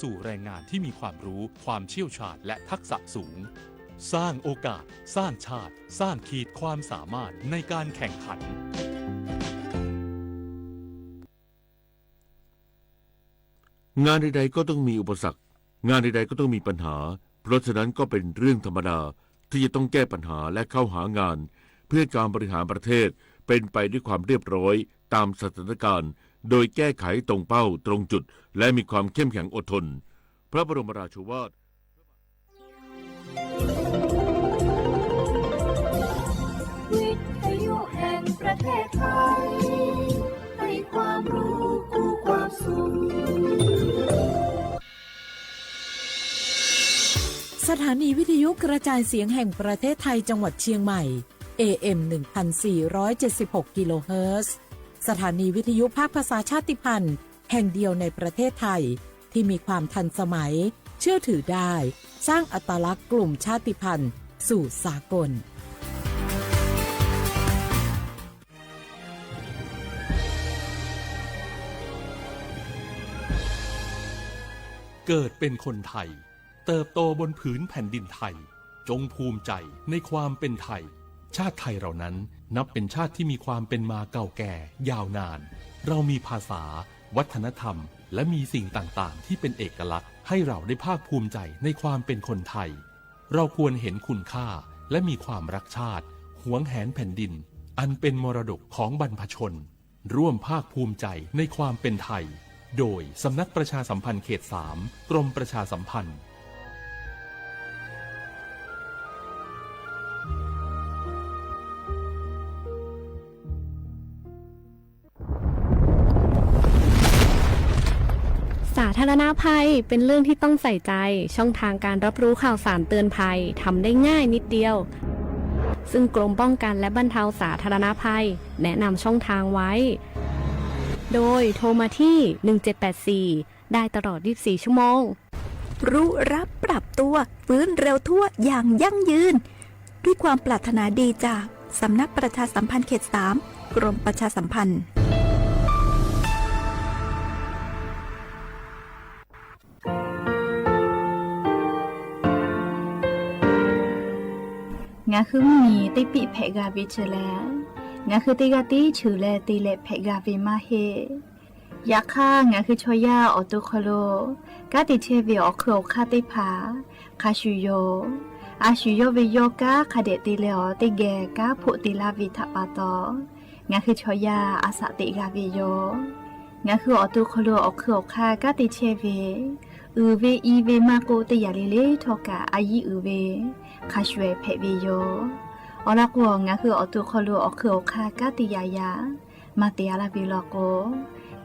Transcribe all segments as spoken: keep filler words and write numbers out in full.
สู่แรงงานที่มีความรู้ ความเชี่ยวชาญ และทักษะสูง สร้างโอกาส สร้างชาติ สร้างขีดความสามารถในการแข่งขัน งานใดๆ ก็ต้องมีอุปสรรค งานใดๆ ก็ต้องมีปัญหา เพราะฉะนั้นก็เป็นเรื่องธรรมดาที่จะต้องแก้ปัญหาและเข้าหางาน เพื่อการบริหารประเทศเป็นไปด้วยความเรียบร้อยตามสถานการณ์ โดยแก้ไขตรงเป้าตรงจุด และมีความเข้มแข็งอดทน พระบรมราโชวาท วิทยุแห่งประเทศไทย ให้ความรู้คู่ความสุข สถานีวิทยุกระจายเสียงแห่งประเทศไทยจังหวัดเชียงใหม่ เอ เอ็ม หนึ่งพันสี่ร้อยเจ็ดสิบหก กิโลเฮิรตซ์ สถานีวิทยุภาคภาษาชาติพันธุ์ แห่งเดียวในประเทศไทย ที่มีความทันสมัย เชื่อถือได้ สร้างอัตลักษณ์กลุ่มชาติพันธุ์สู่สากล เกิดเป็นคนไทย เติบโตบนผืนแผ่นดินไทย จงภูมิใจในความเป็นไทย ชาติไทยเรานั้นนับเป็นชาติที่มีความเป็นมาเก่าแก่ยาวนาน เรามีภาษา วัฒนธรรม และมีสิ่งต่างๆ ที่เป็นเอกลักษณ์ให้เราได้ภาคภูมิใจในความเป็นคนไทย เราควรเห็นคุณค่า และมีความรักชาติ หวงแหนแผ่นดิน อันเป็นมรดกของบรรพชน ร่วมภาคภูมิใจในความเป็นไทย โดยสำนักประชาสัมพันธ์เขตสาม กรมประชาสัมพันธ์ สาธารณภัยเป็นเรื่องที่ต้องใส่ใจ ช่องทางการรับรู้ข่าวสารเตือนภัยทำได้ง่ายนิดเดียว ซึ่งกรมป้องกันและบรรเทาสาธารณภัยแนะนำช่องทางไว้ โดยโทรมาที่ หนึ่งเจ็ดแปดสี่ ได้ตลอด ยี่สิบสี่ ชั่วโมง รู้รับปรับตัว ฟื้นเร็วทั่วอย่างยั่งยืน ด้วยความปรารถนาดีจากสำนักประชาสัมพันธ์เขตสาม กรมประชาสัมพันธ์ ငါခုမီး တေပ့းဖဲးဂၤဝ့ၢ်ဆၢလဲၣ်, ငါခုတဂၤတ့ဆၢလဲၣ် တ့လဲၣ်ဖဲးဂၤဝ့ၢ်မးဟ့ၣ် ယခါ ငါခုဆီယါအီၣ်တိၢ်ခီၣ်လိာ် ကါတ့ဆဲးဝ့ၢ်အီၣ်ခုးအီၣ်ခါသ့ၣ်တဖၣ် ခါဆူၣ်ယိာ် အဆူၣ်ယိာ်ဝ့ၢ်ယီၤကါ ခါဒဲးတ့လဲၣ်အီၤ တ့ဂဲၤကါဖိးတ့လါဝ့ၢ်ထးပာ်တီၤ ငါခုဆီယါ အသးတ့ဂၤဝ့ၢ်ယိာ် ငါခုအီၣ်တိၢ်ခီၣ်လိာ်အီၣ်ခုးအီၣ်ခါ ကါတ့ဆဲးဝ့ၢ် အုၣ်ဝ့ၢ်အံၤဝ့ၢ်မးကိးတ့ယၤလံလံထီၣ်ကး အယံၤအုၣ်ဝ့ၢ် ခါဆူၣ်ဖဲးဝ့ၢ်ယိာ် အီၤလီၤကိး ငါခုအီၣ်တိၢ်ခီၣ်လိာ်အီၣ်ခုးအီၣ်ခါ ကါတ့ယၤယၤ မၤတ့အလၢဝ့ၢ်လီၤကိး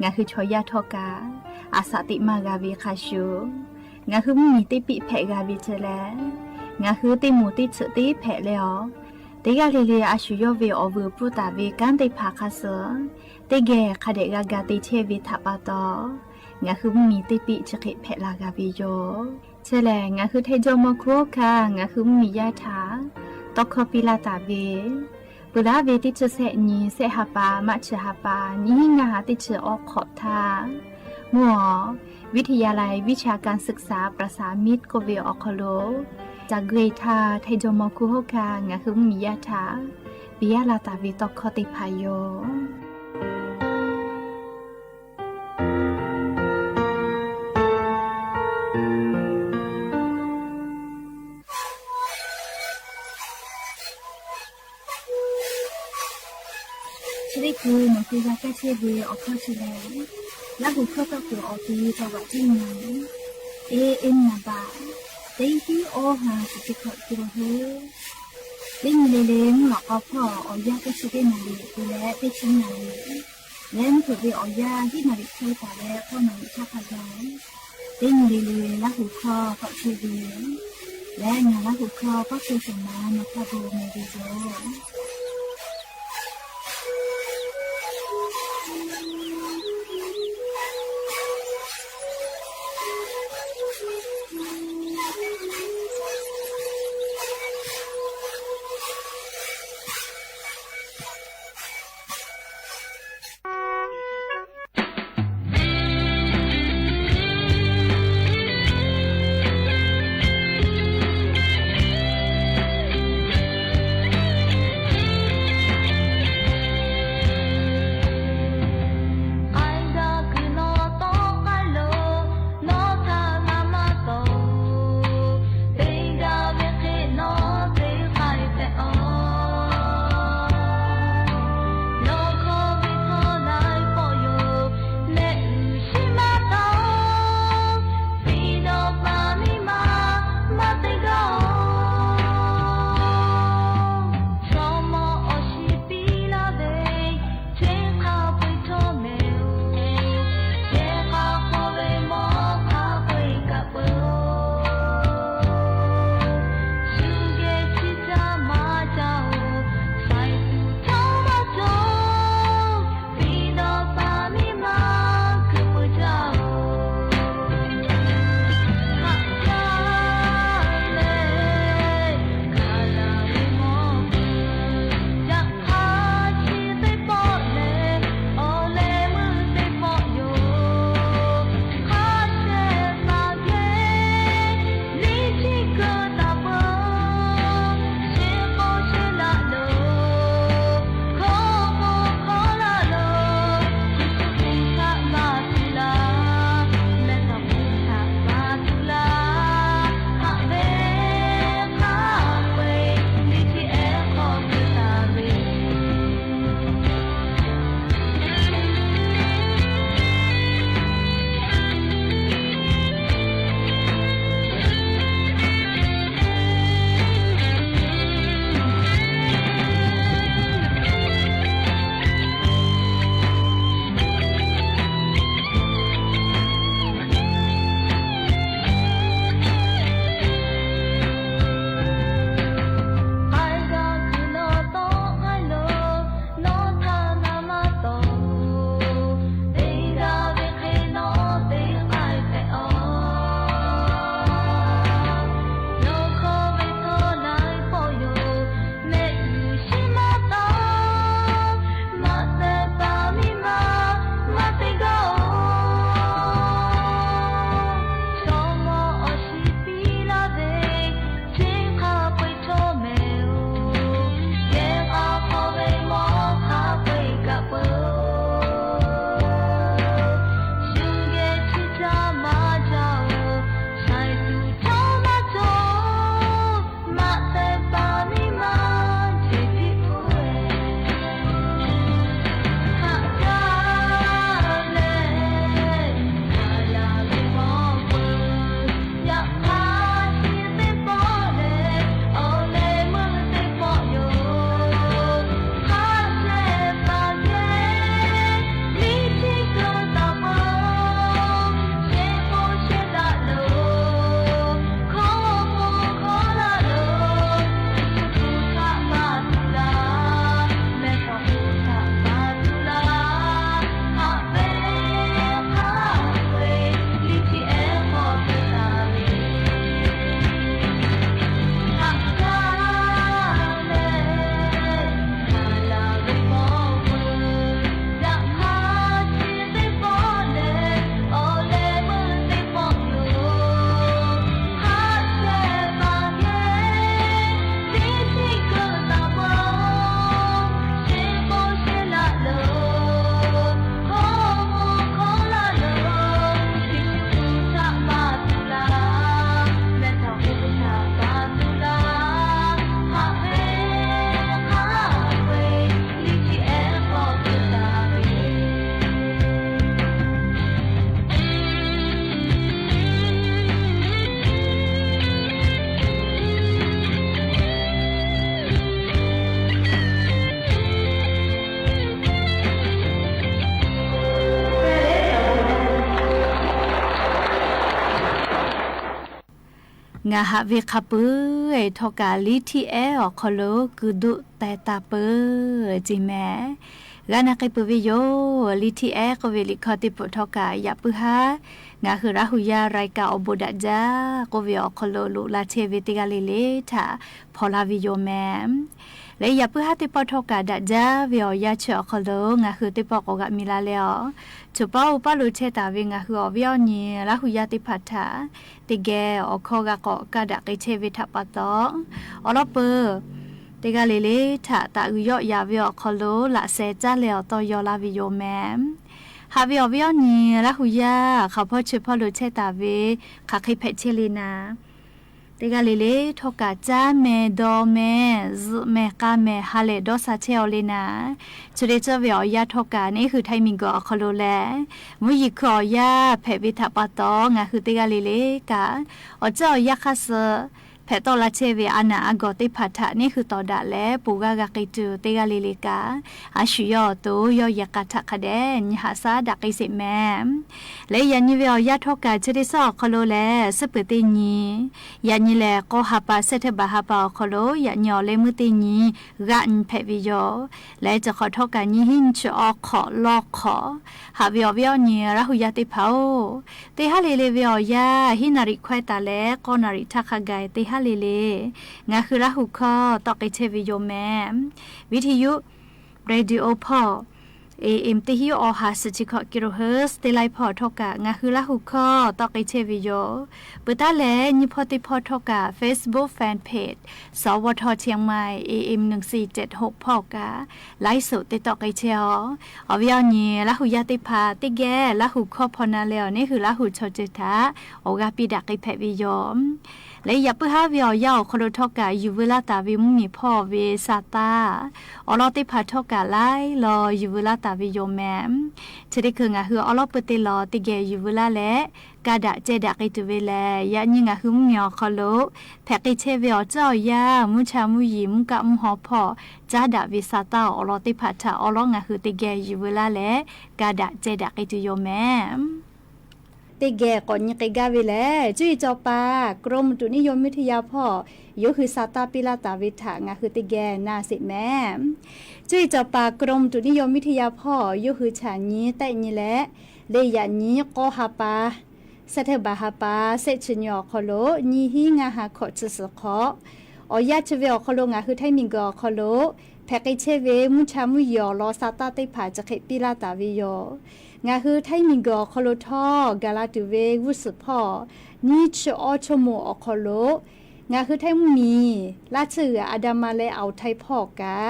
ငါခုဆီယါထီၣ်ကး အသးတ့မၤဂၤဝ့ၢ်ခါဆူၣ် ငါခုမီး တေပ့းဖဲးဂၤဝ့ၢ်ဆၢလဲၣ်, ငါခုတ့မူးတ့ဆၢးတ့ဖဲးလဲၣ်အီၤ, တ့ဂၤလံလံ အဆူၣ်ယိာ်ဝ့ၢ်အီၣ်ဝ့ၢ်ပူၤတၢ်ဝ့ၢ်ကါသ့ၣ်တဖၣ်ခါဆၢ တ့ဂဲၤ ခါဒဲးဂၤဂၤတ့ဆဲးဝ့ၢ်ထးပာ်တီၤ ငါခုမီး တေပ့းဆၢဃ့ဖဲးလၢဂၤဝ့ၢ်ယိာ် ဆၢလဲၣ် ငါခုထဲဒိးမီခိၣ်ခါ ငါခုမီးယါထး တီခီပံလၢတၢ်ဝ့ၢ် ပှၤလၢဝ့ၢ်တ့ဆၢးဆဲးနံၤ ဆဲးဟးပာ် မးဆၢးဟးပာ် နံၤဟံးနၤဟးတ့ဆၢးအီခီၣ်ထါ မ့ၢ်အီၤ วิทยาลัยวิชาการศึกษาประสานมิตร ကိးဝ့ၢ်အီၣ်ခီၣ်လိာ် တၢ်ဂ့ၢ်ထါ ထဲဒိးမီခိၣ်ဟိၣ်ခါ ငါခုမီးယါထး ပံယါလၢတၢ်ဝ့ၢ်တီခီသ့ၣ်တဖၣ်ယိာ် ဆၢလ့ၣ်ပူၤ မီၤက့ၤဂၤကဲဆ့ဝ့ၢ်အီၣ်ခီၣ်ဆၢလဲၣ်, လၢဟူၣ်ခီၣ်ကီၢ်ပူၤအီၣ်က့ၤ တၢ်ဝးတံၢ်နၤ, အ့ အ့ၣ်နၤဘၣ်, တ့ဟံၣ်အီၣ်ဟါ စံးက့ၤခီၣ်က့ၤလီၤဟိ, တ့နံၤလံၤလံၤ မုၢ်လီၤကီဖီၣ် အီၣ်ယၢ်ကဲဆ့တ့ၢ်နၤလံၤ ပူၤလဲၣ် တ့ဆံနၤလံၤ လဲၤမုၢ်ထူၣ်ဘ့ၣ်အီၣ်ယၢ် ဟံၣ်နၤလံၤခဲတၢ်လၢ ဖီၣ်နၤလံၤထါဖးယၤ, တ့နံၤလံၤလံၤ လၢဟူၣ်ခီၣ်ကီၢ်ဆ့ဝ့ၢ်, လဲၤနၤလၢဟူၣ်ခီၣ်ကီၢ်ဆ့ ကမၤနၤဖးဒိၣ်မဲာ်ဒ်သိး ငါဟးဝဲခါပူၤ အဲ ထောက်ကူး လံထံအဲ အိၣ်ခီလိာ် ကူၣ်ဒိၣ်တဲတၢ်ပၢ ကၠ့မဲာ် ဂၤနၢ်က့ၤပၢၢ်ဝဲယိာ် လံထံအဲ ကိးဝဲ လံာ်ခီၣ်တံၢ်ပူၤ ထောက်ကူး ယၣ်ပုၢ်ဟါ ငါဟုရၢ်ဟူယၢ် ရၢၢ်ကၢၣ် အိၣ်ဘူးဒးကၠၢ် ကိးဝဲ အိၣ်ခီလိာ် လိာ်လၢ်ထဲဝဲ တဂၤလၢ်လၢ် ထးဖီလာ်ဝဲယိာ်မဲာ် လၢယၣ်ပုၢ်ဟါသ့ၣ်တဖၣ် ထောက်ကူး ဒးကၠၢ်ဝဲ အီၣ်ယၢ်ဆၢၣ် အိၣ်ခီလိာ် ငါဟုသ့ၣ်တဖၣ် ကိးဂၤမံၤလၢ်လၢ်အီၤ ဆိပာ်အိၣ်ပာ်လိာ်ထဲတၢ်ဝဲ ငါဟုအီၣ်ဝဲအီၣ်နံၤ ရၢ်ဟူယၢ်သ့ၣ်တဖၣ်ထး တကဲ အိၣ်ခီဂၤကီး ကၢ်ဒၣ်က့ၤထဲဝဲထးပာ်တီ အီလီၤပၢၢ် တဂၤလၢ်လၢ် ထး တၢ်အုၣ်ယီၣ်ယၤဝဲ အိၣ်ခီလိာ် လၢ်စဲး ကၠၢ်လဲၤအီၤ တီယီၤလၢ်ဝဲယိာ်မဲာ် ဟးဝဲအီၣ်ဝဲအီၣ်နံၤ ရၢ်ဟူယၢ် ခီၣ်ဖီဆိပာ်လိာ်ထဲတၢ်ဝဲ ခးဃ့ဖဲးဆ့လံနၤ တဂၤလၢ်လၢ် ထောက်ကူး ကၠၢ်မဲာ် ဒီးမဲာ် စုးမဲာ် ကၢ်မဲာ် ဟါလဲၣ် ဒီးစးထဲအီၤလံနၤ ဆိတ့ကၠၢ်ဝဲ အီၣ်ယၢ် ထောက်ကူး န့ၣ်ဟု ထိုင်းမီဂို အိၣ်ခီလိာ်လဲၣ် မူယံၤခုၣ်အီၣ်ယၢ် ဖဲးဝဲထးပာ်တီ ငါဟုတဂၤလၢ်လၢ်ကး အီၣ်ကၠၢ်အီၣ်ယၢ်ခါဆၢ ဖဲးတီၣ်လၢ်ထဲဝဲ အနၢ်အဂီၢ်သ့ၣ်တဖၣ်ထး န့ၣ်ဟု တီဒၣ်လဲာ် ပူၤဂၤဂၤက့ၤတုၤ တဂၤလၢ်လၢ်ကး အဆူၣ်ယီၣ်အသိး ယီၣ်ယဲၢ်ကးထးခါဒဲး နဟးစၢ်ဒၣ်က့ၤစ့ၢ်မဲာ် လၢယၣ်နံၤဝဲ အီၣ်ယၢ် ထောက်ကူး ဆိတ့ကၠၢ် အိၣ်ခီလိာ်လဲၣ် စ့ၢ်ပၢၢ်တ့ၢ်နံၤ ယၣ်နံၤလဲၣ် ကီၢ်ဟါပာ် စဲးပထ့ဘၢၣ်ဟါပာ် အိၣ်ခီလိာ် ယၣ်နံၤအီၤလၢမုၢ်တ့ၢ်နံၤ ဂၤနံၤ ဖဲးဝဲယိာ် လၢတခီ ထောက်ကူး နံၤဟံးနံၤဆၢအီၣ်ခီၣ်လီၢ်ခီၣ် ဟးဝဲအီၣ်ဝဲအီၣ်နံၤ ရၢ်ဟူယၢ်သ့ၣ်တဖၣ်ဧၢ တဟါလၢ်လၢ်ဝဲအီၣ်ယၢ် ဟံးနၣ်ရံၣ်ခွဲးတၢ်လဲၣ် ကီၢ်နၣ်ရံၣ်ထးခါဂၤ တဟါလၢ်လၢ် ငါဟုရၢ်ဟူခီ တီက့ၤထဲဝဲယိာ်မဲာ် ဝံထယု ရေဒီယိုဖီၣ် AM တဟံးအီၣ်ဟး ဆံခံ kilohertz တ့လံဖီၣ် ထောက်ကူး ငါဟုရၢ်ဟူခီ တီက့ၤထဲဝဲယိာ် ပတၢ်လဲၣ် နံၤဖီသ့ၣ်ဖီ ထောက်ကူး Facebook Fan Page စဝထ เชียงใหม่ AM หนึ่งสี่เจ็ดหก ဖီၣ်ကး ไลฟ์สด တ့တီက့ၤထဲအီၤ အီၣ်ဝဲအီၣ်နံၤ ရၢ်ဟူယၢ်သ့ၣ်တဖၣ် တကဲ ရၢ်ဟူခီဖီနၤလဲၣ်အီၤ န့ၣ်ဟု ရၢ်ဟူဆိကၠၢ်ထး အိၣ်ဂၤပံးဒၣ်က့ၤဖဲးဝဲယိာ် လၢယၣ်ပုၢ်ဟါဝဲအီၣ်ယၢ် အိၣ်ခီလိာ် ထောက်ကူး ယုၢ်ဝဲလၢ်တၢ်ဝဲ မုၢ်မံၤဖီၣ်ဝဲ စးတၢ် အီလီၤသ့ၣ်တဖၣ် ထောက်ကူး လၢ်လီၤ ယုၢ်ဝဲလၢ်တၢ်ဝဲယိာ်မဲာ် ဆိတ့ၢ်ခု ငါဟုအီလီၤပၢၢ်တ့ၢ်လီၤ တကဲ ယုၢ်ဝဲလၢ်လဲၣ် ကးဒၣ်ကဲဒၣ်က့ၤတုၤဝဲလဲၣ် ယၣ်နံၤ ငါဟုမုၢ်မံၤ အိၣ်ခီလိာ် ဖဲးက့ၤထဲဝဲ အီၣ်ကၠၢ်အီၣ်ယၢ် မူဆါမူယံၤ မူကၣ်မူဟီဖီၣ် ကၠၢ်ဒၣ်ဝဲ စးတၢ် အီလီၤသ့ၣ်တဖၣ်ထး အီလီၤ ငါဟုတကဲ ယုၢ်ဝဲလၢ်လဲၣ် ကးဒၣ်ကဲဒၣ်က့ၤတုၤယိာ်မဲာ် တကဲ ကိးနံၤက့ၤဂၤဝဲလဲၣ် ကၠူၺ်အံၤစီၤပၤ กรมอุตุนิยมวิทยา ဖီၣ် ယိၣ်ဟု စးတၢ်ပံးလၢ်တၢ်ဝဲထး ငါဟုတကဲ နၢ်စ့ၢ်မဲာ် ကၠူၺ်အံၤစီၤပၤ กรมอุตุนิยมวิทยา ဖီၣ် ယိၣ်ဟု ဆၣ်နံၤ တဲးနံၤလဲၣ် လၢယၣ်နံၤ ကီၢ်ဟါပာ် စဲးပထ့ဘၢၣ်ဟါပာ် စဲးဆံနံၤ အိၣ်ခီလိာ် နံၤဟံး ငါး ဟါ ခီၣ် တဆံဃိး အီၣ်ယၢ်ဆၢဝဲ အိၣ်ခီလိာ် ငါဟုထိုင်းမံၤဂိုၢ် အိၣ်ခီလိာ် ဖဲးက့ၤထဲဝဲ မူဆါမူယံၤ အီလီၤ စးတၢ်သ့ၣ်တဖၣ် ကၠၢ်ဃ့ပံးလၢ်တၢ်ဝဲယိာ် ငါဟုထိုင်းမံၤဂိုၢ် အိၣ်ခီလိာ်ထီၣ် ကၤလၤတုၤဝဲ ဝူၣ်စူၣ်ဖီၣ် နံၤဆၢအီၣ်ဆိကမိၣ် အိၣ်ခီလိာ် ငါဟုထိုင်းမုၢ်မံၤ လၢဆၢဂုၤ အၤဒၤမၤလဲၣ် အဝ်ထၢၣ်ဖီၣ်ကး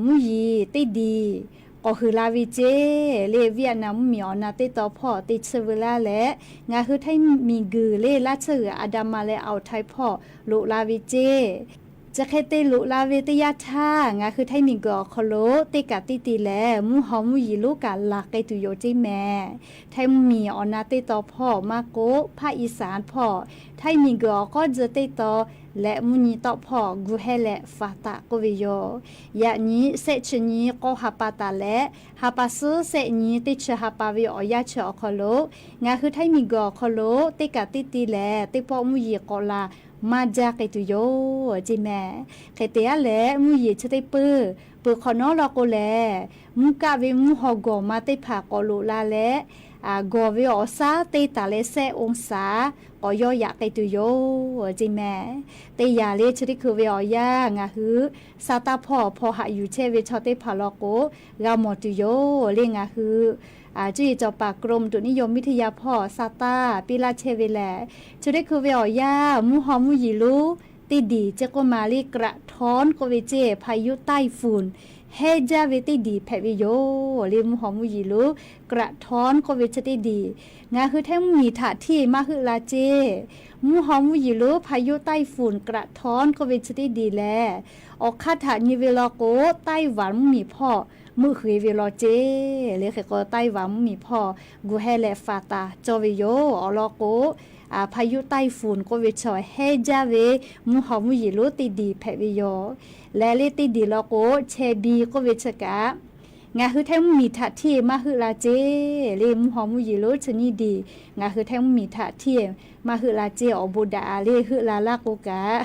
မူယံၤ သ့ၣ်ဒံၣ် ကိးဟုၣ်လၢ်ဝဲကၠ့ လၢဝံယၣ်နၣ် မုၢ်မံၤအီၣ်နၢ်သ့ၣ်တီဖီၣ် သ့ၣ်ဆၢဝဲလၢ်လဲၣ် ငါဟုထိုင်းမံၤဂိုၢ်လၢ လၢဆၢဂုၤ အၤဒၤမၤလဲၣ် အဝ်ထၢၣ်ဖီၣ် လိးလၢ်ဝဲကၠ့ ကၠၢ်ဃ့သ့ၣ်လိးလၢ်ဝဲသ့ၣ်ယါထါ ငါဟုထိုင်းမံၤဂိုၢ် အိၣ်ခီလိာ် သ့ၣ်ကးသ့ၣ်တံၢ်လဲၣ် မူဟီမူယံၤလိၤကးလၢ်က့ၤတုၤယိာ်ကၠ့မဲာ် ထိုင်းမုၢ်မံၤအီၣ်နၢ်သ့ၣ်တီဖီၣ် မၤကိး ဖၣ်အံၣ်စၣ်ဖီၣ် ထိုင်းမံၤဂိုၢ် အိၣ်ကီၢ်စၢၢ်သ့ၣ်တီ လၢမုၢ်နံၤတီၣ်ဖီၣ် ဂုာ်ဟဲလဲၣ် ဖးတၢ် ကိးဝဲယိာ် ယၣ်နံၤ စဲးဆံနံၤ ကီၢ်ဟါပာ်တၢ်လဲၣ် ဟါပာ်ဆူစဲးနံၤ သ့ၣ်ဆၢဟါပာ်ဝဲ အီၣ်ယၢ်ဆၢ အိၣ်ခီလိာ် ငါဟုထိုင်းမံၤဂိုၢ် အိၣ်ခီလိာ် သ့ၣ်ကးသ့ၣ်တံၢ်လဲၣ် သ့ၣ်ဖီၣ်မူယံၤကိးလၢ် မၤဒၣ်က့ၤတုၤယိာ်ကၠ့မဲာ် ဃ့တဲအါလဲၣ် မူယံၤဆၢသ့ၣ်ပၢၢ် ပၢၢ်ခီၣ်နီလီၤကိးလဲၣ် မူကၣ်ဝဲမူဟီၣ်ဂီၤမးသ့ၣ်တဖၣ် ကိးလိးလၢ်လဲၣ် ဂီၤဝဲအီၤစးသ့တၢ်လၢ စဲးအိၣ်စၣ် ကိးယီၢ်ယၤက့ၤတုၤယိာ်ကၠ့မဲာ် တယၣ်လၢ ဆိတ့ၢ်ခုဝဲအီၣ်ယၢ် ငါဟု စးတၢ်ဖီၣ် ဖီၣ်ဟးယူၤဆဲးဝဲဆီသ့ၣ်တဖၣ်လီၤကိး ဂၤမီၤတုၤယိာ်လၢ ငါဟု ကၠူၺ်အံၤစီၤပၤ กรมอุตุนิยมวิทยา ဖီၣ် စးတၢ်ပံးလၢ်ဆဲးဝဲလဲၣ် ဆိတ့ၢ်ခုဝဲအီၣ်ယၢ် မူဟီမူယံၤလိၤ သ့ၣ်ဒံၣ် ကၠ့ကိးမးလၢ กระท้อน ကိးဝဲကၠ့ พายุใต้ฝุ่น ဟဲဒၣ်ဝဲသ့ၣ်ဒံၣ်ဖဲးဝဲယိာ် လၢမူဟီမူယံၤလိၤ กระท้อน ကိးဝဲဆၢသ့ၣ်ဒံၣ် ငါဟုထိုင်းမုၢ်မံၤထးထံၣ်မၤဟုၣ်လၢ်ကၠ့ မူဟီမူယံၤလိၤ พายุใต้ฝุ่น กระท้อน ကိးဝဲဆၢသ့ၣ်ဒံၣ်လဲၣ် အီၣ်ခါထးနံၤဝဲလီၤကိး ไต้หวัน မုၢ်မံၤဖီၣ် မုၢ်ဃ့ဝဲလီၤကၠ့ လၢဃ့ကိး ไต้หวัน မုၢ်မံၤဖီၣ် ဂုာ်ဟဲလဲၣ် ဖးတၢ် ကၠီဝဲယိာ် အီၤလီၤကိး พายุใต้ฝุ่น ကိးဝဲဆၢ ဟဲဒၣ်ဝဲ မူဟီမူယံၤလိၤသ့ၣ်ဒံၣ်ဖဲးဝဲယိာ် လၢလၢသ့ၣ်ဒံၣ်လီၤကိး ဆဲးဘံ ကိးဝဲဆၢကး ငါဟူထႆးမုၢ်မံၤထးထံၣ် မၢ်ဟုၣ်လၢ်စ့ လၢမူဟီမူယံၤလိၤ ဆၢနံၣ်ဒံၣ် ငါဟူထႆးမုၢ်မံၤထးထံၣ် မၢ်ဟုၣ်လၢ်စ့ အီၣ်ဘိးဒၣ်အါလၢဟုၣ်လၢ်လၢ်ကိးကး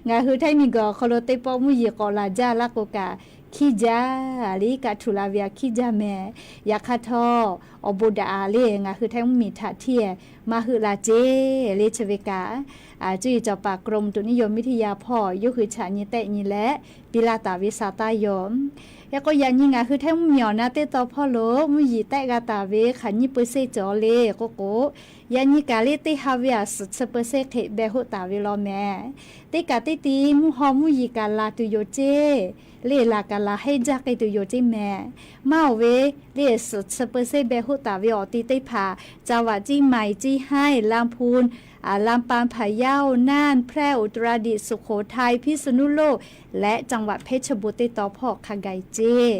ငါဟူထၢမံၤကီး ခီဖျိသ့ၣ်ပီၣ်မူယံၤကိးလၢ်စၢ်လၢ်ကိးကး ခံကၢ် လၢကးထူၣ်လၢ်ဝံၤအခံကၢ်မဲာ် ယခါထီၣ် အီၣ်ဘိးဒၣ်အါလၢ ငါဟူထၢမုၢ်မံၤထးထံၣ် မၢ်ဟုၣ်လၢ်စ့ လၢဆၢဝဲကး အၢ ကၠူအံၤစီၤပၤ กรมอุตุนิยมวิทยา ဖီၣ် ယိၣ်ဃုဆးနံၣ်သၢနံၣ်လၢ ပံလၢ်တၢ်ဝံစးတၢ်ယိၤ ဟဲကိးယၤနံၤ ငါဟူထၢမုၢ်မံၤအီၣ်နၢ်သ့ၣ်တီဖီၣ်လိၤ မူယံၤတဲဂၤတၢ်ဝံ ဃာ်နံၣ်ပၢၢ်စ့ၣ်ကၠီလၢ ကိးကိး ယၤနံၤကးလၢသ့ၣ်ဟးဝံအစး ဆၢပၢၢ်စ့ၣ်ဃ့ဘဲဟိၣ်တၢ်ဝံလီၤမဲာ် သ့ၣ်ကးသ့ၣ်တံ မူဟီမူယံၤကးလၢ်တုၤယိၤစ့ လၢလၢ်ကးလၢ်ဟဲကၢ်က့ၤတုၤယိၤစ့မဲာ် မၢ်အိၣ်ဝဲ လၢစး ဆၢပၢၢ်စ့ၣ်ဘဲဟိၣ်တၢ်ဝံအီၤတံၢ်သ့ၣ်တဖၣ် จังหวัดเชียงใหม่ เชียงราย ลำพูน อา ลำปาง พะเยา น่าน แพร่ อุตรดิตถ์ สุโขทัย พิษณุโลก และจังหวัดเพชรบูรณ์ သ့ၣ်တီဖီၣ်ခါဂၤအံၤစ့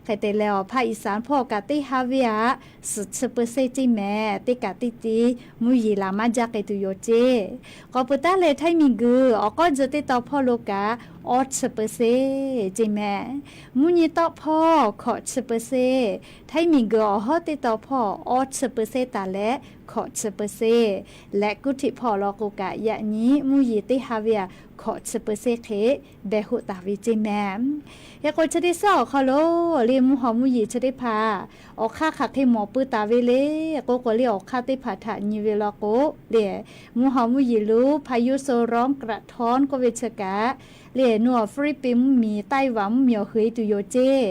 ဃဲတဲလဲၣ်အီၤ ภาคอีสานဖီၣ်ကးသ့ၣ်ဟးဝံအ စး ဆၢပၢၢ်စ့ၣ်စ့မဲာ် သ့ၣ်ကးသ့ၣ်တံ မူယံၤလၢ်မၢ်ကၢ်က့ၤတုၤယိၤစ့ ကီးပၢတၢ်လဲၤထၢမံၤဂုၤ အီၣ်ကီၢ်စၢၤသ့ၣ်တီဖီၣ်လိၤကး အီ ဆၢပၢၢ်စ့ၣ်စ့မဲာ် မူညံၤတီၣ်ဖီၣ် ခီၣ် ဆၢပၢၢ်စ့ၣ် ထၢမံၤဂုၤအီၣ်ဟီၣ်သ့ၣ်တီဖီၣ် အီ ဆၢပၢၢ်စ့ၣ်တၢ်လဲၣ် ခီၣ် ဆၢပၢၢ်စ့ၣ် လၢကူၣ်ထံးဖီၣ်လီၤကိးကး ယၤနံၤ မူယံၤသ့ၣ်ဟးဝံအ ခီၣ် ဆၢပၢၢ်စ့ၣ်ဃ့ ဘဲဟိၣ်တၢ်ဝံစ့မဲာ် ဟဲကိးဆၢဒ့ၣ်စၢ်အီၤခီလိၤ လၢမူဟီမူယံၤဆၢသ့ၣ်တဖၣ် အီၣ်ခၣ်ဃာ်ဃ့မီၤပၢတၢ်ဝံလၢ ကိးကိးလၢအီၣ်ခၣ်သ့ၣ်တဖၣ်ထးနံၤဝဲလီၤကိး လၢ မူဟီမူယံၤလိၤ พายุโซนร้อนกระท้อน ကိးဝဲဆၢကး လၢနအိၣ် ဖိလံးပံးမုၢ်မံၤ ไต้หวันမုၢ်မံၤအီၤ ဃ့တုၤယိၤစ့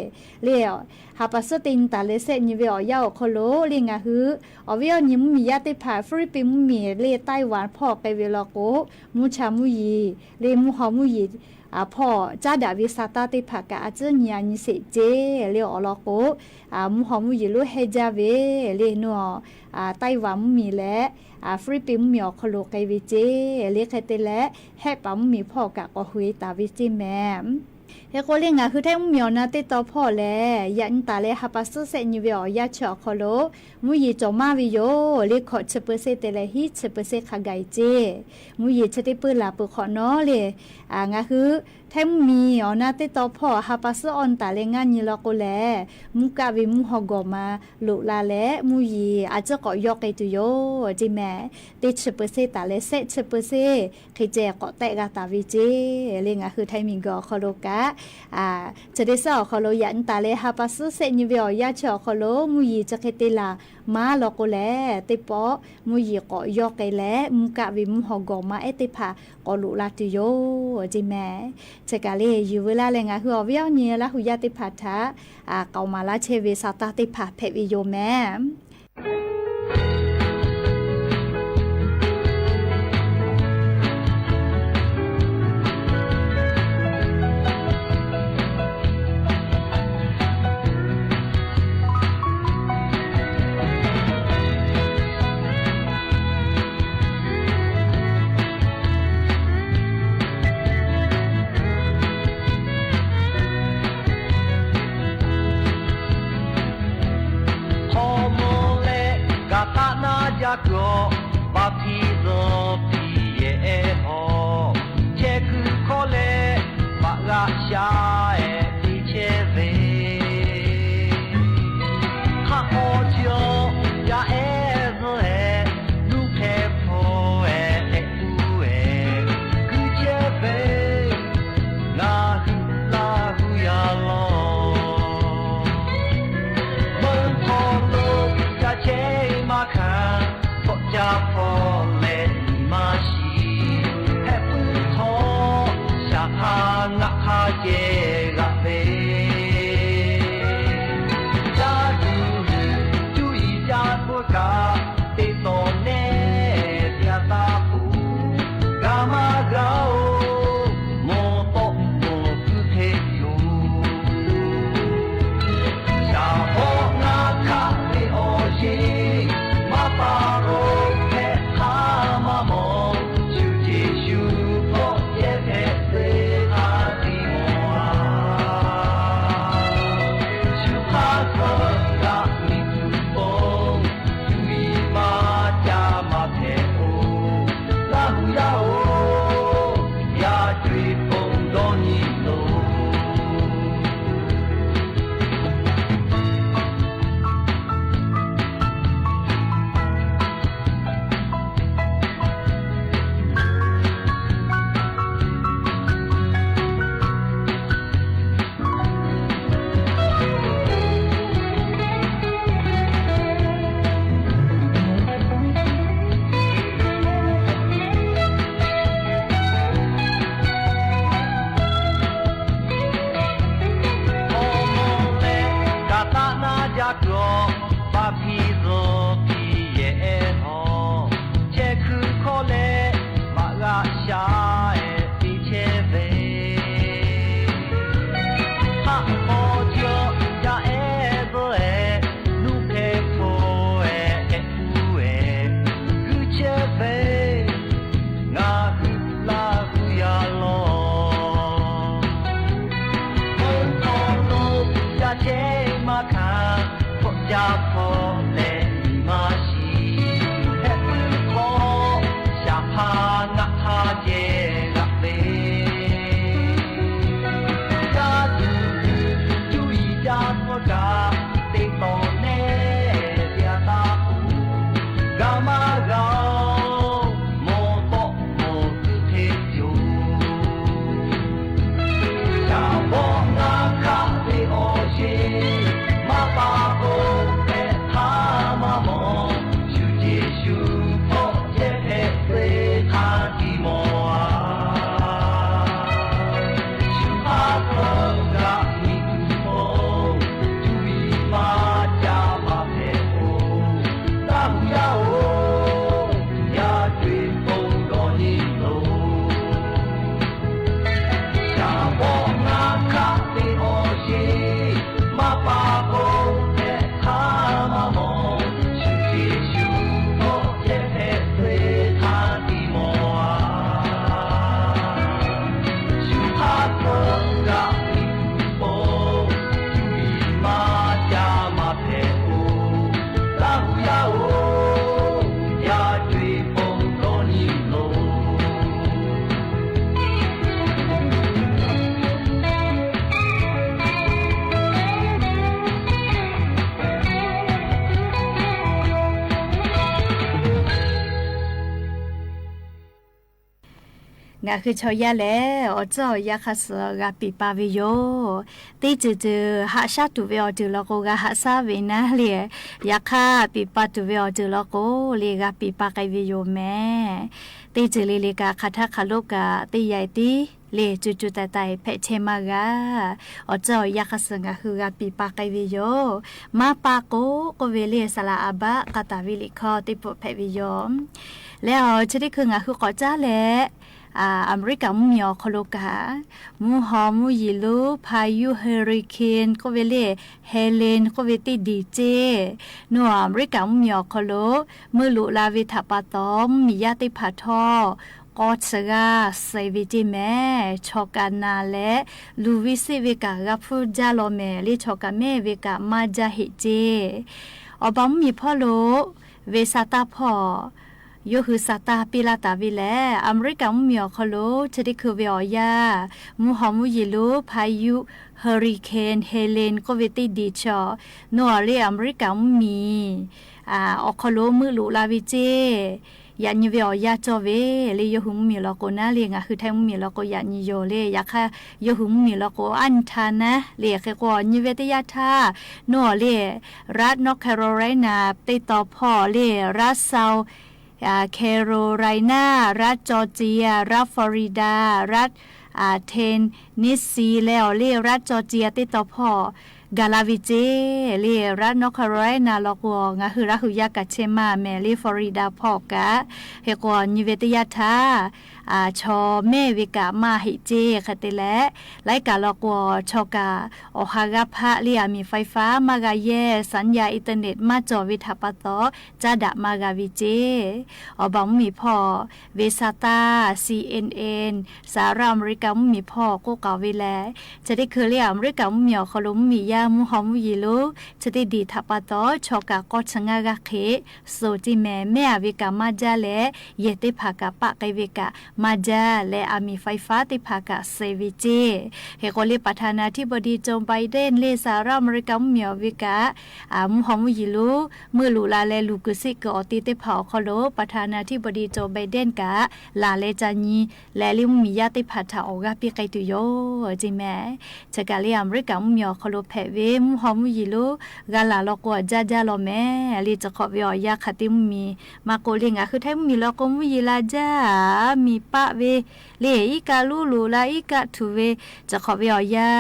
လၢ ဟးပာ်စၢၣ်သ့ၣ်ညါတၢ်လဲၤဆဲးနံၤဝဲအီၤယါအီၤခီလိၤ လၢငါဟူ အီၣ်ဝဲအီၣ်နံၤမုၢ်မံၤယါသ့ၣ်တဖၣ် ဖိလံးပံးမုၢ်မံၤ လၢ ไต้หวันဖီၣ်ကဲဝဲလီၤကိး မူဆၣ်မူယံၤ လၢမူဟီမူယံၤ အဖီၣ် ကၢ်ဒၣ်ဝံစးတၢ်သ့ၣ်တဖၣ်ကး အစၢ်နံၤအနံၤစ့ၢ်ကီး လၢအီၤလီၤကိး အ မူဟီမူယံၤလိၤဟဲကၢ်ဝဲ လၢနအိၣ် အ ไต้หวันမုၢ်မံၤလၢ အ ဖိလံးပံးမုၢ်မံၤအီၤခီလိၤကဲဝဲစ့ လၢဃဲတဲလဲၣ် ဟဲပာ်မုၢ်မံၤဖီၣ်ကးကီၢ်ဃုတၢ်ဝံစ့မဲာ် ဟဲကိးလၢငါဟူထၢမုၢ်မံၤအီၣ်နၢ်သ့ၣ်တီဖီၣ်လဲၣ် ယၤနံၤတၢ်လဲၤဟးပာ်စၢၣ်ဆဲးနံၤဝဲအီၤယါဆၢအီၤခီလိၤ မူယံၤကၠီၤမၢ်ဝံယိၤ လၢခီၣ် ဆၢပၢၢ်စ့ၣ်တဲလဲၣ် ဟံၣ် ဆၢပၢၢ်စ့ၣ်ခါဂၤအံၤစ့ မူယံၤဆၢသ့ၣ်ပၢလၢ်ပၢၢ်ခီၣ်နီၤလၢ အ ငါဟူ ထၢမုၢ်မံၤအီၣ်နၢ်သ့ၣ်တီဖီၣ် ဟးပာ်စၢၣ်အီၣ်နတၢ်လဲၤငါနံၤလီၤကိးလဲၣ် မူကၣ်ဝံၤမူဟီၣ်ဂီၤမးလိာ်လၢ်လဲၣ် မူယံၤအစၢ်ကိးယီၢ်ကဲတုၤယိၤစ့မဲာ် သ့ၣ် ဆၢပၢၢ်စ့ၣ်တၢ်လဲၤဆဲး ဆၢပၢၢ်စ့ၣ် ဃ့ကဲကိးတဲဂၤတၢ်ဝံစ့ လၢငါဟူထၢမံၤဂီၤအီၤခီလိၤကး အ ဆၢဒ့ၣ်စၢ်အီၤခီလိၤ ယၤနံၤတၢ်လဲၤဟးပာ်စၢၣ်ဆဲးနံၤဝဲအီၤယါဆၢအီၤခီလိၤ မူယံၤဆၢဃ့တ့လၢ်မၢ်လီၤကိးလဲၣ် သ့ၣ်ပီၣ် မူယံၤကိးယီၢ်ကဲလဲၣ် မူကၣ်ဝံၤမူဟီၣ်ဂီၤမးအဲၣ်သ့ၣ်တဖၣ် ကိးလိာ်လၢ်တုၤယိၤစ့မဲာ် ဆၢကးလၢ ယုၢ်ဝဲလၢ်လၢငါဟူအီၣ်ဝဲအီၣ်နံၤလၢဟူယါသ့ၣ်တဖၣ်ထး အ ကိးမၤလၢ်ဆဲးဝံစးတၢ်သ့ၣ်တဖၣ်ဖဲးဝံၤယိၤမဲာ် ငါးဟုချီယါလဲၣ်, အီၤစၢ်အီၤယါခါစၢ် ဂၤပံာ်ပာ်ဝဲယိာ်. တ့စၢၤစၢၤ ဟးဆါတူၢ်ဝဲအီၤတုၤလီၤကိး ဂၤဟးဆါဝဲနၤလၢ ယါခါပံာ်ပာ်တူၢ်ဝဲအီၤတုၤလီၤကိးလၢ ဂၤပံာ်ပာ်ကဲဝဲယိာ်မဲာ်. တ့စၢၤလံလံကး ခးထါခးလိာ်ကး တ့ယဲၢ်တံၢ်လၢ စူစူတၢ်တၢ် ဖဲးဆဲးမးဂၤ အီၤစၢ်အီၤယါခါစၢ် ငါးဟုဂၤပံာ်ပာ်ကဲဝဲယိာ်. မါပၢ်ကိးကိးဝဲလၢ စလးအဘး ကးတၢ်ဝံလံခီ တ့ပူၤဖဲးဝဲယိာ်. လဲၤအီၤ ဆၢထံၣ်ခု ငါးဟုကိးကၠၢ်လဲၣ်, အမေရိကၣ်မူမံၤအီၤခီလိကး မူဟီၣ်မူယံာ်လူ ဖါယုၣ် ဟဲရံကၢၣ် ကိးဝဲလၢ ဟဲလ့ၣ် ကိးဝဲတ့ၢ်ဒံးစ့ၢ်. နီၢ်အီၤအမေရိကၣ်မူမံၤအီၤခီလိ မၢလူၤလၢ်ဝဲထးပာ်တီၤ မူမံၤယါသ့ၣ်တဖၣ်ထီၣ် ကီၢ်ဆၢဂၤစဲးဝဲစ့ၢ်မဲာ်. ဆီၣ်ကးနးလဲၣ် လူၤဝံစံးဝဲကး ဂၤဖုကၠၢ်လီၤမဲာ် လၢဆီၣ်ကးမဲာ်ဝဲကး မါကၠၢ်ဟ့ၣ်စ့ၢ်. အီၤဘၣ်မူမံၤဖီၣ်လိာ် ဝ့စးတၢ်ဖီၣ် ယိၤဟုးစးတၢ်ပ့လးတၢ်ဝံလဲၣ်. အမေရိကၣ်မူမံၤအီၤခီလိ ဆၢထံၣ်ခုဝဲအီၤယါ မူဟီၣ်မူယံာ်လူ ဖါယုၣ် ဟဲရံကၢၣ် ဟဲလ့ၣ် ကိးဝဲတ့ၢ်ဒံးဆီၣ် နီၢ်အီၤလၢအမေရိကၣ်မူမံၤ အီၤခီလိ မၢလူၤလၢ်ဝဲစ့ၢ် ယးနံၤဝဲအီၤယါကၠီဝဲ လၢယိၤဟုးမူမံၤလီၤကိးနၤလၢ ငါးဟုထဲမူမံၤလီၤကိး ယးနံၤယိာ်လၢ ယါခါယိၤဟုးမူမံၤလီၤကိး အၣ်နထၢ်နၤလၢ ဃဲးကိးအီၤနံၤဝဲတ့ၢ်ယါထၢ် နီၢ်အီၤလၢ ရၢၣ်နီၢ်ခဲရိလ်ရၢၣ်နၢ် တ့ၢ်တီၤဖီၣ်လၢ ရၢၣ်ဆီၣ် ခဲရိလ်ရၢၣ်နၢ် ရၢၣ်ကၠီၣ်ကၠံယႃႇ ရၢၣ်ဖီၣ်ရီဒၢၣ် ရၢၣ် ထဲၣ်နံးစံႇ လဲၤအီၤလၢ ရၢၣ်ကၠီၣ်ကၠံယႃႇ တ့ၢ်တီၤဖီၣ် ဂၤလၢ်ဝံစ့ၢ် လၢ ရၢၣ်နီၢ်ခဲရိလ်ရၢၣ်နၢ်လီၤကိး ငါးဟုရၣ်ဟုးယါကးဆဲးမးမဲာ် လၢဖီၣ်ရီဒၢၣ်ဖီၣ်ကး ဃဲးကိးအီၤနံၤဝဲတ့ၢ်ယါထၢ် ဆီၣ်မဲာ်ဝဲကးမါဟ့ၣ်စ့ၢ် ဃဲးတဲလဲၣ် လၢကးလီၤကိး ဆီၣ်ကး အီၣ်ဟးဂၤဖးလၢအမံၤ Wi-Fi မါဂၤယဲၢ် สัญญาณอินเทอร์เน็ต မါကၠီၣ်ဝဲထးပာ်တီၤ ကၠၢ်ဒၣ်မါဂၤဝံစ့ၢ်. အီၤဘၣ်မူမံၤဖီၣ် ဝ့စးတၢ် CNN စးရၣ်အမေရိကၣ်မူမံၤဖီၣ် ကိးကးဝဲလဲၣ် ဆၢထံၣ်ခုလၢအမေရိကၣ်မူမံၤအီၤခီလိ မူမံၤယါ မူဟီၣ်မူယံာ်လူ ဆၢထံၣ်ဒံးထးပာ်တီၤ ဆီၣ်ကးကီၢ်ဆၢၣ်ငါဂၤဃ့ၢ်စိာ်စ့ၢ်မဲာ် မဲာ်အဝဲကးမါကၠၢ်လဲၣ် ယဲၢ်သ့ၣ်တဖၣ်ကးပာ်ကဲဝဲကး မါကၠၢ်လဲၣ် အမံၤ Wi-Fi သ့ၣ်တဖၣ်ကးစဲးဝံစ့ၢ်. ဃဲးကိးလၢ ประธานาธิบดี Joe Biden လၢစးရၣ်အမေရိကၣ်မူမံၤအီၤဝဲကး မူဟီၣ်မူယံာ်လူ မၢလူၤလၢ်လဲၤလူၤကုၢ်စံၣ်ကုၢ်အီၤတ့ၢ်သ့ၣ်တဖၣ်အီၤခီလိ ประธานาธิบดี Joe Biden ကး လၢ်လဲၤကၠၢ်နံၤ လဲၤလၢမူမံၤယါသ့ၣ်တဖၣ်ထၢၣ်အီၣ်ဂၤပံာ်ကဲတုၤယိာ်စ့ၢ်မဲာ်. ဆၢကးလၢအမေရိကၣ်မူမံၤအီၤခီလိဖဲးဝဲ မူဟီၣ်မူယံာ်လူ ဂၤလၢ်လီၤကိးအီၤကၠၢ်ကၠၢ်လီၤမဲာ် လၢစးထီၣ်ဝဲအီၤယါခးတ့ၢ်မူမံၤ မၤကိးလၢ ငါးဟုထဲမူမံၤလီၤကိး မူယံာ်လၢ်ကၠၢ် မံၤပာ်ဝဲ လၢအံၤကးလူလူၤလၢ် အံၤကးထူၣ်ဝဲ စးထီၣ်ဝဲအီၤယါ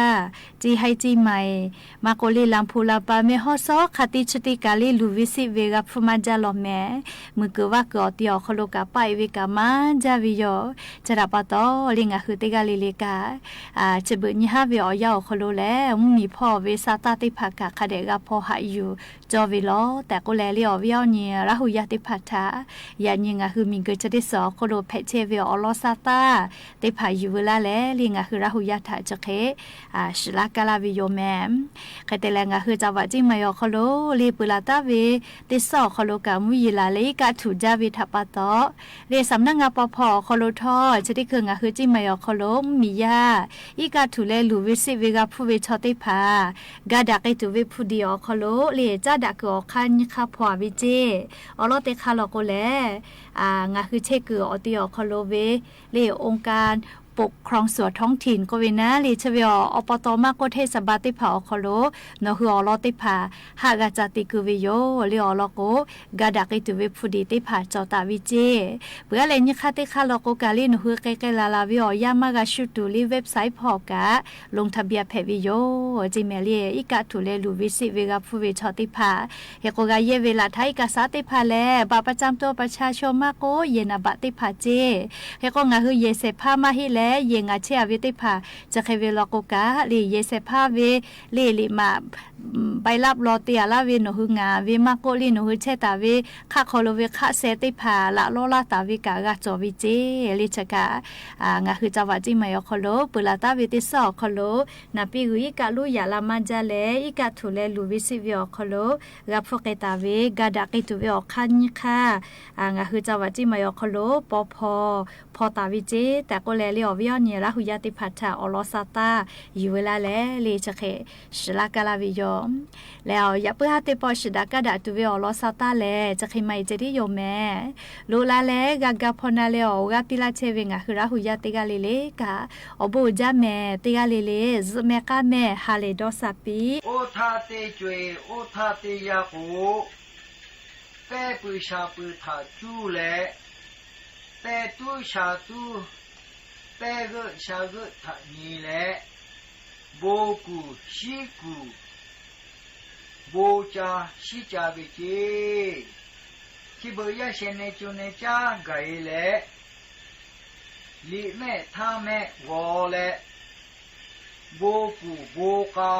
စံၣ်ဟဲစံၣ်မၤ မၤကိးလၢ လၢၢ်ဖူလၢၢ်ပၢ် မဲၢ်ဟီၣ်စီ ခးတံၢ်ဆၢတံၢ်ကးလၢ လူၤဝံစံးဝဲ ဂၤဖုမါကၠၢ်လီၤမဲာ် မုၢ်ကၢၢ်ဝၣ်ကၢၢ်အီၤတ့ၢ်အီၤခီလိကး ပာ်အီၤဝဲကးမါကၠၢ်ဝဲယိာ်. ဆၢတၢ်ပာ်တီၤလၢ ငါးဟုတ့ၢ်ဂၤလံၤလံၤကး ဆၢဘၢၣ်ညါဟးဝဲအီၤယါအီၤခီလိလဲၣ် မူမံၤဖီၣ်ဝ့စးတၢ်သ့ၣ်တဖၣ်ကး ခးဒဲးဂၤဖီၣ်ဟးယူၤကၠီဝဲလီၤ. တၢ်ကိးလဲၣ်လၢအီၤဝဲအီၤန့ၣ် ရၣ်ဟူးယါသ့ၣ်တဖၣ်ထၢၣ် ယၤနံၤ ငါးဟုမံၤကၢၢ်ဆၢတ့ၢ်စၢၤအီၤခီလိ ဖဲးဆဲးဝဲအီၤလီၤစးတၢ်သ့ၣ်တဖၣ်ယူၤဝဲလၢ်လဲၣ် လၢငါးဟုရၣ်ဟူးယါထၢၣ် စၢဃဲး စှၤလၢ်ကၢ်လၢ်ဝဲယိာ်မဲာ်. ဃဲးတဲလဲၣ် ငါးဟုစးဝးစံၣ်မၤအီၤခီလိ လၢပၢၤလၢ်တၢ်ဝဲ တ့ၢ်စၢၤအီၤခီလိကး မူယံၤလၢ်လၢအံၤကးထူၣ်ကၠၢ်ဝဲထၢၣ်ပာ်တီၤ လၢစးမနၢ်ငါပီၤဖီၣ်အီၤခီလိထီၣ် ဆၢထံၣ်ခု ငါးဟုစံၣ်မၤအီၤခီလိ မူမံၤယါ အံၤကးထူၣ်လၢလူၤဝဲစံးဝဲ ဂၤဖုဝဲဆီသ့ၣ်တဖၣ် ကၤဒၣ်က့ၤတုၤဝဲဖုဒံးအီၤခီလိ လၢကၠၢ်ဒၣ်က့ၤအီၤခါနံၣ်ခါဖီၣ်အဝဲစ့ၢ် အီၤလီၤတ့ၢ်ခါလီၤကိးလဲၣ် ငါးဟုဆဲးကုၢ်အီၤတ့ၢ်အီၤခီလိဝဲ လၢ องค์การปกครองส่วนท้องถิ่น ကိးဝဲနၤ လၢဆၢဝဲအီၤ อบต မးကိး เทศบาลသ့ၣ်တဖၣ်အီၤခီလိ နီၢ်ဟုအီၤလီၤသ့ၣ်တဖၣ် ဟးဂၤစၢ်တံၢ်ကုၢ်ဝဲယိာ် လၢအီၤလီၤကိး ကၤဒၣ်က့ၤတုၤဝဲဖုဒံးသ့ၣ်တဖၣ် ကၠီၣ်တၢ်ဝဲစ့ၢ်. ပှၤလၢညါခါတ့ၢ်ခါလီၤကိးကးလၢ နီၢ်ဟုကဲကဲလၢ်လၢ်ဝဲအီၤယါ မၤဂၤဆူၣ်တူၢ်လၢ เว็บไซต์ ဖီၣ်ကး ลงทะเบียน ဖဲးဝဲယိာ် စံးမဲာ်လၢ အံၤကးထူၣ်လၢလူၤဝဲစံးဝဲ ဂၤဖုဝဲဆီသ့ၣ်တဖၣ် ဟဲကိးဂၤယဲၢ်ဝဲလၢ်ထါ เอกสารသ့ၣ်တဖၣ်လဲၣ် บัตรประจำตัวประชาชน မးကိး ယဲၢ်နံပါတ်သ့ၣ်တဖၣ်စ့ၢ်. ဟဲကိး ငါးဟုယဲၢ်ဆဲးဖးမးဟ့ၣ်လဲၣ် ယဲၢ်ငါးဆဲးအဝဲသ့ၣ်တဖၣ် စၢဃဲးဝဲလီၤကိးကး လၢယဲၢ်ဆဲးဖးဝဲ လၢလံာ်မး ใบรับรอง တ့ၢ်အလၢ်ဝဲ နီၢ်ဟုငါဝဲ မးကိးလံ နီၢ်ဟုဆဲးတၢ်ဝဲ ခးခီလိာ်ဝဲ ခးစဲးသ့ၣ်တဖၣ် လၢလီၢ်လၢ်တၢ်ဝဲကး ဂၤကၠီၣ်ဝဲစ့ၢ် လၢဆၢကး ငါးဟုစးဝးစံၣ်မၤအီၤခီလိ ပၢၤလၢ်တၢ်ဝဲတ့ၢ်စၢၤအီၤခီလိ နၢ်ပံဂုၤ အံၤကးလူၤယၤလၢ်မးကၠၢ်လဲၣ် အံၤကးထူၣ်လၢလူၤဝဲစံးဝဲအီၤခီလိ ဂၤဖုကဲတၢ်ဝဲ ကၤဒၣ်က့ၤတုၤဝဲအီၤခါနံၣ်ခါ ငါးဟုစးဝးစံၣ်မၤအီၤခီလိ ပီၤဖီၣ် ဖီၣ်တၢ်ဝဲစ့ၢ် တၢ်ကိးလဲၣ်လၢ ဝဲညီရၢ်ဟူယၢ်သ့ၣ်တဖၣ် ထၢၣ်အီၣ်လီၢ်ဆၣ်တၢ် ယူႇဝဲလၢ်လဲၣ်လၢ ဆၢခဲ ရှုလၢ်ကလၢ်ဝဲယီၤ လၢ ယပၢ်ဟးသ့ၣ်ပီၣ် ရှုဒါကဒါတူၺ်ဝဲအီၣ်လီၢ်ဆၣ်တၢ်လဲၣ် ဆၢခဲ မၤအံၤတ့ၢ်ယိာ်မဲာ် လိၣ်လၢ်လၢ် ဂၤဂၤဖီနၤလၢအီၣ် အီၣ်ဂၤသံလၢ်ထဲဝဲ ငါဟူရၢ်ဟူယၢ်သ့ၣ်ဂၤလၢ်လၢ်က အီၣ်ဘိၣ်ဒါမဲာ်သ့ၣ်ဂၤလၢ်လၢ် စူမဲာ်ကါမဲာ် ဟးလဲၢ်ဒီးစၢ်ပံ အိၣ်ထၢၣ်တ့ၢ်ကွဲး အိၣ်ထၢၣ်တ့ၢ်ယၢ်ကိ ပဲပုၢ်ဆၣ်ပုၢ်ထးကူလဲၣ် ပဲတူဆၣ်တူ ပဲဂၢၢ်ဆၣ်ဂၢၢ်ထးနံၤလဲၣ် ဘိၣ်ကူၣ်ဆံးကူၣ် ဘိၣ်ကၠၢဆံးကၠၢဝဲက့ ခံဘိယၢ်ဆဲနဲၣ်ကၠိနဲၣ်ကၠၢ်ဂၤအံၤလဲၣ် လံာ်မဲာ်ထါမဲာ်ဂီၤလဲၣ် ဘိၣ်ကူၣ်ဘိၣ်ကၠၢ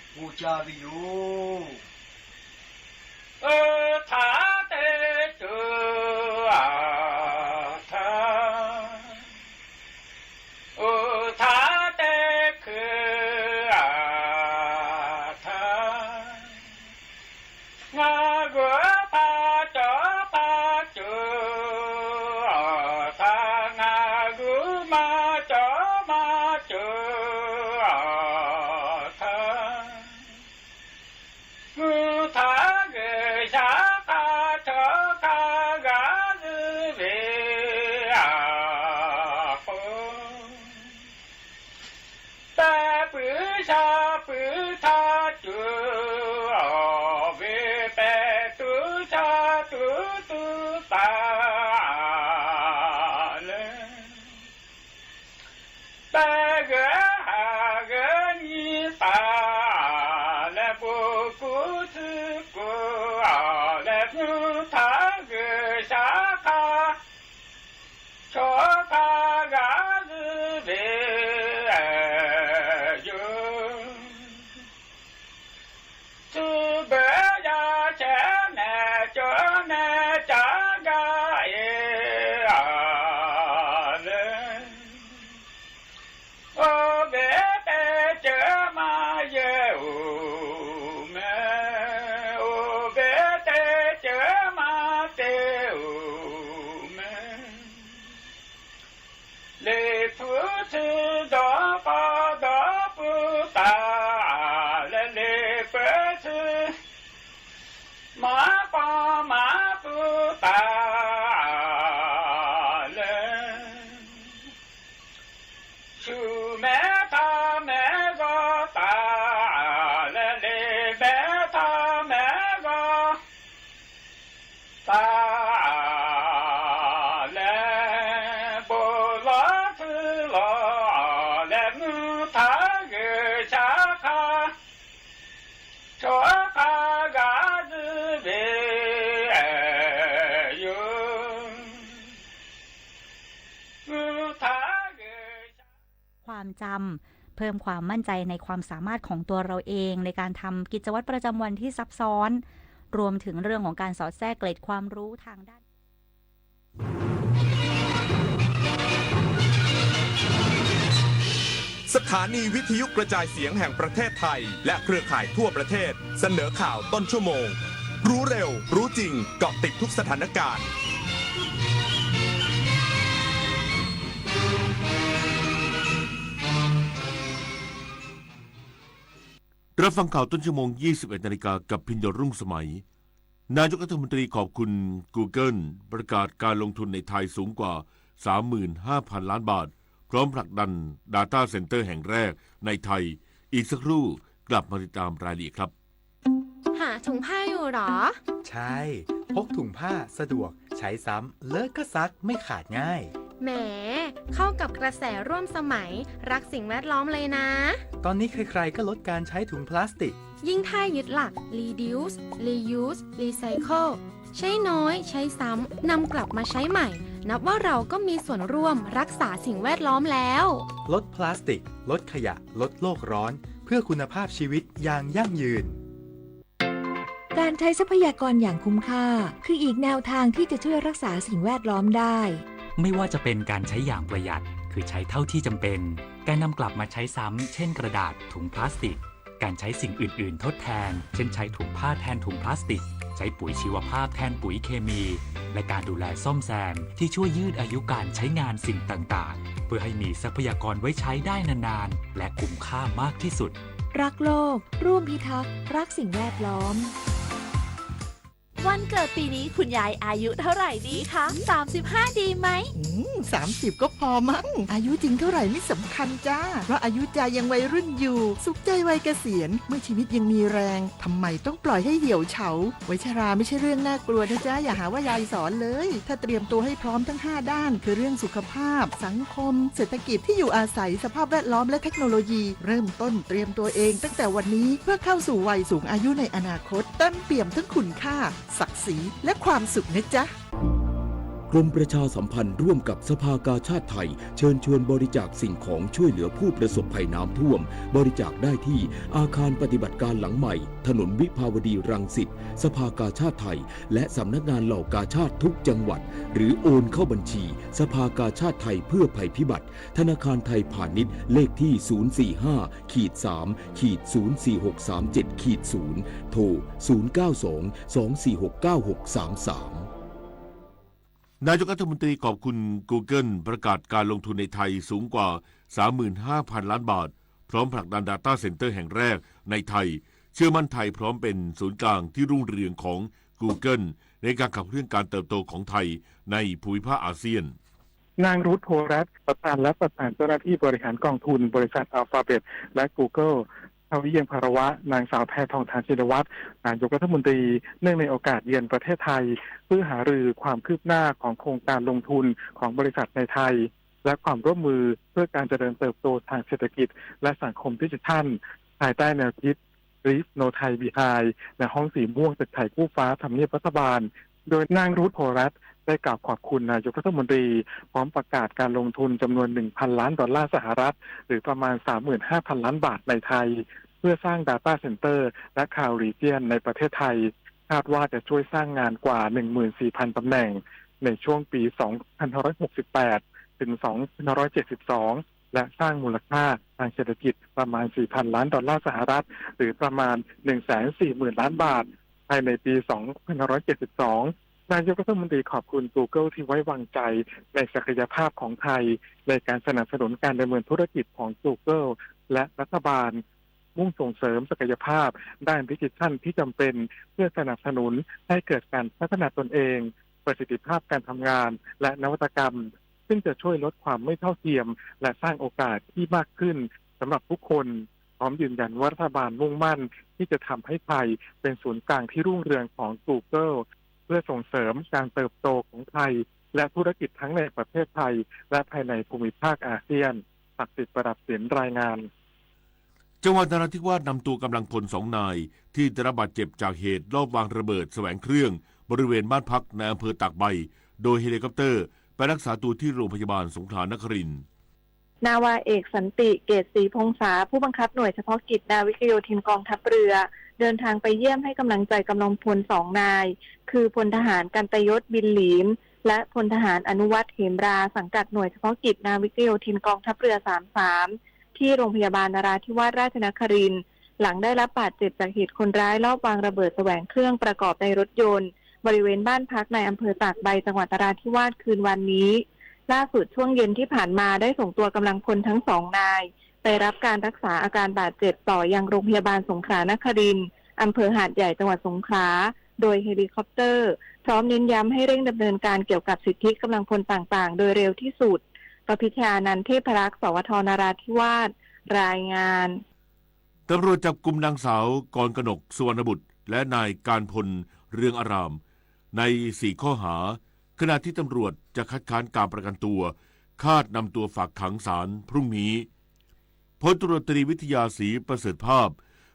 ဘိၣ်ကၠၢဝဲယိၤ အၢ ထၢၣ်တ့ၢ်တူၢ် အၢ ထၢၣ် အိၣ်ထၢၣ်တ့ၢ်ခုၣ် အၢ ထၢၣ် ငါဂုၤဖးကၠီ ဖးကၠီ အၢ ထၢၣ် ငါဂုၤမၤကၠီ မၤကၠီ အၢ ထၢၣ် မုၢ်ထၢၣ်ဂဲၤဆၢခါ ထီခါဂၤဒုးဝဲ အၢ ဃိ ပဲပုၢ်ဆၣ်ပုၢ်ထးကူ အီၣ်ဝဲ ပဲတူဆၣ်တူတူသၣ်လဲၣ် ပဲဂဲၤဟးဂဲၤနံၤသၣ်လဲၣ် ဘိၣ်ကူၣ်ထူကူၣ် အၢ လဲၣ် မုၢ်ထၢၣ်ဂဲၤဆၢခါ ထီခါဂၤဒုးဝဲယိၤ သူဘဲယၢ်ဆဲနဲၣ်ကၠိနဲၣ်ကၠၢ်ဂၤအံၤ အၢ လဲၣ် အိၣ်ဘဲတဲကၢၤမးယဲၢ်အိၣ်မဲာ် အိၣ်ဘဲတဲကၢၤမးတဲအိၣ်မဲာ် လ့ၣ်ဖုထူဒီးပၢ်ဒီးပုၢ်သၣ်လဲၣ် လ့ၣ်ပၢထူ မၤပၢ်မၤပုၢ်သၣ်လဲၣ် ဆူမဲာ်ထးမဲာ်ဂီၤသၣ်လဲၣ် လ့ၣ်မဲာ်ထးမဲာ်ဂီၤသၣ်လဲၣ် ဘိၣ်လီၤထူလီၤလဲၣ် မုၢ်ထၢၣ်ဂဲၤဆၢခါ ထီခါဂၤဒုးဝဲယိၤ မုၢ်ထၢၣ်ဂဲၤဆၢ ความจำ เพิ่มความมั่นใจในความสามารถของตัวเราเองในการทำกิจวัตรประจำวันที่ซับซ้อน รวมถึงเรื่องของการสอดแทรกเกร็ดความรู้ทางด้าน สถานีวิทยุกระจายเสียงแห่งประเทศไทย และเครือข่ายทั่วประเทศ เสนอข่าวต้นชั่วโมง รู้เร็ว รู้จริง เกาะติดทุกสถานการณ์ รับฟังข่าวต้นชั่วโมง ยี่สิบเอ็ดนาฬิกา กับพิญโญรุ่งสมัย นายกรัฐมนตรีขอบคุณ Google ประกาศการลงทุนในไทยสูงกว่า สามหมื่นห้าพันล้านบาท พร้อมผลักดัน Data Center แห่งแรกในไทย อีกสักครู่กลับมาติดตามรายละเอียดครับ หาถุงผ้าอยู่เหรอ ใช่ พกถุงผ้าสะดวก ใช้ซ้ำ เลอะก็ซัก ไม่ขาดง่าย แหม เข้ากับกระแสร่วมสมัย รักสิ่งแวดล้อมเลยนะ ตอนนี้ใครๆ ก็ลดการใช้ถุงพลาสติก ยิ่งถ้ายึดหลัก reduce reuse recycle ใช้น้อย ใช้ซ้ำ นำกลับมาใช้ใหม่ นับว่าเราก็มีส่วนร่วมรักษาสิ่งแวดล้อมแล้ว ลดพลาสติก ลดขยะ ลดโลกร้อน เพื่อคุณภาพชีวิตอย่างยั่งยืน การใช้ทรัพยากรอย่างคุ้มค่า คืออีกแนวทางที่จะช่วยรักษาสิ่งแวดล้อมได้ ไม่ว่าจะเป็นการใช้อย่างประหยัด คือใช้เท่าที่จำเป็น การนำกลับมาใช้ซ้ำ เช่นกระดาษ ถุงพลาสติก การใช้สิ่งอื่นๆ ทดแทน เช่นใช้ถุงผ้าแทนถุงพลาสติก ใช้ ช้ปุ๋ยชีวภาพแทนปุ๋ยเคมี และการดูแลซ่อมแซมที่ช่วยยืดอายุการใช้งานสิ่งต่างๆ เพื่อให้มีทรัพยากรไว้ใช้ได้นานๆ และคุ้มค่ามากที่สุด รักโลก ร่วมพิทักษ์ รักสิ่งแวดล้อม วันเกิดปีนี้คุณยายอายุเท่าไหร่ดีคะ สามสิบห้า ดีไหม อืม สามสิบ ก็พอมั้ง อายุจริงเท่าไหร่ไม่สำคัญจ้า เพราะอายุจายังวัยรุ่นอยู่ สุขใจวัยเกษียณ เมื่อชีวิตยังมีแรง ทำไมต้องปล่อยให้เหี่ยวเฉา วัยชราไม่ใช่เรื่องน่ากลัวนะจ๊ะ อย่าหาว่ายายสอนเลย ถ้าเตรียมตัวให้พร้อมทั้งห้าด้าน คือเรื่องสุขภาพ สังคม เศรษฐกิจ ที่อยู่อาศัย สภาพแวดล้อม และเทคโนโลยี เริ่มต้นเตรียมตัวเองตั้งแต่วันนี้ เพื่อเข้าสู่วัยสูงอายุในอนาคต เต็มเปี่ยมทั้งคุณค่า ศักดิ์ศรี และความสุขนะจ๊ะ กรมประชาสัมพันธ์ร่วมกับสภากาชาดไทย เชิญชวนบริจาคสิ่งของช่วยเหลือผู้ประสบภัยน้ำท่วม บริจาคได้ที่อาคารปฏิบัติการหลังใหม่ ถนนวิภาวดีรังสิต สภากาชาดไทย และสำนักงานเหล่ากาชาดทุกจังหวัด หรือโอนเข้าบัญชี สภากาชาดไทยเพื่อภัยพิบัติ ธนาคารไทยพาณิชย์ เลขที่ ศูนย์สี่ห้าขีดสามขีดศูนย์สี่หกสามเจ็ดขีดศูนย์ โทร ศูนย์เก้าสอง สองสี่หก เก้าหกสามสาม นายกรัฐมนตรีขอบคุณ Google ประกาศการลงทุนในไทยสูงกว่า สามหมื่นห้าพัน ล้านบาท พร้อมผลักดัน Data Center แห่งแรกในไทย เชื่อมั่นไทยพร้อมเป็นศูนย์กลางที่รุ่งเรืองของ Google ในการขับเคลื่อนการเติบโตของไทยในภูมิภาคอาเซียน นาง Ruth Porat ประธานและประสานเจ้าหน้าที่บริหารกองทุนบริษัท Alphabet และ Google เข้าเยี่ยมคารวะนางสาวแพทองธาร ชินวัตร นายกรัฐมนตรี เนื่องในโอกาสเยือนประเทศไทย เพื่อหารือความคืบหน้าของโครงการลงทุนของบริษัทในไทย และความร่วมมือเพื่อการเจริญเติบโตทางเศรษฐกิจ และสังคมดิจิทัล ภายใต้แนวคิด Leave No Thai Behind และห้องสีม่วงตึกไทยคู่ฟ้าทำเนียบรัฐบาล โดยนาง Ruth Porat ได้กล่าวขอบคุณนายกรัฐมนตรี พร้อมประกาศการลงทุนจำนวน หนึ่งพัน ล้านดอลลาร์สหรัฐ หรือประมาณ สามหมื่นห้าพัน ล้านบาทในไทย เพื่อสร้าง Data Center และ Cloud Region ในประเทศไทย คาดว่าจะช่วยสร้างงานกว่า หนึ่งหมื่นสี่พัน ตำแหน่ง ในช่วงปี สองพันห้าร้อยหกสิบแปด ถึง สองพันห้าร้อยเจ็ดสิบสอง และสร้างมูลค่าทางเศรษฐกิจประมาณ สี่พัน ล้านดอลลาร์สหรัฐ หรือประมาณ หนึ่งแสนสี่หมื่น ล้านบาท ภายในปี สองพันห้าร้อยเจ็ดสิบสอง นายกรัฐมนตรีขอบคุณ Google ที่ไว้วางใจในศักยภาพของไทย ในการสนับสนุนการดำเนินธุรกิจของ Google และรัฐบาล มุ่งส่งเสริมศักยภาพด้านดิจิทัลที่จำเป็น เพื่อสนับสนุนให้เกิดการพัฒนาตนเอง ประสิทธิภาพการทำงาน และนวัตกรรม ซึ่งจะช่วยลดความไม่เท่าเทียม และสร้างโอกาสที่มากขึ้นสำหรับทุกคน พร้อมยืนยันว่ารัฐบาลมุ่งมั่นที่จะทำให้ไทยเป็นศูนย์กลางที่รุ่งเรืองของ Google เพื่อส่งเสริมการเติบโตของไทย และธุรกิจทั้งในประเทศไทย และภายในภูมิภาคอาเซียน ศักดิ์สิทธิ์ ประดับศิลป์ รายงาน จังหวัดนราธิวาสนำตัวกำลังพลสองนายที่ได้รับบาดเจ็บจากเหตุลอบวางระเบิดแสวงเครื่องบริเวณบ้านพักในอำเภอตากใบ โดยเฮลิคอปเตอร์ไปรักษาตัวที่โรงพยาบาลสงขลานครินทร์ นาวาเอกสันติ เกตศรีพงษา ผู้บังคับหน่วยเฉพาะกิจนาวิกโยธินกองทัพเรือ เดินทางไปเยี่ยมให้กำลังใจกำลังพลสองนาย คือพลทหารกันตยศ บินหลีม และพลทหารอนุวัฒน์ เหมรา สังกัดหน่วยเฉพาะกิจนาวิกโยธินกองทัพเรือ สามสาม ที่โรงพยาบาลนราธิวาสราชนครินทร์ หลังได้รับบาดเจ็บจากเหตุคนร้ายลอบวางระเบิดแสวงเครื่องประกอบในรถยนต์ บริเวณบ้านพักในอำเภอตากใบ จังหวัดนราธิวาส คืนวันนี้ ล่าสุดช่วงเย็นที่ผ่านมาได้ส่งตัวกำลังพลทั้งสองนาย ไปรับการรักษาอาการบาดเจ็บต่อยังโรงพยาบาลสงขลานครินทร์ อำเภอหาดใหญ่ จังหวัดสงขลา โดยเฮลิคอปเตอร์ พร้อมเน้นย้ำให้เร่งดำเนินการเกี่ยวกับสิทธิกำลังพลต่างๆ โดยเร็วที่สุด ประพิชญานันท์ เทพรักษ์ สวท นราธิวาส รายงาน ตำรวจจับกุมนางสาวกรกนก สุวรรณบุตร และนายการพล เรืองอาราม ในสี่ข้อหา ขณะที่ตำรวจจะคัดค้านการประกันตัว คาดนำตัวฝากขังศาลพรุ่งนี้ พลตำรวจตรีวิทยา ศรีประเสริฐภาพ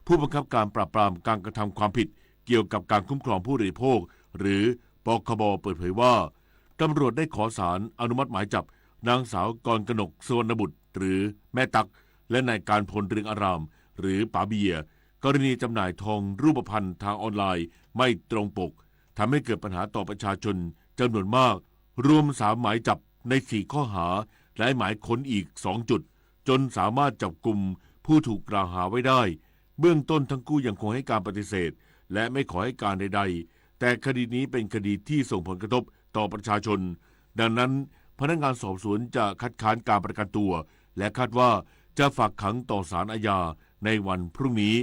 ผู้บังคับการปราบปรามการกระทำความผิดเกี่ยวกับการคุ้มครองผู้บริโภค หรือ ปคบ เปิดเผยว่า ตำรวจได้ขอศาลอนุมัติหมายจับนางสาวกรกนก สุวรรณบุตร หรือแม่ตั๊ก และนายการพล เรืองอาราม หรือป๋าเบียร์ กรณีจำหน่ายทองรูปพรรณทางออนไลน์ไม่ตรงปก ทำให้เกิดปัญหาต่อประชาชนจำนวนมาก รวมสามหมายจับในสี่ข้อหา และหมายค้นอีกสองจุด จนสามารถจับกุมผู้ถูกกล่าวหาไว้ได้ เบื้องต้นทั้งคู่ยังคงให้การปฏิเสธ และไม่ขอให้การใด แต่คดีนี้เป็นคดีที่ส่งผลกระทบต่อประชาชน ดังนั้นพนักงานสอบสวนจะคัดค้านการประกันตัว และคาดว่าจะฝากขังต่อศาลอาญาในวันพรุ่งนี้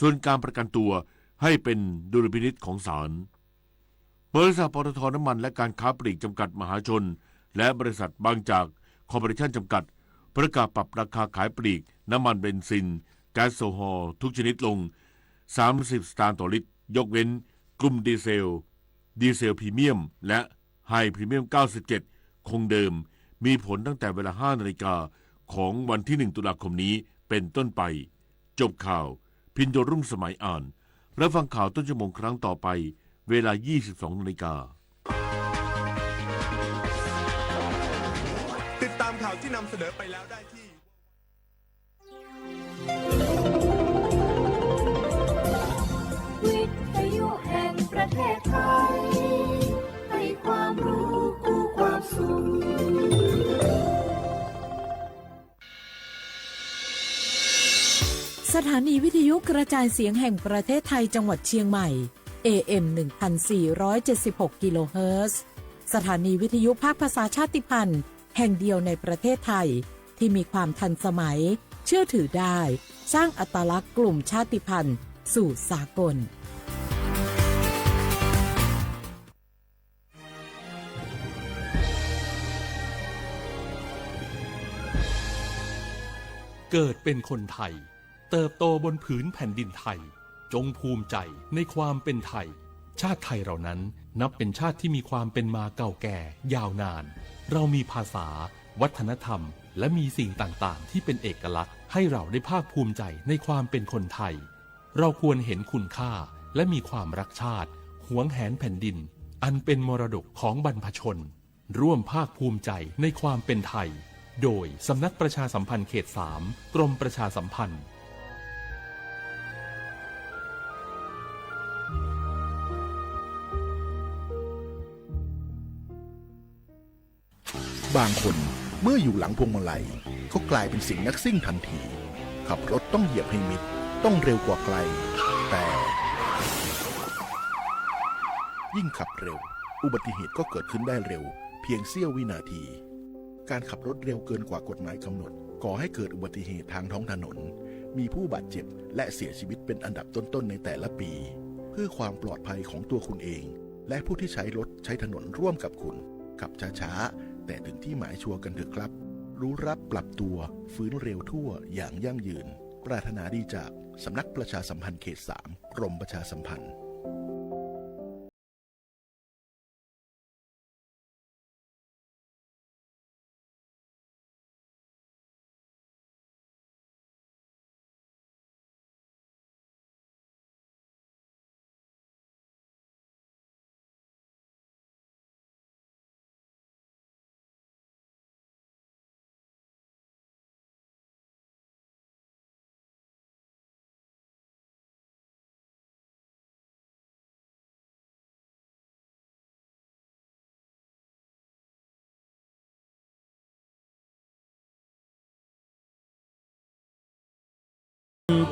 ส่วนการประกันตัวให้เป็นดุลพินิจของศาล บริษัท ปตท น้ำมันและการค้าปลีกจำกัดมหาชน และบริษัทบางจากคอร์ปอเรชั่นจำกัด ประกาศปรับราคาขายปลีกน้ำมันเบนซิน แก๊สโซฮอล์ทุกชนิดลง สามสิบสตางค์ต่อลิตร ยกเว้นกลุ่มดีเซล ดีเซลพรีเมียม และไฮพรีเมียม เก้าสิบเจ็ด คงเดิม มีผลตั้งแต่เวลา ห้านาฬิกาของวันที่ หนึ่ง ตุลาคมนี้เป็นต้นไป จบข่าว พิญโญ รุ่งสมัยอ่าน รับฟังข่าวต้นชั่วโมงครั้งต่อไป เวลา ยี่สิบสองนาฬิกา ติดตามข่าวที่นำเสนอไปแล้วได้ที่ วิทยุแห่งประเทศไทย ให้ความรู้คู่ความสุข สถานีวิทยุกระจายเสียงแห่งประเทศไทยจังหวัดเชียงใหม่ เอ เอ็ม หนึ่งพันสี่ร้อยเจ็ดสิบหก กิโลเฮิรตซ์ สถานีวิทยุภาคภาษาชาติพันธุ์แห่งเดียวในประเทศไทย ที่มีความทันสมัย เชื่อถือได้ สร้างอัตลักษณ์กลุ่มชาติพันธุ์สู่สากล เกิดเป็นคนไทย เติบโตบนผืนแผ่นดินไทย จงภูมิใจในความเป็นไทย ชาติไทยเรานั้นนับเป็นชาติที่มีความเป็นมาเก่าแก่ยาวนาน เรามีภาษา วัฒนธรรม และมีสิ่งต่างๆ ที่เป็นเอกลักษณ์ ให้เราได้ภาคภูมิใจในความเป็นคนไทย เราควรเห็นคุณค่า และมีความรักชาติ หวงแหนแผ่นดิน อันเป็นมรดกของบรรพชน ร่วมภาคภูมิใจในความเป็นไทย โดยสำนักประชาสัมพันธ์เขตสาม กรมประชาสัมพันธ์ บางคนเมื่ออยู่หลังพวงมาลัย ก็กลายเป็นเสียงนักซิ่งทันที ขับรถต้องเหยียบให้มิด ต้องเร็วกว่าใคร แต่ ยิ่งขับเร็ว อุบัติเหตุก็เกิดขึ้นได้เร็ว เพียงเสี้ยววินาที การขับรถเร็วเกินกว่ากฎหมายกำหนด ก่อให้เกิดอุบัติเหตุทางท้องถนน มีผู้บาดเจ็บ และเสียชีวิตเป็นอันดับต้นๆ ในแต่ละปี เพื่อความปลอดภัยของตัวคุณเอง และผู้ที่ใช้รถใช้ถนนร่วมกับคุณ ขับช้าๆ แต่ถึงที่หมายชัวร์กันเถอะครับ รู้รักปรับตัว ฟื้นเร็วทั่วอย่างยั่งยืน ปรารถนาดีจากสำนักประชาสัมพันธ์เขตสาม กรมประชาสัมพันธ์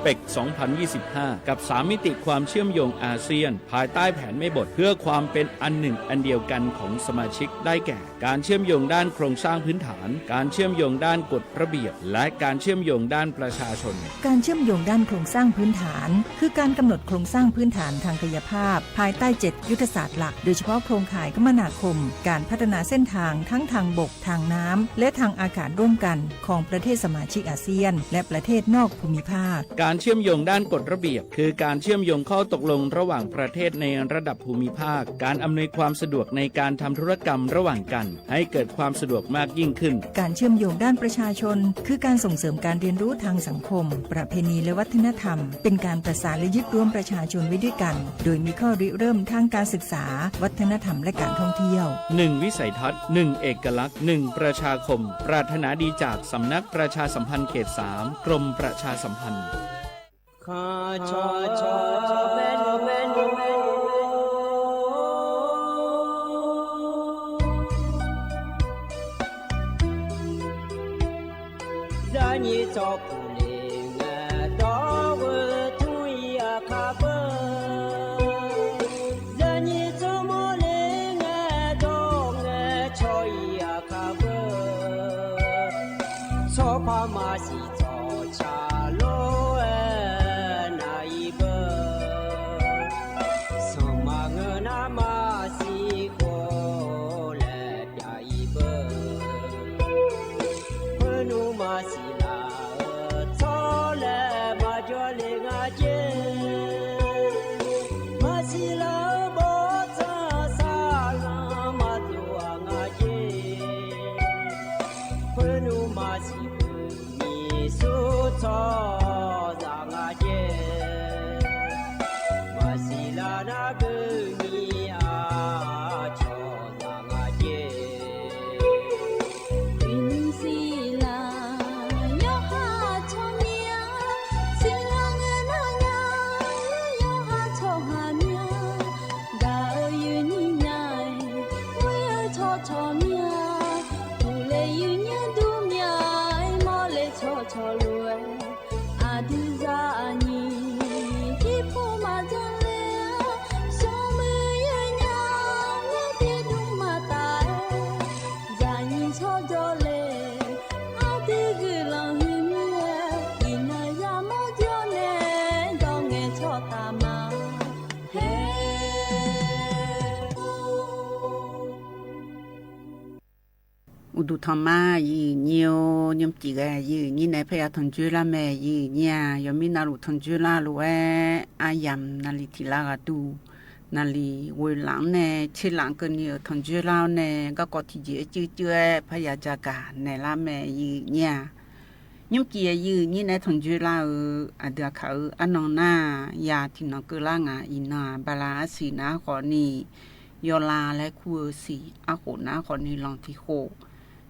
เปก สองพันยี่สิบห้า กับสามมิติความเชื่อมโยงอาเซียน ภายใต้แผนแม่บทเพื่อความเป็นอันหนึ่งอันเดียวกันของสมาชิก ได้แก่ การเชื่อมโยงด้านโครงสร้างพื้นฐาน การเชื่อมโยงด้านกฎระเบียบ และการเชื่อมโยงด้านประชาชน การเชื่อมโยงด้านโครงสร้างพื้นฐาน คือการกำหนดโครงสร้างพื้นฐานทางกายภาพ ภายใต้เจ็ดยุทธศาสตร์หลัก โดยเฉพาะโครงข่ายคมนาคม การพัฒนาเส้นทางทั้งทางบก ทางน้ำ และทางอากาศร่วมกันของประเทศสมาชิกอาเซียน และประเทศนอกภูมิภาค การเชื่อมโยงด้านกฎระเบียบ คือการเชื่อมโยงข้อตกลงระหว่างประเทศในระดับภูมิภาค การอำนวยความสะดวกในการทำธุรกรรมระหว่างกัน ให้เกิดความสะดวกมากยิ่งขึ้น การเชื่อมโยงด้านประชาชน คือการส่งเสริมการเรียนรู้ทางสังคม ประเพณีและวัฒนธรรม เป็นการประสานและยึดรวมประชาชนไว้ด้วยกัน โดยมีข้อริเริ่มทางการศึกษา วัฒนธรรมและการท่องเที่ยว หนึ่งวิสัยทัศน์ หนึ่งเอกลักษณ์ หนึ่งประชาคม ปรารถนาดีจากสำนักประชาสัมพันธ์เขตสาม กรมประชาสัมพันธ์ ထီၣ်ဖးမၤသံၣ်ထီၣ်ဆၣ်လိ အဲၣ်နၤအံၤဘၣ်, သီၣ်မၤငၢၢ်နၤမၤသံၣ်ဃိ လဲၤပၠးအံၤဘၣ်, ဖၢနုာ်မၤသံၣ်လၢ်အၢ ထီၣ်လဲၤမၤကၠီလ့ၣ်ငါက့, မၤသံၣ်လၢ်အၢဘီထၢၣ်သၣ်လၢ် မၤတူၢ်အငါက့, ဖၢနုာ်မၤသံၣ် မံၤဆူထီၣ်သၣ်ငါက့, မၤသံၣ်လၢ်နၤဘုမံၤအါ ထီၣ်သၣ်ငါက့, မံၤသံၣ်လၢ် ယဟးထီၣ်မံၤအါ, သံၣ်လၢ်ငဲၢ်နၤညါ ယဟးထီၣ်ဟးမံၤအါ, ဒၣ်အၢယုၢ်နံၤညါ ဝဲထီၣ်ထီၣ်မံၤအါ, ထူၣ်လဲၤယုၢ်ညါဒူမံၤအါ, မီၣ်လဲၤထီၣ်ထီၣ်လိၤဝဲ, အဒုးစၢ်အနံၤ ထံဖိမၤဒ်လဲၣ်, စီၤမုၢ်ယုၢ်ညါ ဝဲသ့ၣ်ဒိၣ်မးတၢ်, ယၤနံၤထီၣ်ဒီးလဲၣ်, အဒုးဂုာ်လီၤဟုမံၤ, အံၤနၤယၤမီၣ်ဒ်န့ၣ် ဒီးငဲၤထီၣ်တၢ်မၤ ဟဲ အိၣ်ဒူၣ်ထီၣ်မး ယုၢ်ညိ ညိမ့ၢ်စံးဂဲၤ ယုၢ်ညိန့ၣ် ဖဲယၤထီၣ်ကၠိလၢ်မဲာ် ယုၢ်ညိဧါ, ယမ့ၢ်နၢ်လူၢ်ထီၣ်ကၠိလၢ်လိၤဝဲ အါယၢ်နၢ်လံထံၣ်လၢ်ဂၤတူၢ် နၢ်လံဝ့ၤလၢ်န့ၣ် ဆ့လၢ်ကန့ၢ်အထီၣ်ကၠိလၢ်န့ၣ် ကၣ်ကီထံၣ်ကၠံအစုကၠုဝဲ ဖဲယၤကၠၢ်ကၣ်နဲၣ်လၢ်မဲာ် ယုၢ်ညိဧါ ညိမ့ၢ်စံးဂဲၤ ယုၢ်ညိန့ၣ် ထီၣ်ကၠိလၢ်ဧၢ, အဒုးအခါဧၢ အနီၢ်နါ ယၤထံၣ်နီၢ်ကၢၢ်လၢ်ငါ အံၤနၤ ဘၤလးအါဆံးနါဃီန့ၣ် ယီၤလါလၢခူၣ်ဧၢဆံး အဃိးနါဃီန့ၣ် လီၤထံဃိး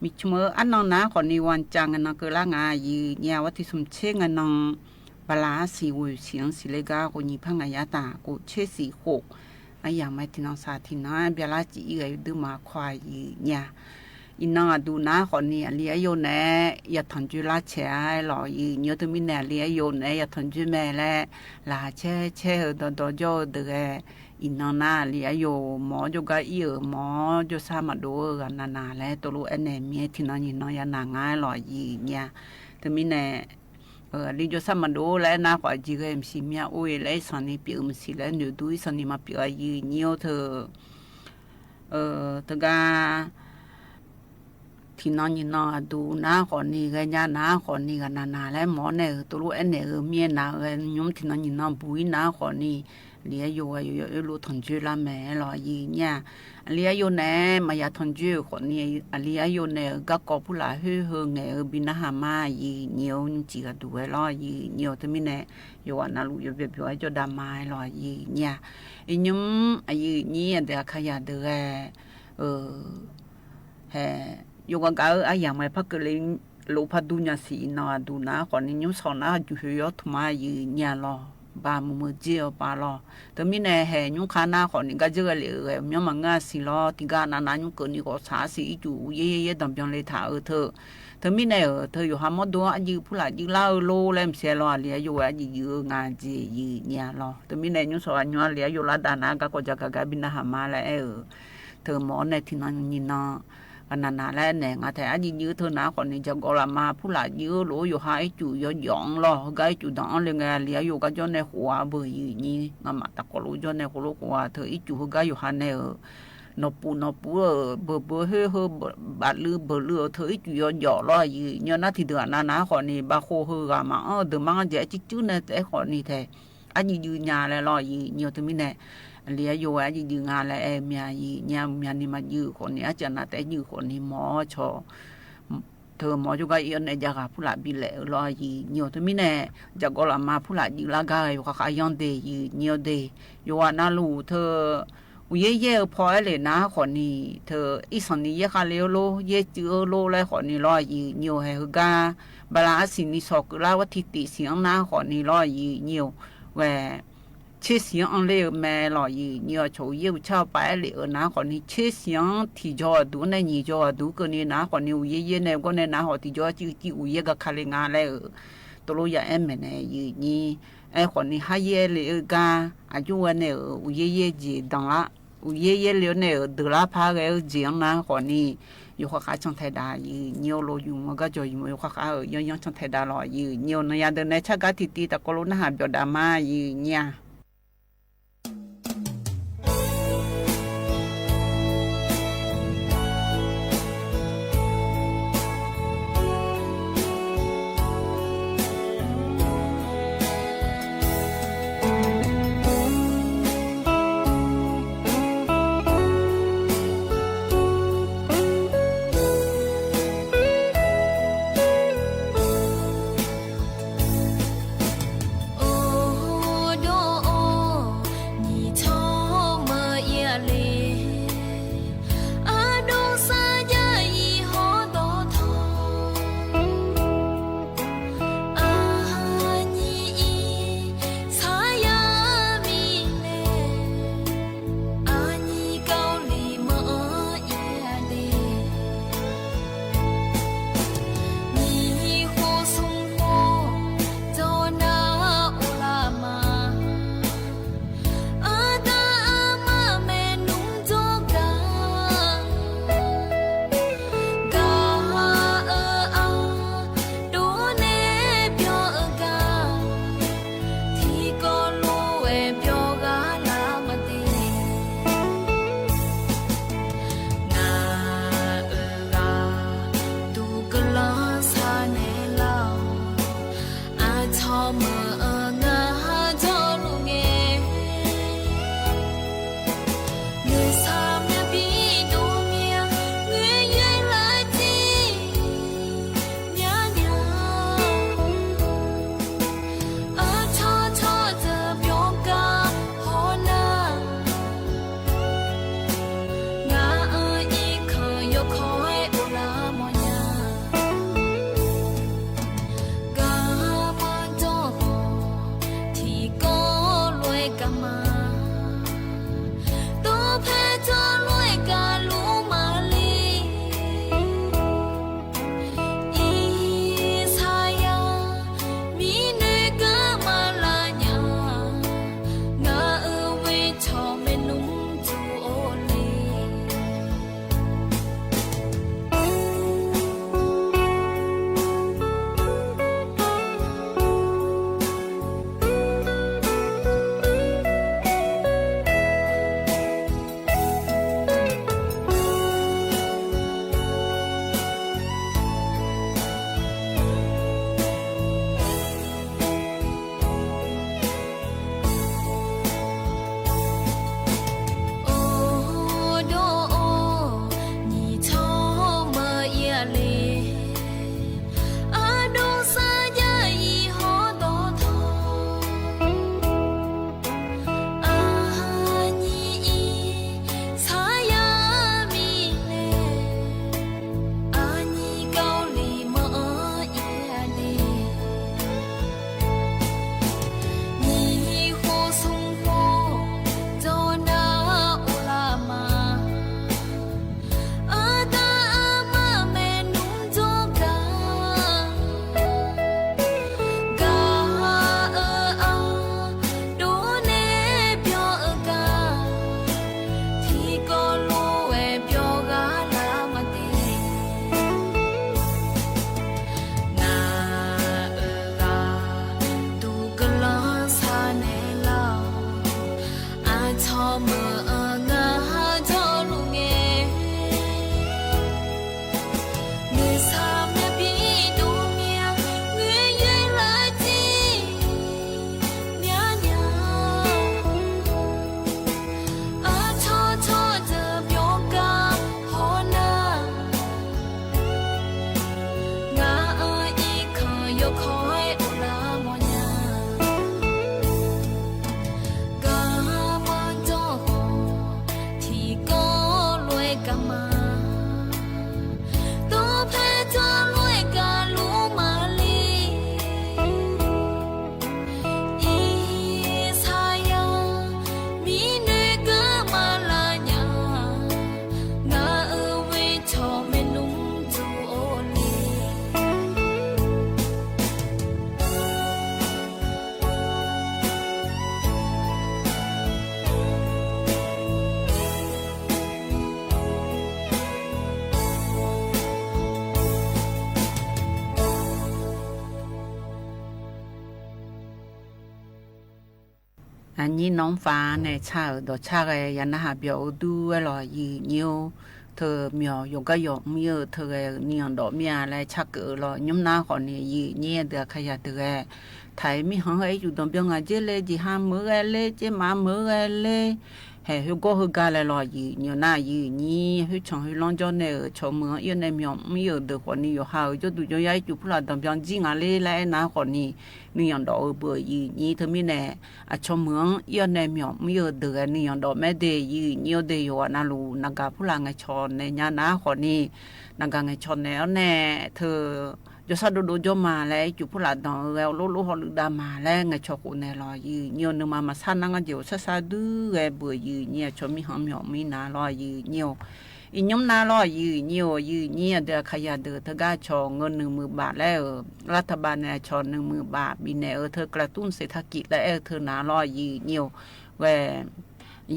မံၤဆၢမုၢ် အနီၢ်နါဃီန့ၣ် ဝၤကၠၢ် ငနီၢ်ကၢၢ်လၢ်ငါ ယုၢ်ညိ ဝဲထံၣ်ဆူၣ်ဆ့ ငနီၢ် ဘၤလးအါဆံးဝ့ၢ်ဆံး စံးလၢဂၤ ဃိးနံၣ်ဖးငါယါတၢ် ကိးဆ့ဆံးဃိး အယၤမ့ၢ်ထံၣ်နီၢ်ဆၢ်ထံၣ်နီၢ် ဘျါလၢ်စံးအံၤဂၤ ယဒုးမၤခွါ ယုၢ်ညိ အံၤနီၢ်အဒူၣ်နါဃီန့ၣ် အလံာ်အယိာ်န့ၣ် ယထီၣ်ကၠိလၢ်ဆဲးလီၤ ယုၢ်ညိ တမံၤန့ၣ် အလံာ်အယိာ်န့ၣ် ယထီၣ်ကၠိမဲာ်လၢ လၢ်ဆဲးဆဲးဧၢ ဒီဒီကၠီဧၢ တဂဲၤ အံၤနီၢ်နါ အလံာ်အယိာ် မ့ၢ်ကၠိဂၤအံၤဧၢ မ့ၢ်ကၠိဆၢ်မၤဒိၣ်ဧၢ ဂၤနၤနၤလဲၣ် တလိၣ်အဲၣ်နဲၣ် မ့ၢ်ထံၣ်နီၢ်ယံၤနီၢ်ယၤနၤငါလီၤ ယုၢ်ညိ တမံၤန့ၣ် အလံာ်ကၠိဆၢ်မၤဒိၣ်လၢအဲၣ်နါဃီ ယုၢ်ဂဲၤ မုၢ်ဆံးမ့ၢ်အိၣ်အံၤလၢ အ့ၣ်စီၤနံၤပျဲး မုၢ်ဆံးလၢနုာ်ဒူ အ့ၣ်စီၤနံၤမၤပျဲး ယုၢ်ညိ အိၣ်ထီၣ် တဂၤ ထံၣ်နီၢ်ယံၤနီၢ်အဒူၣ်နါဃီန့ၣ် ဂဲၤညါနါဃီန့ၣ် ဂၤနၤနၤလဲၣ် မ့ၢ်နဲၣ်ဧၢ တလိၣ်အဲၣ်နဲၣ်ဧၢ မ့ၢ်နၤဧၢ ညိမ့ၢ်ထံၣ်နီၢ်ယံၤနီၢ်ဘူးအံၤနါဃီန့ၣ် အလံာ်အယိာ်ဝဲ ယိယိအ့ၣ်လိာ်ထီၣ်ကၠိလၢ်မဲာ်လီၤ ယုၢ်ညိ အလံာ်အယိာ်န့ၣ် မ့ၢ်ယၤထီၣ်ကၠိဃီန့ၣ် အလံာ်အယိာ်န့ၣ် ဂၤကီၢ်ဖုလၢ်ဟ့ၣ်ဟ့ၣ်ငဲၤဧၢ ဘံနၢ်ဟါမါ ယုၢ်ညိ ညိမ့ၢ်စံးဂၤဒူၣ်ဝဲလီၤ ယုၢ်ညိ တမံၤန့ၣ် ယဝၤနၢ်လူၢ်ယဘျီဘျီ ယိၣ်ဒၣ်မါလီၤ ယုၢ်ညိ အညိမ့ၢ် အယုၢ်ညိ အဒုးအခါယၤတဂဲၤ ဟဲ ယိၤကဂၤဧၢ အယၤမ့ၢ်ဖးကလ့ လိာ်ဖးဒူညါဆံး အံၤနီၢ်အဒူၣ်နါဃီန့ၣ် ညိမ့ၢ်ဆီၣ်နါ ယူၤဟ့ၣ်ယီၤထူၣ်မး ယုၢ်ညိလီၤ ဘၣ်မုာ်မုာ်က့ၢ်အပၢ်လီၤ တမံၤန့ၣ် ဟဲညိခါနါဃီန့ၣ် ဂၤယဲၢ်ဂၤလံဧၢ မ့ၢ်မၤငၢၢ်ဆံးလီၤ တံၤဂၤနးနး ညိကၢးနံၤဂီၤဆါဆံး အံၣ်စူၤ အူယဲယဲယဲ ဒီးဘျီလ့ထးဧၢ ထၢ တမံၤန့ၣ်ဧၢ ထၢ ယိၤဟးမီၣ်ဒိ အယုၢ်ဖုလၢ်ယုၢ်လၢ်ဧၢလိလၢမုၢ်ဆဲးလီၤ အလံာ်အယိာ်ဝဲ အယုၢ်ယုၢ်ဧၢ ငါစ့ ယုၢ်ညိလီၤ တမံၤန့ၣ် ညိဆီၣ်အညိ အလံာ်အယိာ်လၢဒၣ်နါ ဂၤကီၢ်ကၠီကၤကၤ ဘံနၢ်ဟါမါလၢအဲၣ်ဧၢ ထၢမ့ၢ်န့ၣ် ထံၣ်နီၢ်ယံၤနီၢ် ဂၤနၤနၤလဲၣ် နဲၣ် ငါထဲအယုၢ်ယုၢ်ထၢနါဃီန့ၣ် ယဂီၤလၢ်မါဖုလၢ်ယုၢ်လိာ် ယိၤဟးအံၣ်စူၤယီၤယီၤလီၤ ဂၤအံၣ်စူၤဒီးအီၤလၢ အလံာ်အယိာ်ဂၤကၠီန့ၣ်ဃိးဧါဘၣ် ယုၢ်ညိ ငါမၤတၢ်ကီးလိာ်ကၠီန့ၣ်ဃိးလိာ်ဃိးဧါ ထၢအံၣ်စူၤဟ့ၣ်ဂၤယိၤဟးန့ၣ်ဧၢ နီၢ်ပူၤနီၢ်ပူၤဧၢ ဘၢဘၢဟ့ၣ်ဟ့ၣ် ဘၣ်လုၢ်ဘၢလုၢ်ဧၢ ထၢအံၣ်စူၤယီၤယီၤလီၤ ယုၢ်ညိ နါထံၣ်ဒုးဂၤနၤနၤဃီန့ၣ် ဘၣ်ဃိဟ့ၣ်ဂၤမၤအီၣ် ဒုးမါကဲအံၣ်စူၤန့ၣ် တအဲၣ်ဃီန့ၣ်ထဲ အယုၢ်ယုၢ်ညါလၢလီၤ ယုၢ်ညိ တမံၤန့ၣ် အလံာ်အယိာ်ဝဲ အယုၢ်ယုၢ်ငါလၢအဲၣ် မ့ၢ်ယုၢ်ညိ မ့ၢ်န့ၣ်မၤယုၢ်ဃီန့ၣ် အစၢနၤတအဲၣ်ယုၢ်ဃီန့ၣ် မ့ၢ်ဆီၣ် ထၢမ့ၢ်ကၠီဂၤအံၤအီၤန့ၣ် ယဂၤဖုလၢ်ဘံလဲၣ်ဧၢလီၤ ယုၢ်ညိ တမံၤန့ၣ် ယဂီၤလၢ်မါဖုလၢ်ယုၢ်လၢဂၤ ယိၤဃးဃးယီၤဒ့ၣ် ယုၢ်ညိဒ့ၣ် ယိၤဝဲနါလူၢ်ထၢ အိၣ်ယဲၢ်ယဲၢ်ဧၢ ဖီအဲၣ်လ့ၣ်နါဃီန့ၣ် ထၢ အ့ၣ်စီၤနံၤယဲၢ်ဃးလ့ဧၢလိၤ ယဲၢ်စုဧၢလိၤလၢဃီန့ၣ်လီၤ ယုၢ်ညိ ဟဲဟ့ၣ်ဂၤ ဘၤလးအါဆံးနံၤဆီၣ်ကုလၢ်ဝဲထံၣ်တံၣ်ဆံးအီၤနါဃီန့ၣ်လီၤ ယုၢ်ညိ ဝဲ ဆ့ဆံးအီၤလ့ဧၢမဲာ်လီၤ ယုၢ်ညိ ဆိၣ်ယဲၢ်အိၣ်ဆၣ်ပာ်အဲၣ်လ့ၣ်အၢနါဃီန့ၣ် ဆ့ဆံးအီၤထံၣ်ကၠီအဒူၣ်န့ၣ် ညံၣ်ကၠီအဒူၣ်ကန့ၣ် နါဃီန့ၣ် အိၣ်ယဲၢ်ယဲၢ်န့ၣ် ဂီၢ်န့ၣ် နါဃီထံၣ်ကၠီအစုကၠံ အိၣ်ယဲၢ်ဂၤခါလ့ငါလၢဧၢ တလိၣ်ယအဲၣ်မဲာ်န့ၣ် ယုၢ်ညိ အဲၣ်ဃီန့ၣ် ဟါယဲၢ်လ့ဧၢဂၤ အယုၢ်ဝဲန့ၣ်ဧၢ အိၣ်ယဲၢ်ယဲၢ်ယ့ၣ်ဒၣ်လၢ အိုယ့ယ့လဵဝ်န့ၣ် ဒုးလၢ်ဖးဂဲၤအုၣ်ကၠိနၤဃီၤန့ၣ် ယိၤဃၣ်ဃၣ် ช่องไทยดา ယိၤညိၣ်လိၤယိၤမီၤ ကၠီယိၤမီၤ ယိၤဃၣ်ဃၣ် ယိၤညိၣ် ช่องไทยดา လီၤ ယိၤညိၣ် နယၤဒုးနဲ ဆၢကတီၢ်တံၢ်တံၢ် တၢ်ကိးလိနဟးပျီၣ်ဒၣ်မး ယိၤညိၣ် နာ်ညိၣ် နီၢ်ၾၢၣ် နဲ ဆၣ်ဧၢ ဒီးဆၣ်ဂဲၤ ယၤနၢ်ဟးပျီၣ်အီၤဒုဝဲလီၤ ယိာ်ညိၣ်ဧိၤ. ထိးမၠီၤ ယိၤကၢယိၤ မီးဧိၤ ထိးဂဲၤ နံၣ်ယီၣ်ဒီးမ့ၢ်ဧါ လၢဆၣ်ကၢၣ်လီၤ ညိၣ်နၢ်ဃီန့ၣ် ယိာ်ညိၣ် အဒုးအခါယၤဒုးဂဲၤ ထံၣ်မ့ၢ်ဟီၣ်ဟဲ အ့ၣ်ကူၣ်ဒီးဘျီ ငါကၠ့လဲၣ် ကၠ့ဟါမုၢ်ဂဲၤလဲၣ် ကၠ့မးမုၢ်ဂဲၤလဲၣ် ဟဲဟ့ၣ်ဂီၢ်ဟ့ၣ်ကၢလဲၣ်လီၤ ယိာ်ညိၣ်နၢ် ယိာ်ညိၣ် ဟ့ၣ်ဆၢၣ်ဟ့ၣ်လီၢ်ကၠီၣ်နဲၣ်ဧၢ ဆီၣ်မုၢ်အီၣ်နဲၣ် မၠီၤအီၣ်ဧၢ ဒုးဃီန့ၣ် ယိၤဟၣ်ဧၢ ကၠီၣ်ဒူၣ်ကၠီၣ်ယါ အ့ၣ်ကူၣ်ဖုလၢ် ဒီးဘျီကၠံၣ်ငါလဲၣ် လၢအဲၣ်နၢ်ဃီန့ၣ် နံၣ်ယီၣ်ဒီးအီၤဘၣ် ယိာ်ညိၣ် ထိးမ့ၢ်နဲ အဆီၣ်မုၢ်အီၣ်နဲၣ် မၠီၤအီၣ်ဧၢ ဒုးဂဲၤ နံၣ်ယီၣ်ဒီးမ့ၢ်ဒ့ၣ် ယိာ်ညိၣ်ဒ့ၣ် ယိၤဝဲနၢ်လူၤ နဂၤဖုလၢ် ငဲၤဆီၣ်နဲၣ်ညါနၢ်ဃီန့ၣ် နဂၤငဲၤဆီၣ်နဲၣ်အီၣ်နဲၣ် ထိး ကၠီၣ်ဆၣ်ဒိၣ်ဒိၣ်ကၠီၣ်မးလၢ အ့ၣ်ကူၣ်ဖုလၢ် ဒီးဂဲၤ အိၣ်လိၣ်လိၣ်ဟီၣ်လုၢ်ဒၢ်မးလၢ ငဲၤဆီၣ်ဃိးနဲၣ်လီၤ ယိာ်ညိၣ်ဧိၤ နမၤမၤဆၣ်နၢ်ကၠ့ အိၣ်ဆၣ်ဆၣ်ဒုးဂဲၤဘၣ် ယိာ်ညိၣ် အဆီၣ်မ့ၢ်ဟီၣ်မၠီၤမံနၤလီၤ ယိာ်ညိၣ်ဧိၤ အံၤညိၣ်နၢ်လီၤ ယိာ်ညိၣ်ဧိၤ ယိာ်ညိၣ် အဒုးအခါယၤဒုး ထိးဂၤဆီၣ် ငိုၢ်နုၢ်မုၢ်ဘးလၢ ရၢၣ်ထဘၢၣ်နဲၣ် ဆီၣ်နုၢ်မုၢ်ဘး ဘံၣ်နဲၣ်ဧၢ ထိးကလးတူၢ်စ့ထၢၣ်ကံၣ်လၢအဲၣ်ထိးနၤလီၤ ယိာ်ညိၣ်ဧိၤ ဝဲ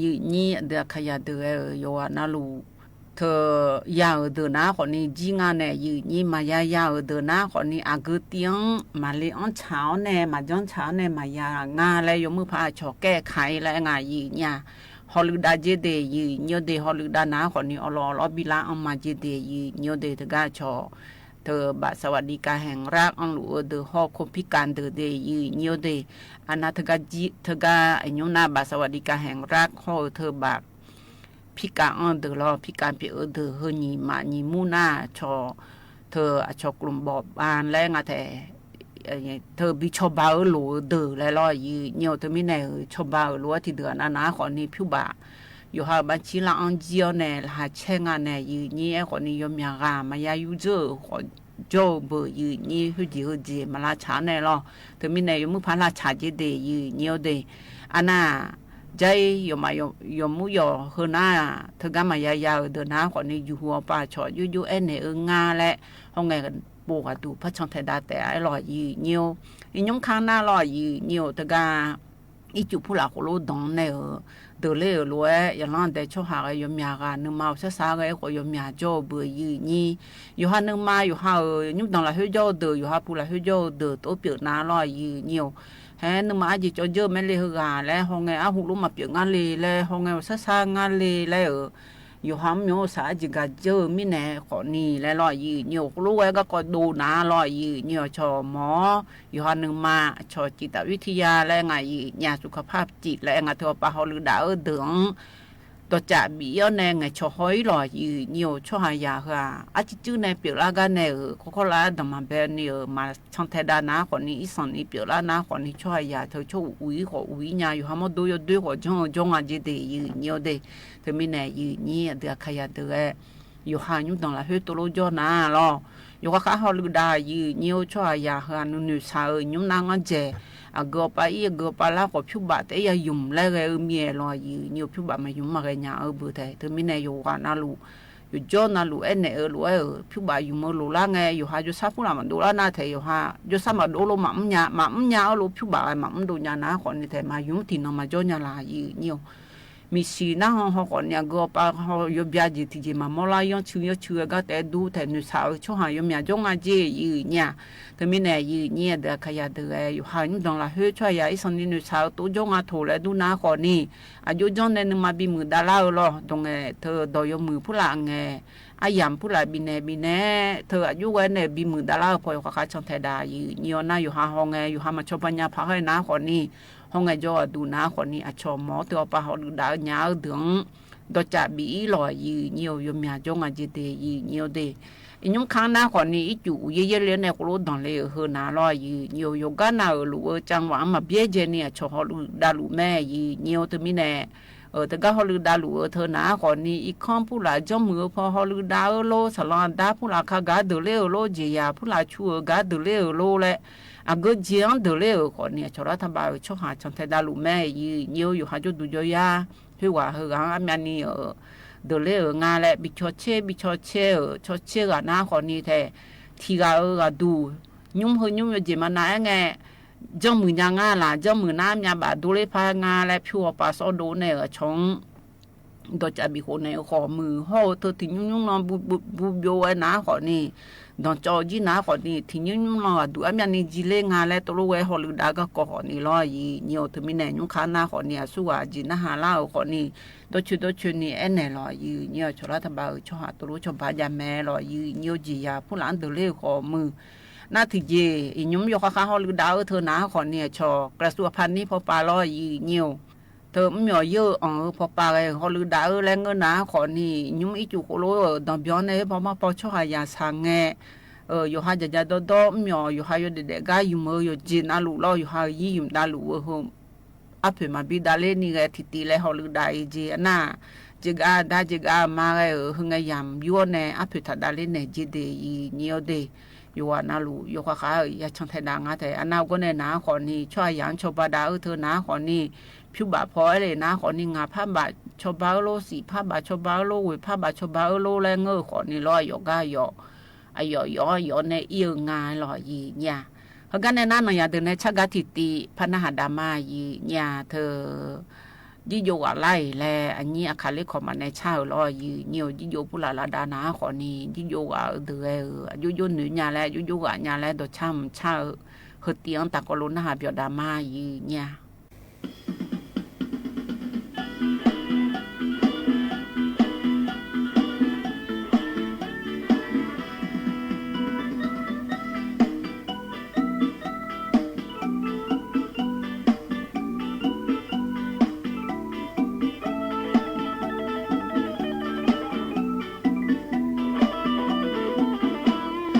ယိာ်ညိၣ် အဒုးအခါယၤဒုးဂဲၤ ယိၤဝဲနၢ်လူၤ ထိးယၤဧၢ ဒုးနၢ်ဃီန့ၣ် ကၠံၣ်ငါနဲၣ် ယိာ်ညိၣ် မၤယါယၤဧၢ ဒုးနၢ်ဃီန့ၣ် အဂုာ်တံၢ်အီၣ် မၤလ့အီၣ်ဆၣ်အီၣ်နဲၣ် မၤကၠီၣ်ဆၣ်အီၣ်နဲၣ် မၤယါငါလၢ ယိၤမုၣ်ဖးအဆီၣ်ကဲၣ်ခါအံၤလၢ အငါ ယိာ်ညိၣ် ဟီၣ်လုၢ်ဒၢ်ကၠ့ဒ့ၣ် ယိာ်ညိၣ်ဒ့ၣ် ဟီၣ်လုၢ်ဒၢ်နၢ်ဃီန့ၣ် အီၣ်လီၤအီလီၤ ဘံလါအီမၤကၠ့ဒ့ၣ် ယိာ်ညိၣ်ဒ့ၣ် ထိးဂၤဆီၣ် ထိးဘၣ် สวัสดิการแห่งรัฐ အီၣ်လူၤအီၤဒုး ဟီၣ်ခိၣ်ဖံးကၢၣ်ဒုးဒ့ၣ် ယိာ်ညိၣ်ဒ့ၣ် အနၢ်ထိးဂၤ ထိးဂၤ အညိၣ်နၢ်ဘၣ် สวัสดิการแห่งรัฐ ဟီၣ်ဧၢ ထိးဘၣ် ဖံးကၢၣ်အီၣ်ဒုးလီၤ ဖံးကၢၣ်ပၠးအီၤဒုး ဟ့ၣ်နံၤမးနံၤမူနၢ် ဆီၣ် ထိးအဆီၣ်ကျိၣ်ဘီၣ်ဘၣ် လၢအငါထဲ ထိးဘံဆီၣ်ဘၣ်အီၤလိၤဒုးလဲၣ်လီၤ ယိာ်ညိၣ်ဧိၤ ထိးမ့ၢ်နဲ ဆီၣ်ဘၣ်အီၤလိၤအထံဒုး အနၢ်နၢ်ဃီန့ၣ် ဖုဘၣ် ယိၤဟၣ်ဘၣ်ဆံလၢအီၣ်ကၠံၣ်အီၣ်နဲၣ် လၢဟးဆဲးငါနဲၣ် ယိာ်ညိၣ် အဲၣ်ဃီန့ၣ် ယီၤမၠးဂၤ မၤယါယူၢ်စၢၢ်ဃီ ကၠီၣ်ဘၣ် ယိာ်ညိၣ် ဟ့ၣ်ကၠ့ဟ့ၣ်ကၠ့ မၤလၢဆၣ်နဲၣ်လီၤ ထိးမ့ၢ်နဲ ယိၤမုၣ်ဖးလၢဆၣ်ကၠ့ဒ့ၣ် ယိာ်ညိၣ်ဒ့ၣ် အနၢ် ကၠဲ ယီၤမး ယီၤမူယီၤဟၢနၢ် ထိးဂၤမၤယါယၤဧၢ ဒုးနၢ်ဃီန့ၣ် ယူၤဟူအီၤပၢ်ဆီၣ် ယိယိအဲၣ်နဲၣ်အၢငါလၢ ဟီၣ်ငဲၢ်ပိာ်ဂၤဒူၣ် ဖးဆီၣ်ထဲဒၣ်တဲအဲၣ်လီၤ ယိာ်ညိၣ်ဧိၤ အံၤညိၣ်ခါနၢ်လီၤ ယိာ်ညိၣ်ဧိၤ ထိးဂၤ အ့ၣ်ကူၣ်ဖုလၢ်ဃိလိဒိၣ်နဲၣ်ဧၢ ဒုးလ့ၣ်ဧၢလိၤ ယလီၤဒဲးဆီၣ်ဟးဂဲၤ ယီၤမၠးဂၤ နမၤအိၣ်ဆၣ်ဆၣ်ဂဲၤဃီ ယီၤမၠးကၠီၣ်ဘၣ် ယိာ်ညိၣ် ယိၤဟၣ်နမၤ ယိၤဟၣ်ဧၢ ညိၣ်ဒိၣ်လၢဟ့ၣ်ကၠီၣ်ဒုး ယိၤဟၣ်ပူၤလၢဟ့ၣ်ကၠီၣ်ဒုး တအိၣ်ပၠးနၤလီၤ ယိာ်ညိၣ်ဧိၤ ဟဲနမၤအါကၠ့ကၠီၣ်ကၠၢၢ် မ့ၢ်လၢဟ့ၣ်ဂၤလဲၣ် ဟီၣ်ငဲၢ်အဟူလိမၤပၠးငါလံလဲၣ် ဟီၣ်ငဲၢ်အိၣ်ဆၣ်ဆၣ်ငါလံလဲၣ်ဧၢ ယိၤဟၣ်မၠိအိၣ်ဆၣ်အါကၠ့ဂၤကၠၢၢ် မ့ၢ်နဲဃီန့ၣ်လဲၣ်လီၤ ယိာ်ညိၣ်ဧိၤ ဃိလိဝဲဂၤကီးဒိၣ်နၤလီၤ ယိာ်ညိၣ်ဧိၤ ဆီၣ်မီၤ ယိၤဟၣ်နမၤ ဆီၣ်จิตวิทยาလၢအငါ ယိာ်ညိၣ် สุขภาพจิตလၢအငါ ထိးအီၤပၢ်ဟီၣ်လုၢ်ဒၢ်အီၤဒုး ဒီးကၠးဘံအီၣ်နဲၣ် ငဲၤဆီၣ်ဟီၣ်အံၤလီၤ ယိာ်ညိၣ်ဧိၤ ဆီၣ်ဟးယၤဟၢဧါ အါစုစုနဲၣ်ပၠးလၢဂၤနဲၣ်ဧၢ ခီခီလၢအဒိးမၤဘဲန့ၣ်ဧၢ မၤဆီၣ်ထဲဒၣ်နၤဃီန့ၣ် အံၣ်စၣ်န့ၣ်ပၠးလၢနၤဃီန့ၣ် ဆီၣ်ဟးယၤ ထိးဆိၣ်အူအူအံၤဃီအူအံၤညါ ယိၤဟၣ်မီၢ်ဒိယိၤဒွဲဃီ ကၠီၣ်ဧၢ ကၠီၣ်ဧၢ ယိာ်ညိၣ်ဧိၤ ဒ့ၣ် ထိးမ့ၢ်နဲ ယိာ်ညိၣ် အဒုးအခါယၤဒုးဂဲၤ ယိၤဟၣ်ညိၣ်ဒိၣ်လၢဟ့ၣ်တိၢ်လိကၠီၣ်နၤလီၤ ယိၤဟၣ်ဃၣ်ဟီၣ်လုၢ်ဒၢ် ယိာ်ညိၣ်ဧိၤ ဆီၣ်ဟးယၤဟၢဧါ နုာ်နုာ်ဆၣ်ဧၢ ညိၣ်နၢ်ငီၢ်ကၠဲး အဂုၤအပၢ်အံၤ အဂုၤအပၢ်လၢဃီ ဖုဘၣ်တအဲၣ်ယၤယုမ်ၢ်လၢဂဲၤအမံၤလီၤ ယိာ်ညိၣ်ဧိၤ ဖုဘၣ်မၤယုမ်ၢ်မၤဂဲၤညါအၢဘၣ်ထဲ ထိးမ့ၢ်နဲ ယိၤဝၤနၤလူၤ ယိၤကၠီၣ်နၤလူၤ အဲၣ်နဲၣ်အၢလိၤအဲၣ်ဧၢ ဖုဘၣ်ယုမ်ၢ်အၢလိၤလၢငဲၤ ယိၤဟၣ်ကၠိဆၣ်ဖုလၢ်မၤဒိလၢနၤထဲ ယိၤဟၣ်ကၠိဆၣ်မၤဒိလိမၤအူညါ မၤအူညါအၢလိၤ ဖုဘၣ်မၤအူဒိညါနၤဃီန့ၣ်ထဲ မၤယုမ်ၢ်တံၢ်နီၢ်မၤကၠီၣ်ညါလၢ် ယိာ်ညိၣ်ဧိၤ မ့ၢ်ဆံးနၢ်ဟီၣ်ဟီၣ်ဃီန့ၣ် အဂုၤအပၢ်ဟီၣ်ယိၤဘျါယံာ်ထံယံာ် မၤမီၢ်လၢယီၢ်ဆူယီၢ်ဆူအဂၤတဲဒူထဲ နုာ်ဆၣ်ဧၢ ဆီၣ်ဟးယိၤမၠးကၠီၣ်ငါကၠ့ ယိာ်ညိၣ် ထိးမ့ၢ်နဲ ယိာ်ညိၣ် အဒုးအခါယၤဒုးဂဲၤ ယိၤဟၣ်ညိၣ်ဒိၣ်လၢဟ့ၣ် ဆီၣ်ဟးယၤ အံၣ်စၣ်န့ၣ် နုာ်ဆၣ်ဧၢ တိၢ်ကၠီၣ်ငါထိၣ်လဲၣ်ဒူနၤဃီန့ၣ် အယိၣ်ကၠီၣ်နဲ နမၤဘံမုာ်ဒၣ်လၢအၢလီၤ ဒီးငဲၤ ထိးဒီးယိၤမုၣ်ဖုလၢ်အငဲၤ အယၣ်ဖုလၢ်ဘံနဲဘံနဲ ထိးအယိၣ်ဝဲနဲဘံမုာ်ဒၣ်လၢအၢ ဖီယိၤဃၣ်ဃၣ်ဆီၣ်ထဲဒၣ် ယိာ်ညိၣ်ဧိၤ နၤယိၤဟၣ်ဟီၣ်ငဲၤ ယိၤဟၣ်မၤဆီၣ်ပညါဖးဟဲနၤဃီန့ၣ် ဟီၣ်ငဲၤကၠီအဒူၣ်နၤဃီန့ၣ် အဆီၣ်မီၤ ထိးအီၤပၢ်ဟီၣ်လုၢ်ဒၢ်အၢညါအၢဒုး ဒီးကၠးဘံအံၤလီၤ ယိာ်ညိၣ်ဧိၤ ယိၤမၠးကၠီၣ်ငါကၠ့ဒ့ၣ် ယိာ်ညိၣ်ဧိၤဒ့ၣ် အံၤညိၣ်ခါနၤဃီန့ၣ် အံၣ်ကူၣ်အူယဲၢ်ယဲၢ်လံန့ၣ် ဃိလိဒိၣ်လၢအဟၢနၤလီၤ ယိာ်ညိၣ်ဧိၤ ယိၤကၣ်နၤဧၢလိၤဧၢ ကၠၢ်ဝၤမၤဘျဲၣ်ကဲန့ၣ် အဆီၣ်ဟီၣ်လုၢ်ဒၢ်လိၤမဲ ယိာ်ညိၣ်ဧိၤ တမံၤနဲ တဂၤဟီၣ်လုၢ်ဒၢ်လိၤဧၢ ထၢနၤဃီန့ၣ် အံၤခီပူၤလၢ် ကၠီၣ်မုၢ်ဧၢ ဖီဟီၣ်လုၢ်ဒၢ်ဧၢလိၤ ဆၣ်လီၤအဒါဖုလၢ်ခါဂၤဒုးလ့ဧၢလိၤ ကၠ့ယၤဖုလၢ်ဆူဧၢဂၤဒုးလ့ဧၢလိၤလဲၣ် အဂုၤကၠ့အီၤဒုးလ့ဧၢဃီန့ၣ် အဆီၣ်လၢထးဘၣ်ဧၢ ဆီၣ်ဟးဆီၣ်ထဲဒၣ်လိၤမဲ ယိာ်ညိၣ်ဧိၤ ယိၤဟၣ်ကၠီၣ်ဒူကၠီၣ်ယၤ ဟ့ၣ်ဝၤဟ့ၣ်ဂၤအမံၤန့ၣ်ဧၢ ဒုးလ့ဧၢ ငါလဲၣ် ဘံဆီၣ်ဆ့ ဘံဆီၣ်ဆ့ဧၢ ဆီၣ်ဆ့ဂၤနၤဃီန့ၣ်ထဲ ထံဂၤဧၢဂၤဒူၣ် ညိၣ်ဟၢညိၣ်ယိၤကၠ့မၤနၤအဲၣ်ငဲၤ ကၠီၣ်မုၢ်ညါငါလၢ် ကၠီၣ်မုၢ်နၤမံၤဘၣ်ဒိလ့ဖးငါလဲၣ် ဖုအီၤပၢ်စီၣ်ဒိၣ်နဲၣ်ဧၢ အဆီၣ် ဒီးကၠးဘံဃိန့ၣ် ဃီမုၢ်ဟီၣ်ဧၢ ထၢထံၣ်ညိၣ်ညိၣ်လီၤ ဘူးဘူးဘူးဘျီဝဲနၤဃီန့ၣ် ဒွန်ၸော်ယိနာ်ဃိးနံၣ် ထံၣ်ညိမၢလီၤ အဒုးအါမၠၣ်နံၣ် ယံာ်လၢငါလဲ တလိၣ်ဝဲဟီၣ်လူဒါကကိးဃိးနံၣ်လီၤ ယံာ်ညိ ထုးမံန့ၣ် ညိခါနာ်ဃိးနံၣ် အဆူၣ်ဝဲ ယံာ်နၢ်ဟါလၢအဃိးနံၣ် ဒီဆၢဒီဆၢနံၣ် အဲၣ်နဲၣ်လီၤ ယံာ်ညိ ဆီၣ်လီၤတၢ်ဘၣ်အုး ဆီၣ်ဟးတလိၣ်ဆီၣ်ဘၣ်ယၤမဲလီၤ ယံာ်ညိ ယံာ်ယၤ ဖုလၢအဒုးလၢဃိးမုၢ် နၢ်ထံၣ်က့ၤ ယညိမၢယိၤဃါဃါ ဟီၣ်လူဒါအၢ ထၢနၤဃိးနံၣ် ဆီၣ် ကြၢးစူၣ်အဖါနံၣ် ဖီပာ်လီၤ ယံာ်ညိ ထၢမၢယိၤအီၤ ဖီပာ်ဂ့ၤ ဟီၣ်လူဒါအၢ လဲၤငၢၢ်နၤဃိးနံၣ် ညိမၢအံၣ်စူၣ်ဃိလိ ဒီဘျီန့ၣ် ပမၣ်ပီၣ်ဆီၣ်ဟးယၤဆၢ်ငဲ ယိၤဟၣ်ယၤယၤဒီဒီ မၢယိၤဟၣ်ယိၤဒဲးဒဲး ကါယုၢ်မၢယိၤ က့ၤနၤလူၤလီၤ ယိၤဟၣ်ယံၣ်ယုၢ်မတၤလူၤဝဲ အဖုၣ်မၤဘံဒၣ်လၢနံၣ်ဂဲၤထံၣ်တံၢ်လၢဟီၣ်လူဒါအံၤက့ၤ အနၢ်က့ၤကဒါ က့ၤကဒါမါဂ့ၤဧၢ ဟဲငဲယၤယူၢ်အီၤန့ၣ် အဖုၣ်ထးဒါလၢနဲၣ်က့ၤဒ့ၣ် ယံာ်ညိဒ့ၣ် ယွၤနၤလူၤ ယိၤဃါဃါ ယဆၢထဲဒၣ်ငါထဲ အနၢ်အဂီၢ်န့ၣ်နၤဃိးနံၣ် ဆီၣ်ယၤဆီၣ်ဘၣ်ဒၣ်အၢ ထၢနၤဃိးနံၣ် ဖၠူဘၣ်ဖီအဲၣ်လံ နၤဃိးနံၣ် ငါဖးဘၣ်ဆီၣ်ဘၣ်အၢလိ စံၣ်ဖးဘၣ်ဆီၣ်ဘၣ်အၢလိ ဝ့ၢ်ဖးဘၣ်ဆီၣ်ဘၣ်အၢလိ လဲၤငၢၢ်ဃိးနံၣ်လီၤ အယီၣ်ကါယီၣ် အယီၣ်ယီၣ်ယီၣ်န့ၣ် အံၣ်အၢငါလီၤ ယံာ်ညိ ဟဲကါန့ၣ် နၤနီၢ်ယၤဒုးန့ၣ် ဆၣ်ကါထံၣ်တံၢ် ဖးနၢ်ဟးဒါမါ ယံာ်ညိ ထၢ ဒ်ယိၤဂၤလၢအံၤလဲၣ် အညိအခါလၢခီမးန့ၣ် ဆၣ်ဧၢလီၤ ယံာ်ညိ ဒ်ယိၤပူၤလၢ်လၢ်ဒါနၤဃိးနံၣ် ဒ်ယိၤဂၤအဒုးဂဲၤဧၢ အယိယိနုာ်ညါလဲၣ် ယိယိဂၤညါလဲၣ် ဒီးဆၣ်မုၢ်ဆၣ်ဧၢ ဟၢၣ်တံၢ်အီၤတၢ်ကီလိၤနၢ်ဟးပၠီၣ်ဒါမါ ယံာ်ညိ နၢ်ဧၢ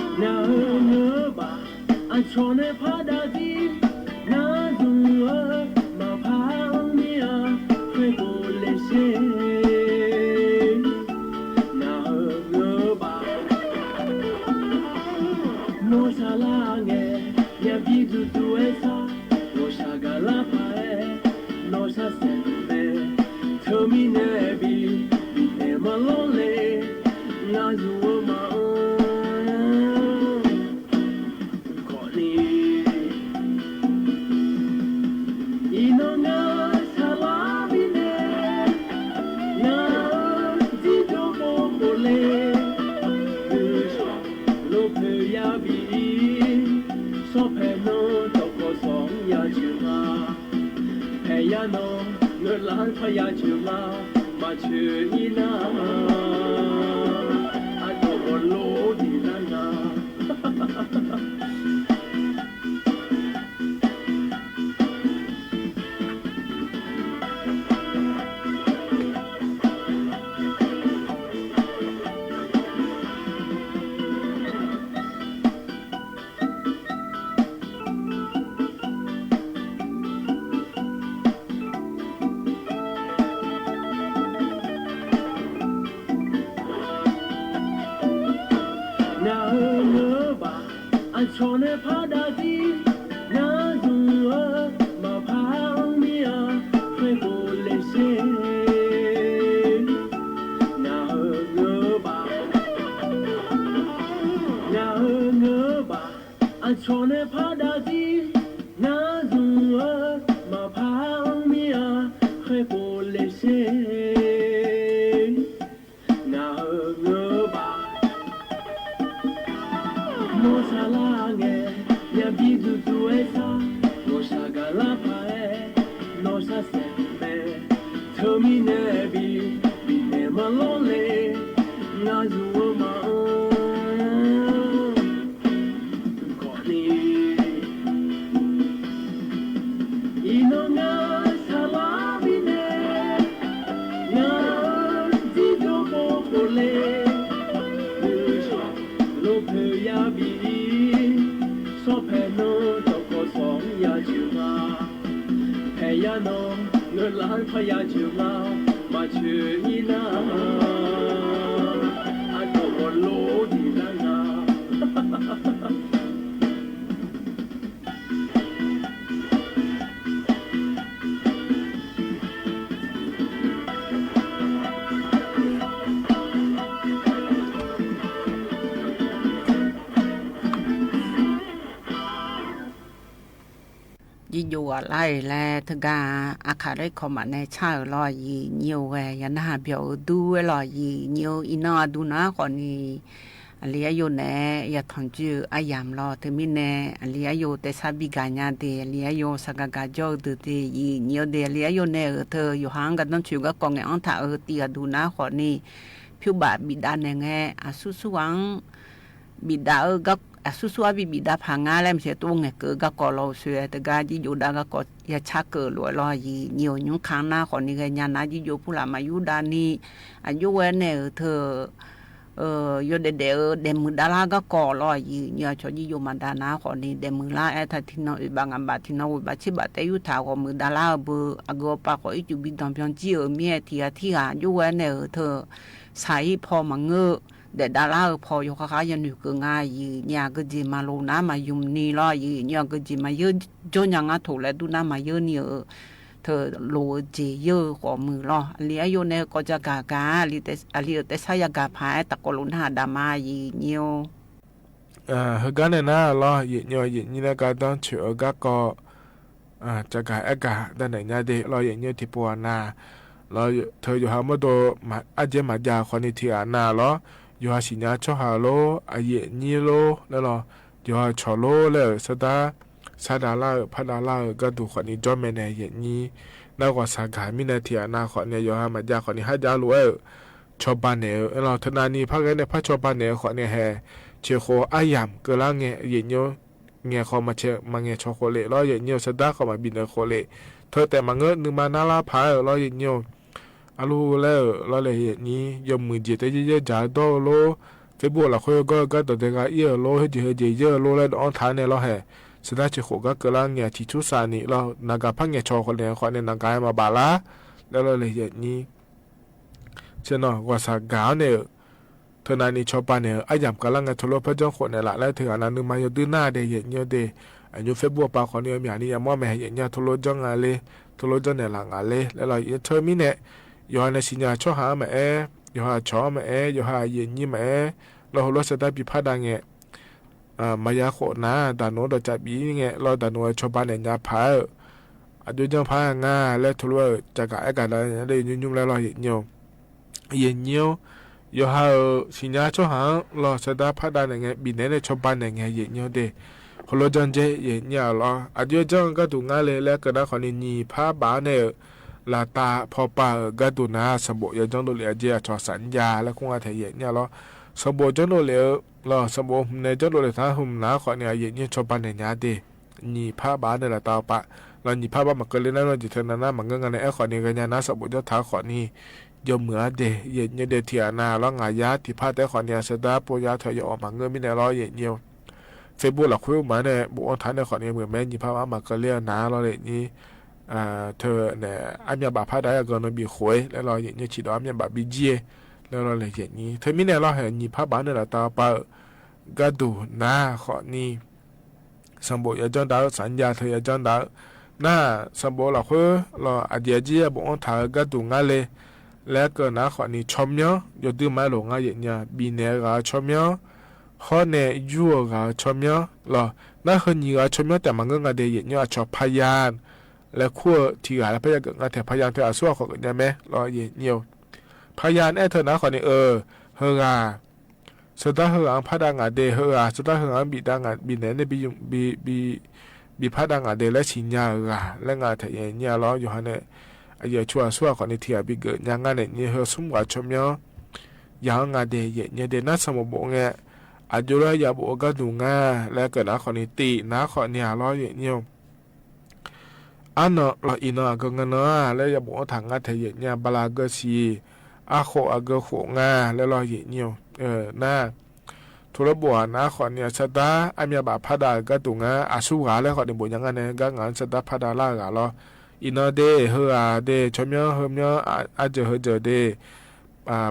နၢ်ဘၣ် အဆီၣ်န့ၣ်ဖးဒၣ်ဒံး နၢ်သူၣ်ဧၢ မၤဖးမံၤအါ ခွဲးကိးလဲၣ်စ့ နၢ်ဧၢ နၢ်ဘၣ် နီၢ်ဆၣ်လၢအငဲၤ ယဘံသူၣ်သူၣ်ဝဲဆၣ် နီၢ်ဆၣ်ဂၤလၢဖးအဲ နီၢ်ဆၣ်စဲးမဲ ထၢမံၤနဲၣ်ဘံ ဘံနဲၣ်မၤလီၤလဲၣ် နၢ်သူၣ်ဧၢ မၤအၢ ခီၣ်လံ အံၤနီၢ်နၢ်ဆၣ်လၢဘံနဲၣ် နၢ်ဧၢ ဒ်ဒိၣ်ဘိဘိလဲၣ် ဒုးဆီၣ် လိာ်ဖဲယၤဘံ ဆီၣ်ဖဲနီၢ်တကီၢ်စီၤယၤစၢၤမါ ဖဲယၤနီၢ် နၢ်လၢ်ဖးယၤစၢၤမါ မၤဆၢအံၤနၤ အတၢ်ကီလိၤဒံးလၢနၤ နၢ်ဧၢ နၢ်ဘၣ် အဆီၣ်န့ၣ်ဖးဒၣ်ဒံး နၢ်သူၣ်ဧၢ မၤဖးမံၤအါ ခွဲးကိးလဲၣ်စ့ နၢ်ဧၢ နၢ်ဘၣ် နၢ်ဧၢ နၢ်ဘၣ် အဆီၣ်န့ၣ်ဖးဒၣ်ဒံး နၢ်သူၣ်ဧၢ မၤဖးမံၤအါ ခွဲးကိးလဲၣ်စ့ နၢ်ဧၢ နၢ်ဘၣ် နီၢ်ဆၣ်လၢအငဲၤ ယဘံသူၣ်သူၣ်ဝဲဆၣ် နီၢ်ဆၣ်ဂၤလၢဖးအဲ နီၢ်ဆၣ်စဲးမဲ ထၢမံၤနဲၣ်ဘံ ဘံနဲၣ်မၤလီၤလဲၣ် နၢ်သူၣ်ဧၢ မၤအၢ ခီၣ်လံ အံၤနီၢ်နၢ်ဆၣ်လၢဘံနဲၣ် နၢ် ဒ်ဒိၣ်ဘိဘိလဲၣ် ဒုးဆီၣ် လိာ်ဖဲယၤဘံ ဆီၣ်ဖဲနီၢ်တကီၢ်စီၤယၤစၢၤမါ ဖဲယၤနီၢ် နၢ်လၢ်ဖးယၤစၢၤမါ မၤဆၢအံၤနၤ အတၢ်ကီလိၤဒံးလၢနၤ ယံာ်ယိၤဂၤလၢအံၤလဲၣ် တဂၤ အခါလၢခီမးနဲၣ် ဆၣ်ဧၢလီၤ ယံာ်ညိဝဲ ယၤနၢ်ဟးပၠီၣ်အၢဒူဝဲလီၤ ယံာ်ညိ အံၤနီၢ်အဒူနၤဃီန့ၣ် အလံအယိၣ်နဲ ယထွမ်ၣ်စုအယၢမ်ႇလီၤ. ထိုမိန့ၣ် အလံအယိၣ်တဲဆါဘံၣ်ကၢ်ညါဒၣ် အလံအယိၣ် စၢ်ကၢ်ကၢ်ကၠီဒၣ်ဒၣ် ယံာ်ညိဒၣ် အလံအယိၣ်နဲၣ်ဧၢ ထၢယိၤဟၣ်ကဒိၣ်ဆူၣ်ဂီၢ်ကီၢ် ငဲၢ်အီထၣ်ဧၢ တံၢ်အဒုးနၤဃီန့ၣ် ဖုဘၣ်ဘံၣ်ဒါနဲၣ် ငဲၢ်အဆူၣ်ဆူၣ်ဧါ ဘံၣ်ဒါဧၢ အဆူၣ်ဆူၣ်အါ ဘံၣ်ဘံၣ်ဒါဖးငါလဲၣ် မ့ၢ်စ့ၢ်တအိၣ်ငဲၢ်ကၢးဂီၢ်ကီၢ်လီၤ အိၣ်ဆိးတဂၤ ယံာ်ညိဒၣ်ဂီၢ်ကီၢ် ယဆါကၢၣ်လိာ်လီၤ ယံာ်ညိ ညူခါနၤဃီန့ၣ် ဂဲၤညါနၤ ယံာ်ညိဖုလၢ် မၤယူဒၣ်နံၣ် အယိၣ်ဝဲနဲၣ်ဧၢ ထၢ ယိၤဒဲးဒဲးဧၢ ဒဲးမုၢ်ဒါလၢဂီၢ်ကီၢ်လီၤ ယံာ်ညိ အဆီယံာ်ညိမၤဒါနၤဃီန့ၣ် ဒဲးမုၢ်လၢ် အဲၣ်ထၢၣ်ထံနီၤ အိၣ်ဘၣ်ငၢ်ဘၣ်ထံနီၤ ဝဲဘၣ်ဆ့ဘၣ်တဲ ယူၢ်ထၢၣ်ဂီၢ်မုၢ်ဒါလၢအဘၢ အဂီၢ်ပၢ်ဃီ အီၣ်ကူဘံဒိၣ်ပျီၣ်ကံၣ်ဧၢ မ့ၢ်ထံဂၤထံဂၤ ယိၣ်ဝဲနဲၣ်ဧၢ ထၢ ဆၣ်အံၤဖီမၤငၢၢ် ဒဲးဒါလၢအဖီ ယိၤဃၣ်ဃၣ် ယနုာ်ကၢၢ်ငါ ယံာ်ညိ အကစၢ်မၤလိနၤ မၤယုမ်ၢ်နံၤလီၤ ယံာ်ညိ အကစၢ်မၤယၢၢ် ကၠီညါ ငါထိၣ်လဲၤဒုးနၤ မၤယၢၢ်နံၤဧၢ ထၢ လိာ်ကၠီယၢၢ်ဃီမုၢ်လီၤ အလံအယိၣ်နဲၣ် ကီၢ်ကၠီၣ်ကၢ်ကၢ် အလံအတဲဆါယၤကၢ်ဖး တၢ်ကီလိာ်နၤဒၣ်မး ယံာ်ညိ ဟဲဂီၤန့ၣ်နၤလီၤ ယံာ်ညိ ယံာ်ညိနဲၣ် ကဒိၣ်ဆူၣ်အဂီၢ်ကီၢ် ကၠီၣ်ကၢ်အဲၣ်ကၢ် တၢ်နဲၣ်ညါဒၣ်လီၤ ယံာ်ညိ ထံၣ်ပှၤနၤ လီၤ ထၢယိၤဟၣ်မ့ၢ်ဒိၣ် အါယဲၢ်မၤယၤဃီန့ၣ် ထံၣ်အနၤလီၤ ယိၤဟၣ်စံၣ်ညီၣ်ဆီဟၣ်လိ အယံာ်ညိလိ လၢလီၤ ယိၤဟၣ်ဆီၣ်လိလၢ စဒါ ဆါဒါလၢ်ဧၢ ဖးဒါလၢ်ဧၢ ကၢ်ဒိၣ်ဃီန့ၣ် ကၠီမဲာ်နဲၣ် ယံာ်ညိ နၢ်ဂီၤစၢ်ကၢ်မံန့ၣ် ထံၣ်အနၤဃီန့ၣ် ယိၤဟၣ်မၤယၤဃီန့ၣ် ဟါယါလိာ်ဝဲဧၢ ဆီဘၢၣ်နဲၣ်ဧၢ လီၤ ထၢနၤနံၤဖးဂဲၤန့ၣ် ဖးဆီဘၢၣ်နဲၣ်ဃီန့ၣ်ဟဲ ဆ့ၣ်ဃီၤအါယၢမ်ၣ်ကၢလၢ်ငဲၢ် ယံာ်ညိ ငဲၢ်ဃီမၤဆဲး မၤငဲၢ်ဆီဃိးလ့ၣ်လီၤ ယံာ်ညိ စဒါဃီမၤဘံၣ်နဲၣ်ဃိးလ့ၣ် ထၢတဲာ်မၤငၢၢ် နုာ်မၤနါလါဖးဧၢ လီၤ ယံာ်ညိ အလူလၢ လီၤလဲၣ် ယံာ်ညိ ယမုၢ်ကၠံၣ်တဲယဲၢ်ယဲၢ် ကၠၢ်ဒိၣ်လိ Facebook လီၤ ဃုဂီၢ်ဂီၢ် ဒီးတဂၤအံၤဧၢလိ ဟဲကၠံၣ်ဟဲကၠံၣ်ယဲၢ်လိလၢ ဒီးအီထၣ်န့ၣ်လီၤဟဲ စဒါဆ့ၣ်ဃိးကၢကၢလၢ်ငဲၢ် ထံၣ်ဆူၣ်စၢ်နံၣ်လီၤ နၤဂၤဖးငဲၢ်ဆီဃိးလ့ၣ်ဃီန့ၣ် နၤဂၤမၤဘၣ်လါ လၢလီၤလဲၣ် ယံာ်ညိ ဆ့ၣ်နီၤ ဂီၤစၢ်ကၢ်န့ၣ် ထၢနၤနံၤ ဆီဘၢၣ်နဲၣ် အါယၢမ်ၣ်ကၢလၢ်ငဲၢ် ထိၣ်လိဖဲကၠီဃိးနဲၣ်လး လၢထၢဂၤနၤ နုာ်မၤယိၤဒုးနၤဒဲး ယံာ်ညိဒဲး အညိ Facebook ပာ်ဃီန့ၣ် မ့ၢ်အနံၣ်ယမီၢ်မဲာ် ယံာ်ညိ ထိၣ်လိကၠီငါလ့ ထိၣ်လိကၠီနဲၣ်လးငါလ့ လၢလီၤ ယံာ်ညိ ထၢမံန့ၣ် ယိၤဟၣ်န့ၣ် စံၣ်ညီၣ်ဆီဟၣ်မးအဲ ယိၤဟၣ်ဆီမးအဲ ယိၤဟၣ်ယံာ်ညိမးအဲ လီၤ ဟိၣ်လိစဒါဘံၣ်ဖးဒါငဲၢ် မၤယါဃိးနၤ ဒၣ်နိဒီးကၠၣ်ဘံၣ်ငဲၢ် လီၤ ဒၣ်နိဝဲဆီဘၢၣ်နဲၣ်ညါဖးဧၢ အဒိကၠီဖးငါ လၢထိၣ်လိဝဲ ကၠၢ်ကၢ်အဲၣ်ကၢ်ဒီး လၢယညူညူလဲၣ်လီၤ ယံာ်ညိ ယံာ်ညိ ယိၤဟၣ်ဧၢ စံၣ်ညီၣ်ဆီဟၣ်လီၤ စဒါဖးဒါနဲၣ်ငဲၢ် ဘံၣ်နဲၣ်န့ၣ် ဆီဘၢၣ်နဲၣ်ငဲၢ် ယံာ်ညိဒဲး ဟိၣ်လိကၠီကၠဲ ယံာ်ညိလီၤ အဒိကၠီကၢ်ဒိၣ်ငါလ့ လၢကၢၢ်နၤဃီန့ၣ် နံၣ်ဖးဘၣ်န့ၣ် လၢတၢ်ဖီပာ်ဧၢ ကၢ်ဒိၣ်နၤ စီၤဘိးယၢ်ကၠီဒိၣ်လ့အကၠဲ အဆီၣ်စၣ်ယါ လၢခိၣ်ငါထဲ ယံာ်ညိလီၤ စီၤဘိးကၠီဒိၣ်လ့ဧၢ လီၤ စီၤဘိးဟူးနဲၣ်ကၠီဒိၣ်လ့ တၢ်ဟူးနၤဃီန့ၣ် ယံာ်ညိ ဆီဘၢၣ်နဲၣ်ညါဒဲး နံၣ်ဖးဘၣ်န့ၣ်လၢတၢ်အီၣ်ပာ် လီၤ နံၣ်ဖးဘၣ်မၤကၢလ့နၤနီၤ ယံာ်ထၢနၤနၤ မၤငၢၢ်ငါန့ၣ် အဲၣ်ဃီန့ၣ် ဂဲၤညါနၤ စီၤဘိးကၠီထါဃီန့ၣ် ယမုၢ်အါဒဲး ယံာ်ညိဒဲး ထံၣ်အနၤလီၤ ငါယါ ထံၣ်ဖးတဲဃီန့ၣ် အစဒါပိယါထၢၣ် ယအီၣ်မၤငၢၢ်မံန့ၣ်လီၤ ယံာ်ညိ Facebook လီၤ ခွ့မးန့ၣ် ဘူးအီထၣ်န့ၣ်ဃီန့ၣ် မုၢ်မဲနံၣ်ဖးဘၣ်မၤကၢလ့အနၤလီၤ ယံာ်ညိ ထၢန့ၣ် အမ့ၢ်ဘၣ်ဖးဒါ အဂီၢ်နီၤဘံၣ်ဃိး လၢလီၤ ယံာ်ညိ ထံၣ်ဒီးအမ့ၢ်ဘၣ်ဘံၣ်ကၠံ လၢလီၤလဲၣ် ယံာ်ညိ ထၢမံန့ၣ်လီၤ ဟဲ နံၣ်ဖးဘၣ်န့ၣ်လၢတၢ်အီၣ်ပာ်ဧၢ ကၢ်ဒိၣ်နၤဃီန့ၣ် စီၤဘိးယၢ်ကၠီဒၣ် စၣ်ယါထၢၣ်ယၢ်ကၠီဒၣ် နၤ စီၤဘိးလီၤ ခွ့လီၤ အဒံၣ်အကၠံ ဘူးအီထၣ်ဧၢ ကၢ်ဒိၣ်ငါလ့ လၢကၢၢ်နၤဃီန့ၣ် ဆီမံ ယိၤဒုးမၤလိာ်ငါ ယံာ်ညိ ဘံၣ်နဲၣ်ဂၤ ဆီမံ ဟီနဲၣ်ယူၢ်ဂၤ ဆီမံ လီၤ နၤ ဟဲနံၣ်ဂၤ ဆီမံ တဲမၤငၢၢ်ငါဒဲး ယံာ်ညိ အဆီၣ်ဖးယၢၣ် လၢခိၣ်ထံဂၤ လၢဖဲယကၢၢ်နၤထဲ ဖးယၢၣ်ထဲ အဆူၣ်အဃီၣ် ကညါမဲာ်လီၤ ယံာ်ညိ ဖးယၢၣ် အဲၣ်ထၢနၤဃီန့ၣ် အၢ ဟၢဂၤ စဒါဟၢဂၤ ဖးဒါငါဒဲး ဟၢဂၤ စဒါဟၢဂၤ ဘံၣ်ဒါငါ ဘံၣ်နဲၣ်န့ၣ် ဘံၣ် ဘံၣ် ဘံၣ်ဖးဒါငါဒဲး လၢစံၣ်ညါဂၤ လၢငါထဲ ယံာ်ညိလီၤ ယိၤဟၣ်န့ၣ် အယဲၢ်ဆူၣ်အဆူၣ်အဃီန့ၣ် ထံၣ်အဘံၣ်ဂၢၢ်ညါငါန့ၣ် ယံာ်ညိ ဟၢဆူၣ်ဂၤ ဆီမံ ယၢ်ငါဒဲး ယံာ်ညိဒဲး နၤ စီၤဘိးဘိးငဲၢ် အဒိလၢယၤဘူးအီကၢ်ဒိၣ်ငါ လၢကၢၢ်နၤဃီန့ၣ် တ့ၢ်နၤဃီန့ၣ်ဧါလီၤ ယံာ်ညိ အါနီၤလီၤ အံၤနီၤ အကဂၤနီၤ လၢယၤဘူးအီထၣ်ငါထဲ ယံာ်ညိ ဘါလၢအဂၤဆံ အဃိးအဂၤဃိးငါ လၢလီၤ ယံာ်ညိ နၤ ထိၣ်လိဘူးအီနၤဃီန့ၣ် အစဒါ အမ့ၢ်ဘၣ်ဖးဒါကၢ်ဒိၣ်ငါ အဆူၣ်ဂၤလၢဃီန့ၣ် ဘူးညါငါန့ၣ် ဂၤငါ စဒါဖးဒါလၢ်ဂၤလီၤ အံၤနီၤဒဲး ဟၢဂၤဒဲး ဆီမံ ဟၢမံ အစၢၤဟၢစၢၤဒဲး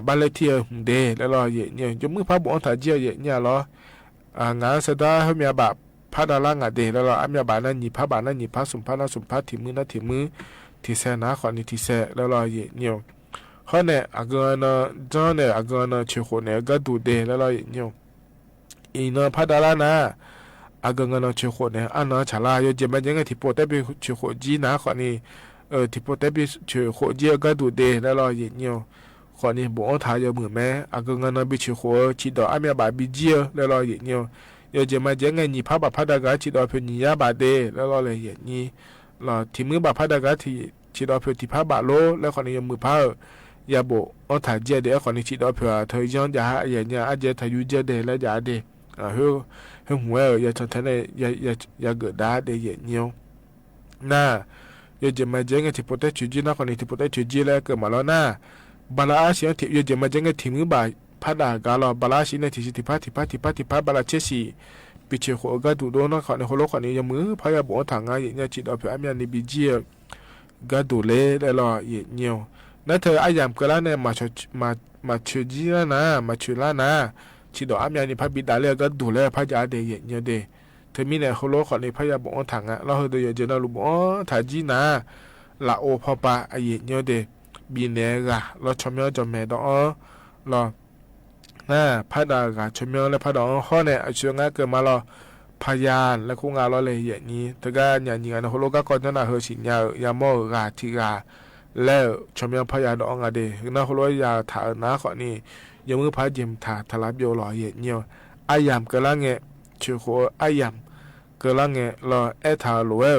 ဘၣ်လဲၣ်ထံၣ်ဟဲမုၢ်ဒဲး လၢလီၤ ယံာ်ညိ ယမုၣ်ဖးဘူးအီထၣ်ကၠံ ယံာ်ညိလီၤ ငါစဒါ ဟဲမ့ၢ်ဘၣ်ဖးဒါလၢ်ငါဒဲး လၢလီၤ အမ့ၢ်ဘၣ်နၤ နံၣ်ဖးဘၣ်နၤ နံၣ်ဖး သူၣ်ဖးနၤ သူၣ်ဖး ထံၣ်မုၢ်နၤ ထံၣ်မုၢ် ထံၣ်ဆဲးနၤဃီန့ၣ် ထံၣ်ဆဲး လၢလီၤ ယံာ်ညိ ဟီန့ၣ် အကဂၤနီၤ ကၠီန့ၣ် အကဂၤနီၤ ဆ့ၣ်ဃိးန့ၣ် ကၢ်ဒိၣ်ဒဲး လၢလီၤ ယံာ်ညိ အံၤနီၤ ဖးဒါလၢ်နၤ အကဂၤနီၤ ဆ့ၣ်ဃိးန့ၣ် အါနီၤဆၣ်လၢ် ယိၤကဲၤမး ယဲငဲၢ် ထံၣ်ပိတဲဘၣ်ဆ့ၣ်ဃိးကၠံနၤဃီန့ၣ် ထံၣ်ပိတဲဘၣ်ဆ့ၣ်ဃိးကၠံ အကၢ်ဒိၣ်ဒဲး လၢလီၤ ယံာ်ညိ ပီၣ်ၼီၣ် ဘိၣ်အီထၢၣ်ယၢမုၢ်မ့ၢ် အကငၢၢ်နီၢ်ဘီဆ့ၣ်ဃိးဧၢ ဆံးဒီးအါမံၤဘၣ်ဘံကၠံအၢ လၢလီၤယဲၢ်ညီ ယိၤကၠဲၣ်မၤကၠဲၣ်ငဲၢ် နံၣ်ဖးဘၣ်ဖးဒၣ်ဂၤ ဆံးဒီးဖဲနံၣ်ယါဘၣ်ဒဲး လၢလီၤလၢယဲၢ်ညီ လီၤ ထံၣ်မုၢ်ဘၣ်ဖးဒၣ်ဂၤ ဆံးဒီးဖဲထံၣ်ဖးဘၣ်လိ လၢခီၣ်နံၣ်ယၢမုၢ်ဖးဧၢ ယၤဘိၣ်အီထၢၣ်ကၠဲၣ်ဒဲး အခီၣ်နံၣ်ဆံးဒီးဖဲ ထၢယီၣ်ယၤဟး ယဲၢ်ညီ အကၠဲၣ်ထၢယူၣ်ကၠဲၣ်ဒဲး လၢယၤဒဲး ဟ့ၣ် ဟ့ၣ်မူဝဲဧၢ ယၤဆီၣ်ထဲန့ၣ် ယၤ ယၤ ယၤဂၢၢ်ဒၣ်ဒဲးယဲၢ်ညီ နၤ ယိၤကၠဲၣ်မၤကၠဲၣ်ငဲၢ် ထံၣ်ဖိတဲဆူၣ်ကၠံ နၤခီၣ်နံၣ် ထံၣ်ဖိတဲဆူၣ်ကၠံလၢကမၤလီၤနၤ ဘၣ်လၢအါဆံး ယိၤကၠဲၣ်မၤကၠဲၣ်ငဲၢ် ထံၣ်မုၢ်ဘၣ်ဖးဒၣ်ဂၤလီၤ ဘၣ်လၢအါဆံးန့ၣ် ထံၣ်ဆံးထံၣ်ဖး ထံၣ်ဖး ထံၣ်ဖး ထံၣ်ဖး ဘၣ်လၢဆဲးဆံး ပံၣ်ဆ့ၣ်ဃိးအဂၤဒူၣ်ဒိၣ် နၤခီၣ်နံၣ် ဟိလိခီၣ်နံၣ်ယၢမုၢ်ဖး ယၤဘိၣ်အီထၢၣ်ငါ ယဲၢ်ညီ ဆံးဒီးဖဲ အါမံၤနံၣ်ဘံကၠံအၢ ဂၤဒိၣ်လဲၣ် လၢလီၤယဲၢ်ညီ နၤထၢၣ်အါယၢ်ကၢလၢ်န့ၣ် မၤဆၢၣ် မၤ မၤဆၢၣ်ကၠံလၢနၤ မၤဆၢၣ်လၢနၤ ဆံးဒီးအါမံၤနံၣ်ဖးဘံဒၣ်လၢ ဂၤဒိၣ်လဲၣ် ဖးယၤဒဲးယဲၢ်ညီဒဲး ထၢၣ်မံၤန့ၣ် ဟိလိခီၣ်နံၣ်ဖး ယၤဘိၣ်အီထၢၣ်ငါ လီၤဟၢဒိး ယိၤကၠဲၣ်နီၣ်လူၤဘိၣ်အီထၢၣ်ကၠံနၤ လၢအိၣ်ဖီပၤ အယဲၢ်ညီဒဲး ဘံနဲၣ်ဂၤ လီၤဆီၣ်မံအီ ကၠီၣ်မဲာ်ဒီးအီ လီၤ နၤ ဖးဒၣ်ဂၤ ဆီၣ်မံအီလၢဖးဒၣ်အီ ဟီန့ၣ် အဆူၣ်အငါကမၤလီၤ ဖးယၤ လၢခိၣ်ငါလီၤလၢယဲၢ်ညီ တဂၤညါနံၣ်ဂၤန့ၣ် ဟိလိကါကီၢ်ညီနၤ ဟၢဆံၣ်ညါဧၢ ယၤမိၢ်ဂၤထံၣ်ဂၤ လၢ ဆီၣ်မံအီဖးယၤဒီးအီငါဒဲး နၤဟိလိယၤထၢၣ်နၤခီၣ်နံၣ် ယၢမုၢ်ဖးယဲၢ်မထၢၣ် ထၢၣ်လၢဘျီလီၤယဲၢ်ညီ အါယၢ်ကၢလၢ်ငဲၢ် ဆ့ၣ်ဃိးအါယၢ် ကၢလၢ်ငဲၢ်လီၤ အဲၣ်ထၢၣ်လိာ်ဝဲ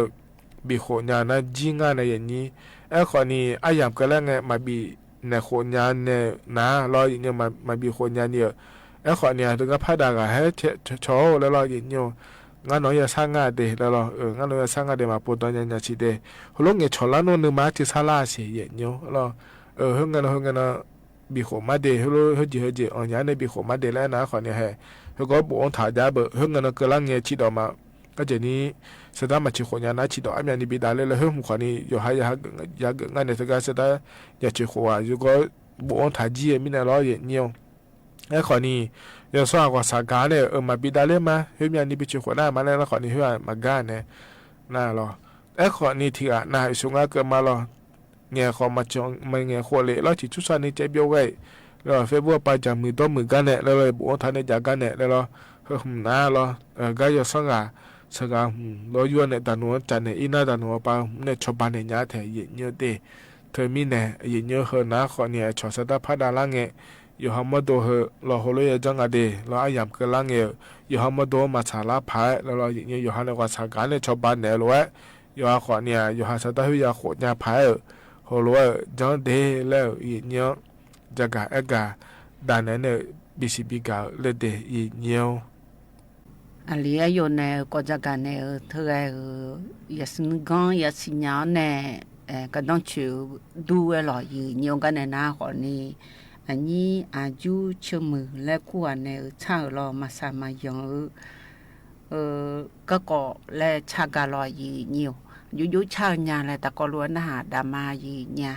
ဘံၣ်ဃိးညါနၤကၠံငါန့ၣ်ယဲၢ်ညီ အဲၣ်ခီၣ်နံၣ် အါယၢ်ကၢလၢ်ငဲၢ် မၤဘံၣ်နဲၣ်ဃိးညါန့ၣ်နၤ လီၤယဲၢ်ညီ မၤ မၤဘံၣ်ဃိးညါန့ၣ်ဧၢ အဲၣ်ခီၣ်နံၣ် တဂၤဖးဒၣ်ဂၤဟဲဆီၣ် ဆီၣ် လၢလီၤယဲၢ်ညီ ငါနီၢ်ယၤဆါငါဒဲး လၢလီၤ အၢ ငါနီၢ်ယၤဆါငါဒဲး မၤပိာ်တီၤညါညါဆံးဒဲး ဟိလိငဲၢ်ဆီၣ်လၢနီၢ်နုၤမၤထံဆါလၢ်ဆံးယဲၢ်ညီ လီၤ အၢ ဟဲငဲၢ်နီၢ် ဟဲငဲၢ်နီၢ် ဘံၣ်ဃိးမးဒဲး ဟဲလိ ဟဲကၠံၣ် ဟဲကၠံၣ် အီၣ်ညါန့ၣ် ဘံၣ်ဃိးမးဒဲးလၢနၤခီၣ်နံၣ်ဟဲ ဟဲကီးဘိၣ်အီထၢၣ်ဒၣ်ဘၣ် ဟဲငဲၢ်နီၢ်ကၢလၢ်ငဲၢ်ဆံးဒီးမး အကၠဲၣ်နံၣ် ဆၢတၢ်မၤဆ့ၣ်ဃိးညါနၤဆံးဒီး အါမံၤနံၣ်ဘံဒၣ်လၢ လၢဟဲမုၢ်ခီၣ်နံၣ် ယိၤဟါယၤဟး ယၤဂၢၢ်ငါန့ၣ် တဂၤဆၢတၢ် ယၤဆ့ၣ်ဃိးဝဲ ယကီးဘိၣ်အီထၢၣ်ကၠံမံၤန့ၣ်လီၤ ယဲၢ်ညီ အဲၣ်ခီၣ်နံၣ် ယွၤဆိၣ်အဂီၢ်ဆၢ်ဂၤန့ၣ် အၢ မၤဘံဒၣ်လၢမး ဟဲမံၤနံၣ်ဘံဆ့ၣ်ဃိးနၤမးလၢ လၢခီၣ်နံၣ်ဟဲမၤဂၤန့ၣ် နၤလီၤ အဲၣ်ခီၣ်နံၣ်ထံဂၤ နၤ ယဆူငါကမၤလီၤ ငဲၢ်ဃိးမၤ မၤငဲၢ်ဃိးလံ လီၤထံၣ်ဆူစၢ်နံၣ်ကဲဘျီဝဲ လၢ Facebook ပာ်ယၤမုာ်ဒီမုာ်ဂၤန့ၣ် လၢလီၤဘိၣ်အီထၢၣ်န့ၣ် ယၤဂၤန့ၣ် လၢလီၤ ဟဲမုာ်နၤလီၤ အၢ ဂၤယွၤဆိၣ်ဂၤ ဆၢဂၤမုာ် လီၤယွၤန့ၣ် တၢ်နူအီၣ်တၢ်န့ၣ် အံၤနၤတၢ်နူအီၣ်ပာ်မုာ်န့ၣ် ဆီၣ်ဘၣ်န့ၣ်ညါထဲ ယဲၢ်ညီဒဲး ထၢၣ်မံၤန့ၣ် ယဲၢ်ညီဟၢနၤခီၣ်နံၣ် ဆီၣ်ဆၢတၢ်ဖးဒၣ်လၢငဲၢ် ယိၤဟၣ်မီၢ်ဒိၣ်ဟၢ လီၤဟိလိယၤကၠီငါဒဲး လီၤအါယၢ်ကၢလၢ်ငဲၢ် ယိၤဟၣ်မီၢ်ဒိၣ်မၤဆၢလၢဖး လီၤလီၤ ယဲၢ်ညီ ယိၤဟၣ်န့ၣ် ဂီၤဆၢ်ဂၤန့ၣ် ဆီၣ်ဘၣ်န့ၣ်လိာ်ဝဲ ယိၤဟၣ်ခီၣ်နံၣ် ယိၤဟၣ်ဆၢတၢ်ဟ့ၣ်ယၤဃိးညါဖး ဟိလိဝဲ ကၠီဒဲးလၢ ယဲၢ်ညီ ယၤဂၤအဲၣ်ဂၤ ဒၣ်နဲန့ၣ် ဘံၣ်စံးဘံၣ်ဂၤလၢဒဲး ယဲၢ်ညီ အလံာ်အယိာ်န့ၣ် ကိးယၤဂၤန့ၣ် ထၢၣ်ဂၤ ယစနုကီ ယစံၣ်ညါအီၤန့ၣ် ကဒီဆူၣ်ဒူဝဲလီၤ ယဲၢ်ညီဂၤန့ၣ် နၤခီၣ်နံၣ် အနံၣ်အယူၢ်ဆၢမုၢ်လၢခူၣ်ဂၤန့ၣ် ဆၣ်ဧၢလီၤ မၤဆၢမၤယွၤဧၢ ကကိးလၢဆၣ်ဂၤလီၤ ယဲၢ်ညီ ယူယူဆၣ်ညါလၢတၢ်ကီလိာ်အနၢ်ဟးဒၣ်မး ယဲၢ်ညီ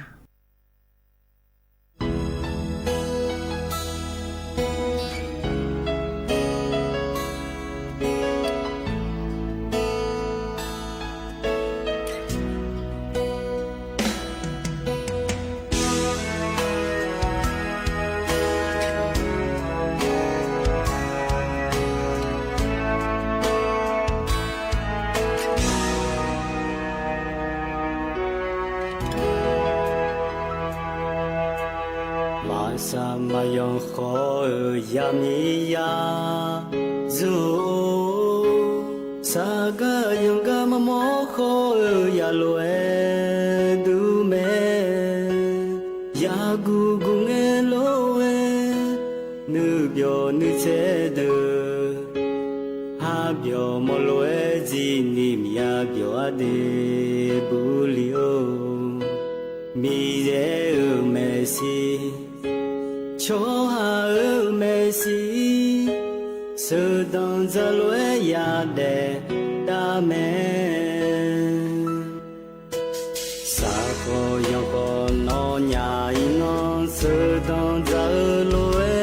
မၤဆၢမၤယွၤဃီဧၢ ယၤမံၤယၤယိၤ ဆၢဂၤယီၤဂၤမၤမီၢ်ဃီဧၢ ယၤလိၤဝဲဒုးမဲာ် ယၤဂူာ်ဂူာ်ငဲလိၤဝဲ နုာ်ဘျီနုာ်ဆဲးဒၢး ဟးဘျီမီၢ်လိၤဝဲ စံးနံၣ်မံၤယၤဘျီအါဒ့ဘူးလံဧိၤ မံၤယဲၢ်ဧၢ မဲာ်ဆှံ ဆီဟါဧၢ မဲာ်ဆှံ ဆၢဒိၣ်စၢလိၤဝဲယၤဒဲး တၢ်မဲာ် စၢ်ဃီယီၤဃီနီၢ်ညၣ်အံၤနီၢ် ဆၢဒိၣ်စၢလိၤဝဲ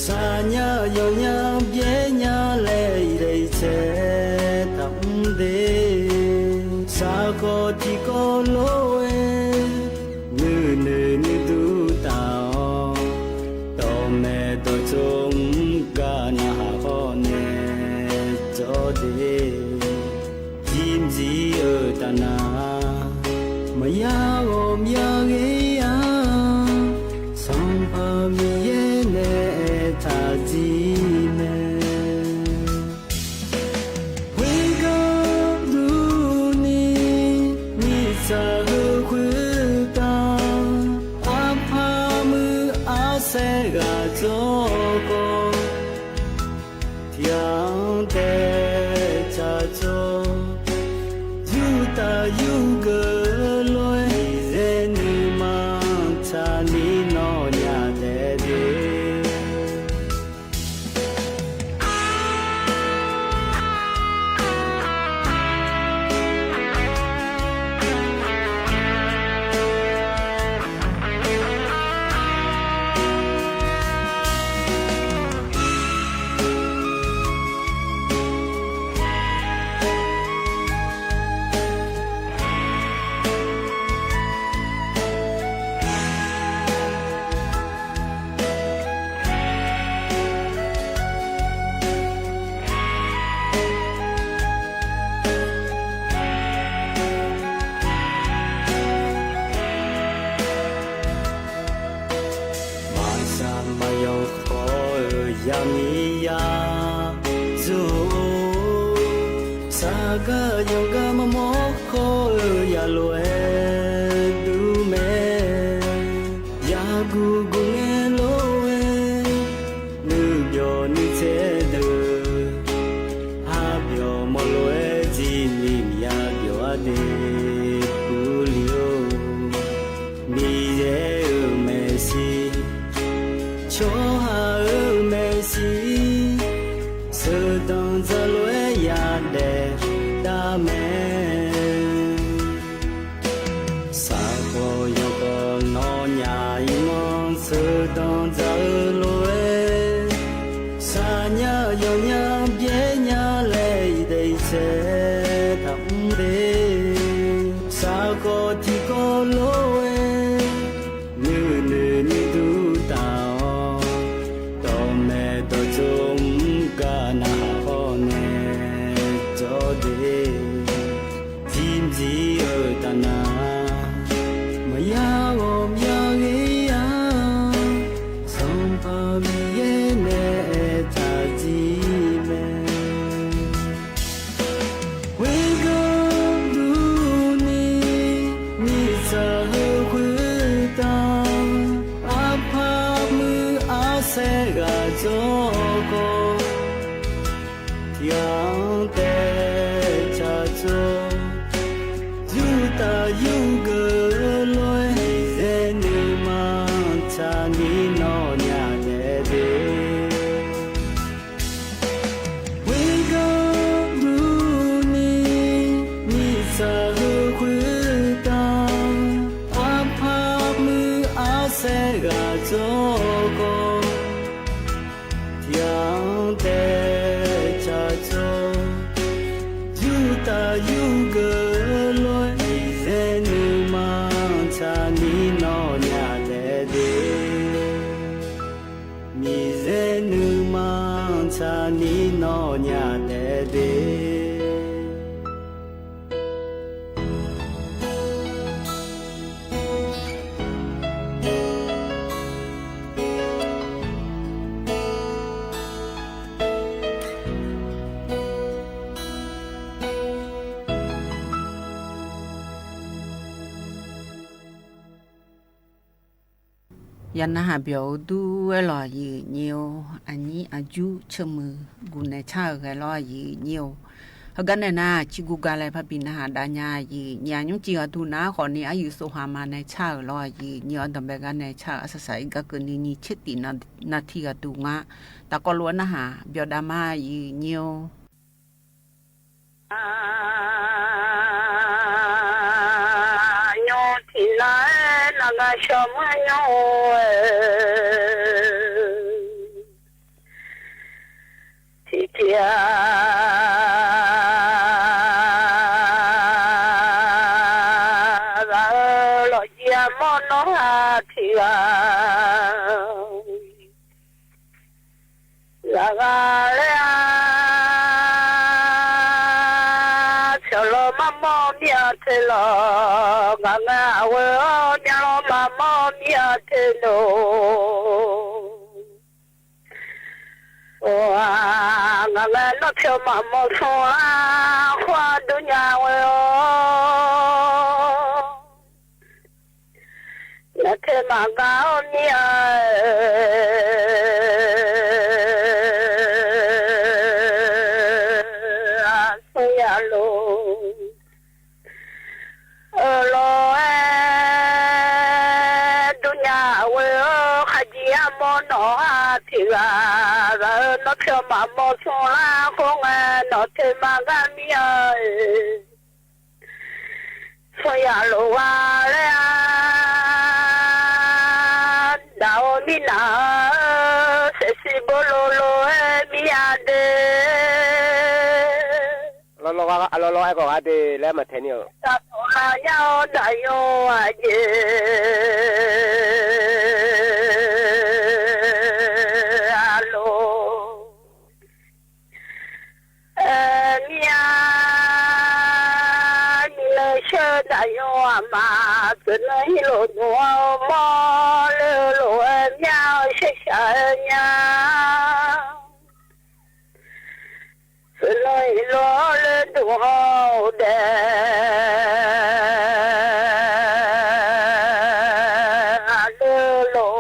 စၢ်ညါယီၤညါဘျဲညါလဲၣ် အံၤလဲၣ်အံၤဆဲးတၢ်အူဒ့ စၢ်ဃီထံကီၢ်လိၤဝဲ နုာ်နုာ်နုာ်ဒုးတၢ်အီၤ ဒီးမဲာ်ဒီးကၠိမူကၣ်နၢ်ဟးဃီန့ၣ် ကၠီဒ့ ယံၤမံၤဧၢ တၢ်နၤ မယါဂီၤမယါဂ့ၤဧါ အကယီကမီၤမီၤ ခီဧၢ ယလိၤအဲၣ်ဒုးမဲာ်, ယၤကူၣ်ကူၣ်ငဲလိၤဝဲ, နုၢ်ပျီၢ်နုၢ်ဆဲးဒၢး, ဟးပျီၢ်မီၤလိၤအဲၣ် တံၤမံၤမံၤ ယၤပျီၢ်အါဒ့ၣ်ပူၤလံဧိၤ, မံၤယဲၢ်ဧၢ မဲာ်ဆှံ, ဆီဟါဧၢ မဲာ်ဆှံ, ဆၢတၢ်စၢ်လိၤအဲၣ်ယၤဒဲးတၢ်မဲာ် စးကီးယီၤကီးနီၢ်ညၣ်အံၤမီၤ, ဆၢတၢ်စၢ်ဧၢလိၤအဲၣ်, စးညါယီၤညါဘျဲညါလဲၣ် ယဒဲးဆဲးတၢ်အူသ့, စးကီးထံကီၢ်လိၤအဲၣ်, နုၢ်နုၢ်နုၢ်ဒုးတၢ်အီၤ, တီၢ်မဲာ်တီၢ်ကၠိမူကါနၢ်ဟးဟီၣ်နဲၣ် ကၠီဒ့ၣ် တံၤမံၤဧၢ တၢ်နၢ် မယါဂီၤမယါဂ့ၤယၤ, စီၤပၤမံၤယဲၢ်နဲၣ်အဲၣ်တၢ်တံၤမဲာ်, ဝ့ကဒုးနံၤ မံၣ်သၢ်ဟၢဃုတၢ်, အဖးမုၢ်အါဆဲးဂၤကၠီကီး ထံတဲဆၣ်ကၠိ, ယူၢ်တၢ်ယူၢ်ကလိၤ, မံၤစဲနုာ်မၤဆၣ်နံၣ်နီၢ်ညၣ်ဒဲးဒ့ၣ် ဝ့ကဒုးနံၤ မံၣ်သၢ်ဟၢဃုတၢ်, အဖးမုၢ်အါဆဲးဂၤကၠီကီး ထံတဲဆၣ်ကၠိ, ယူၢ်တၢ်ယူၢ်ကလိၤ, မံၤစဲနုာ်မၤဆၣ်နံၣ်နီၢ်ညၣ်ဒဲးဒ့ၣ်, မံၤစဲနုာ်မၤဆၣ်နံၣ်နီၢ်ညၣ်ဒဲးဒ့ၣ်. ယၤနဟးပျီၣ်အိၣ်ဒူဝဲလီၤ ယံာ်ညိၣ်, အနံၣ်အယူၢ်ဆၢမုၢ် ဂုာ်နဲၣ်ဆၣ်ဂဲၤလီၤ ယံာ်ညိၣ်, ဟဲကါနဲၣ်နၤ ဆံးဂုၤကါလဲၣ် ဖါဘံနဟးဒါညါ ယံာ်ညိၣ်, ကံၣ်အီၤတူၢ်နၤဃီန့ၣ် အယူၢ်ဆိဟးမၤနဲၣ်ဆၣ်ဧၢလီၤ ယံာ်ညိၣ်, အဒီးဘဲကါနဲၣ်ဆၣ် အစစံးအံၤ ကါကနံၤနံၤဆံးတံၢ်နၤထံၣ်အတူၢ်နၤ, တၢ်ကီလိာ်နဟး ပျီၣ်ဒါမး ယံာ်ညိၣ် ညိၣ်ထံၣ်နၤ နဂၤဆှီမုၢ်ညိၣ်ဧၢ, ထံၣ်ထံၣ်ဧါ ဂၤဧၢ လီၤယံၤအမီၢ်နီၢ်ဟါထံၣ်ဂၤ ဂၤဂၤလၢ ဆၢလီၤမၤမီၢ်မံအီၤထဲလီၤ, ဂၤဂၤအဝဲအီၤ မံလီၤမၤမီၢ်မံအီၤထဲလီၤ, ဂၤဂၤနီၢ်ဖျီမၤမီၢ်ဆိလၢ ခွါဒုးညါဝဲအီၤ နထဲမၤဂၤအီၤမံအီၤ ဆူယၤလိၤ အၢ လီၤအဲၣ် ဒုးညါဝဲအီၤ ခါယံၤအမီၢ်နီၢ်ဟါထံၣ်ဂၤ ဂၤဧၢ နီၢ်ဖျီမၤမီၢ်ဆိလၢ ဃိငဲ နထဲမၤဂၤမံအီၤ ဆူယၤလိၤဂၤလၢ ဒၣ်အီၤမံနၤဧၢ စဲးစံးဘိလိၤလိၤအဲၣ်မံယၤဒ့ၣ် လီၤလီၤဂၤ အလီၤလီၤအဲၣ်ကီးဂၤဒ့ၣ် လၢမၤထဲန့ၣ်ဧၢ တၢ်ထီၣ်လၢညါအီၤဒၣ်ယိၤအယ့ၣ် အလိၤ အဲၣ်မံယၤ မံလၢဆၢဒၣ်ယိၤအမါ သုးနၢဟံၣ်လိာ်ဒိၣ်အီၤမီၢ်လၢလိာ်အဲၣ်မံယၤ ဆဲးဆးအဲၣ်မံယၤ သုးနၢဟံၣ်လိာ်လၢ တူၺ်း အိၣ်ဒဲး အလိုလို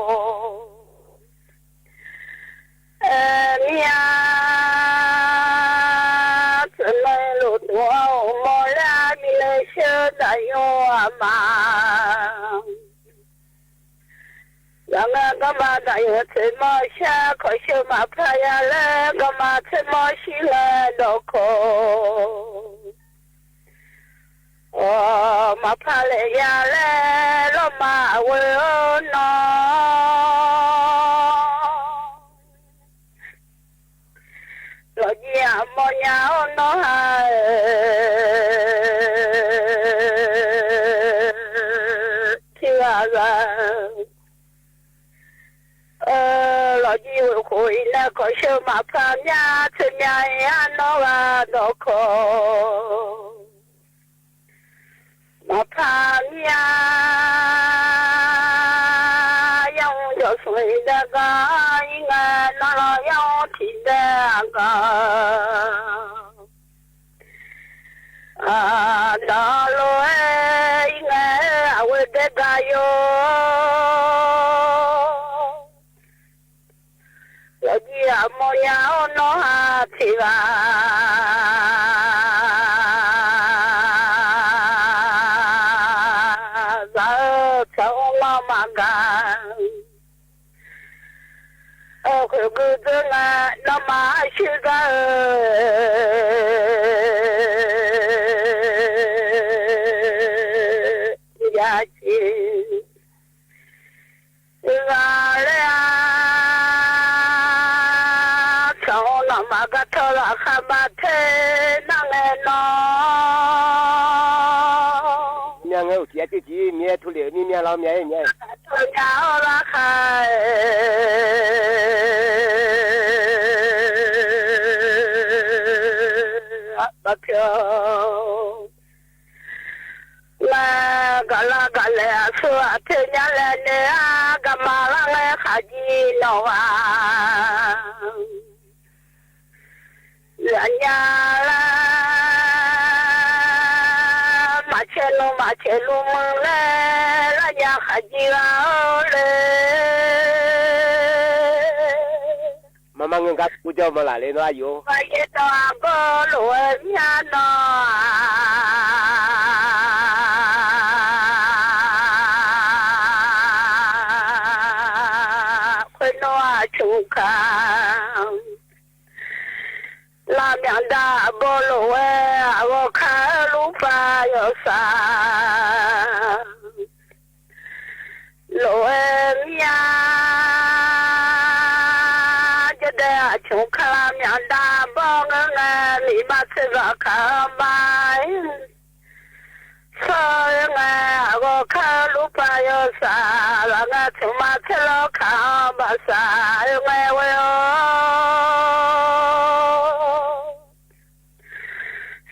အဲ မၠၣ် သၢၣ်မၢလိာ်တူၺ်း အိၣ်မီၢ်လၢ မီးလၢဆၢတၢ်ယိၣ်အမး ယၤလၢကမၤတၢ်ယိၣ် သၢၣ်မီၢ်ဆၢ ခီၣ်ဆၢမၤဖျါယၤလၢ ကမၤသၢၣ်မီၢ်ဆံလၢဒီးခိၣ် အိၣ် မၤဖျါလၢယၤလၢ လီၤမၢ်အဝဲၢ်နီၤ လီၤကံအမီၢ်ညါအိၣ်နီၤဟး ထံဂၤဂၤ အၢ လီၤကံဝဲၢ်ခိၣ်အံၤန့ၣ် ခီၣ်ဆၢမၤဖျါမၠၣ် သၢၣ်မၠၣ်အံၤအနီၢ်ဂၤဒီးခိၣ် မၤဖျါမၠၣ် ယင်းကၠီၣ်သူၣ်အံၤဒၣ်ကီး အံၤငဲနီၢ်လီၤ ယင်းထံၣ်ဒၣ်ကီး အၢ ဒီးလိၤဝဲ အံၤငဲ အဝဲဒဲးကယိၤ လီၤကံအမီၢ်ညါအိၣ်နီၤဟး ထံဂၤ ဂၤဧၢ သးအိၣ်မၤမၤဂၤ အၢ ဃုာ်ဂုာ်သၢၣ်ငါ နီၢ်မၤအဆံဂၤဧၢ ယၤက့ၤ ဂၤလၢအ သးအိၣ်နီၢ်မၤဂၤထီၣ်လၢခါဘၣ်ထဲ နၢ်ငဲနီၤ မၠၣ်ငဲအိၣ်ထံၣ်အတံၢ်ထံၣ် မၠၣ်ထူလံ မံမၠၣ်လီၤ မၠၣ် မၠၣ် ထီၣ်ညါအိၣ်လၢခါ ဘၣ်ဖျိ လၢကလၢကလဲၤအဆိအထဲညါလဲၣ်န့ၣ် အကမၤလၢငဲခးကံနီၢ်ဂၤ လၢညါလၢ မၤဆဲးလူၤ မၤဆဲးလူၤမုၢ်လဲၣ် လၢညါခးကံဂၤအိၣ်လဲၣ် မၤမၤငဲကါ ပူၤကၠီမၤလၢ်လၢနီၢ်အယိၤ ပယဲၢ်တီၤအဘီလိာ်ဝဲမၠၣ်နီၤ ခွဲးနီၢ်အဆူၣ်ခါ လၢမၠၣ်ဒၣ်အဘီလိာ်ဝဲ အဂီၢ်ခါလူပၢ်ယီၤစၢ် လိာ်ဝဲမၠၣ် ကဒဲအဆူၣ်ခါလၢမၠၣ်ဒၣ်ဘီငဲငဲ မ့ၢ်ဘၣ်သ့ၣ်ဘၣ်ခါဘၣ် သၢဂၤ အဂီၢ်ခါလူပၢ်ယီၤစၢ် ဘၣ်ငါဆူၣ်မၤသ့ၣ်လီၤခါဘၣ်စၢ် အၢ ငဲဝဲဧၢ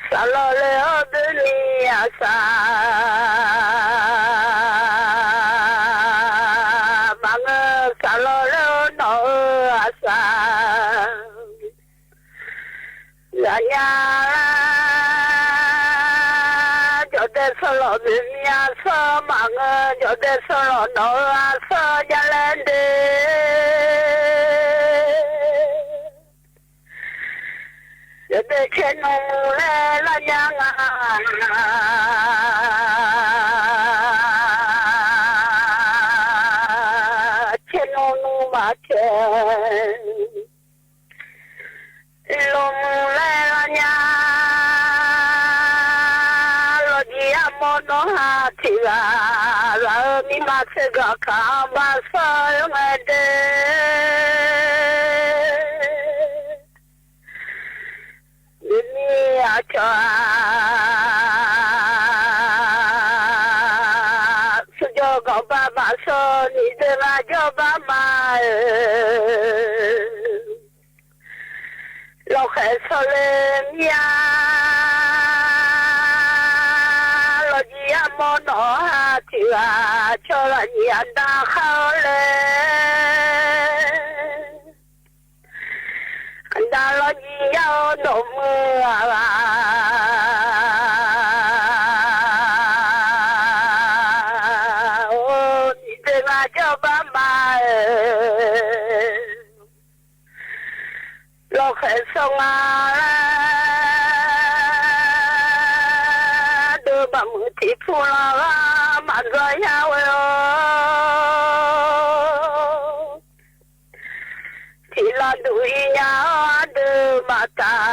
စၢ်လီၤလၢအဘုမံအစၢ် မၤငါစၢ်လီၤလၢနီၢ်ဧၢ အစၢ် လၢညါ ကၠီၣ်တဲၣ်ဆီလီၤဘုမံအစၢ် မၤငါကၠီၣ်တဲၣ်ဆီလီၤနီၢ်ဧၢ အစၢ် ယလဲၤဒ့ ယဒ့ဆဲးနူမူလဲၣ်လၢညါငါ ဆဲးနူနူမၤဆဲး လူမူလဲၣ်လၢညါ လီၤကံအမီၢ်နီၢ်ဟးထံဂၤ လၢမံမၤသ့ၣ်ဂီၤခါဘၣ်စီၤယိၤငဲဒ့ မံမံအကၠီၣ် သူကၠီၣ်ကီၣ်ဘၣ်ဘၣ်စီၤ နံၤဒ့မၤကၠီၣ်ဘၣ်မၤဧၢ လီၤဃဲၤဆီလၢမံယါ လီၤကံအမီၢ်နီၢ်ဟးထံဂၤ ဆီလီၤကံအဒၣ်ခါလဲၣ် အဒၣ်လီၤကံယါအိၣ်ဒိၣ်မုၢ်အဂၤ ဖူလီၤဂၤမၤဒၢယၤဝဲဧိၤ, ထံၣ်လီၤဒုးအံၤညါအီၤ အဒုးမၤတၢ် လ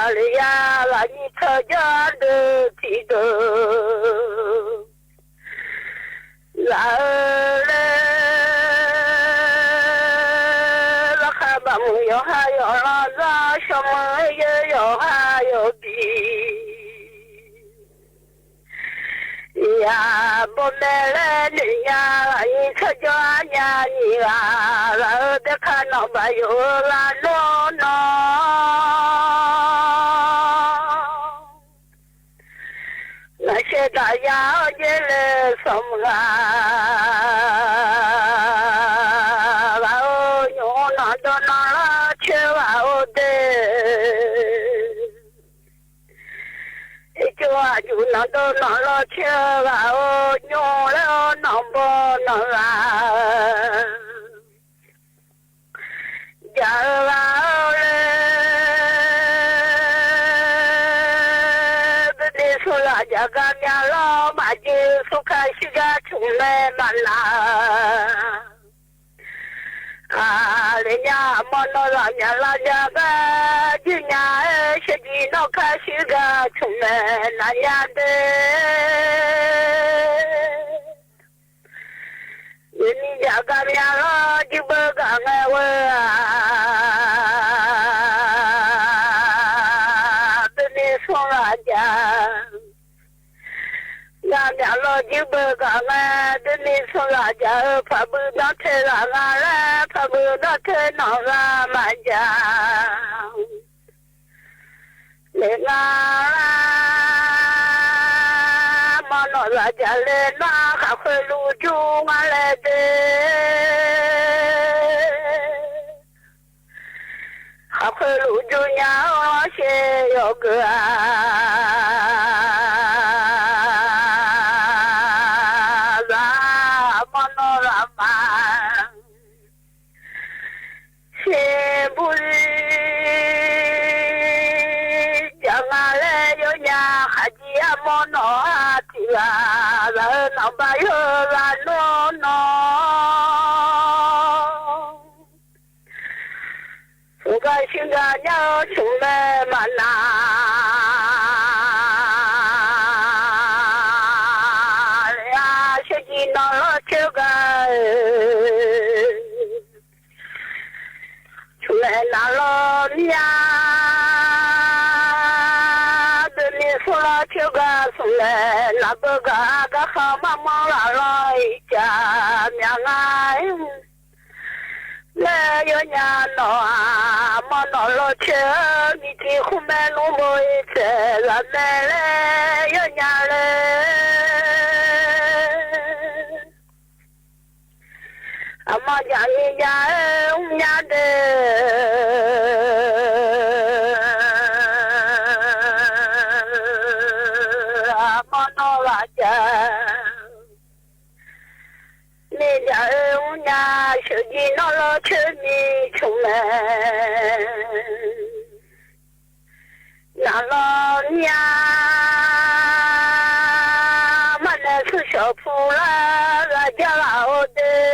ၢယၤ လၢနံၣ်ထၢကၠီအဒုးထံၣ်ဒိၣ် လၢအၢလၢ လၢခါဘၣ်မုၢ်ယီၤဟါယီၤလီၤ လၢစီၤမုၢ်ယၢယီၤဟါယီၤဘံၣ် ယၤဘီမဲာ်လၢနံၣ်ညါ လၢနံၣ်ထၢကၠီညါနံၣ်ဂၤ လၢအၢဘဲခါနီၣ်ဘၣ်ယိၣ်လၢနီၢ်နီၢ် နၢ်ဆဲးတၢ်ယၤအီၤယဲလၢစီၤမုၢ်ဂၤ ဂၤဧိၤ ညိၣ်နီၢ်ဒိၣ်နီၢ်လီၤဆၢဂၤဧိၤဒဲး အကၠိအယူၣ်နီၢ်ဒိၣ်နီၢ်လီၤဆၢဂၤဧိၤ ညိၣ်လၢအီၤနီၢ်ဘီနီၢ်ဂၤ ယၤဧၢဂၤဧၢလၢ ပမ့ၢ်ဆိၣ်ဂ့ၤယၤဂၤမၠၣ်လီၤ မၤက့ၤဆူခါဆံးဂၤဆူမဲာ်မၤနၤ အါ လၢညါအမီၢ်နီၢ်လၢမၠၣ်လီၤယၤဂၤ ဒုးညါ ဆၢကံၣ်နီၢ်ခါဆံးဂၤဆူမဲာ်နၤညါဒဲး မ့မ့ၢ်ယၤဂၤမၠၣ်လီၤ ဒုးဘၢဂၤငဲဝဲဧါ ပမ့ၢ်ဆိၣ်ဂ့ၤယၤ ဂၤမၠၣ်လီၤဒုးဘၢဂၤငဲ ပမ့ၢ်ဆိၣ်ဂ့ၤယၤဧၢ ဖးဘုးဒီထဲဂၤဂၤလၢ ဖးဘုးဒီထဲနီၢ်ဂၤမၤယၤ လၢငါ မီၢ်နီၢ်လၢယၤလဲၤနွါ ဃးဃုလူၤဒူငါလဲၤဒဲး ဃးဃုလူၤဒူညါအီၤရှဲယီၤကၢၤ လၢမီၢ်နီၢ်လၢမၤ ရှဲဘူးလံ ယၤငါလဲၤယိာ်ညါ ဃးကံၣ်အမီၢ်နီၢ်ဟးထံၣ်ဂၤ လၢနီၢ်ဘၣ်ယိာ်လၢနီၢ်နီၢ် ဆူဂၤဆူဂၤညါဆူမဲာ်မၤနၤ လၢအဆၢကံၣ်နီၢ်လီၤဆၢဂၤဧၢ ဆူမဲာ်နၤလီၤမၠၣ် ပမ့ၢ်ဆိၣ်လီၤဆၢဂၤ ဆူမဲာ်နၤဘၢဂၤ ဂၤဃီမၤမီၢ်လၢလီၤအံၤ ကမၠၣ်ငါ လဲၤယိာ်ညါနီၢ်ဧါ မီၢ်နီၢ်လီၤဆၢ မံၤတံၤဃုမဲာ်နူဘိအ့ၣ်စဲး လၢမဲာ်လဲၤယိာ်ညါလဲၣ် အမီၢ်ယၤမံၤယၤဧၢ ညါဒဲး အမီၢ်နီၢ်လၢယၤ မ့ၢ်ယၤဧၢ ညါ ဆၢကံၣ်နီၢ်လီၤဆၢမံၤဆူမဲာ် နၤလီၤမၠၣ် မၤနၢၤဆူစီၤဖူလၢ် ဂၤယၤဂၤအိၣ်ဒဲး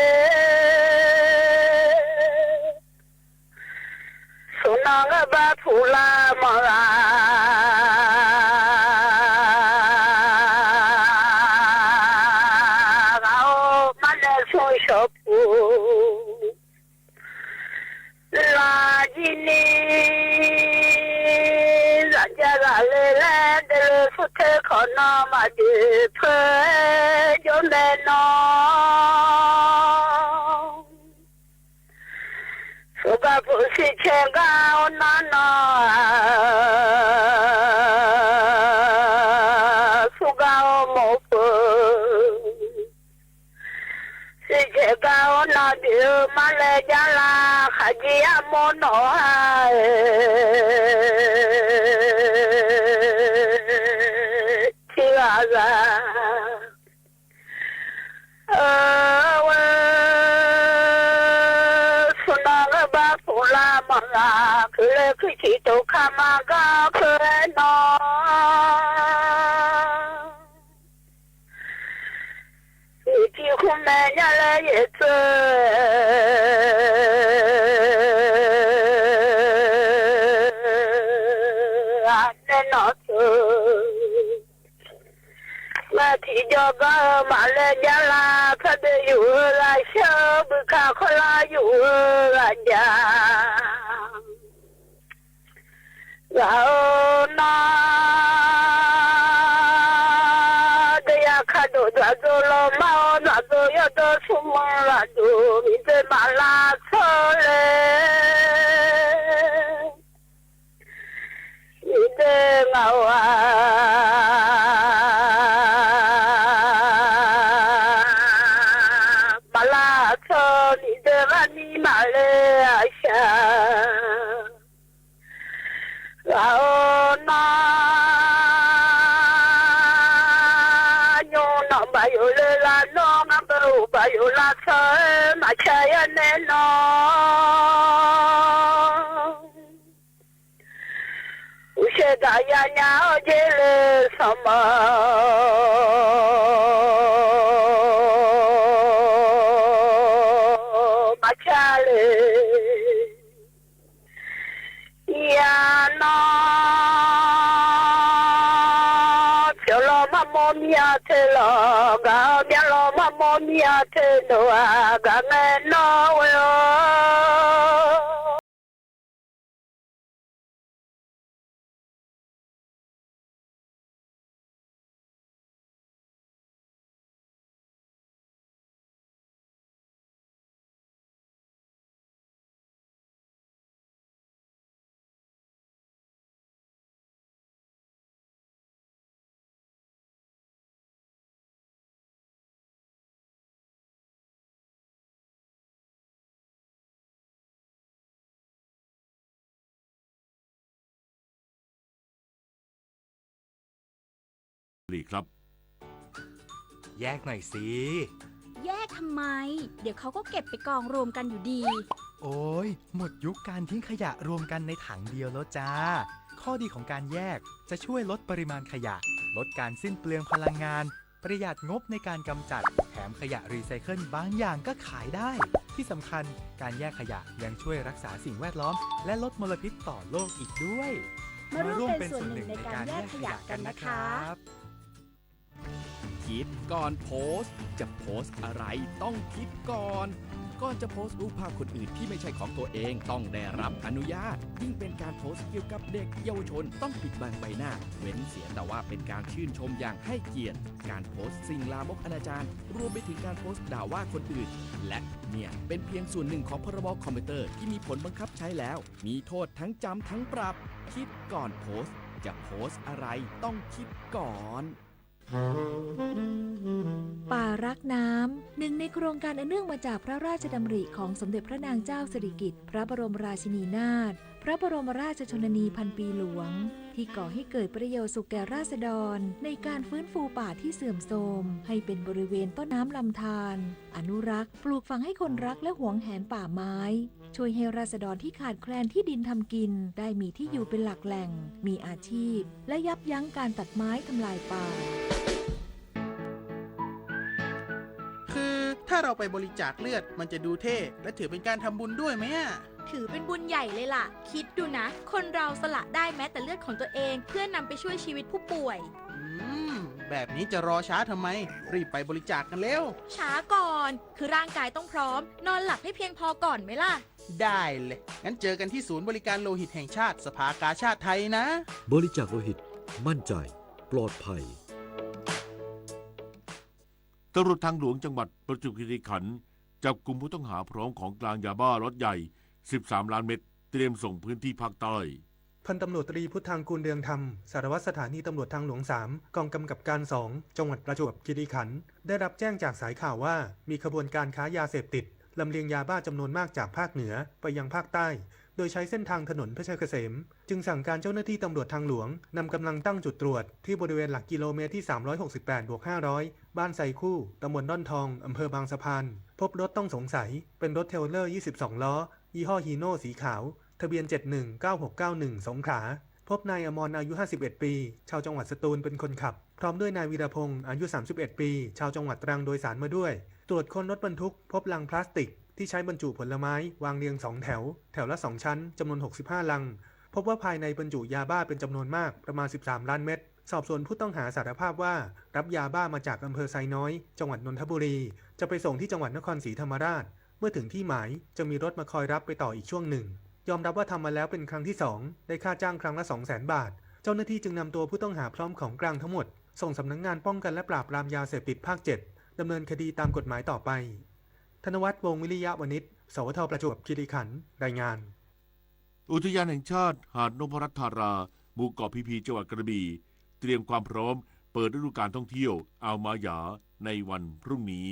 ဆိၣ်နီၣ်ဂံၢ်ဘါဖူလၢ်မီၢ်ဂၤ ဂၤအိၣ်မၤနၢၤဆူစီၤဖူ လၢယံၤနံၤ လၢယၤဂၤလဲၤလဲၤ ဒဲးလၢဆူထၢခီၣ်နီၢ် မၤဒုးဖၢယိၣ်မဲာ်နီၢ် ဆူဂၤဖိစံးဆဲးဂၤအိၣ်နၤနီၢ် ဆူဂၤအိၣ်မိၢ်ဖိ စံးဆဲးဂၤအိၣ်နၤဒုး မၤလဲၤယၤလၢ ဃးကံၣ်အမီၢ်နီၢ်ဧၢ ထံဂၤဂၤ အၢ ဝဲ ဆိၣ်နီၣ်ဂံၢ်ဘါ ၽူႈလႃႈမၢင်ႇလႃႇ ၶိုၼ်းလႄႈၶိုၼ်းသီႇတူဝ်ၶႃႈမႃးၵေႃႈ ၶိုၼ်းၼေႃႈ။ ဢီႇတီႈၶူးမႄႈၺႃးလႄႈ ယႃႇၸိူဝ်း ဢႃႇ ၼႄႉၼေႃႈ ၸိူဝ်း မႃးထီႇၸေႃးၵေႃႈ မႃးလႄႈ ယႃႇလႃႇ ၽႂ်တေယူႇဢိူဝ်ႈ လႃႇသႂ်ႇ ပိူဝ်ႈၶႃႈ ၶေႃးလႃႇ ယူႇဢိူဝ်ႈ ယႃႇ ဢဝ်ၼႃႈ တေယႃႇၶႃႈ တူဝ်ၸႃႉၸူဝ်ႈ လေႃႇမႃး ဢဝ်ၸႃႉၸူဝ်ႈ ယွတ်ႈတူဝ် သုမ်းမႃးလႃႈ တူဝ်မီး တေမႃးလႃႈ သေႃးလႄႈ မီးတေငဝ်ႈဝႃႈ မႃးလႃႈသေႃး မီးတေဝႃႈ မီးမႃးလႄႈ ဢသၢၵ်ႈ ဢဝ်ၼႃႈ ယွၼ်ႉၼွမ်းပႃးယူႇလႄႈလႃႈ ၼွင်ႉဢမ်ႇပႆႇဢုပ်ႇပႃးယူႇလႃႈ သေႃး မႃးၶျႃႉယႃႉၼႄၼေႃႈ။ ဢုသဵတ်ႉတႃႇယႃႇၺႃႇဢေႃးၸေးလႄႈ သမ်ႇမႃႇ မႃးၶျႃႉလႄႈ ယႃႇၼေႃႈ ၸဝ်ႈလေႃးမႃး မေႃးမီးဢႃႇထေးလေႃး ၵႃႈမႃးလေႃးမႃး မေႃးမီးဢႃႇထေးၼေႃႈ ၵႃႈမႃးၼေႃႈ ဝႄႈဢေႃႈ။ หลีครับ แยกหน่อยสิ แยกทำไม เดี๋ยวเขาก็เก็บไปกองรวมกันอยู่ดี โอ๊ย หมดยุคการทิ้งขยะรวมกันในถังเดียวแล้วจ้า ข้อดีของการแยกจะช่วยลดปริมาณขยะ ลดการสิ้นเปลืองพลังงาน ประหยัดงบในการกำจัด แถมขยะรีไซเคิลบางอย่างก็ขายได้ ที่สำคัญ การแยกขยะยังช่วยรักษาสิ่งแวดล้อม และลดมลพิษต่อโลกอีกด้วย มาร่วมเป็นส่วนหนึ่งในการแยกขยะกันนะครับ คิดก่อนโพสต์ จะโพสต์อะไรต้องคิดก่อน ก่อนจะโพสต์รูปภาพคนอื่นที่ไม่ใช่ของตัวเอง ต้องได้รับอนุญาต ยิ่งเป็นการโพสต์เกี่ยวกับเด็กเยาวชน ต้องปิดบังใบหน้า เว้นเสียแต่ว่าเป็นการชื่นชมอย่างให้เกียรติ การโพสต์สิ่งลามกอนาจาร รวมไปถึงการโพสต์ด่าว่าคนอื่น และเนี่ยเป็นเพียงส่วนหนึ่งของ พรบ คอมพิวเตอร์ที่มีผลบังคับใช้แล้ว มีโทษทั้งจำทั้งปรับ คิดก่อนโพสต์ จะโพสต์อะไรต้องคิดก่อน ป่ารักน้ำ หนึ่งในโครงการอันเนื่องมาจากพระราชดำริของสมเด็จพระนางเจ้าสิริกิติ์ พระบรมราชินีนาถ พระบรมราชชนนีพันปีหลวง ที่ก่อให้เกิดประโยชน์สุขแก่ราษฎร ในการฟื้นฟูป่าที่เสื่อมโทรม ให้เป็นบริเวณต้นน้ำลำธาร อนุรักษ์ ปลูกฝังให้คนรักและหวงแหนป่าไม้ ช่วยให้ราษฎรที่ขาดแคลนที่ดินทำกิน ได้มีที่อยู่เป็นหลักแหล่ง มีอาชีพ และยับยั้งการตัดไม้ทำลายป่า คือถ้าเราไปบริจาคเลือด มันจะดูเท่ และถือเป็นการทำบุญด้วยไหมอะ ถือเป็นบุญใหญ่เลยล่ะ คิดดูนะ คนเราสละได้แม้แต่เลือดของตัวเอง เพื่อนำไปช่วยชีวิตผู้ป่วย อืม แบบนี้จะรอช้าทำไม รีบไปบริจาคกันเร็ว ช้าก่อน คือร่างกายต้องพร้อม นอนหลับให้เพียงพอก่อนไหมล่ะ ได้เลย งั้นเจอกันที่ศูนย์บริการโลหิตแห่งชาติ สภากาชาดไทยนะ บริจาคโลหิต มั่นใจ ปลอดภัย ตำรวจทางหลวงจังหวัดประจวบคีรีขันธ์ จับกุมผู้ต้องหาพร้อมของกลางยาบ้าล็อตใหญ่ สิบสามล้านเม็ด เตรียมส่งพื้นที่ภาคใต้ พันตำรวจตรีพุทธัง กูลเรืองธรรม สารวัตรสถานีตำรวจทางหลวงสาม กองกำกับการสอง จังหวัดประจวบคีรีขันธ์ ได้รับแจ้งจากสายข่าวว่า มีขบวนการค้ายาเสพติด ลำเลียงยาบ้าจำนวนมากจากภาคเหนือไปยังภาคใต้ โดยใช้เส้นทางถนนเพชรเกษม จึงสั่งการเจ้าหน้าที่ตำรวจทางหลวง นำกำลังตั้งจุดตรวจที่บริเวณหลักกิโลเมตรที่สามร้อยหกสิบแปดบวกห้าร้อย บ้านไซคู่ ตำบลด้อนทอง อำเภอบางสะพาน พบรถต้องสงสัย เป็นรถเทรลเลอร์ยี่สิบสองล้อ ยี่ห้อฮีโน่สีขาว ทะเบียน เจ็ดหนึ่งเก้าหกเก้าหนึ่ง สงขลา พบนายอมร อายุ ห้าสิบเอ็ด ปี ชาวจังหวัดสตูล เป็นคนขับ พร้อมด้วยนายวีรพงษ์ อายุ สามสิบเอ็ด ปี ชาวจังหวัดตรัง โดยสารมาด้วย ตรวจค้นรถบรรทุก พบลังพลาสติกที่ใช้บรรจุผลไม้ วางเรียงสองแถว แถวละสองชั้น จำนวน หกสิบห้า ลัง พบว่าภายในบรรจุยาบ้าเป็นจำนวนมาก ประมาณ สิบสาม ล้านเม็ด สอบสวนผู้ต้องหาสารภาพว่า รับยาบ้ามาจากอำเภอไซน้อย จังหวัดนนทบุรี จะไปส่งที่จังหวัดนครศรีธรรมราช เมื่อถึงที่หมายจะมีรถมาคอยรับไปต่ออีกช่วงหนึ่ง ยอมรับว่าทำมาแล้วเป็นครั้งที่สอง ได้ค่าจ้างครั้งละ สองแสน บาท เจ้าหน้าที่จึงนำตัวผู้ต้องหาพร้อมของกลางทั้งหมด ส่งสำนักงานป้องกันและปราบปรามยาเสพติดภาค เจ็ด ดำเนินคดีตามกฎหมายต่อไป ธนวัฒน์ วงศ์วิริยะวณิช สวท ประจวบคีรีขันธ์ รายงาน อุทยานแห่งชาติหาดนพรัตน์ธารา หมู่เกาะพีพี จังหวัดกระบี่ เตรียมความพร้อมเปิดฤดูกาลท่องเที่ยวอ่าวมาหยาในวันพรุ่งนี้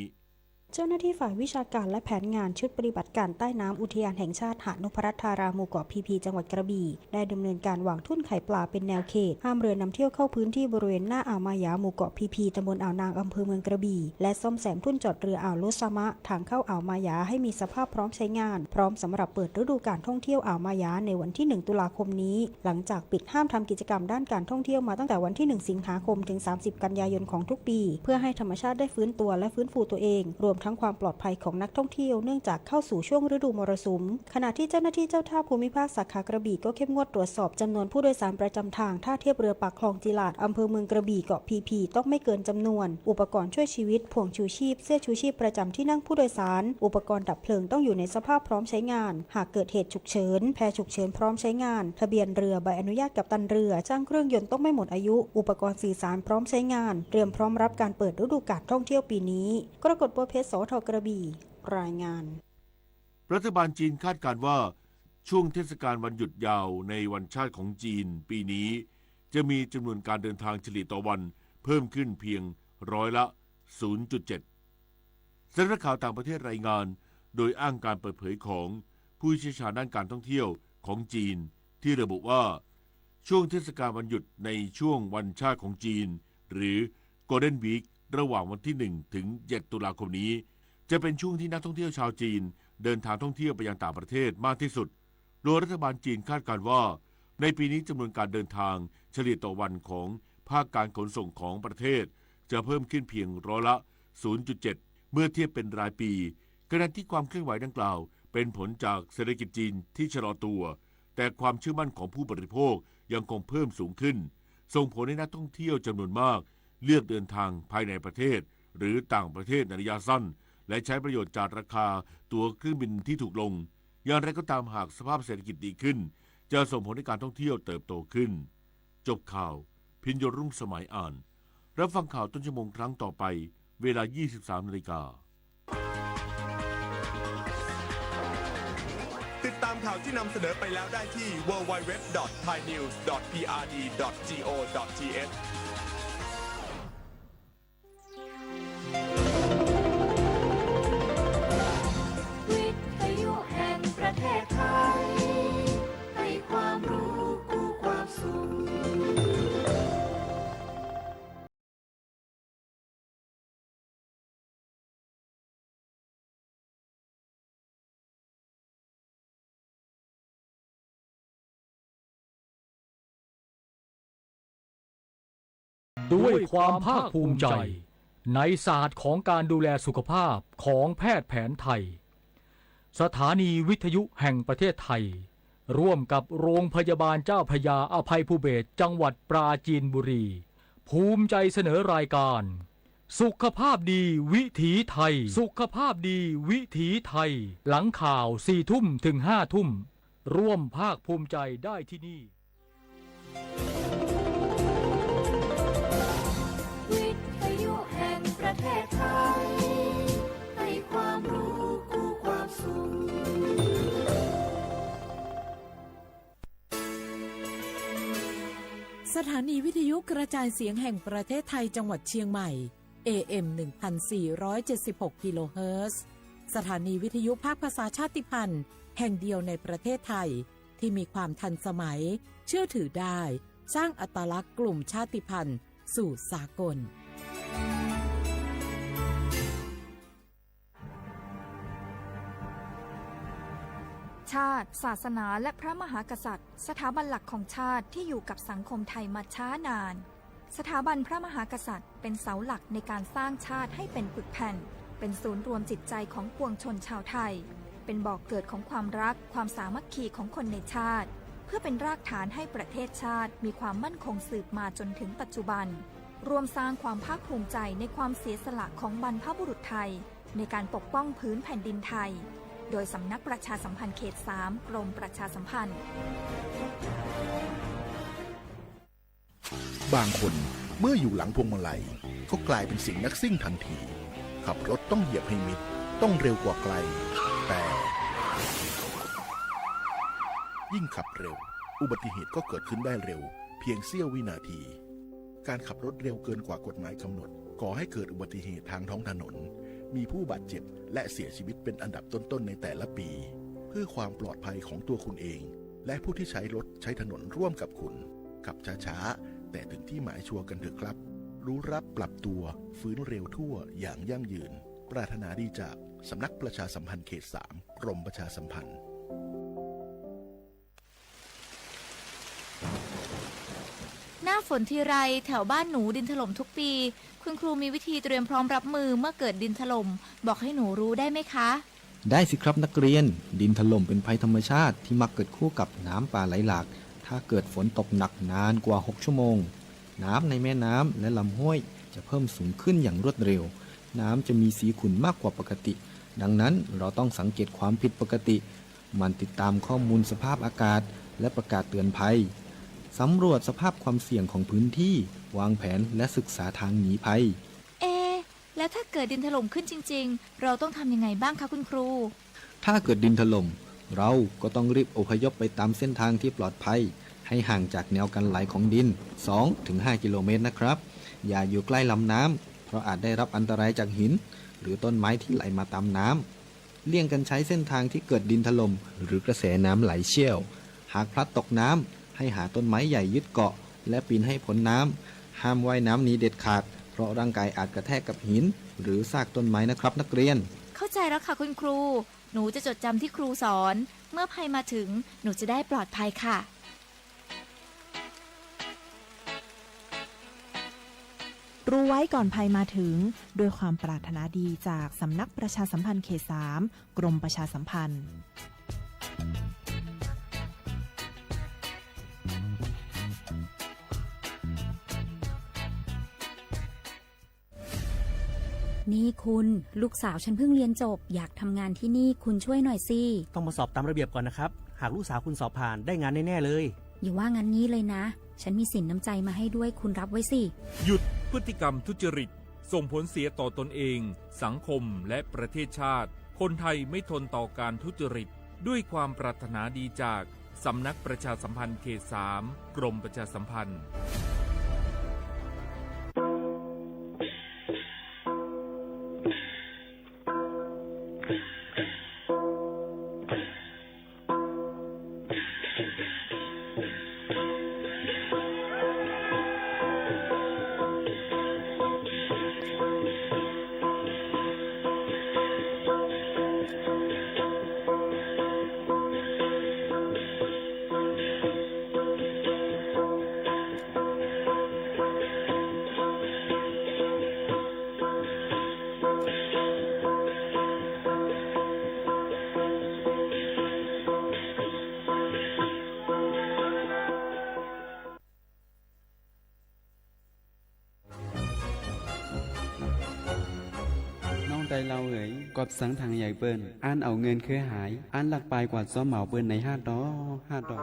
เจ้าหน้าที่ฝ่ายวิชาการและแผนงานชุดปฏิบัติการใต้น้ำอุทยานแห่งชาติหาดนพรัตน์ธารา หมู่เกาะพีพี จังหวัดกระบี่ ได้ดำเนินการวางทุ่นไข่ปลาเป็นแนวเขต ห้ามเรือนำเที่ยวเข้าพื้นที่บริเวณหน้าอ่าวมาหยา หมู่เกาะพีพี ตำบลอ่าวนาง อำเภอเมืองกระบี่ และซ่อมแซมทุ่นจอดเรืออ่าวโลซามะ ทางเข้าอ่าวมาหยาให้มีสภาพพร้อมใช้งาน พร้อมสำหรับเปิดฤดูกาลท่องเที่ยวอ่าวมาหยาในวันที่ หนึ่ง ตุลาคมนี้ หลังจากปิดห้ามทำกิจกรรมด้านการท่องเที่ยวมาตั้งแต่วันที่ หนึ่ง สิงหาคม ถึง สามสิบ กันยายนของทุกปี เพื่อให้ธรรมชาติได้ฟื้นตัวและฟื้นฟูตัวเอง รวมทั้งความปลอดภัยของนักท่องเที่ยว เนื่องจากเข้าสู่ช่วงฤดูมรสุม ขณะที่เจ้าหน้าที่เจ้าท่าภูมิภาคสาขากระบี่ก็เข้มงวดตรวจสอบจำนวนผู้โดยสารประจำทางท่าเทียบเรือปากคลองจิราด อำเภอเมืองกระบี่ เกาะพีพี ต้องไม่เกินจำนวน อุปกรณ์ช่วยชีวิต พ่วงชูชีพ เสื้อชูชีพประจำที่นั่งผู้โดยสาร อุปกรณ์ดับเพลิงต้องอยู่ในสภาพพร้อมใช้งาน หากเกิดเหตุฉุกเฉิน แพฉุกเฉินพร้อมใช้งาน ทะเบียนเรือ ใบอนุญาตกัปตันเรือ ช่างเครื่องยนต์ต้องไม่หมดอายุ อุปกรณ์สื่อสารพร้อมใช้งาน เตรียมพร้อมรับการเปิดฤดูกาลท่องเที่ยวปีนี้ กรกฎ บัวเพชร สวท กระบี่ รายงาน รัฐบาลจีนคาดการณ์ว่า ช่วงเทศกาลวันหยุดยาวในวันชาติของจีนปีนี้ จะมีจำนวนการเดินทางเฉลี่ยต่อวันเพิ่มขึ้นเพียงร้อยละ ศูนย์จุดเจ็ด สำนักข่าวต่างประเทศรายงาน โดยอ้างการเปิดเผยของผู้เชี่ยวชาญด้านการท่องเที่ยวของจีน ที่ระบุว่า ช่วงเทศกาลวันหยุดในช่วงวันชาติของจีน หรือ Golden Week ระหว่างวันที่ หนึ่ง ถึง เจ็ด ตุลาคมนี้ จะเป็นช่วงที่นักท่องเที่ยวชาวจีนเดินทางท่องเที่ยวไปยังต่างประเทศมากที่สุด โดยรัฐบาลจีนคาดการณ์ว่า ในปีนี้จำนวนการเดินทางเฉลี่ยต่อวันของภาคการขนส่งของประเทศ จะเพิ่มขึ้นเพียงร้อยละ ศูนย์จุดเจ็ด เมื่อเทียบเป็นรายปี ขณะที่ความเคลื่อนไหวดังกล่าวเป็นผลจากเศรษฐกิจจีนที่ชะลอตัว แต่ความเชื่อมั่นของผู้บริโภคยังคงเพิ่มสูงขึ้น ส่งผลให้นักท่องเที่ยวจำนวนมากเลือกเดินทางภายในประเทศ หรือต่างประเทศในระยะสั้น และใช้ประโยชน์จากราคาตั๋วเครื่องบินที่ถูกลง อย่างไรก็ตาม หากสภาพเศรษฐกิจดีขึ้น จะส่งผลให้การท่องเที่ยวเติบโตขึ้น จบข่าว พิญโยรุ่งสมัยอ่าน รับฟังข่าวต้นชั่วโมงครั้งต่อไป เวลา ยี่สิบสาม นาฬิกา ติดตามข่าวที่นำเสนอไปแล้วได้ที่ ดับเบิลยู ดับเบิลยู ดับเบิลยู ดอท ไทยนิวส์ ดอท พีอาร์ดี ดอท จีโอ ดอท ทีเอช วิทยุแห่งประเทศไทย ให้ความรู้คู่ความสุข ด้วยความภาคภูมิใจในศาสตร์ของการดูแลสุขภาพของแพทย์แผนไทย สถานีวิทยุแห่งประเทศไทย ร่วมกับโรงพยาบาลเจ้าพระยาอภัยภูเบศรจังหวัดปราจีนบุรี ภูมิใจเสนอรายการ สุขภาพดีวิถีไทย สุขภาพดีวิถีไทย หลังข่าว สี่ทุ่มถึงห้าทุ่ม ร่วมภาคภูมิใจได้ที่นี่ วิทยุแห่งประเทศไทย ให้ความรู้คู่ความสุข สถานีวิทยุกระจายเสียงแห่งประเทศไทยจังหวัดเชียงใหม่ เอเอ็ม หนึ่งพันสี่ร้อยเจ็ดสิบหก กิโลเฮิรตซ์ สถานีวิทยุภาคภาษาชาติพันธุ์แห่งเดียวในประเทศไทย ที่มีความทันสมัย เชื่อถือได้ สร้างอัตลักษณ์กลุ่มชาติพันธุ์สู่สากล เ ชาติ ศาสนา และพระมหากษัตริย์ สถาบันหลักของชาติที่อยู่กับสังคมไทยมาช้านาน สถาบันพระมหากษัตริย์เป็นเสาหลักในการสร้างชาติให้เป็นปึกแผ่น เป็นศูนย์รวมจิตใจของปวงชนชาวไทย เป็นบ่อเกิดของความรัก ความสามัคคีของคนในชาติ เพื่อเป็นรากฐานให้ประเทศชาติมีความมั่นคงสืบมาจนถึงปัจจุบัน ร่วมสร้างความภาคภูมิใจในความเสียสละของบรรพบุรุษไทย ในการปกป้องผืนแผ่นดินไทย โดยสำนักประชาสัมพันธ์เขตสาม กรมประชาสัมพันธ์ บางคนเมื่ออยู่หลังพวงมาลัย ก็กลายเป็นเสียงนักซิ่งทันที ขับรถต้องเหยียบให้มิด ต้องเร็วกว่าไกล แต่ ยิ่งขับเร็ว อุบัติเหตุก็เกิดขึ้นได้เร็ว เพียงเสี้ยววินาที การขับรถเร็วเกินกว่ากฎหมายกำหนด ก่อให้เกิดอุบัติเหตุทางท้องถนน มีผู้บาดเจ็บ และเสียชีวิตเป็นอันดับต้นๆ ในแต่ละปี เพื่อความปลอดภัยของตัวคุณเอง และผู้ที่ใช้รถใช้ถนนร่วมกับคุณ ขับช้าๆ แต่ถึงที่หมายชัวร์กันเถอะครับ รู้รับปรับตัว ฟื้นเร็วทั่วอย่างยั่งยืน ปรารถนาดีจากสำนักประชาสัมพันธ์เขตสาม กรมประชาสัมพันธ์ หน้าฝนทีไร แถวบ้านหนูดินถล่มทุกปี คุณครูมีวิธีเตรียมพร้อมรับมือเมื่อเกิดดินถล่ม บอกให้หนูรู้ได้ไหมคะ ได้สิครับนักเรียน ดินถล่มเป็นภัยธรรมชาติที่มักเกิดคู่กับน้ำป่าไหลหลาก ถ้าเกิดฝนตกหนักนานกว่าหกชั่วโมง น้ำในแม่น้ำและลำห้วยจะเพิ่มสูงขึ้นอย่างรวดเร็ว น้ำจะมีสีขุ่นมากกว่าปกติ ดังนั้นเราต้องสังเกตความผิดปกติ หมั่นติดตามข้อมูลสภาพอากาศ และประกาศเตือนภัย สำรวจสภาพความเสี่ยงของพื้นที่ วางแผนและศึกษาทางหนีภัย เอะ แล้วถ้าเกิดดินถล่มขึ้นจริงๆ เราต้องทำยังไงบ้างคะคุณครู ถ้าเกิดดินถล่ม เราก็ต้องรีบอพยพไปตามเส้นทางที่ปลอดภัย ให้ห่างจากแนวกันไหลของดิน สองถึงห้ากิโลเมตรนะครับ อย่าอยู่ใกล้ลำน้ำ เพราะอาจได้รับอันตรายจากหิน หรือต้นไม้ที่ไหลมาตามน้ำ เลี่ยงกันใช้เส้นทางที่เกิดดินถล่ม หรือกระแสน้ำไหลเชี่ยว หากพลัดตกน้ำ ให้หาต้นไม้ใหญ่ยึดเกาะ และปีนให้พ้นน้ำ ห้ามว่ายน้ำหนีเด็ดขาด เพราะร่างกายอาจกระแทกกับหิน หรือซากต้นไม้นะครับนักเรียน เข้าใจแล้วค่ะคุณครู หนูจะจดจำที่ครูสอน เมื่อภัยมาถึง หนูจะได้ปลอดภัยค่ะ รู้ไว้ก่อนภัยมาถึง ด้วยความปรารถนาดีจากสำนักประชาสัมพันธ์เขตสาม กรมประชาสัมพันธ์ นี่คุณ ลูกสาวฉันเพิ่งเรียนจบ อยากทำงานที่นี่ คุณช่วยหน่อยสิ ต้องมาสอบตามระเบียบก่อนนะครับ หากลูกสาวคุณสอบผ่าน ได้งานแน่ๆ เลย อย่าว่างั้นงี้เลยนะ ฉันมีสินน้ำใจมาให้ด้วย คุณรับไว้สิ หยุดพฤติกรรมทุจริต ส่งผลเสียต่อตนเอง สังคม และประเทศชาติ คนไทยไม่ทนต่อการทุจริต ด้วยความปรารถนาดีจากสำนักประชาสัมพันธ์เขตสาม กรมประชาสัมพันธ์ น้องใต้เล่าเอ๋ย กอบสังถางใหญ่เปิ้น อั้นเอาเงินคือหาย อั้นลักปายกวาดซ้อมเหมาเปิ้นในห้าต่อ ห้าต่อ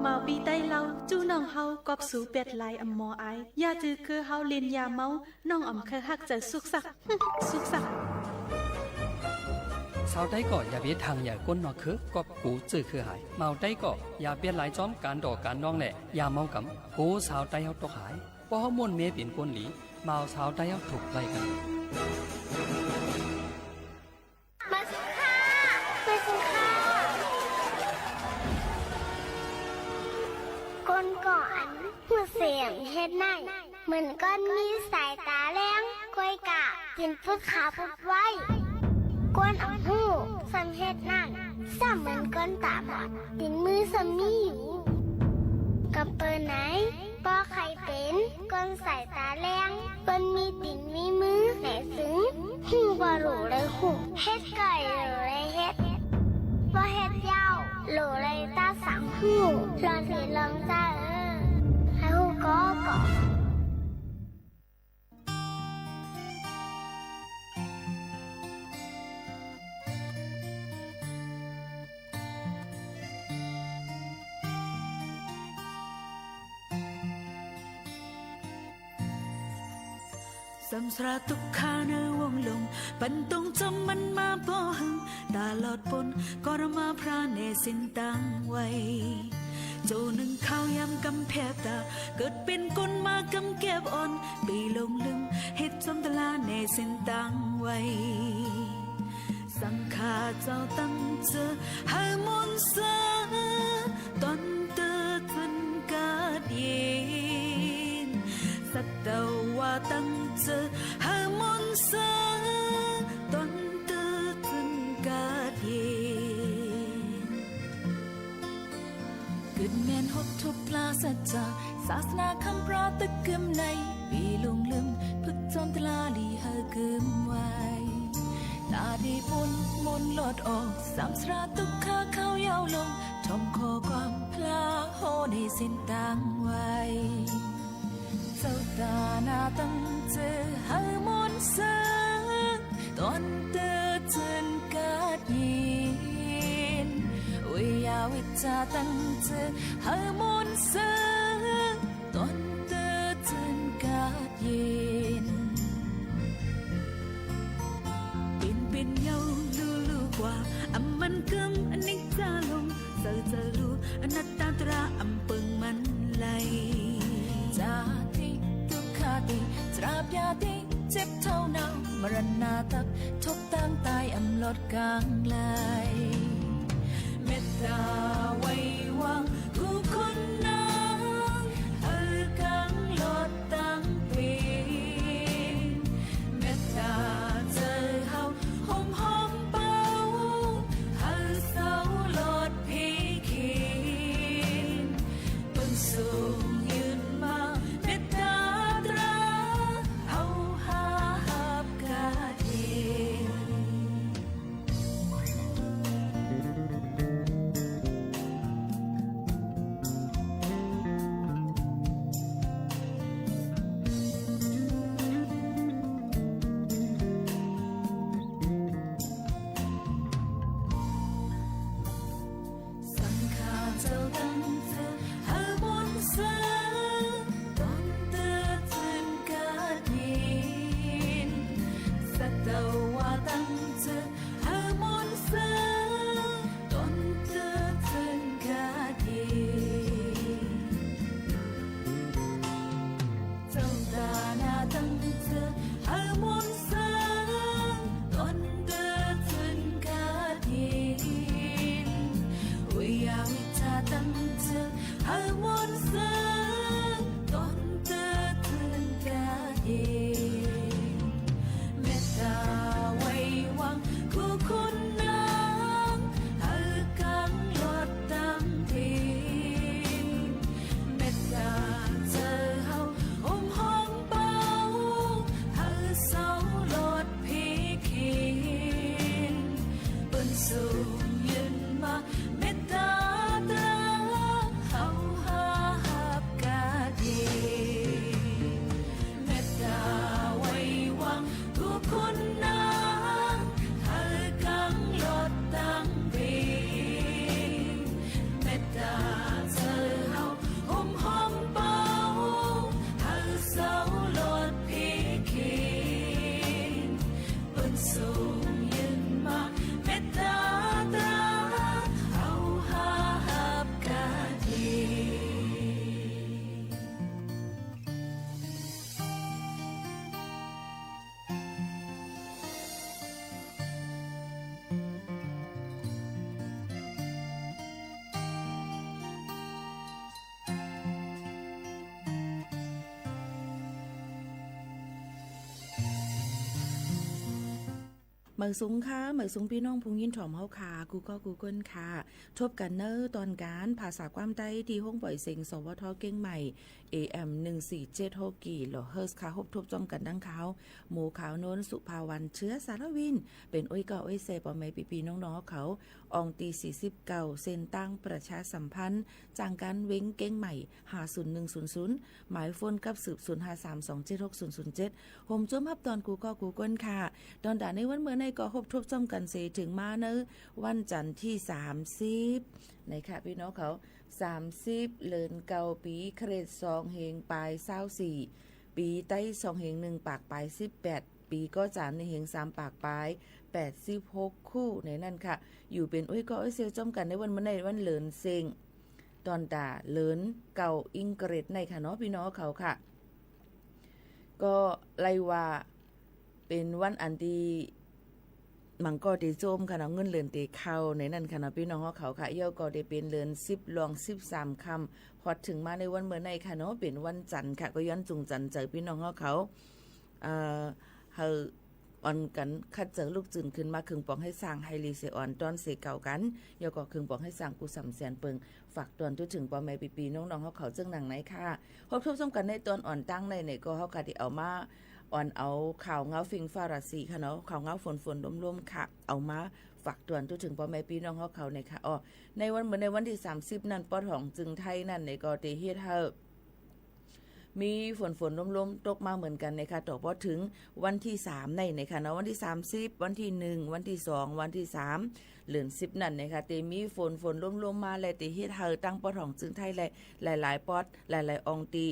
เหมาปี้ใต้เล่า จู้น้องเฮากอบสูเปียดลายอำมออาย อย่าจื้อคือเฮาเล่นยาเมา น้องอ๋ำเคยฮักเจอสุกสัก สุกสัก สาวใต้ก็อย่าไปถางใหญ่ก้นนอกคือ กอบกูจื้อคือหาย เหมาใต้ก็อย่าเปียดลายจ้อมก๋านต่อก๋านน้องแหละ อย่าเมากำ โห สาวใต้เฮาตกหาย ป้อเฮาม่วนเมเป๋นคนหลี บ่าวสาวใต้เฮาถูกใต้กัน มาสิค่ะ มาสิค่ะ คนก่ออัน หูเสียงเฮ็ดไหน เหมือนก้อนมีสายต๋าแลง ก้อยกะ กินพุดขาวพุดไว้ ก้นอ่ำหู้ ส่ำเฮ็ดนั่น ซ้ำเหมือนคนต๋าบอด ตี๋นมือซ้ำมีอยู่ ก็เป๋นไหน ป้อใค่เป๋นคนสายต๋าแล้ง เปิ้นมีตี๋นมีมือ แหมตึง ฮู้บ่หลู่เลยฮู้ เฮ็ดก็หลู่เลยเฮ็ด บ่เฮ็ดเย้า หลู่เลยตาสังฮู้ ลองสิลองเจ้าเอ้อ ใค่ฮู้ก่อก่อ สามสระตุ๊กขาเนอวงลง ปันตงจ๋ำมันมาบ่หึง ตลอดป๊นก็รมาพระแน่เส้นตางไว้ เจ้านึ่งข้าวยามกำแพบต๋า เกิดเป๋นคนมากำแก็บอ่อน ไปหลงลืมเฮ็ดจอมตลาแน่เส้นตางไว้ สังข้าเจ้าตั้งเจอหื้อมนต์เสอ ต๋อนเต๊อะเจิ่นกาดเย็น สักเต้าว่าตั้งเจอหื้อมนต์เสอ ต๋อนเต๊อะเจิ่นกาดเย็น เกิดแม่นฮบทบพระสัจจะ ศาสนาคำพระตึกกึมใน ไปหลงลืม ฝึกจอมตลาหลีหื้อกึมไว้ ต๋าดีป๊นมนต์ลอดออก สามสระตุ๊กขาข้าวยาวลง ท่องข้อความพระโหนในเส้นตางไว้ เจ้าต๋านาตั้งเจอหื้อมนต์เสอ ต๋อนเต๊อะเจิ่นกาดเย็น วิยาวิจาตั้งเจอหื้อมนต์เสอ ต๋อนเต๊อะเจิ่นกาดเย็น เป๋นเป๋นเย้าลู่ลู่กว่า อำมันเกิ่งอนิจจาลง เจ้าจะลู่อนัตตาตราอำเปิงมันไหล จาติ ทุกขาติ ตราบยาติ เจ็บเฒ่าเนา มรณาตับ ทบตางต๋ายอำลอดกางไหล เมตต๋าไว้วางกู้คนนาง หื้อกางลอดตางเป๋น เมตต๋าเจิ่งเฮา โฮมฮ้อมเปา หื้อเศร้าลอดเพเข็ญ เปิ้นทรงยืนมา เมตต๋าตรา เฮาหาฮับกาดเย็น สังข้าเจ้าตั้งเจอหื้อมนต์เสอ ต๋อนเต๊อะเจิ่นกาดเย็น สักเต้าว่าตั้งเจอหื้อมนต์เสอ ต๋อนเต๊อะเจิ่นกาดเย็น เจ้าต๋านาตั้งเจอหื้อมนต์เสอ ต๋อนเต๊อะเจิ่นกาดเย็น วิยาวิจาตั้งเจอหื้อมนต์เสอ ต๋อนเต๊อะเจิ่นกาดเย็น เมตต๋าไว้วางกู้คนนาง หื้อกางลอดตางเป๋น เมตต๋าเจิ่งเฮา โฮมฮ้อมเปา หื้อเศร้าลอดเพเข็ญ เปิ้นทรงยืนมา เมตต๋าตรา เฮาหาฮั หมายสูงค่ะ หมายสูงปี้น้องผู้ยินถ่อมเฮาค่ะ กู้ก้อกู้ก้นค่ะ ทบกั๋นในตอนก๋านภาษาความใต้ตี้ห้องปล่อยเสียง สวท เกียงใหม่ เอเอ็ม หนึ่งสี่เจ็ดหก กิโลเฮิรตซ์ค่ะ ฮบทบจ้อมกั๋นดังข่าว หมู่ขาวโนน สุภาวรรณ เชื้อสารวิน เป๋นโอ้ยก้อโอ้ยเซ ป้อแม่ปี้ๆ น้องๆ เขา อ่องตี้ สี่สิบเก้า เส้นตางประชาสัมพันธ์ จ้างก๋านเว็งเกียงใหม่ ห้าศูนย์หนึ่งศูนย์ศูนย์ หมายโฟนกับสืบ ศูนย์ห้าสามสองเจ็ดหกศูนย์ศูนย์เจ็ด โฮมจวมฮับตอนกู้ก้อกู้ก้นค่ะ ตอนต๋าในวันเมื่อในก็ฮบทบจ้อมกั๋นเสถึงมาในวันจันทร์ตี้ สามสิบ นะคะ ปี้น้องเขา สามสิบ เดือนเก้า ปีคริสต์ สองเฮงปายซาวสี่ ปีไต๊ สองเฮงนึ่งปากปายสิบแปด ปีก้อจ๋าน นึ่งเฮงสามปากปายแปดสิบหก คู่ในนั้นค่ะ อยู่เป๋นโอ้ยก้อโอ้ยเซจ้อมกั๋นในวันเมื่อในวันเดือนเซ็ง ตอนต๋าเดือนเก้าอังกฤษในค่ะเนาะ ปี้น้องเขาค่ะ ก็ไล่ว่าเป๋นวันอันตี้มังก็ตี้โจมค่ะเนาะ เงินเดือนตี้เข้าในนั้นค่ะเนาะ ปี้น้องเขาค่ะ เยี่ยวก็ได้เป๋นเดือนสิบล่วงสิบสามค่ำ ฮอดเถิงมาในวันเมื่อในค่ะเนาะ เป๋นวันจันทร์ค่ะ ก็ย้อนจุงจันทร์เจิ่งปี้น้องเขา เอ่อ หื้ออ่อนกั๋นคัดเจิ่งลุกจื้นขึ้นมา เคิงป๋องไห้ซ่างไห้ลีเสียอ่อนต้อนเสียเก่ากั๋น เยี่ยวก็เคิงป๋องไห้ซ่างกู้สำแสนเปิง ฝากตวนทั่วเถิงป้อแม่ปี้ๆ น้องๆ เฮาเขาเจิ่งหนังในค่ะ ฮบทบจ้อมกั๋นในตอนอ่อนตั้งในเนี่ยก็เฮาค่ะตี้เอามาอ่อนเอาข่าวเงาฟิงฟ้าราศีค่ะเนาะ ข่าวเงาฝนๆ ลมๆ ค่ะ เอามาฝากตวนทั่วเถิงป้อแม่ปี้น้องเฮาเขาเนี่ยค่ะ อ้อ ในวันเมื่อในวันตี้ สามสิบ นั้น ปอดห้องจึงไทยนั้นเนี่ยก็ได้เฮ็ดหื้อ มีฝนๆ ลมๆ ตกมาเหมือนกั๋นนะคะ ต่อปอเถิงวันตี้ สาม ในนะคะเนาะ วันตี้ สามสิบ วันตี้ หนึ่ง วันตี้ สอง วันตี้ สาม เดือนสิบ นั้นนะคะ ได้มีฝนๆ ลมๆ มาและได้เฮ็ดหื้อตังปอดห้องจึงไทยและหลายๆ ปอด หลายๆ อ่องตี้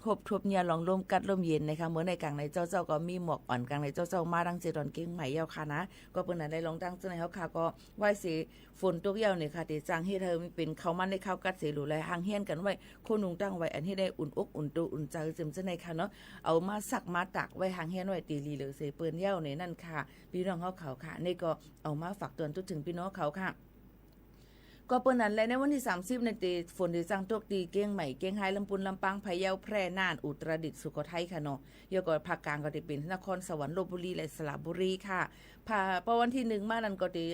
ฮบทบเนี่ยลองลมกัดลมเย็นนะคะ เมื่อในกลางในเจ้าๆ ก็มีหมอกอ่อนกลางในเจ้าๆ มาดังเจตอนเกียงใหม่เยี่ยวค่ะนะ ก็เปิ้นนั้นได้ลองตั้งเจ้าในเฮาค่ะ ก็ไหว้เส ฝนตกเยี่ยวเนี่ยค่ะ ตี้จ้างเฮ็ดหื้อมีเป๋นเข้ามาในเข้ากั๊ดเสหลูแล ห่างเฮี้ยนกั๋นไว้ คนหนุ่งตั้งไว้ อันเฮ็ดหื้อได้อุ่นอกอุ่นตั๋วอุ่นใจ๋เจิ่มเจ้าในค่ะเนาะ เอามาซักมาตากไว้ห่างเฮี้ยนไว้ตี้หลีเหลือเสเปิ้นเยี่ยวเนี่ยนั่นค่ะ ปี้น้องเฮาเขาค่ะ นี่ก็เอามาฝากตวนทั่วเถิงปี้น้องเขาค่ะ ก็เปิ้นนั้นแล ในวันตี้ สามสิบ ในตี้ฝนตี้จ้างตกตี้เกียงใหม่ เกียงฮาย ลำปูน ลำปาง พะเยา แพร่ น่าน อุตรดิตถ์ สุโขทัยค่ะเนาะ เยี่ยวก็ภาคกลางก็ได้เป๋นนครสวรรค์ ลพบุรี และสระบุรีค่ะ พอ ปอวันตี้ หนึ่ง มานั้นก็ได้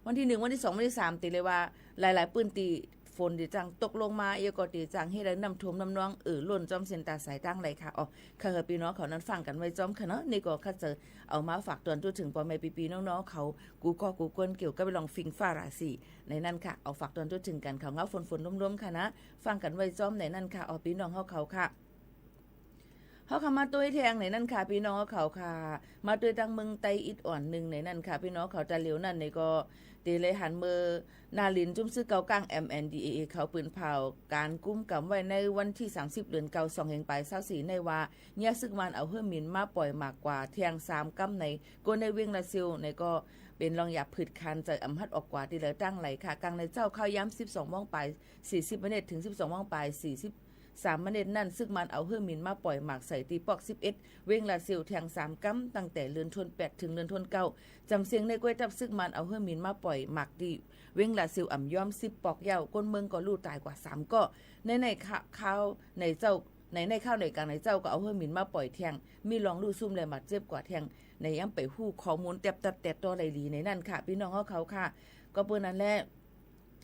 วันตี้ หนึ่ง วันตี้ สอง วันตี้ สาม ตี้เลยว่า หลายๆ ปื้นตี้ฝนตี้จ้างตกลงมา เยี่ยวก็ตี้จ้างเฮ็ดหื้อน้ำท่วมน้ำนองเอ่อล้นจ้อมเส้นตางสายตางไหลค่ะ อ้อ ค่ะ หื้อปี้น้องเขานั้นฟังกั๋นไว้จ้อมค่ะเนาะ นี่ก็คัดเจิ่งเอามาฝากตวนทั่วเถิงป้อแม่ปี้ๆ น้องๆ เขา กู้ก้อกู้ก้นเกี่ยวกับเรื่องฟิงฟ้าราศีในนั้นค่ะ เอาฝากตวนทั่วเถิงกั๋น ข่าวเงาฝนๆ ลมๆ ค่ะนะ ฟังกั๋นไว้จ้อมในนั้นค่ะ อ้อ ปี้น้องเฮาเขาค่ะ เฮาค่ะมาตวยแทงในนั้นค่ะ ปี้น้องเฮาเขาค่ะ มาตวยตังเมืองใต้อิดอ่อนนึ่งในนั้นค่ะ ปี้น้องเขา ตะเหลียวนั้นเนี่ยก็ได้เลยหันเมือหน้าลิ้นจุ้มซื่อเก่ากลาง เอ็มเอ็นดีเอเอ เขาปืนเผาก๋านกุมกำไว้ในวันตี้ สามสิบ เดือนเก้า สองเฮงปายซาวสี่ ในว่า เนี่ย ศึกม่านเอาหื้อหมิ่นมาป่อยหมากกว่าแทงสามกำใน ก้นในเวียงลาเซลในก็เป๋นรองหยาบผืดคัน ใจ๋อำหัดออกกว่าตี้เหลือตั้งไหลค่ะ กลางในเจ้าข้าวยาม สิบสองโมงปาย สี่สิบ มินิต เถิง สิบสองโมงปาย สี่สิบสาม มินิต นั้น ศึกม่านเอาหื้อหมิ่นมาป่อยหมากใส่ตี้ปอก สิบเอ็ด เวียงลาเซลแทงสามกำ ตั้งแต่เดือนธันวา เถิงเดือนธันวา จ๋ำเสียงในก้วยตับศึกม่านเอาหื้อหมิ่นมาป่อยหมากตี้เวียงลาเซลอ่ำย้อม สิบปอกเยี่ยว ก้นเมืองก็ลู่ต๋ายกว่าสามก้อ ในในข้าว ข้าวในเจ้า ในในข้าวในกลางในเจ้าก็เอาหื้อหมิ่นมาป่อยแทง มีรองลู่ซุ่มและบาดเจ็บกว่าแทง ในยังไปฮู้ข้อมูลแต๊บตั๊ดแต๊ดต่อได้ดีในนั้นค่ะ ปี้น้องเฮาเขาค่ะ ก็เปิ้นนั้นแล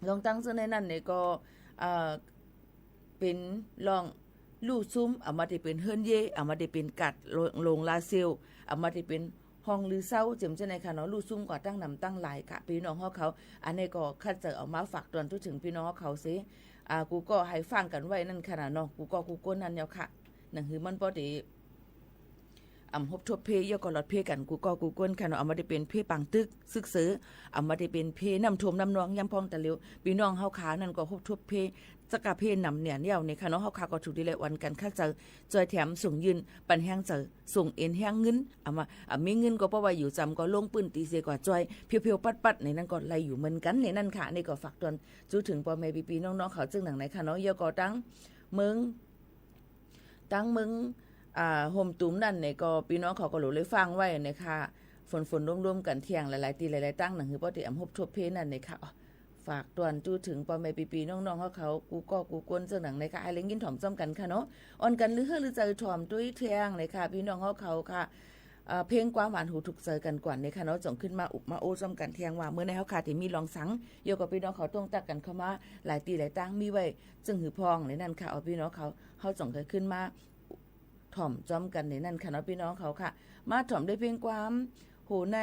ลองตั้งเจ้าในนั้นเนี่ยก็ เอ่อ เป๋นรองลู่ซุ่ม อาจมาได้เป๋นเฮือนเย้ อาจมาได้เป๋นกาดโรง โรงลาเซล อาจมาได้เป๋นห้องลือเซ้า เจิ่มเจ้าในค่ะเนาะ ลู่ซุ่มกว่าตั้งนำตั้งหลายค่ะ ปี้น้องเฮาเขา อันนี้ก็คัดเจิ่งเอามาฝากตวนทั่วเถิงปี้น้องเฮาเขาเส อ่า กูก็หื้อฟังกั๋นไว้นั่นค่ะนะเนาะ กูก็กูก้นนั่นเยี่ยวค่ะ หนังหื้อมันป้อได้ อ่ำฮบทบเพ เยี่ยวก็หลอดเพกั๋น กูก็กูก้นค่ะเนาะ อาจมาได้เป๋นเพปางตึก ศึกเสอ อาจมาได้เป๋นเพน้ำท่วมน้ำนอง ย้ำพ่องตะเหลียว ปี้น้องเฮาขานั้นก็ฮบทบเพ จักกะเพนำเนี่ยเยี่ยวเนี่ยค่ะเนาะ เฮาขาก็ถูกดีแลอ่อนกั๋นคัดเจิ่ง จ้วยแถมส่งยืน ปันแฮงเจิ่ง ส่งเอ็นแฮงเงิน อาจมา อ่ะ มีเงินก็เพราะว่าอยู่จ๋ำก็ลงปื้นตี้เสียกว่าจ้วย เพียวๆ ปัดๆ ในนั้นก็ไหลอยู่เหมือนกั๋นในนั้นค่ะ นี่ก็ฝากตวน จู้เถิงป้อแม่ปี้ๆ น้องๆ เขาเจิ่งหนังในค่ะเนาะ เยี่ยวก็ตังเมือง ตังเมือง อ่า โฮมตูมนั่นเนี่ยก็ปี้น้องเขาก็หลูเลยฟังไว้นะคะ ฝนๆ ลมๆ กั๋นแทงหลายๆ ตี้หลายๆ ตัง หนังหื้อป้อได้อ่ำฮบทบเพนั่นเนี่ยค่ะ อ้อ ฝากตวนจู้เถิงป้อแม่ปี้ๆ น้องๆ เฮาเขา กูก็กูก้นเจิ่งหนังในค่ะ หื้อได้ยินถ่อมจ้อมกั๋นค่ะเนาะ อ่อนกั๋นลือหื้อลือใจ๋ถ่อมตวยแทงในค่ะ ปี้น้องเฮาเขาค่ะ เอ่อ เพลงความหวานหูถูกใจ๋กั๋นก่อนเนี่ยค่ะเนาะ จ๋องขึ้นมาอุบมาอู้จ้อมกั๋นแทงว่า มื้อนี้เฮาข้าตี้มีลองสัง ยกกับปี้น้องเขาต้องตั๊กกั๋นเข้ามาหลายตี้หลายตาง มีไว้จึงหื้อพ่องในนั้นค่ะ เอาปี้น้องเขา เฮาจ๋องเกยขึ้นมาถ่อมจ้อมกั๋นในนั้นค่ะเนาะ ปี้น้องเขาค่ะ มาถ่อมด้วยเพลงความ โห ใน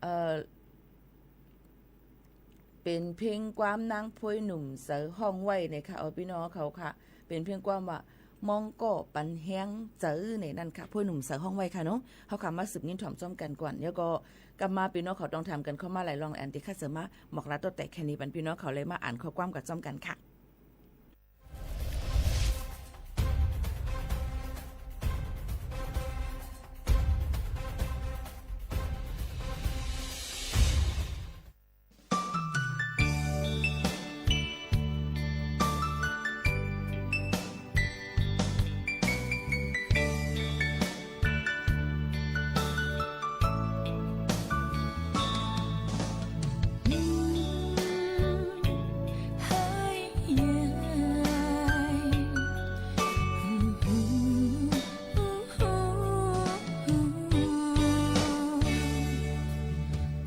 เอ่อ เป๋นเพลงความนางพวยหนุ่มเสาฮ้องไว้เนี่ยค่ะ เอาปี้น้องเขาค่ะ เป๋นเพลงความว่า มองก็ปันแฮงเจ๋อในนั้นค่ะ พวยหนุ่มเสาฮ้องไว้ค่ะเนาะ เฮาข้ามาสืบยินถ่อมจ้อมกั๋นก่อน แล้วก็กลับมาปี้น้องเขาต้องถามกั๋นเข้ามาหลายลอง อันตี้ข้าเสนอมาหมอกลาตั้งแต่แค่นี้ ปันปี้น้องเขาเลยมาอ่านข้อความกั๋นจ้อมกั๋นค่ะ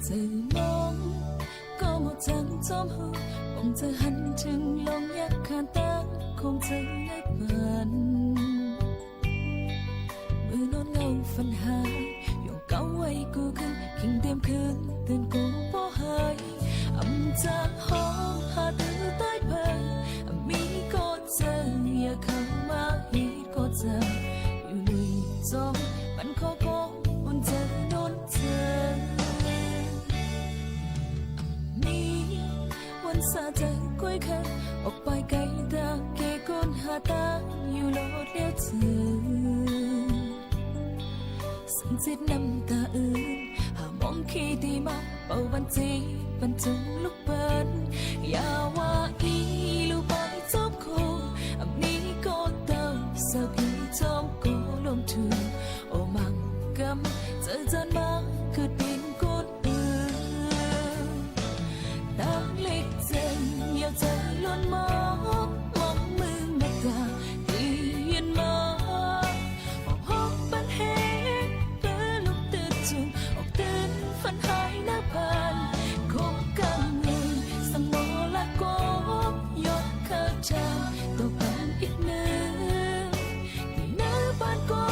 เจ๋อมองก็บ่จังจ้อมฮู้ ป่องเจ๋อหันเถิงลองยักข้าต๋า คงเจ๋อในฝัน เมื่อนอนเหงาฝันหาย ย้อนเก่าไหว้กู้คืน คิงเตียมคืน ตื่นก็บ่หาย อำจ๋าฮ้องหาตื้อต๋ายไป อำมีก็เจ๋อ อย่าเข้ามาฮีดก็เจ๋อ อยู่ลุยจ้อง ปันข้อความอุ่นเจ๋อนอนเจ๋อ อำมีวันสาเจ๋อก้อยแค่ ออกไปไก๋ต๋าเก้ก้นหาตาง อยู่โลดเดียวเจ๋อ สังจิตน้ำต๋าอื่น หามองขี้ตี้มา เป่าบั้นจี้ ปันจุงลุกเปิ้น อย่าว่าอี้ลู่ไปจ้อมคู่ อำนี้ก็เต้า สาวพี่จ้อมก็ลมถูก โอมังกำ เจ๋อจานมา คือเป๋นคนอื่น ตางเล็กเจ๋ง เหยียวใจ๋ล้นหมอก มองมึงมาต๋า ตี้ยืนมา ออกฮ้องปันแฮง เป๋อลุกตื่นจุ่ม ออกตื่นฝันหายหน้าบ้าน คงกังวล สังหมอละก็ ยอดข้าจาง ตกกันอีกนึ่ง ตี้หน้าบ้านก็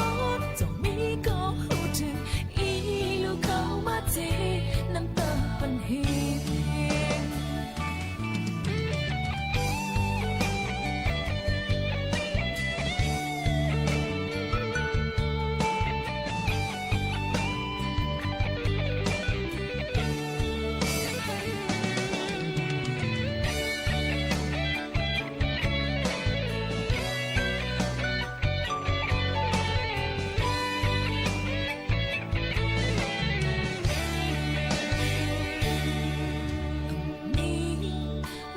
จ้องมีก็ฮู้เถิง อี้ลู่เข้ามาเจ๋อ น้ำต๋าปันแฮง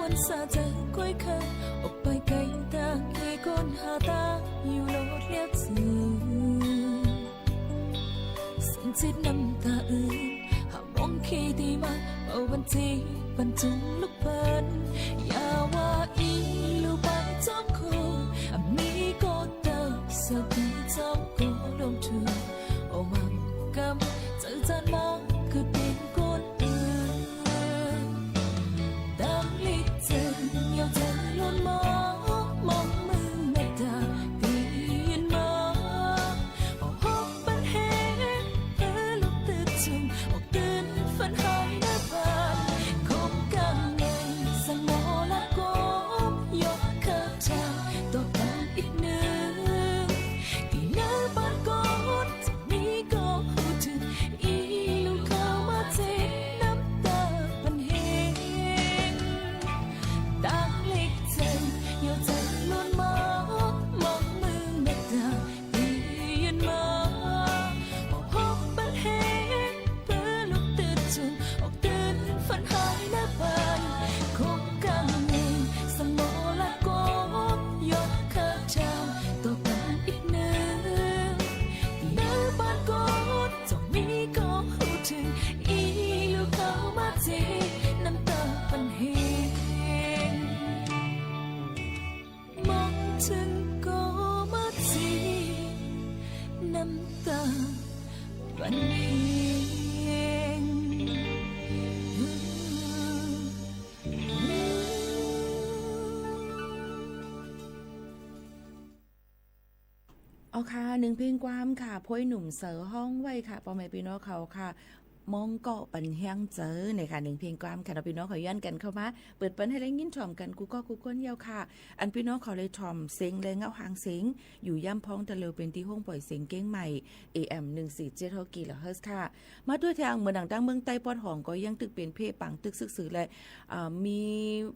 วันสาเจ๋อก้อยแค่ ออกไปไก๋ต๋าเก้ก้นหาตาง อยู่โลดเดียวเจ๋อ สังจิตน้ำต๋าอื่น หามองขี้ตี้มา เป่าบั้นจี้ ปันจุงลุกเปิ้น อย่าว่าอี้ลู่ไปจ้อมคู่ อำนี้ก็เต้า สาวพี่จ้อมก็ลมถูก โอมังกำ เจ๋อจานมา คือเป๋นคนอื่น ตางเล็กเจ๋ง เหยียวใจ๋ล้นหมอก มองมึงมาต๋า ตี้ยืนมา ออกฮ้องปันแฮง เป๋อลุกตื่นจุ่ม ออกตื่นฝันหายหน้าบ้าน คงกังวล สังหมอละก็ ยอดข้าจาง ตกกันอีกนึ่ง ตี้หน้าบ้านก็ มีก็ฮู้เถิง อี้ลู่เข้ามาเจ๋อ น้ำต๋าปันแฮง ตางเล็กเจ๋ง เหยียวใจ๋ล้นหมอก มองมึงมาต๋า ตี้ยืนมา ออกฮ้องปันแฮง เป๋อลุกตื่นจุ่ม ออกตื่นฝันหายหน้าบ้าน คงกังวล สังหมอละก็ ยอดข้าจาง ตกกันอีกนึ่ง ตี้หน้าบ้านก็ จ้องมีก็ฮู้เถิง อี้ลู่เข้ามาเจ๋อ น้ำต๋าปันแฮง มองเถิงก็มาเจ๋อ น้ำต๋า เอาค่ะ นึ่งเพลงความค่ะ พวยหนุ่มเสอฮ้องไว้ค่ะ ป้อแม่ปี้น้องเขาค่ะ มองก็ปันแฮงเจอเนี่ยค่ะ นึ่งเพลงความค่ะ เนาะปี้น้องเขาย้อนกั๋นเข้ามา เปิดปันหื้อได้ยินถ่อมกั๋นกู้ก้อกู้คนเย้าค่ะ อันปี้น้องเขาได้ถ่อมเสียงและเงาหางเสียง อยู่ย่ำพ้องตะเลวเป๋นตี้ห้องป่อยเสียงเก้งใหม่ เอ เอ็ม หนึ่งสี่เจ็ดหก กิโลเฮิรตซ์ค่ะ มาตวยแทงเหมือนดั่งตั้งเมืองใต้ปอดห้องก็ยังตึกเป๋นเพลงปางตึกซึ่งสือและ อ่า มี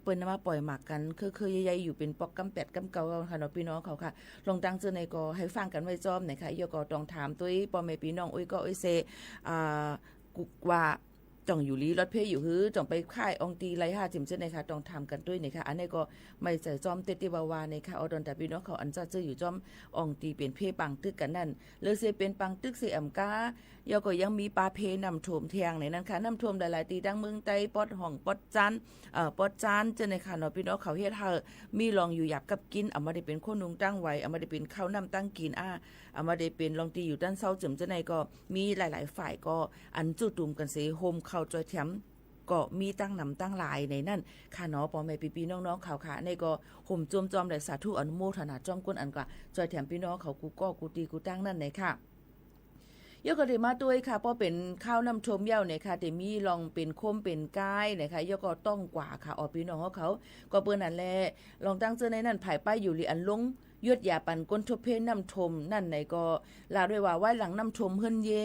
เปิ้นนำมาป่อยหมากกั๋น เคยๆ ใหญ่ๆ อยู่เป๋นป๊อกก้ำแปดก้ำเก้าค่ะ เนาะปี้น้องเขาค่ะ ลองตั้งเจื้อไหนก็หื้อฟังกั๋นไว้จ้อมนะคะ เย้าก็ต้องถามตวยป้อแม่ปี้น้อง โอ้ยก็โอ้ยเซ อ่า กุกว่า จ้องอยู่หลีลอดเพลอยู่หื้อ จ้องไปค่ายอ่องตี้ไลห้าเจ็มเจื้อไหนคะ ต้องถามกั๋นตวยนะคะ อันนี้ก็ไม่ใจ้จ้อมเต๊ะๆ ว่าๆ นะคะ เอาตอนแต่ปี้น้องเขาอันจะเจออยู่จ้อมอ่องตี้เป๋นเพลงปางตึกกั๋นนั่น หรือเซเป๋นปางตึกเซอ่ำก้า เย้าก็ยังมีปาเพน้ำท่วมแทงในนั้นค่ะ น้ำท่วมหลายๆ ตี้ตั้งเมืองใต้ปอดห้องปอดจัน เอ่อ ปอดจันเจ้าในค่ะเนาะ ปี้น้องเขาเฮ็ดหื้อมีรองอยู่หยาบกับกิ๋น อ่ำบ่ได้เป๋นข้าวหุงตั้งไหว อ่ำบ่ได้เป๋นข้าวน้ำตั้งกิ๋น อ่า อ่ำบ่ได้เป๋นรองตี้อยู่ตันเซ้าเจิ่มเจ้าในก็มีหลายๆ ฝ่ายก็อันจุ้มตุ้มกั๋นเส โฮมเข้าจ้อยแถม ก็มีตั้งหนำตั้งหลายในนั้นค่ะเนาะ ป้อแม่ปี้ๆ น้องๆ เขาค่ะ นี่ก็โฮมโจมจ้อมได้สาธุอนุโมทนาจ้อมก้นอันกว่าจ้อยแถมปี้น้องเขากู้ก้อกู้ตี้กู้ตั้งนั่นในค่ะ เย้าก็ได้มาตวยค่ะ ป้อเป๋นข่าวน้ำท่วมเย้าเนี่ยค่ะ ตี้มีรองเป๋นโคมเป๋นก้ายเนี่ยค่ะ เย้าก็ต้องกว่าค่ะ อ๋อ ปี้น้องเขา ก็เปิ้นนั่นแหละ ลองตั้งเจื้อในนั้น ผายป้ายอยู่หลีอันลงยวดยาปันก้นทบเพน้ำท่วมนั่นในก็ ลาวด้วยว่า ไว้หลังน้ำท่วมเฮือนเย้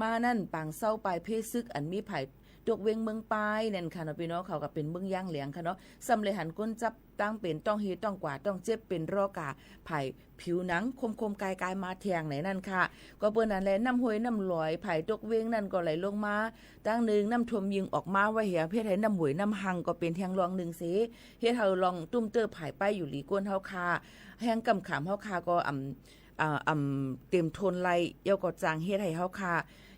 มานั่น ปางเซ้าปายเพศึก อันมีผายตกเว้งเมืองปายนั่นค่ะเนาะ ปี้น้องเขา ก็เป๋นเมืองย่างแหลงค่ะเนาะ ซ้ำเลยหันก้นจับ ตั้งเป๋นต้องเฮต้องกว่าต้องเจ็บ เป๋นรอกาผายผิวหนังคมๆ กายๆ มาแทงในนั้นค่ะ ก็เปิ้นนั่นแหละ น้ำห้วยน้ำลอยผายตกเว้งนั่นก็ไหลลงมา ตั้งนึ่งน้ำท่วมยิงออกมาไว้แหง เฮ็ดหื้อน้ำห้วยน้ำฮังก็เป๋นแทงรองนึ่งเส เฮ็ดหื้อรองตุ้มเตื้อผายป้ายอยู่หลีก้นเฮาค่ะ แฮงก้ำขามเฮาค่ะก็อ่ำ อ่า อ่ำเตรียมทนไหล เย้าก็จังเฮ็ดหื้อเฮาค่ะ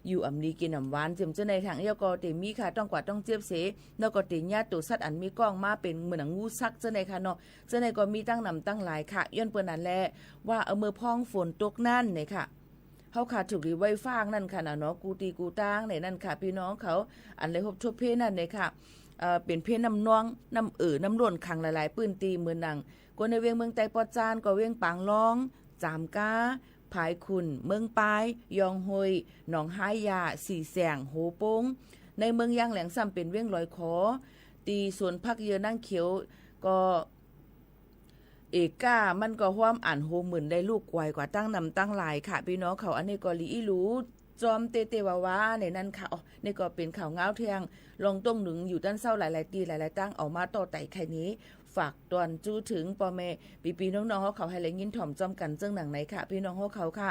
อยู่อ่ำดีกิ๋นอ่ำหวาน เจิ่มเจ้าในทาง เย้าก็ตี้มีค่ะ ต้องกว่าต้องเจ็บเส แล้วก็ตี้ญาติโตสัตว์อันมีก้องมาเป๋นเหมือนหนังงูสักเจ้าในค่ะเนาะ เจ้าในก็มีตั้งหนำตั้งหลายค่ะ ย้อนเปิ้นนั่นแหละ ว่าเอาเมื่อพ้องฝนตกนั่นเนี่ยค่ะ เฮาค่ะถูกดีไว้ฟางนั่นค่ะนะเนาะ กู้ตี้กู้ตั้งในนั้นค่ะ ปี้น้องเขา อันได้ฮบทบเพนั่นเนี่ยค่ะ เอ่อ เป๋นเพน้ำนอง น้ำเอ่อ น้ำล้นขังหลายๆ ปื้นตี้ เหมือนดั่ง ก้นในเวียงเมืองใต้ปอดจานก็เวียงปางลอง จามก้า ผายขุ่น เมืองปาย ยองฮวย หนองฮายยา สี่แสง โฮโป้ง ในเมืองย่างแหลงซ้ำเป๋นเวียงลอยขอ ตี้สวนผักเยื่อนางเขียว ก็ เอก้ามันก็ฮวมอันโฮหมื่นได้ลูกกวายกว่าตั้งหนำตั้งหลายค่ะ ปี้น้องเขา อันนี้ก็หลีอี้หลู จ้อมเต๊ะๆ ว่าๆ ในนั้นค่ะ อ๋อ นี่ก็เป๋นข่าวเงาแทง ลองต้งหนึ่งอยู่ตันเซ้าหลายๆ ตี้หลายๆ ตั้ง เอามาต่อไต่ไขนี้ ฝากตอนจู้เถิงป้อแม่ปี้ๆ น้องๆ เขา หื้อได้ยินถ่อมจ้อมกั๋นเจิ่งหนังในค่ะ ปี้น้องเขาค่ะ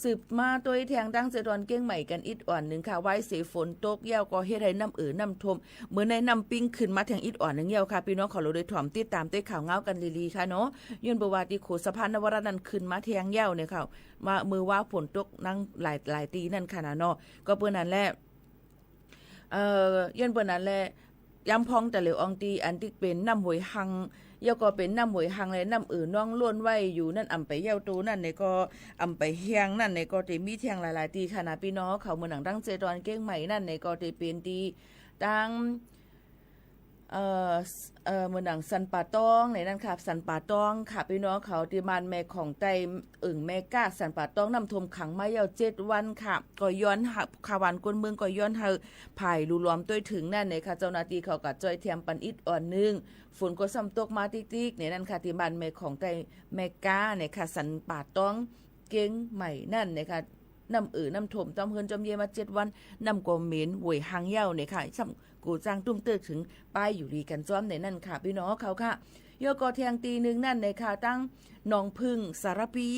สืบมาตวยแทงตั้งเจดอนเก้งใหม่กั๋นอิดอ่อนนึ่งค่ะ ไว้เสฝนตกเย้าก็เฮ็ดหื้อน้ำเอ่อน้ำท่วม เมื่อในน้ำปิ้งขึ้นมาแทงอิดอ่อนนึ่งเย้าค่ะ ปี้น้องเขา ลองได้ถ่อมติดต๋ามตวยข่าวเงากั๋นลีๆ ค่ะเนาะ ย้อนบ่ว่าตี้โขสะพานนวรัตน์นั่นขึ้นมาแทงเย้าเนี่ยค่ะ มาเมื่อว่าฝนตกนั่งหลายๆ ตี้นั่นค่ะนะเนาะ ก็เปิ้นนั่นแหละ เอ่อ ย้อนเปิ้นนั่นแหละ ย่ำพ้องตะเหลวอ่องตี้ อันตี้เป๋นน้ำห้วยฮัง เย้าก็เป๋นน้ำห้วยฮังและน้ำเอ่อน้องล้นไว้อยู่นั่น อ่ำไปเย้าโตนั่นเนี่ยก็ อ่ำไปแฮงนั่นเนี่ยก็ตี้มีแทงหลายๆ ตี้ค่ะนะ ปี้น้องเขา เหมือนดั่งตั้งเจดอนเก้งใหม่นั่นเนี่ยก็ตี้เป๋นตี้ ตั้ง เอ่อ เอ่อ เหมือนดั่งสันป่าตองในนั้นค่ะ สันป่าตองค่ะ ปี้น้องเขา ตี้บ้านแม่ของใต้ เอิ่งแม่ก้า สันป่าตอง น้ำท่วมขังมาเย้าเจ็ดวันค่ะ ก็ย้อนหื้อ ข่าวบ้านคนเมืองก็ย้อนหื้อผายหลู่หลอมตวยเถิงนั่นเนี่ยค่ะ เจ้าหน้าตี้เขาก็จ้อยแถมปันอิดอ่อนนึ่ง ฝนก็ซ้ำตกมาติ๊กๆ ในนั้นค่ะ ตี้บ้านแม่ของใต้ แม่ก้าเนี่ยค่ะ สันป่าตอง เก้งใหม่นั่นเนี่ยค่ะ น้ำเอ่อน้ำท่วมจ้อมเฮือนจ้อมเย้มาเจ็ดวัน น้ำก็เหม็นห้วยฮังเย้าเนี่ยค่ะ ซ้ำกูจ้างตุ้มเตื้อเถิงป้ายอยู่หลีกั๋นจ้อมในนั้นค่ะ ปี้น้องเขาค่ะ เย้าก็แทงตี้นึ่งนั่นเนี่ยค่ะ ตั้งหนองผึ้ง สารภี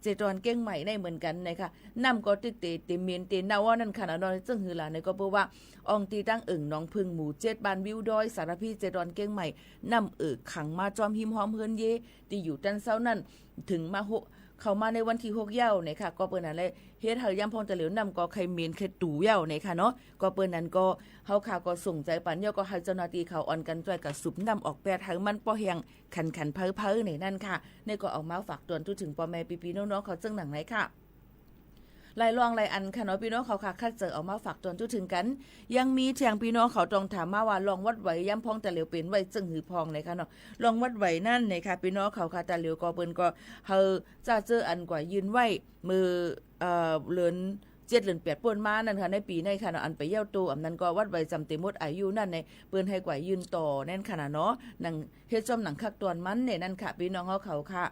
เจดอนเก้งใหม่ในเหมือนกั๋นเนี่ยค่ะ น้ำก็ตึกเต๋ เต๋เหม็นเต๋เน่าว่านั่นค่ะนะเนาะ เจิ่งหื้อหลาเนี่ยก็เปิ้นว่า อ่องตี้ตั้งเอิ่งหนองผึ้ง หมู่เจ็ด บ้านวิวดอย สารภี เจดอนเก้งใหม่ น้ำเอ่อขังมาจ้อมฮิมฮอมเฮือนเย้ ตี้อยู่ตันเซ้านั่น เถิงมาหก เข้ามาในวันตี้หกเย้าเนี่ยค่ะ ก็เปิ้นนั่นแหละ เฮ็ดหื้อย่ำพ้องตะเหลวน้ำก็ใค่เหม็นใค่ตูเย้าเนี่ยค่ะเนาะ ก็เปิ้นนั่นก็ เฮาค่ะก็ส่งใจ๋ปันเย้า ก็หื้อเจ้าหน้าตี้เขาอ่อนกั๋นจ้อยกั๋นสูบน้ำออกแปด หื้อมันป้อแฮงขันๆ เพิงๆ ในนั้นค่ะ นี่ก็เอามาฝากตอนจู้เถิงป้อแม่ปี้ๆ น้องๆ เขาเจิ่งหนังในค่ะ หลายล่องหลายอันค่ะเนาะ ปี้น้องเขาค่ะ ข้าเจ๋อเอามาฝากตวนทั่วเถิงกั๋น ยังมีแท่งปี้น้องเขาต้องถามมาว่า ล่องวัดไหวย้ำพ่องตาเหลียวเป๋นไว้เจิ่งหื้อพ่อง เน่ยค่ะเนาะ ล่องวัดไหวนั้นเน่ยค่ะ ปี้น้องเขาค่ะ ตาเหลียวก็เปิ้นก็หื้อ จะเจออันกว่ายื่นไว้ เมื่อ เอ่อ เดือนเจ็ดเดือนแปดป้นมานั้นค่ะ ในปี๋นี้ค่ะเนาะ อันไปเยี่ยวโต อันนั้นก็วัดไหวจำเตหมดอายุนั้นเน่ย เปิ้นหื้อกว่ายื่นต่อนั้นค่ะนะเนาะ หนัง เฮ็ดจ้อมหนังคักตอนมันเน่ยนั้นค่ะ ปี้น้องเขาค่ะ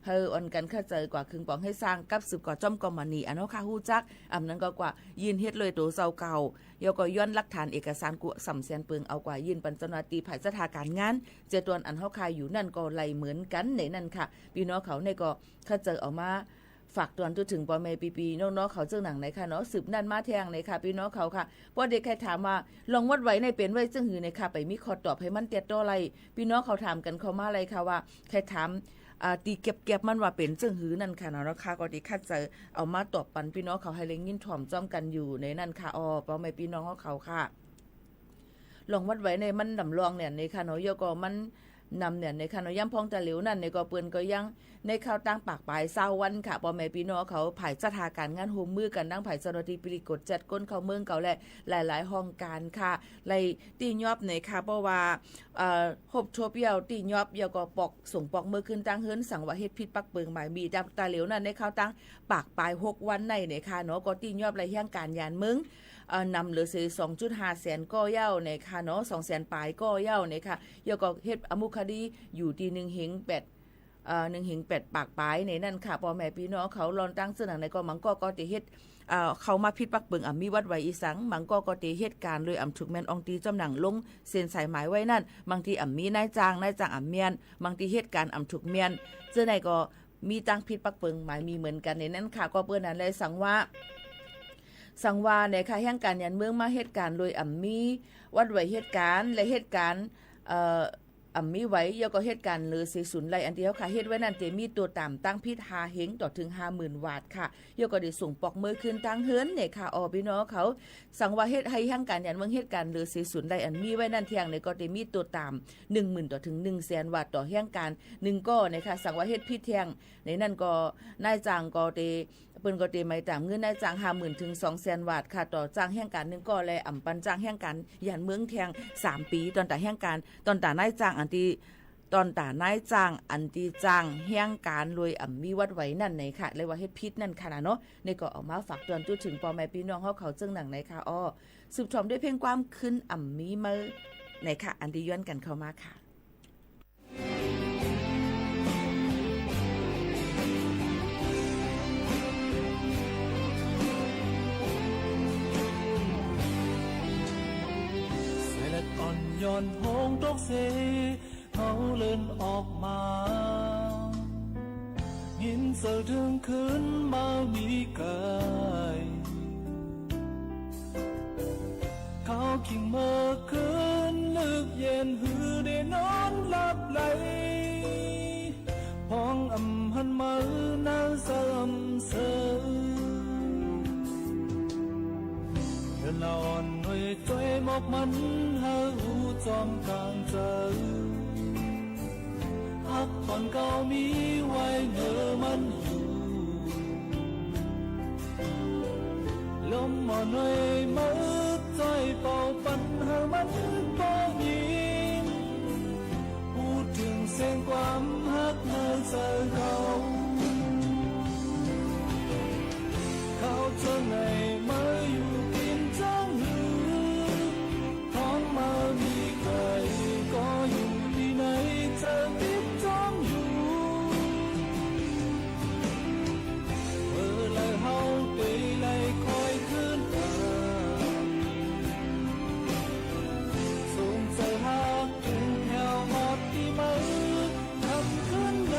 หื้ออ่อนกั๋นข้าเจ๋อกว่าเคืองป๋องหื้อซ่าง กับสืบกว่าจ้อมกอมมานี อันเขาค่ะฮู้จัก อันนั้นก็กว่ายื่นเฮ็ดโดยตั๋วเจ้าเก่า แล้วก็ย้อนหลักฐานเอกสารกู้สำแสนเปิง เอากว่ายื่นปันเจ้าหน้าตี้ฝ่ายจัดหาก๋านงาน เจื้อตวนอันเขาค่ะอยู่นั้นก็ไหลเหมือนกั๋นเน่ยนั้นค่ะ ปี้น้องเขาเน่ยก็ข้าเจ๋อเอามา ฝากตวนทั่วเถิงป้อแม่ปี้ๆ น้องๆ เขาเจิ่งหนังเน่ยค่ะเนาะ สืบนั้นมาแท่งเน่ยค่ะ ปี้น้องเขาค่ะ ป้อเด็กใค่ถามว่า ล่องวัดไหวเน่ยเป๋นไว้เจิ่งหื้อเน่ยค่ะ ไปมีข้อตอบหื้อมันเตียดต่อไล่ ปี้น้องเขาถามกั๋นเข้ามาไล่ค่ะว่า ใค่ถาม อ่า ตี้แก็บๆ มันว่าเป๋นเจิ่งหื้อนั้นค่ะเนาะ ข้าก็ตี้ข้าเจ๋อเอามาตอบปันปี้น้องเขาหื้อได้ยินถ่อมจ้อมกั๋นอยู่เน่ยนั้นค่ะ อ้อ ป้อแม่ปี้น้องเขาค่ะ ล่องวัดไหวเน่ยมันนำล่องแหน่นเน่ยค่ะเนาะ แล้วก็มันนำแหน่นเน่ยค่ะเนาะ ย้ำพ่องตาเหลียวนั้นเน่ยก็เปิ้นก็ยัง ในคราวตั้งปากป๋ายซาววันค่ะ ป้อแม่ปี้น้องเขา ฝ่ายจัดหาก๋านงานฮ่วมมือกั๋น ตังฝ่ายเจ้าหน้าตี้ปลีกวดจัดคนเข้าเมืองเก่าและหลายๆ ห้องก๋านค่ะ ไล่ตี้ยอบเน่ยค่ะ เพราะว่า เอ่อ ฮบทบเยี่ยวตี้ยอบ แล้วก็ปอก ส่งปอกเมือขึ้นตังเฮือน สังว่าเฮ็ดผิดปักเปิงหมายมี ตาเหลียวนั้น ในคราวตั้งปากป๋ายหกวันในเน่ยค่ะเนาะ ก็ตี้ยอบไล่แห้งก๋านหยานเมือง เอ่อ นำเหลือเสียสองจุดห้าแสนก่อเย้าเน่ยค่ะเนาะ สองแสนป๋ายก่อเย้าเน่ยค่ะ แล้วก็เฮ็ดอมูคดีอยู่ตี้หนึ่งเฮงแปด เอ่อ หนึ่งเฮงแปดปากป๋ายเน่ยนั้นค่ะ ป้อแม่ปี้น้องเขา ล่อนตังเจิ่งหนังเน่ยก็ บางก่อก็ตี้เฮ็ด เอ่อ เข้ามาผิดปักเปิง อ่ำมีวัดไหวอีสัง บางก่อก็ตี้เฮ็ดก๋านโดยอ่ำถูกแม่นอ่องตี้ จ้อมหนังลงเซ็นสายหมายไว้นั้น บางตี้อ่ำมีนายจ้าง นายจ้างอ่ำแม่น บางตี้เฮ็ดก๋านอ่ำถูกแม่น เจ้าไหนก็มีตังผิดปักเปิงหมายมีเหมือนกั๋นเน่ยนั้นค่ะ ก็เปื้อนั้นแหละ สังว่า สังว่าเน่ยค่ะ แห้งก๋านหยานเมืองมาเฮ็ดก๋านโดยอ่ำมีวัดไหวเฮ็ดก๋าน และเฮ็ดก๋าน เอ่อ อ่ำมีไหว แล้วก็เฮ็ดก๋านเหลือเสียศูนย์ไล่ อันตี้เขาค่ะเฮ็ดไว้นั้น เต๋มีตั๋วต๋ามตังผิดห้าเฮงต่อเถิงห้าหมื่นวาทค่ะ แล้วก็ได้ส่งปอกเมือขึ้นตังเฮือนเน่ยค่ะ อ้อ ปี้น้องเขา สังว่าเฮ็ดหื้อแห้งก๋านหยานเมืองเฮ็ดก๋านเหลือเสียศูนย์ไล่ อันมีไว้นั้นแท่งเน่ยก็เต๋มีตั๋วต๋ามหนึ่งหมื่นต่อเถิงหนึ่งแสนวาทต่อแห้งก๋านหนึ่งก่อเน่ยค่ะ สังว่าเฮ็ดผิดแท่ง ในนั้นก็นายจ้างก็เต๋ เปิ้นก็เต๋หมายต๋ามเงินนายจ้างห้าหมื่นเถิงสองแสนวาทค่ะ ต่อจ้างแห้งก๋านหนึ่งก่อ และอ่ำปันจ้างแห้งก๋านหยานเมืองแท่งสามปี๋ ตอนต๋าแห้งก๋าน ตอนต๋านายจ้างอันตี้ ตอนต๋านายจ้างอันตี้จ้างแห้งก๋านโดยอ่ำมีวัดไหวนั้นเน่ยค่ะ เรียกว่าเฮ็ดผิดนั้นค่ะนะเนาะ เน่ยก็เอามาฝากตวนทั่วเถิงป้อแม่ปี้น้องเขา เขาเจิ่งหนังเน่ยค่ะ อ้อ สืบถ่อมด้วยเพลงความคืนอ่ำมีเมอเน่ยค่ะ อันตี้ย้อนกั๋นเข้ามาค่ะ สายเลือดอ่อนย้อนโฮงตกเส เฮาเลินออกมา ยินเสียงเถิงคืนบ่มีไก๋ เขาคิงเมื่อคืน นึกเย็นหื้อได้นอนหลับไหล พ่องอ่ำหันมาหน้าซ้ำเสอ เดินละอ่อนหน่วยจ้อยมอกมัน หื้อฮู้จ้อมก๋างใจ๋ ฮักก่อนเก่ามีไว้เน่อมันอยู่ ลมหมอนหน่วยมืดจ้อยเป่าปันหื้อมันป้อยิน ฮู้เถิงเสียงความฮักในใจ๋เขา เขาเจิ่งไหนมาอยู่กิ๋นจั้งหื้อ ท้องบ่มีไก๋ ก็อยู่ตี้ในใจ๋ปิ๊บจ้องอยู่ เมื่อไหร่เฮาเต๋ไล่คอยคืนมา สงสัยฮักเถิงแถวฮอดตี้มา ทำคืนใน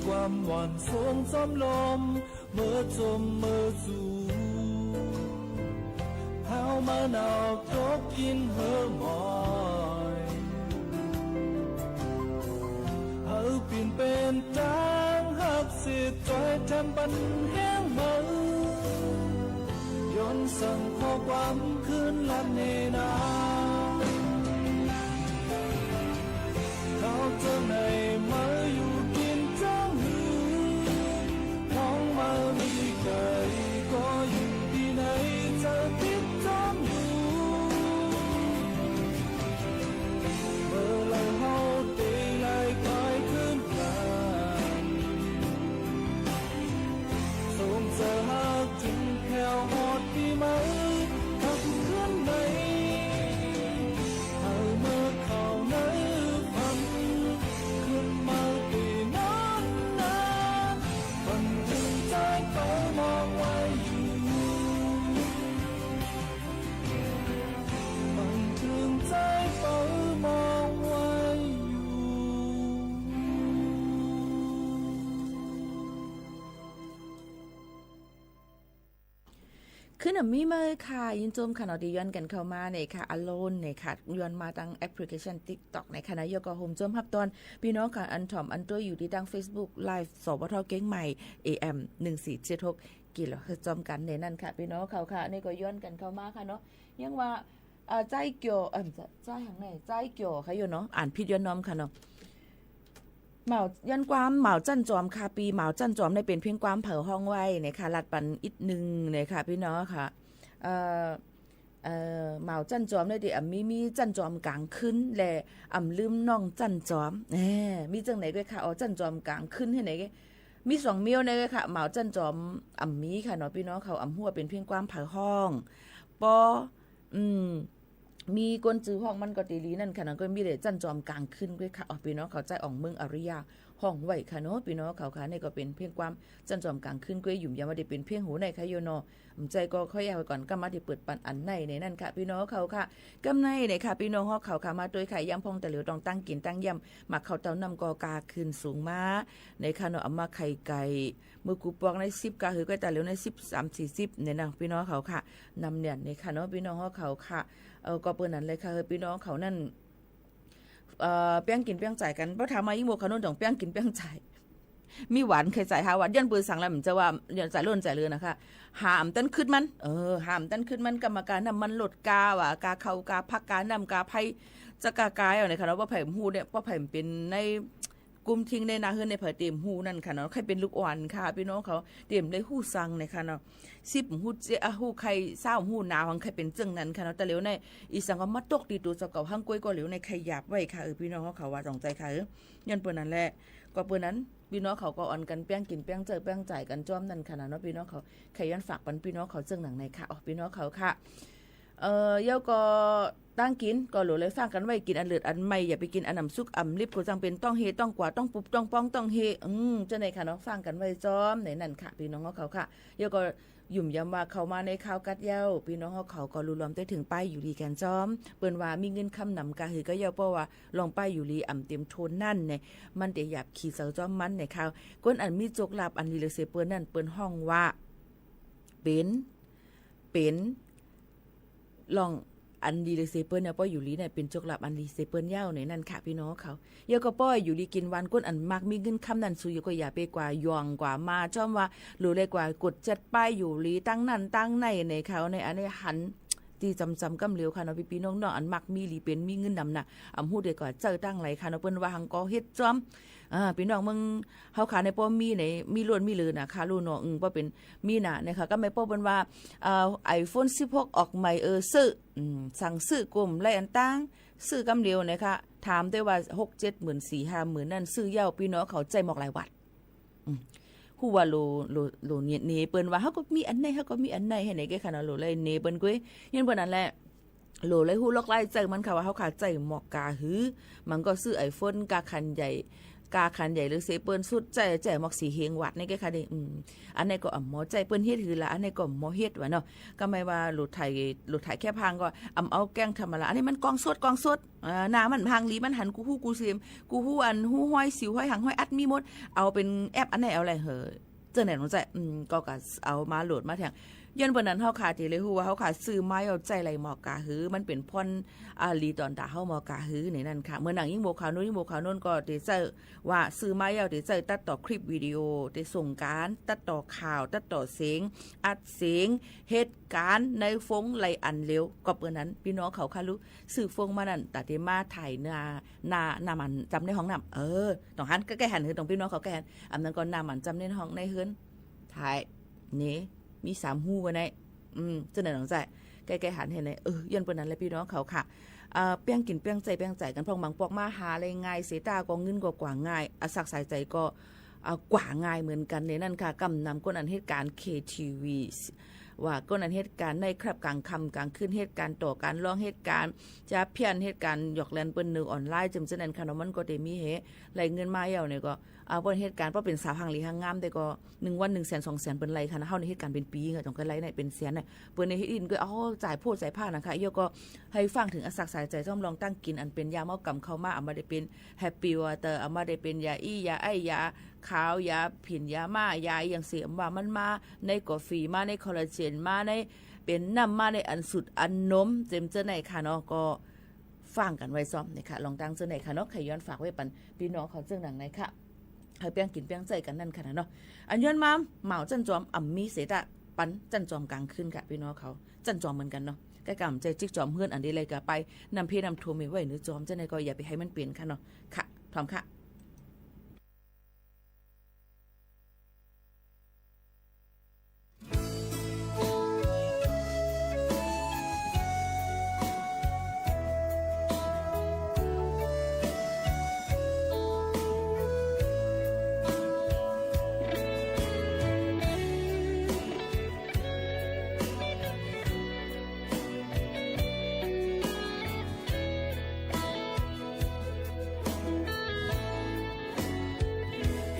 ความหวั่นสงสมลม เมื่อจมเมื่อสู หาวมาหนาวตกกิ๋นหื้อหมอย หื้อปิ่นเป๋นตางฮัก เสียจอยแถมปันแฮงเมา ย้อนสั่งข้อความคืนลัดเน่นา เขาเจ้าไหนมาอยู่กิ๋นจั้งหื้อ มองมามีไก๋ ก็อยู่ตี้ไหนจะติดต๋ามอยู่ เมื่อไหร่เฮาเตไล่ก๋ายคืนกั๋น ส่งเจ้าฮัก เถิงแผวฮอดปี๋ใหม่ กลับคืนใน หื้อเมื่อเข้าในฝัน คืนมาตี้นั้นนา บันเทิงใจ๋เป้ามองไว้อยู่ บันเทิงใจ๋เป้ามองไว้อยู่ คืนนี้มีเมื่อค่ะ ยินจมค่ะเนาะ ตี้ย้อนกั๋นเข้ามาเนี่ยค่ะ Alone เนี่ยค่ะ ย้อนมาตางแอปพลิเคชัน ติ๊กต็อก เนี่ยค่ะนะ แล้วก็โฮมจมฮับตอน ปี้น้องค่ะ อันถ่อมอันต้วยอยู่ตี้ตางเฟซบุ๊กไลฟ์ สวท เจียงใหม่ เอเอ็ม หนึ่งสี่เจ็ดหก กิโลเฮิรตซ์ จอมกั๋นเนี่ยนั่นค่ะ ปี้น้องเขาค่ะ นี่ก็ย้อนกั๋นเข้ามาค่ะเนาะ ยังว่า อ่า ใจ๊เกี่ยว เอิ่ม ใจ๊ ใจ๊หางไหน ใจ๊เกี่ยวค่ะอยู่เนาะ อ่านผิดย้อนน้อมค่ะเนาะ เหมา ย้อนความ เหมาจั้นจอมค่ะ ปี้ เหมาจั้นจอมเนี่ยเป๋นเพลงความเผาฮ้องไว้เนี่ยค่ะ ลัดปันอิดนึ่งเนี่ยค่ะ ปี้น้องค่ะ เอ่อ เอ่อ เหมาจั้นจอมเนี่ยตี้อ่ำมี มีจั้นจอมก๋างคืน และอ่ำลืมน้องจั้นจอม แหม มีจั้งไหนก้วยค่ะ อ๋อ จั้นจอมก๋างคืนตี้ไหนก้วย มีสองเมี้ยวเนี่ยก้วยค่ะ เหมาจั้นจอมอ่ำมีค่ะเนาะ ปี้น้องเขา อ่ำฮู้เป๋นเพลงความเผาฮ้อง ปอ อืม มีคนจื้อฮ้องมันก็ตี้ดีนั่นค่ะ นั่นก็มีแต่จั้นจอมก๋างคืนก้วยค่ะ อ๋อ ปี้น้องเขา ใจ๊อ่องเมืองอาริยาฮ้องไว้ค่ะเนาะ ปี้น้องเขาค่ะ นี่ก็เป๋นเพลงความจั้นจอมก๋างคืนก้วย หยุมยำว่าได้เป๋นเพลงโหนไหนค่ะโยเนาะ อืม ใจ๊ก็ค่อยเอาไว้ก่อน ก้ำมาได้เปิดปันอันในในนั่นค่ะ ปี้น้องเขาค่ะ ก้ำในเนี่ยค่ะ ปี้น้องฮอกเขาค่ะ มาตวยค่ะ ยำพ่องตะเหลียวต้องตั้งกิ๋นตั้งยำ หมากข้าวเต้าน้ำก็กาขึ้นสูงมา ในค่ะเนาะ เอามาไข่ไก่ เมื่อกูปองในสิบกาหือ ก้อยตาเหลียวในสิบ สาม สี่สิบ เนี่ยนะ ปี้น้องเขาค่ะ นำเนี่ย เนี่ยค่ะเนาะ ปี้น้องฮอกเขาค่ะ เออ ก็เปิ้นนั้นเลยค่ะ เออ ปี้น้องเขานั่น เอ่อ เปี้ยงกิ๋นเปี้ยงจ่ายกั๋น ป้อถามมายิ่งโมกขนุนต้องเปี้ยงกิ๋นเปี้ยงจ่าย มีหวานใค่จ่ายหาหวาน ย้อนเปิ้นสั่งแล้ว มันจะว่าย้อนจ่ายล้นจ่ายเหลือนะคะ หาอ่ำตันขึ้นมัน เออ หาอ่ำตันขึ้นมัน กำมากาน้ำมันรถ กาว่า กาข้าว กาผัก กาน้ำ กาไผ่ จะกากายเอาเนี่ยค่ะเนาะ ว่าไผ่ฮู้เนี่ย ว่าไผ่เป๋นใน กุ้มทิ้งในนาเฮือนในไผ่เต๋มฮู้นั่นค่ะเนาะ ใค่เป๋นลูกอ่อนค่ะ ปี้น้องเขา เต๋มเลยฮู้สั่งเนี่ยค่ะเนาะ สิบฮู้เจ๊อะ ฮู้ใค่ ซาวฮู้หนาว หังใค่เป๋นเจิ่งนั้นค่ะเนาะ แต่เหลียวใน อีสังก็มาตกตี้ตั๋วเจ้าเก่า หังก้วยก็เหลียวในใค่หยาบไว้ค่ะ เออ ปี้น้องเขาว่าต้องใจ๋ค่ะ เออ ย้อนเปิ้นนั้นแหละ ก็เปิ้นนั้น ปี้น้องเขาก็อ่อนกั๋นเปี้ยงกิ๋นเปี้ยงเจอเปี้ยงจ่ายกั๋นจ้อมนั่นค่ะเนาะ ปี้น้องเขา ใค่ย้อนฝากปันปี้น้องเขาเจิ่งหนังในค่ะ อ๋อ ปี้น้องเขาค่ะ เอ่อ แล้วก็ตั้งกิ๋นก็หลัวเลยฟั่งกั๋นไว้ กิ๋นอันเลิศอันใหม่ อย่าไปกิ๋นอันอ่ำสุกอ่ำลิบ ก็จั้งเป๋นต้องเฮ ต้องกวาด ต้องปุบ ต้องป้อง ต้องเฮ อืม เจ้าไหนค่ะเนาะ ฟั่งกั๋นไว้จ้อมในนั่นค่ะ ปี้น้องเขาค่ะ แล้วก็หยุมยำว่าเข้ามาในข่าวกัดเหย้า ปี้น้องเขาก็รู้รวมได้เถิงป้ายอยู่ดีกั๋นจ้อม เปิ้นว่ามีเงินคำนำกาหือก็เหย้า เพราะว่าลองป้ายอยู่ดีอ่ำเต๋มโทนนั่นเนี่ย มันเต๋หยาบขี้เศร้าจ้อมมันเนี่ยค่ะ คนอันมีโจคลาภอันดีเหลือเสียเปิ้นนั่น เปิ้นฮ้องว่า เป๋น เป๋น ลองอันดีเหลือเสียเปิ้นเนี่ย ป้ออยู่ดีเนี่ยเป๋นโจคลาภอันดีเสียเปิ้นเหย้าในนั่นค่ะ ปี้น้องเขา แล้วก็ป้ออยู่ดีกิ๋นหวาน คนอันมักมีเงินคำนั่น สูอยู่ก็อย่าไปกว่าหย่องกว่ามาจ้อมว่า หรือเลยกว่ากดแจ็ตป้ายอยู่ดีตั้งนั่นตั้งในในเขาในอันนี้หัน ตี้จำๆ ก้ำเหลียวค่ะเนาะ ปี้ๆ น้องๆ อันมักมีหลีเป๋นมีเงินนำน่ะ อ่ำฮู้เดียวกว่าเจ้าตั้งไหลค่ะเนาะ เปิ้นว่าหังก็เฮ็ดจ้อม อ่า ปี้น้องเมืองเฮาค่ะในป้อมีใน มีล้วนมีเหลือน่ะค่ะ ลู่น้อง อืม ป้อเป๋น มีน่ะนะคะ ก็แม่นป้อเปิ้นว่า เอ่อ ไอโฟนสิบหกออกใหม่ เออ ซื้อ อืม สั่งซื้อก้มไล่อันตั้ง ซื้อก้ำเดียวนะคะ ถามได้ว่าหกเจ็ดหมื่น สี่ห้าหมื่นนั่น ซื้อเหย้า ปี้น้องเขาใจ๊หมอกหลายวัด อืม ฮู้ว่าโหล โหล โหลเน่ เน่เปิ้นว่า เฮาก็มีอันใน เฮาก็มีอันใน หื้อไหนแก่ค่ะเนาะ โหลเลยเน่เปิ้นก้วย ย้อนเปิ้นนั่นแหละ โหลเลยฮู้ลอกไล่ใจ๊มันค่ะว่าเฮาค่ะใจ๊หมอกกาหือ มันก็ซื้อไอโฟนกาคันใหญ่ กาขันใหญ่ลือเสย เปิ้นสุดใจ๊ ใจ๊หมวกสีเฮงหวัดนี่แกค่ะนี่ อืม อันนี้ก็อ่ำหมอใจ๊ เปิ้นเฮ็ดหื้อละ อันนี้ก็อ่ำหมอเฮ็ดว่าเนาะ ก็หมายว่าโหลดถ่าย โหลดถ่ายแค่พางก็อ่ำเอาแกล้งธรรมดา อันนี้มันกล้องสด กล้องสด เอ่อ หน้ามันพางหลี มันหันกู้ฮู้กู้เสียง กู้ฮู้อันฮู้ฮอยสิว ฮอยหาง ฮอยอัดมีหมด เอาเป๋นแอปอันไหนเอาอะไรเหอะ เจ้าไหนหลวงใจ๊ อืม ก็กะเอามาโหลดมาแทง ย้อนเปิ้นนั้นเฮาค่ะ เต๋เลยฮู้ว่าเฮาค่ะซื้อมาเอาใจ๊ไหล่หมอกาหื้อ มันเป๋นพ่อน อ่า หลีต่อต๋าเฮาหมอกาหื้อในนั้นค่ะ เหมือนหนังยิ่งโบขาวนุ่น ยิ่งโบขาวนุ่นก็เต๋ใจ๊ว่าซื้อมาเอาเต๋ใจ๊ตัดต่อคลิปวิดีโอ เต๋ส่งก๋านตัดต่อข่าว ตัดต่อเสียง อัดเสียง เฮ็ดก๋านในโฟนไหล่อันเร็ว ก็เปิ้นนั้น ปี้น้องเขาค่ะลูก ซื้อโฟนมานั้น ต๋าเต๋มาถ่ายหน้า หน้า หน้าหมันจำในห้องน้ำ เออ ต้องหันใก้ๆ หันหื้อตรงปี้น้องเขาใก้หัน อันนั้นก็หน้าหมันจำในห้องในเฮือน ถ่าย นี่ มีสามฮู้ไว้ใน อืม เจ้าไหนหลวงใจ๊ ใก้ๆ หันหื้อใน เออ ย้อนเปิ้นนั้นแหละปี้น้องเขาค่ะ เอ่อ เปี้ยงกิ๋นเปี้ยงใจ๊เปี้ยงจ่ายกั๋น พ่องบางปอกมาหาได้ง่ายเสย ต๋าก็เงินก็กว่าง่าย อะ สักสายใจ๋ก็ อ่า กว่าง่ายเหมือนกั๋นในนั้นค่ะ ก้ำนำคนอันเฮ็ดก๋าน เคทีวี ว่าคนอันเฮ็ดก๋านไนท์คลับก๋างค่ำก๋างคืน เฮ็ดก๋านต่อก๋านร้อง เฮ็ดก๋านจะเพี้ยน เฮ็ดก๋านหยอกเล่นเปิ้นในออนไลน์ เจิ่มเจ้านั้นค่ะเนาะ มันก็เต๋มีหื้อไหล่เงินมาเอาเนี่ยก็ อ่า เปิ้นเฮ็ดก๋าน เพราะเป๋นสาวหางหลีหางงาม แต่ก็หนึ่งวันหนึ่งแสนสองแสนเปิ้นไหล่ค่ะนะ เฮาเนี่ยเฮ็ดก๋านเป๋นปี๋อะ ต้องใก้ไหล่ในเป๋นแสนน่ะ เปิ้นในเฮ็ดอินก็ เอา จ่ายโพดจ่ายพ่านนะคะ เดี๋ยวก็หื้อฟังเถิงอะ สักสายใจ๋ ซ่อมลองตั้งกิ๋น อันเป๋นยาเมาก๋ำเข้ามา อะ บ่ได้เป๋น แฮปปี้วอเตอร์ อะ บ่ได้เป๋นยาอี้ ยาไอ้ ยาขาว ยาผิน ยาม่า ยาอะหยังเสีย ว่ามันมาในกาแฟ มาในคอลลาเจน มาในเป๋นน้ำ มาในอันสูตรอันนม เจิ่มเจ้าไหนค่ะเนาะ ก็ฟังกั๋นไว้ซ่อมนะคะ ลองตั้งเจ้าไหนค่ะเนาะ ใค่ย้อนฝากไว้ปันปี้น้องเขาเจ้าหนังในค่ะ หื้อเปี้ยงกิ๋นเปี้ยงใจ๊กั๋นนั่นค่ะนะเนาะ อันย้อนมา เหมาจั้นจอม อ่ำมีเสย ต๋าปันจั้นจอมก๋างคืนค่ะ ปี้น้องเขา จั้นจอมเหมือนกั๋นเนาะ ใก้กำใจ๊จิ๊กจอมเฮือนอันใดเลยก็ไป น้ำเพน้ำท่วมมีไว้เหนือจอม เจ้าไหนก็อย่าไปหื้อมันเป๋นค่ะเนาะ ค่ะ พร้อมค่ะ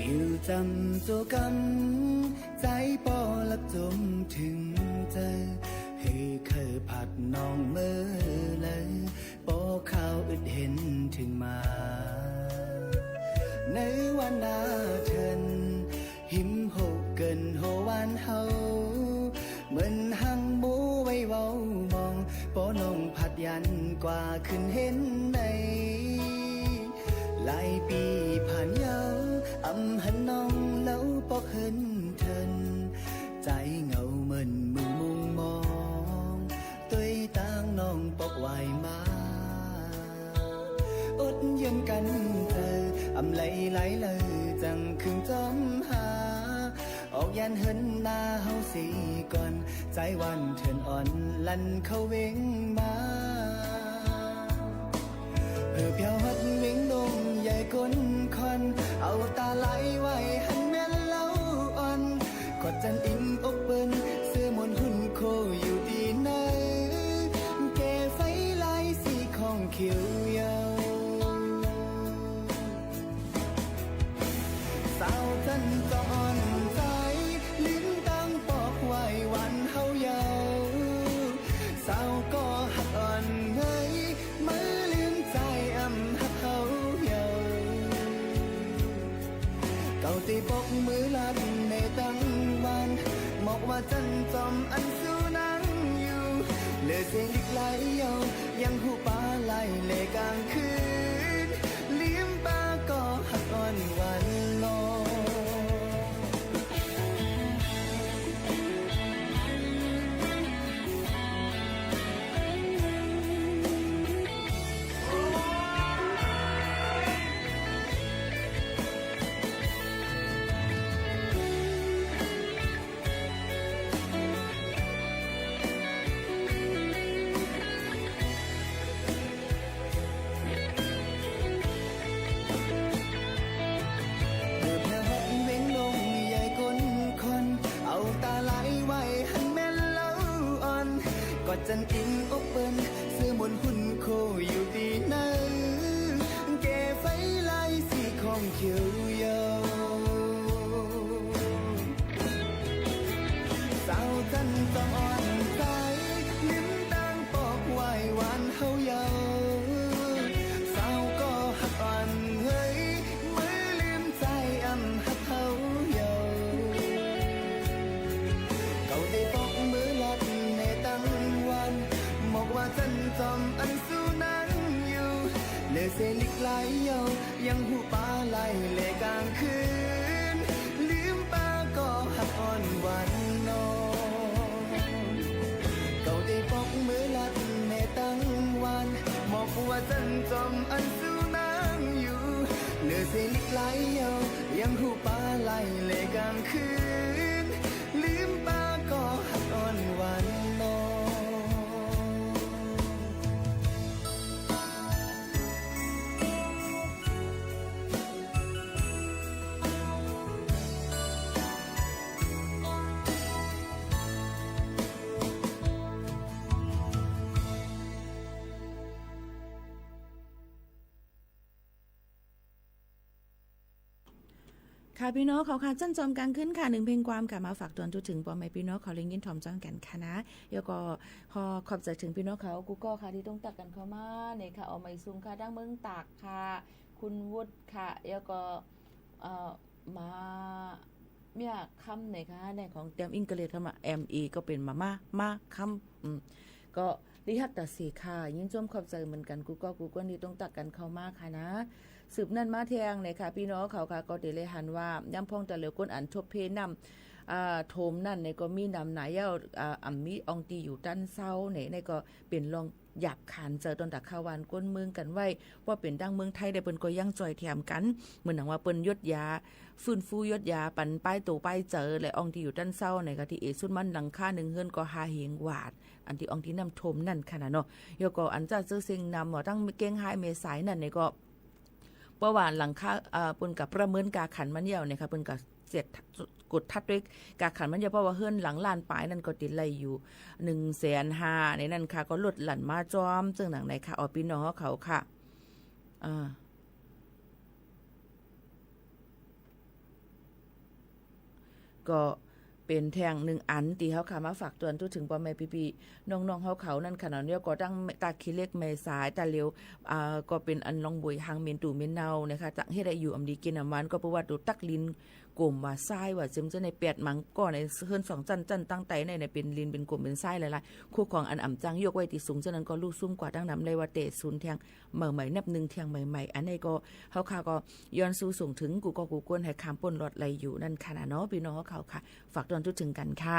อยู่จำโจกำ ใจ๋ป้อลักจมเถิงเจ้า หื้อเคิยผัดน้องเมื่อไหร่ ป้อข้าวอึดเห็นเถิงมา ในวันนาเถิน หิมโหเกินโหวานเฮา เหมือนหังหมู่ไว้เว้ามอง ป้อน้องผัดยันกว่าขึ้นเห็นใน หลายปี๋ผ่านยาว อ่ำหันน้องเล่าปอกเฮิรนเถิน ใจ๋เหงาเหมือนมือมุงมอง ตวยตางน้องปอกวายมา อดเยือนกั๋นเจอ อ่ำไหลไหลเลยจั่งขึงจอมหา ออกยานเฮิรนนาเฮาเสียก่อน ใจ๋วันเถินอ่อนลั่นเข้าเว็งมา เผลอเปียวฮอดเว็งดงใหญ่ก้นคอน เอาต๋าไหลไหว้หันแม่นเล้าอ่อน กอดจั้นอิงอกเปิ้น เสื้อหมอนหุ่นโคอยู่ตี้ไหน แก่ไฟลายสีของเขียวเยาว์ สาวจั้นจอมอ่อนใจ๋ ลืมตางปอกวายวันเฮาเยาว์ สาวก่อฮักอ่อนเงย เมื่อลืมใจ๋อ่ำฮักเฮาเยาว์ เก่าตี้ปกมือลัดในตังวัน หมอกว่าจั้นจอมอันสู้นังอยู่ เหลือเสียงอีกหลายเยาว์ ยังฮู้ปาไหลเลกลางคืน ลืมปาก่อฮักอ่อนวันลอ เมื่อแผ่ฮอดเว็งลงใหญ่ก้นคอน เอาต๋าไหลไหว้หันแม่นเล้าอ่อน กอดจั้นอิงอกเปิ้น เสื้อหมอนหุ่นโคอยู่ตี้ไหน แก่ไฟลายสีของเขียว ยังฮู้ป๋าไล่แลกลางคืน ลืมป๋าก่อฮักอ่อนหวานนอ เก่าได้ปรบมือลัดแม่ตังวาน มอบหัวสันจอมอันสู้นางอยู่ เน่อเสนิทหลายเย้า ยังฮู้ป๋าไล่แลกลางคืน ลืมป๋าก่อฮักอ่อนหวานนอ ค่ะ ปี้น้องเขาค่ะ จั้นจอมกลางคืนค่ะ นึ่งเพลงความค่ะ มาฝากตวนทั่วเถิงป้อแม่ปี้น้องเขา ได้ยินถ่อมจ้องกั๋นค่ะนะ แล้วก็ขอขอบใจ๋เถิงปี้น้องเขากู้ก้อค่ะ ตี้ต้องตั๊กกั๋นเข้ามาเนี่ยค่ะ เอาไหมสุงค่ะ ตางเมืองตากค่ะ คุณวุฒิค่ะ แล้วก็ เอ่อ มา เมียคำเนี่ยค่ะ ในของเตรียมอังกฤษเข้ามา เอ็ม อี ก็เป๋นมาม่า มาคำ อืม ก็ดีฮักตาสีค่ะ ยินจมขอบใจ๋เหมือนกั๋น กู้ก้อกู้ก้นตี้ต้องตั๊กกั๋นเข้ามาค่ะนะ สืบเนื่องมาแทงเนี่ยค่ะ ปี้น้องเขาค่ะ ก็เต๋ได้หันว่า ย้ำพ่องตะเหลียวก้นอันทบเพน้ำ อ่า โถมนั่นเนี่ยก็มีนำหนาเย้า อ่า อ่ำมีอ่องตี้อยู่ตันเซาเนี่ย เนี่ยก็เป๋นลองหยาบขานใจ๋ตอนตะข่าวบ้านก้นเมืองกั๋นไว้ ว่าเป๋นตางเมืองไทยได้เปิ้นก็ยังจ้อยแถมกั๋น เหมือนดังว่าเปิ้นยดยา ฟื้นฟูยดยา ปันป้ายโตป้ายเจอ และอ่องตี้อยู่ตันเซาเนี่ยค่ะ ตี้เอ๋สุดมันหลังคานึ่งเฮือนก็ห้าเหงหวาด อันตี้อ่องตี้น้ำโถมนั่นค่ะนะเนาะ แล้วก็อันจะเจอเซ็งนำว่าตางเก้งฮ้ายแม่สายนั่นเนี่ยก็ เพราะว่าหลังคา เอ่อ เปิ้นก็ประเมินกาขันมันเย้าเนี่ยค่ะ เปิ้นก็เสียดกดทัดด้วยกาขันมันเย้า เพราะว่าเฮือนหลังล้านป๋ายนั่นก็ติดไล่อยู่หนึ่งแสนห้าในนั่นค่ะ ก็ลดหลั่นมาจ้อม เจิ่งหนังไหนค่ะ อ๋อ ปี้น้องเขาค่ะ อ่า ก็เป๋นแทงนึ่งอันตี้เฮาค่ะมาฝากตวนทั่วเถิงป้อแม่ปี้ๆ น้องๆ เฮาเขานั่นค่ะเนาะ แล้วก็ตางตาขี้เหล็กแม่สายตาเหลียว อ่า ก็เป๋นอันลองบ่อยหางเหม็นตู่เหม็นเน่านะคะ จักเฮ็ดได้อยู่อ่ำดีกิ๋นอ่ำหวาน ก็เพราะว่าตั๋วตักลินโกมว่าทรายว่าเจิมเจ้าในแปดมังก็ในเฮือนสองจั้น จั้นตังใต้ในเนี่ยเป๋นลินเป๋นโกมเป๋นทรายหลายๆ คู่ของอันอ่ำจังยกไว้ตี้สูง เจ้านั้นก็ลู่ซุ่มกว่าตั้งนำ ได้ว่าเตะศูนย์แทง ใหม่ๆ นับนึ่งแทงใหม่ๆ อันนี้ก็เฮาค่ะก็ย้อนสู้ส่งเถิงกู้ก้อกู้ก้นหื้อข้ามป๊นรอดไล่อยู่นั่นค่ะนะเนาะ ปี้น้องเขาค่ะ ฝากตวนทั่วเถิงกั๋นค่ะ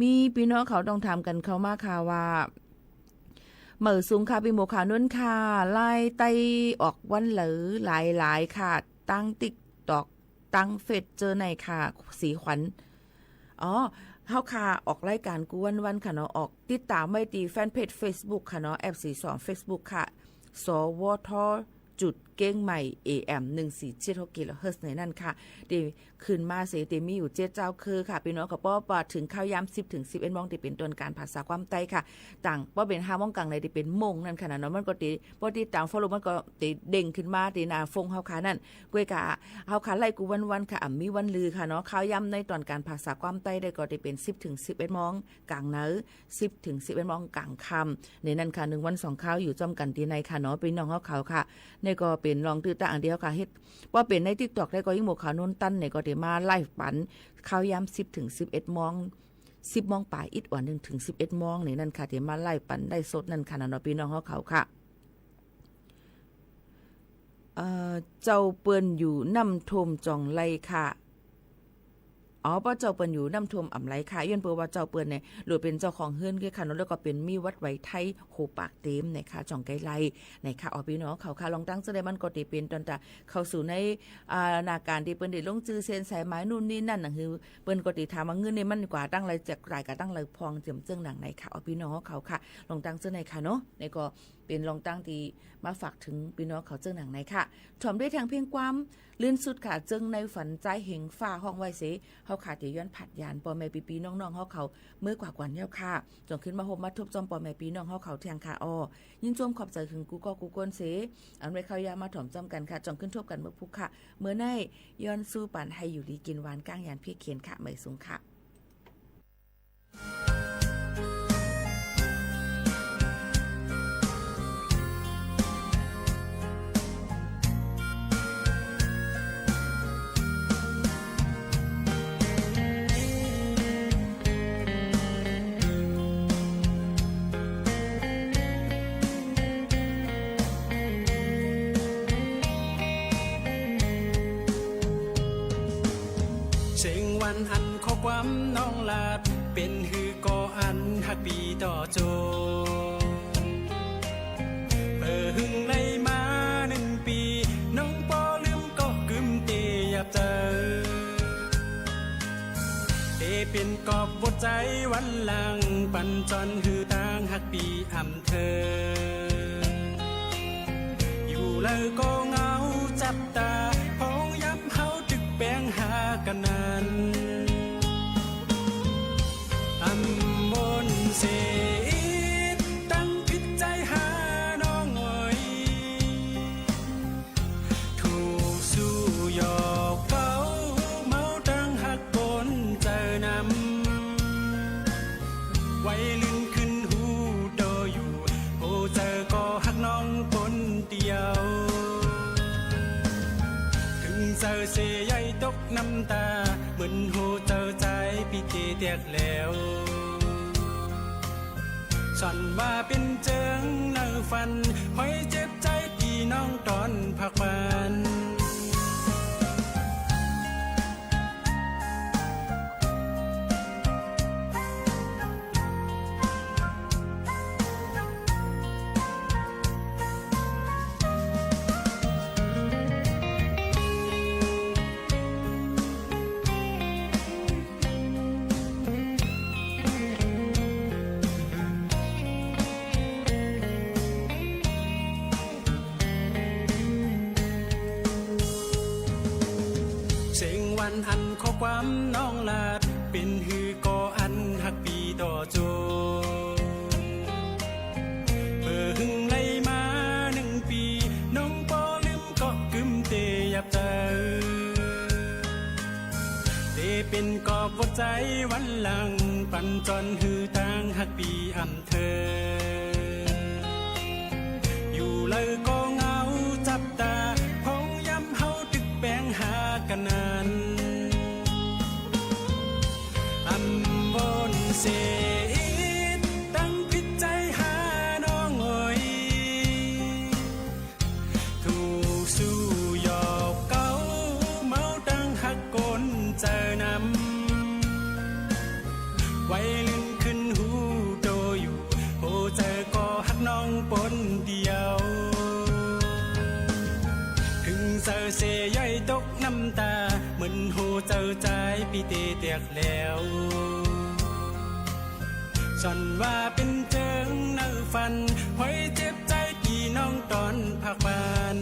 มีปี้น้องเขาต้องถามกั๋นเข้ามาค่ะว่า เหมยสุงค่ะ ปี้หมวกขาวนวลค่ะ ไลฟ์ใต้ออกวันเหลอหลายๆ ค่ะ ตางติ๊กต็อก ตางเฟซเจ้อไหนค่ะ สีขวัญ อ๋อ เฮาค่ะ ออกรายก๋านกู้วันๆ ค่ะเนาะ ออกติดต๋ามไว้ตี้แฟนเพจเฟซบุ๊กค่ะเนาะ แอปสี่สองเฟซบุ๊กค่ะ สวท จุดเก้งใหม่ เอ เอ็ม หนึ่งสี่เจ็ดหกกิโลเฮิรตซ์ในนั่นค่ะ ตี้ขึ้นมาเสตี้มีอยู่เจ็ดเจ้าคือค่ะ ปี้น้องก็ป้อว่าเถิงข้าวยามสิบเถิงสิบเอ็ดโมงตี้เป๋นตวนก๋านภาษาความใต้ค่ะ ต่างป้อเป๋นห้าโมงกลางในตี้เป๋นโมงนั่นค่ะนะเนาะ มันก็ตี้ ป้อติดต๋ามฟอลโลว์มันก็ตี้เด้งขึ้นมาตี้หน้าโฟนเฮาค่ะนั่น ก้วยกะ เฮาค่ะไลฟ์กู้วันๆ ค่ะ อ่ำมีวันลือค่ะเนาะ ข้าวยามในตอนก๋านภาษาความใต้ได้ก็ตี้เป๋นสิบเถิงสิบเอ็ดโมงกลางเนิน สิบเถิงสิบเอ็ดโมงกลางค่ำ ในนั่นค่ะ นึ่งวันสองข้าวอยู่จ้อมกั๋นตี้ในค่ะเนาะ ปี้น้องเฮาเขาค่ะ นี่ก็เป๋นลองตื้อตั้งอันตี้เฮาค่ะเฮ็ด ว่าเป๋นในติ๊กต็อกได้ก็ยิ่งหมวกขาวนวลตันเนี่ยก็ตี้มาไลฟ์ปั๋น ข้าวยามสิบเถิงสิบเอ็ดโมง สิบโมงป๋ายอิดอ่อนนึ่งเถิงสิบเอ็ดโมงในนั่นค่ะ ตี้มาไลฟ์ปั๋นไลฟ์สดนั่นค่ะนะเนาะ ปี้น้องเฮาเขาค่ะ เอ่อ เจ้าเปิ้นอยู่น้ำท่วมจ่องไรค่ะ อ๋อ ป้อเจ้าเปิ้นอยู่น้ำท่วมอ่ำไรค่ะ ย้อนเปิ้นว่าเจ้าเปิ้นเนี่ย หรือเป๋นเจ้าของเฮือนเก้ค่ะเนาะ แล้วก็เป๋นมีวัดไหวไทยโหปากเต็มนะคะ จ่องไกลไลนะคะ อ๋อ ปี้น้องเขาค่ะ ลองตั้งเจ้าได้มันก็ตี้เป๋นตอนตะเข้าสู่ใน อ่า หน้าก๋านตี้เปิ้นได้ลงจื้อเซ็นสายหมายนู่นนี่นั่นหนังหือ เปิ้นก็ตี้ถามว่าเงินนี่มันกว่าตั้งไร แจกจ่ายกว่าตั้งไรพ่องเจิมเจิ่งหนังไหนค่ะ อ๋อ ปี้น้องเขาค่ะ ลองตั้งเจ้าได้ค่ะเนาะ นี่ก็ เป๋นลองตั้งตี้มาฝากเถิงปี้น้องเขาเจิ่งหนังไหนค่ะ ถ่อมด้วยแทงเพลงความ ลื่นสุดค่ะ เจิ่งในฝัน จายเหงฟ้าฮ้องไว้เส เฮาค่ะตี้ย้อนผัดยานป้อแม่ปี้ๆ น้องๆ เฮาเขา เมื่อกว่าก่อนแล้วค่ะ จ่องขึ้นมาฮบมาทบจ้อมป้อแม่ปี้น้องเฮาเขาแทงค่ะ อ้อ ยินจมขอบใจ๋เถิงกู้ก้อกู้ก้นเส อันไว้ข้าวยามมาถ่อมจ้อมกั๋นค่ะ จ่องขึ้นทบกั๋นเมื่อพุธค่ะ เมื่อนี้ย้อนสู้ปั๋นหื้ออยู่ดีกิ๋นหวานก้างยานเพียกเขียนค่ะ เหมยสุงค่ะ อันข้อความน้องลาด เป๋นหื้อก่ออันฮักปี้ต่อโจ เปิดหึงไหลมานึ่งปี๋ น้องบ่ลืมก็กึ๊มเตหยาบใจ๋ เตเป๋นกอบหัวใจ๋วันหลัง ปันจอนหื้อตางฮักปี้อ่ำเถิง อยู่เลิกก็เหงาจับต๋า พองยามเฮาตึกแป๋งหากั๋นนั้น อ่ำวนเสอิด ตั้งผิดใจ๋หาน้องเอย ถูกสู้หยอกเก๊า เมาตังฮักปนใจ๋นำ วัยรุ่นขึ้นฮู้โตอยู่ หัวใจ๋ก็ฮักน้องปนเดียว เถิงเศร้าเสียใหญ่ตกน้ำต๋า เหมือนหัวใจ๋ใจ๋ปี้เตแตกแล้ว ส่วนว่าเป๋นเจิงในฝัน หอยเจ็บใจ๋ตี้น้องต๋อนพักวัน เสียงหวานอันข้อความน้องลาด เป๋นหื้อก่ออันฮักปี้ต่อโจ เปิดหึงไหลมานึ่งปี๋ น้องบ่ลืมก็กึ๊มเตหยาบใจ๋ เตเป๋นกอบหัวใจ๋วันหลัง ปันจอนหื้อตางฮักปี้อ่ำเถิง อยู่เลิกก็เหงาจับต๋า พองยามเฮาตึกแป๋งหากั๋นนั้น อ่ำวนเสอิด ตั้งผิดใจ๋หาน้องเอย ถูกสู้หยอกเก๊า เมาตังฮักปนใจ๋นำ วัยรุ่นขึ้นฮู้โตอยู่ หัวใจ๋ก็ฮักน้องปนเดียว เถิงเศร้าเสียใหญ่ตกน้ำต๋า เหมือนหัวใจ๋ใจ๋ปี้เตแตกแล้ว ส่วนว่าเป๋นเจิงในฝัน หอยเจ็บใจ๋ตี้น้องต๋อนพักวัน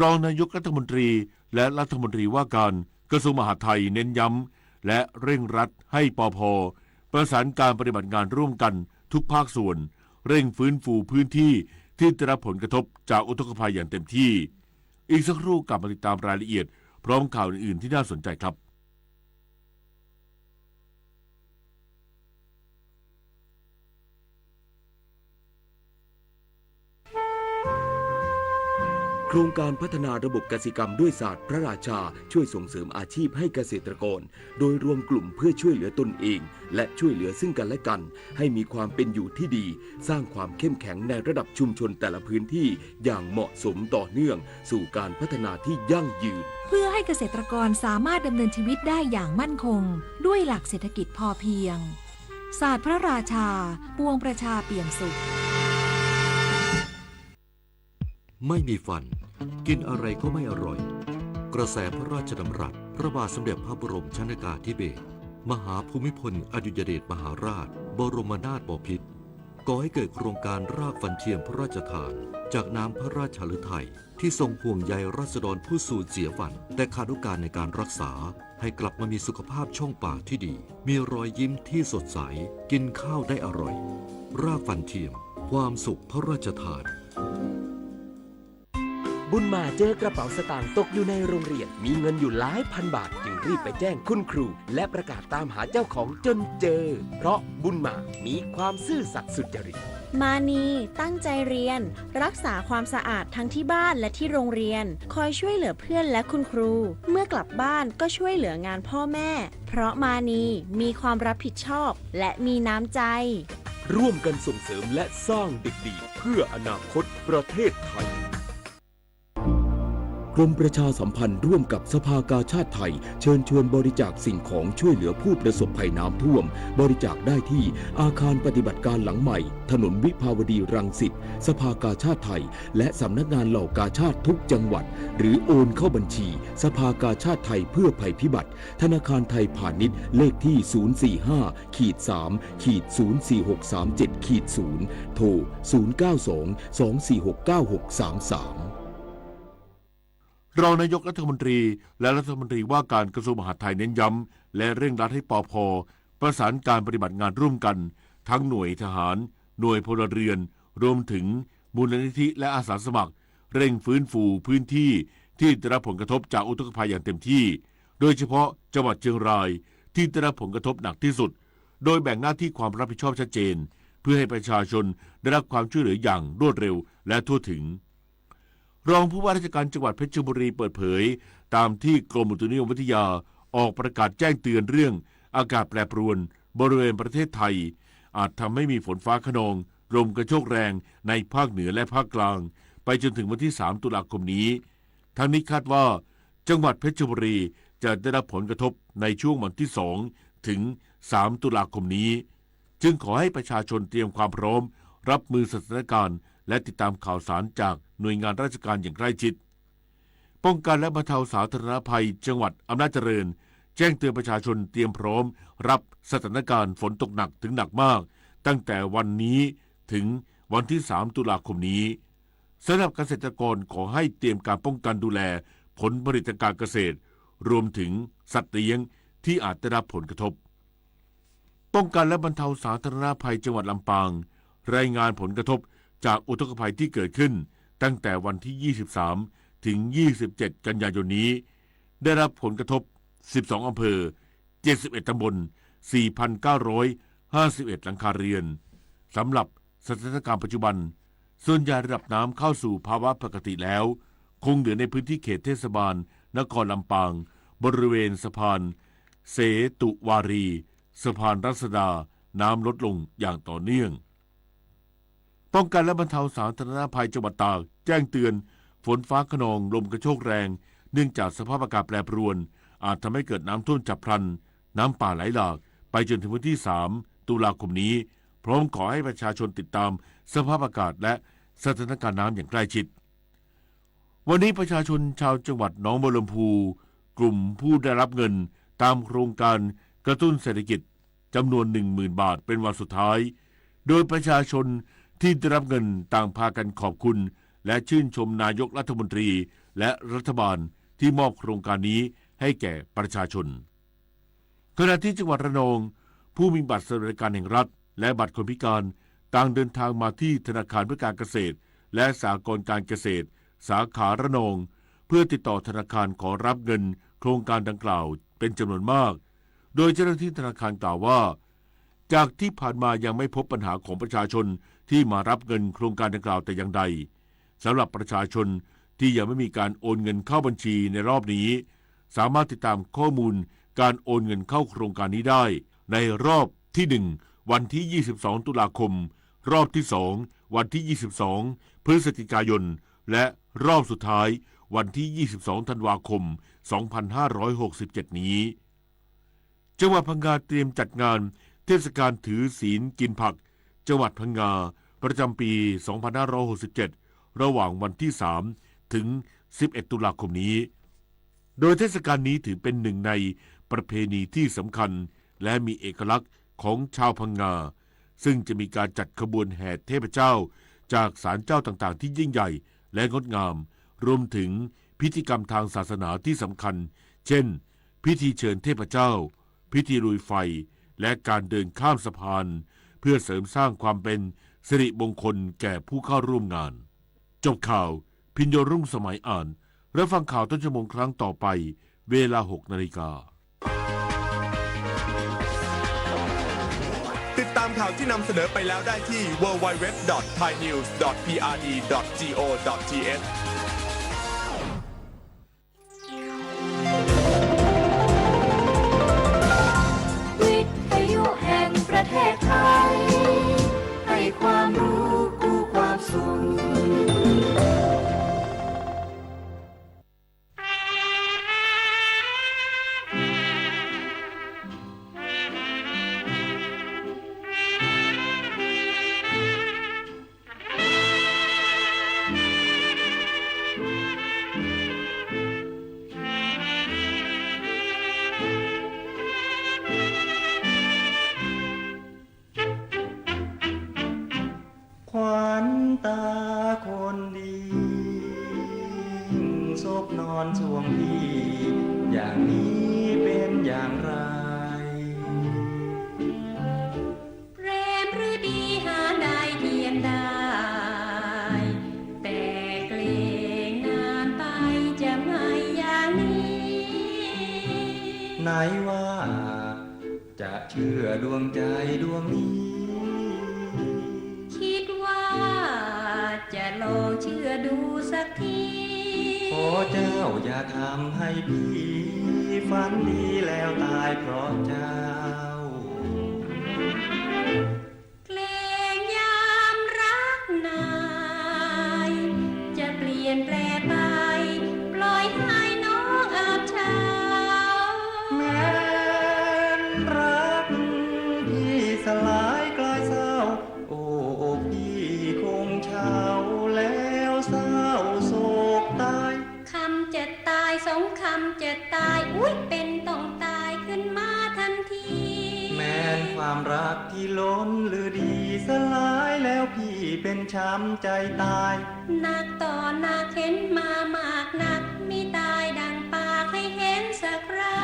รองนายกรัฐมนตรีและรัฐมนตรีว่าการกระทรวงมหาดไทยเน้นย้ำ และเร่งรัดให้ ปภ ประสานการปฏิบัติงานร่วมกันทุกภาคส่วน เร่งฟื้นฟูพื้นที่ที่ได้รับผลกระทบจากอุทกภัยอย่างเต็มที่ อีกสักครู่กลับมาติดตามรายละเอียดพร้อมข่าวอื่นๆที่น่าสนใจครับ โครงการพัฒนาระบบกสิกรรมด้วยศาสตร์พระราชา ช่วยส่งเสริมอาชีพให้เกษตรกร โดยรวมกลุ่มเพื่อช่วยเหลือตนเอง และช่วยเหลือซึ่งกันและกัน ให้มีความเป็นอยู่ที่ดี สร้างความเข้มแข็งในระดับชุมชนแต่ละพื้นที่อย่างเหมาะสมต่อเนื่อง สู่การพัฒนาที่ยั่งยืน เพื่อให้เกษตรกรสามารถดำเนินชีวิตได้อย่างมั่นคง ด้วยหลักเศรษฐกิจพอเพียง ศาสตร์พระราชา ปวงประชาเปี่ยมสุข ไม่มีฟัน กินอะไรก็ไม่อร่อย กระแสพระราชดำรัส พระบาทสมเด็จพระบรมชนกาธิเบศร มหาภูมิพลอดุลยเดชมหาราช บรมนาถบพิตร ก่อให้เกิดโครงการรากฟันเทียมพระราชทาน จากน้ำพระราชฤทัย ที่ทรงห่วงใยราษฎรผู้สูญเสียฟัน แต่ขาดโอกาสในการรักษา ให้กลับมามีสุขภาพช่องปากที่ดี มีรอยยิ้มที่สดใส กินข้าวได้อร่อย รากฟันเทียม ความสุขพระราชทาน บุญมาเจอกระเป๋าสตางค์ตกอยู่ในโรงเรียน มีเงินอยู่หลายพันบาท จึงรีบไปแจ้งคุณครู และประกาศตามหาเจ้าของจนเจอ เพราะบุญมามีความซื่อสัตย์สุจริต มานีตั้งใจเรียน รักษาความสะอาดทั้งที่บ้านและที่โรงเรียน คอยช่วยเหลือเพื่อนและคุณครู เมื่อกลับบ้านก็ช่วยเหลืองานพ่อแม่ เพราะมานีมีความรับผิดชอบและมีน้ำใจ ร่วมกันส่งเสริมและสร้างเด็กดีเพื่ออนาคตประเทศไทย กรมประชาสัมพันธ์ร่วมกับสภากาชาดไทย เชิญชวนบริจาคสิ่งของช่วยเหลือผู้ประสบภัยน้ำท่วม บริจาคได้ที่อาคารปฏิบัติการหลังใหม่ ถนนวิภาวดีรังสิต สภากาชาดไทย และสำนักงานเหล่ากาชาดทุกจังหวัด หรือโอนเข้าบัญชี สภากาชาดไทยเพื่อภัยพิบัติ ธนาคารไทยพาณิชย์ เลขที่ ศูนย์สี่ห้า ขีด สาม ขีด ศูนย์สี่หกสามเจ็ด ขีด ศูนย์ โทร ศูนย์เก้าสอง สองสี่หก เก้าหกสามสาม รองนายกรัฐมนตรีและรัฐมนตรีว่าการกระทรวงมหาดไทยเน้นย้ำ และเร่งรัดให้ ปภ ประสานการปฏิบัติงานร่วมกัน ทั้งหน่วยทหาร หน่วยพลเรือน รวมถึงมูลนิธิและอาสาสมัคร เร่งฟื้นฟูพื้นที่ที่ได้รับผลกระทบจากอุทกภัยอย่างเต็มที่ โดยเฉพาะจังหวัดเชียงราย ที่ได้รับผลกระทบหนักที่สุด โดยแบ่งหน้าที่ความรับผิดชอบชัดเจน เพื่อให้ประชาชนได้รับความช่วยเหลืออย่างรวดเร็วและทั่วถึง รองผู้ว่าราชการจังหวัดเพชรบุรีเปิดเผย ตามที่กรมอุตุนิยมวิทยาออกประกาศแจ้งเตือนเรื่องอากาศแปรปรวนบริเวณประเทศไทย อาจทำให้มีฝนฟ้าคะนอง ลมกระโชกแรงในภาคเหนือและภาคกลาง ไปจนถึงวันที่ สาม ตุลาคมนี้ ทั้งนี้คาดว่าจังหวัดเพชรบุรีจะได้รับผลกระทบในช่วงวันที่ สอง ถึง สาม ตุลาคมนี้ จึงขอให้ประชาชนเตรียมความพร้อมรับมือสถานการณ์ และติดตามข่าวสารจากหน่วยงานราชการอย่างใกล้ชิด ป้องกันและบรรเทาสาธารณภัยจังหวัดอำนาจเจริญ แจ้งเตือนประชาชนเตรียมพร้อมรับสถานการณ์ฝนตกหนักถึงหนักมาก ตั้งแต่วันนี้ถึงวันที่ สาม ตุลาคมนี้ สำหรับเกษตรกรขอให้เตรียมการป้องกันดูแลผลผลิตทางการเกษตร รวมถึงสัตว์เลี้ยงที่อาจได้รับผลกระทบ ป้องกันและบรรเทาสาธารณภัยจังหวัดลำปาง รายงานผลกระทบจากอุทกภัยที่เกิดขึ้นตั้งแต่วันที่ ยี่สิบสาม ถึง ยี่สิบเจ็ด กันยายนนี้ ได้รับผลกระทบ สิบสอง อำเภอ เจ็ดสิบเอ็ด ตำบล สี่พันเก้าร้อยห้าสิบเอ็ด หลังคาเรือน สำหรับสถานการณ์ปัจจุบัน ส่วนใหญ่ระดับน้ำเข้าสู่ภาวะปกติแล้ว คงเหลือในพื้นที่เขตเทศบาลนครลำปาง บริเวณสะพานเสตุวารี สะพานรัศดา น้ำลดลงอย่างต่อเนื่อง ป้องกันและบรรเทาสาธารณภัยจังหวัดตากแจ้งเตือนฝนฟ้าคะนองลมกระโชกแรง เนื่องจากสภาพอากาศแปรปรวน อาจทำให้เกิดน้ำท่วมฉับพลัน น้ำป่าไหลหลาก ไปจนถึงวันที่ สาม ตุลาคมนี้ พร้อมขอให้ประชาชนติดตามสภาพอากาศและสถานการณ์น้ำอย่างใกล้ชิด วันนี้ประชาชนชาวจังหวัดหนองบัวลำภู กลุ่มผู้ได้รับเงินตามโครงการกระตุ้นเศรษฐกิจจำนวน หนึ่งหมื่น บาทเป็นวันสุดท้าย โดยประชาชนที่ได้รับเงินต่างพากันขอบคุณ และชื่นชมนายกรัฐมนตรีและรัฐบาลที่มอบโครงการนี้ให้แก่ประชาชน ขณะที่จังหวัดระนอง ผู้มีบัตรสวัสดิการแห่งรัฐ และบัตรคนพิการ ต่างเดินทางมาที่ธนาคารเพื่อการเกษตร และสหกรณ์การเกษตร สาขาระนอง เพื่อติดต่อธนาคารขอรับเงินโครงการดังกล่าวเป็นจำนวนมาก โดยเจ้าหน้าที่ธนาคารกล่าวว่า จากที่ผ่านมายังไม่พบปัญหาของประชาชนที่มารับเงินโครงการดังกล่าวแต่อย่างใด สำหรับประชาชนที่ยังไม่มีการโอนเงินเข้าบัญชีในรอบนี้ สามารถติดตามข้อมูลการโอนเงินเข้าโครงการนี้ได้ในรอบที่ หนึ่ง วันที่ ยี่สิบสอง ตุลาคม รอบที่ สอง วันที่ ยี่สิบสอง พฤศจิกายน และรอบสุดท้ายวันที่ ยี่สิบสอง ธันวาคม สองพันห้าร้อยหกสิบเจ็ด นี้ จังหวัดพังงาเตรียมจัดงานเทศกาลถือศีลกินผัก จังหวัดพังงา ประจำปี สองพันห้าร้อยหกสิบเจ็ด ระหว่างวันที่ สาม ถึง สิบเอ็ด ตุลาคมนี้ โดยเทศกาลนี้ถือเป็นหนึ่งในประเพณีที่สำคัญ และมีเอกลักษณ์ของชาวพังงา ซึ่งจะมีการจัดขบวนแห่เทพเจ้าจากศาลเจ้าต่างๆ ที่ยิ่งใหญ่และงดงาม รวมถึงพิธีกรรมทางศาสนาที่สำคัญ เช่น พิธีเชิญเทพเจ้า พิธีลุยไฟ และการเดินข้ามสะพาน เพื่อเสริมสร้างความเป็นสิริมงคลแก่ผู้เข้าร่วมงาน จบข่าว พิญโญรุ่งสมัยอ่าน รับฟังข่าวต้นชั่วโมงครั้งต่อไป เวลา หก นาฬิกา ติดตามข่าวที่นำเสนอไปแล้วได้ที่ ดับเบิลยู ดับเบิลยู ดับเบิลยู ดอท ไทยนิวส์ ดอท พีอาร์ดี ดอท จีโอ ดอท ทีเอช วิทยุแห่งประเทศไทย ให้ความรู้คู่ความสุข ขวัญตาคนดี ยิ่งซบนอนสวงพี่ อย่างนี้เป็นอย่างไร แรมฤดีหาได้เทียมได้ แต่เกรงนานไปจะไม่อย่างนี้ ไหนว่าจะเชื่อดวงใจดวงนี้ คิดว่าจะลองเชื่อดูสักที ขอเจ้าอย่าทำให้พี่ฝันดีแล้วตายเพราะเจ้า เกรงยามรักนาย จะเปลี่ยนแปลไป ปล่อยให้น้องอับเฉา แม้นรักพี่สลายกลายเศร้า โอ้ พี่คงเฉาแล้วเศร้าโศกตาย คำจะตายสองคำจะตาย อุ๊ย เป็นต้องตายขึ้นมาทันที แม้นความรักที่ล้นฤดีสลายแล้วพี่เป็นช้ำใจตาย นักต่อนักเห็นมามากนัก มิตายดังปากให้เห็นสักครา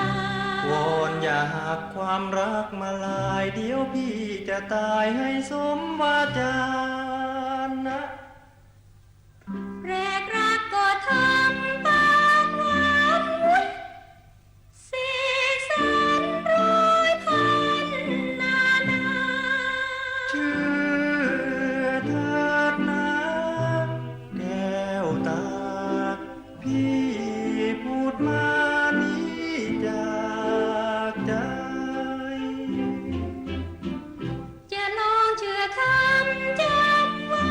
วอนอย่าหักความรักมาลาย เดี๋ยวพี่จะตายให้สมวาจานะ แรกรักก็ทำปากหวาน สีสันร้อยพันนานา เชื่อเถิดนะแก้วตา พี่พูดมานี้จากใจ จะลองเชื่อคำจำไว้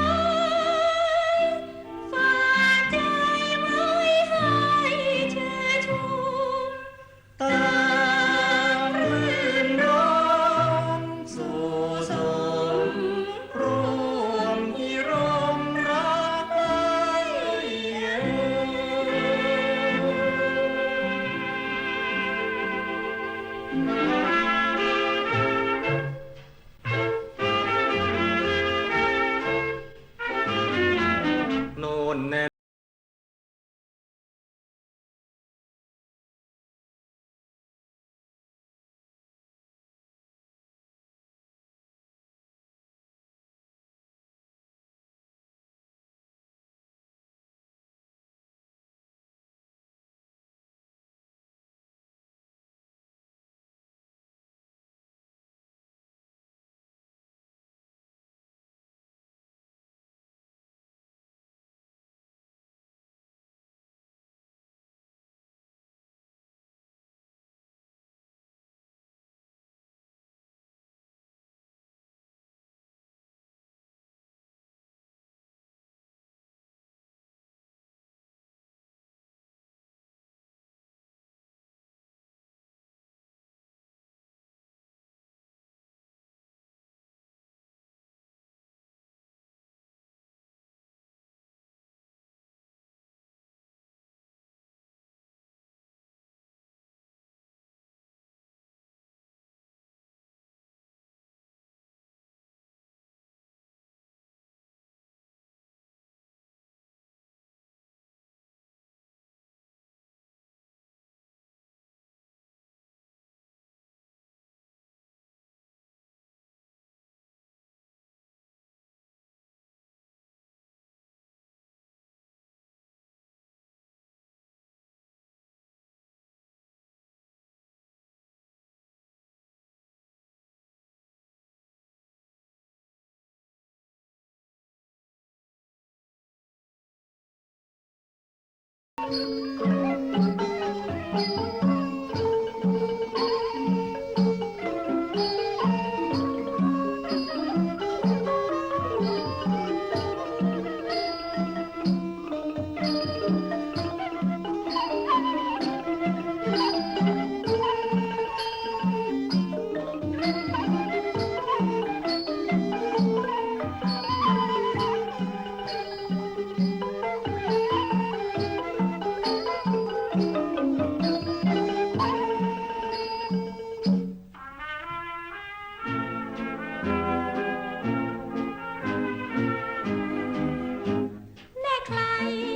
แน่ใคร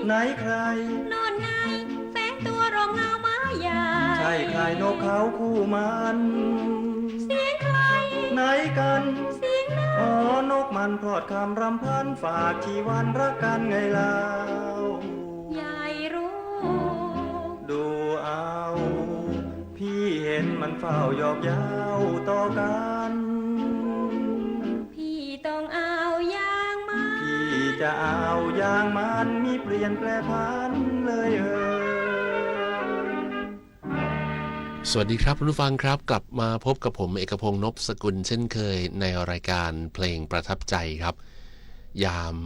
ไหนใคร โน่นไง แฝงตัวร่มเงาไม้ใหญ่ ใช่ใครนกเขาคู่มัน เสียงใคร ไหนกัน เสียงนั้น อ๋อ นกมันพรอดคำรำพัน ฝากชีวันรักกันไงเล่า ใหญ่รู้ ดูเอา พี่เห็นมันเฝ้าหยอกเย้าต่อกัน พี่ต้องเอาอย่างมัน พี่จะเอาอย่างมัน มิเปลี่ยนแปรผันเลยเออ สวัสดีครับคุณผู้ฟังครับ กลับมาพบกับผมเอกพงษ์ นพสกุล เช่นเคยในรายการเพลงประทับใจครับ ยาม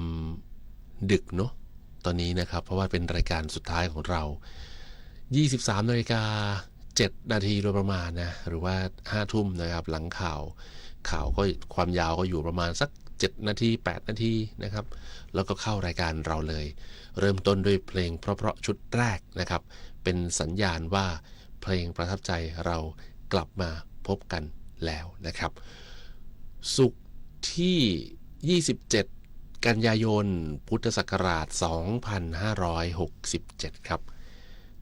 ดึกเนอะ ตอนนี้นะครับ เพราะว่าเป็นรายการสุดท้ายของเรา ยี่สิบสามนาฬิกาเจ็ดนาทีโดยประมาณนะ หรือว่าห้าทุ่มนะครับ หลังข่าว ข่าวก็ความยาวก็อยู่ประมาณสักเจ็ดนาที แปดนาทีนะครับ แล้วก็เข้ารายการเราเลย เริ่มต้นด้วยเพลงเพราะๆชุดแรกนะครับ เป็นสัญญาณว่าเพลงประทับใจเรากลับมาพบกันแล้วนะครับ ศุกร์ที่ยี่สิบเจ็ดกันยายน พุทธศักราชสองพันห้าร้อยหกสิบเจ็ดครับ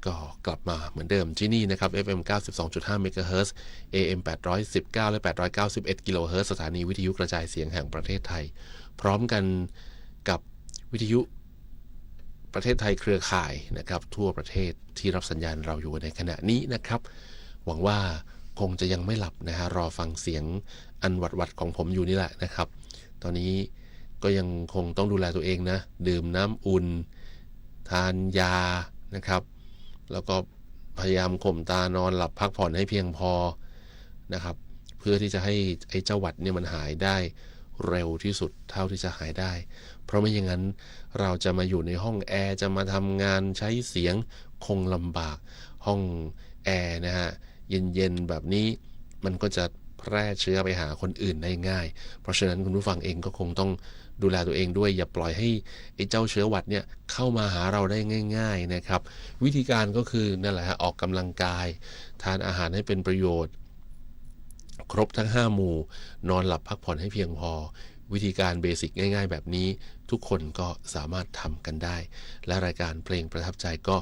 ก็กลับมาเหมือนเดิมที่นี่นะครับ เอฟเอ็มเก้าสิบสองจุดห้าเมกะเฮิรตซ์ เอเอ็มแปดร้อยสิบเก้า และแปดร้อยเก้าสิบเอ็ดกิโลเฮิรตซ์ สถานีวิทยุกระจายเสียงแห่งประเทศไทย พร้อมกันกับวิทยุประเทศไทยเครือข่ายนะครับ ทั่วประเทศที่รับสัญญาณเราอยู่ในขณะนี้นะครับ หวังว่าคงจะยังไม่หลับนะฮะ รอฟังเสียงอันหวัดๆของผมอยู่นี่แหละนะครับ ตอนนี้ก็ยังคงต้องดูแลตัวเองนะ ดื่มน้ำอุ่น ทานยานะครับ แล้วก็พยายามข่มตานอนหลับพักผ่อนให้เพียงพอนะครับ เพื่อที่จะให้ไอ้เจ้าหวัดเนี่ยมันหายได้เร็วที่สุดเท่าที่จะหายได้ เพราะไม่อย่างนั้นเราจะมาอยู่ในห้องแอร์ จะมาทำงานใช้เสียงคงลำบาก ห้องแอร์นะฮะ เย็นๆแบบนี้ มันก็จะแพร่เชื้อไปหาคนอื่นได้ง่าย เพราะฉะนั้นคุณผู้ฟังเองก็คงต้องดูแลตัวเองด้วย อย่าปล่อยให้ไอ้เจ้าเชื้อหวัดเนี่ยเข้ามาหาเราได้ง่ายๆนะครับ วิธีการก็คือนั่นแหละฮะ ออกกำลังกาย ทานอาหารให้เป็นประโยชน์ ครบทั้งห้าหมู่ นอนหลับพักผ่อนให้เพียงพอ วิธีการเบสิกง่ายๆแบบนี้ ทุกคนก็สามารถทำกันได้ และรายการเพลงประทับใจก็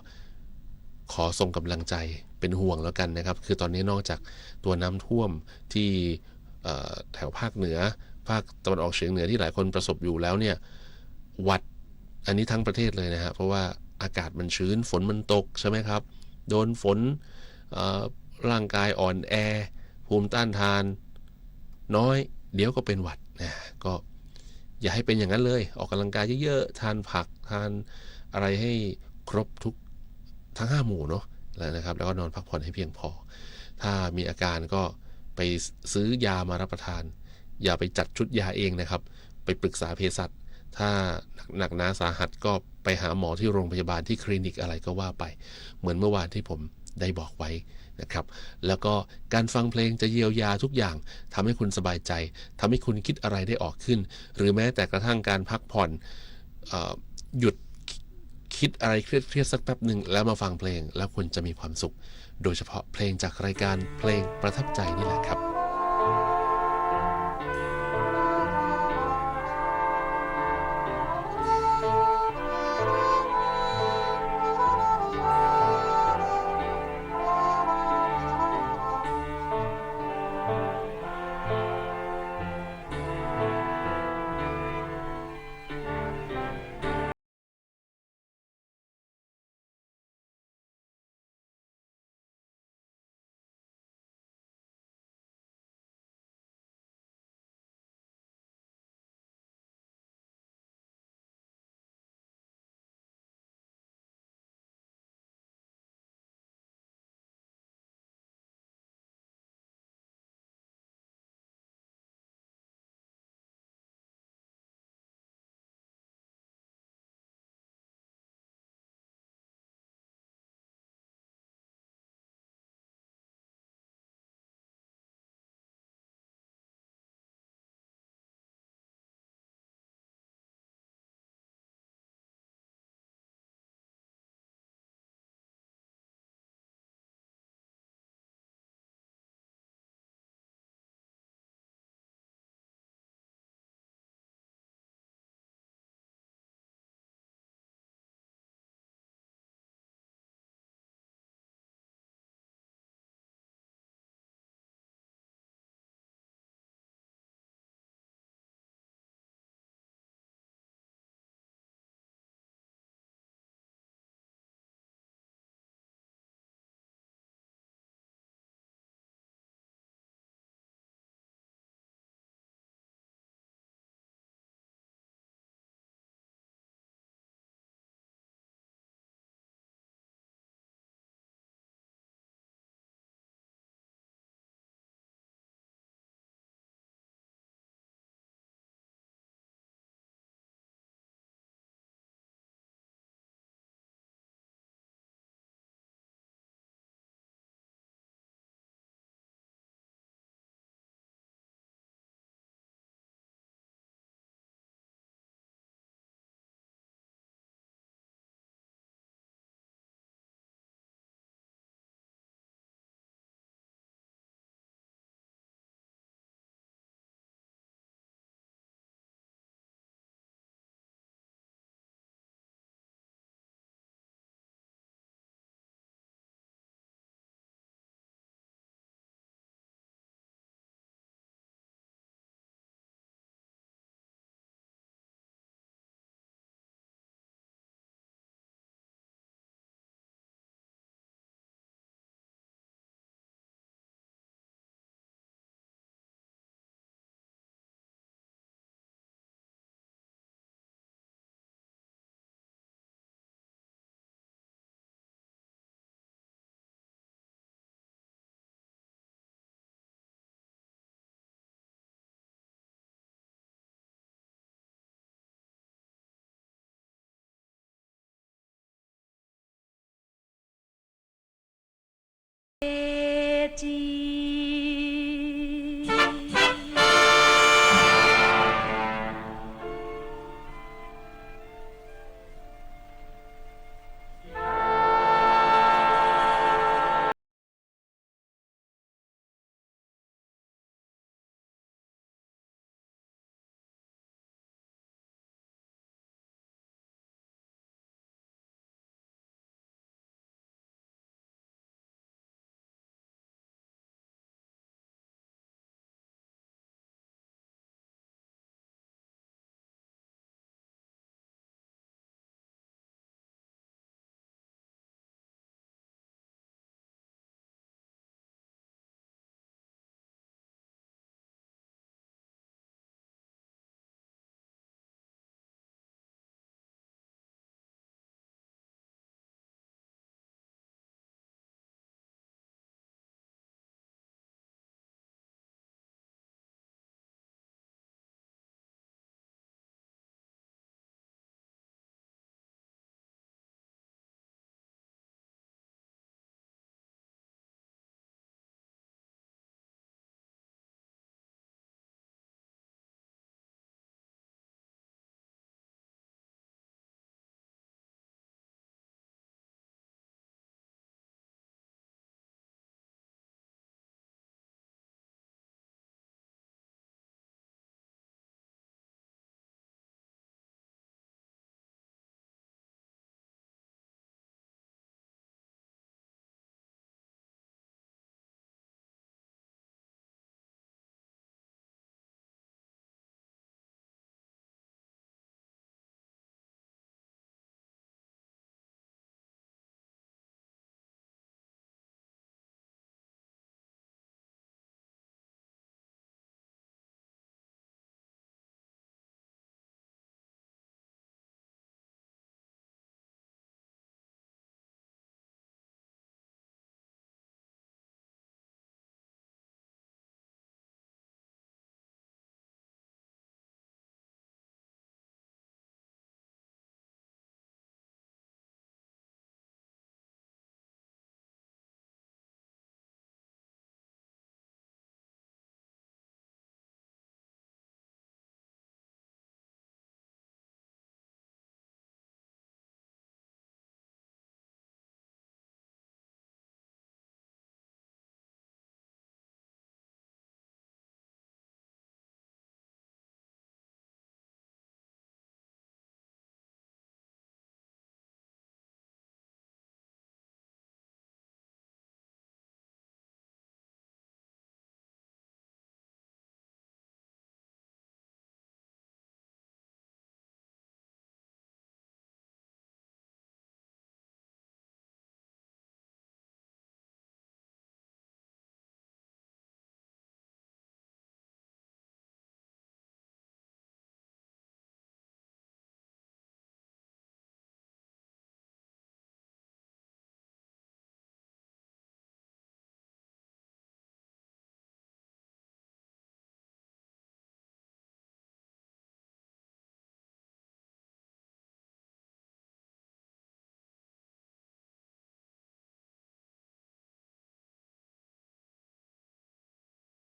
ขอส่งกำลังใจ เป็นห่วงแล้วกันนะครับ คือตอนนี้นอกจากตัวน้ำท่วมที่ เอ่อ แถวภาคเหนือ ภาคตะวันออกเฉียงเหนือที่หลายคนประสบอยู่แล้วเนี่ย หวัด อันนี้ทั้งประเทศเลยนะฮะ เพราะว่าอากาศมันชื้น ฝนมันตกใช่ไหมครับ โดนฝน เอ่อ ร่างกายอ่อนแอ ภูมิต้านทานน้อย เดี๋ยวก็เป็นหวัดนะ ก็อย่าให้เป็นอย่างนั้นเลย ออกกำลังกายเยอะๆ ทานผัก ทานอะไรให้ครบทุก ทั้งห้าหมู่เนาะ แล้วนะครับ แล้วก็นอนพักผ่อนให้เพียงพอ ถ้ามีอาการก็ไปซื้อยามารับประทาน อย่าไปจัดชุดยาเองนะครับ ไปปรึกษาเภสัช ถ้าหนักหนาสาหัสก็ไปหาหมอที่โรงพยาบาล ที่คลินิกอะไรก็ว่าไป เหมือนเมื่อวานที่ผมได้บอกไว้นะครับ แล้วก็การฟังเพลงจะเยียวยาทุกอย่าง ทำให้คุณสบายใจ ทำให้คุณคิดอะไรได้ออกขึ้น หรือแม้แต่กระทั่งการพักผ่อน เอ่อ หยุดคิดอะไรเครียดๆสักแป๊บหนึ่ง แล้วมาฟังเพลง แล้วคุณจะมีความสุข โดยเฉพาะเพลงจากรายการเพลงประทับใจนี่แหละครับ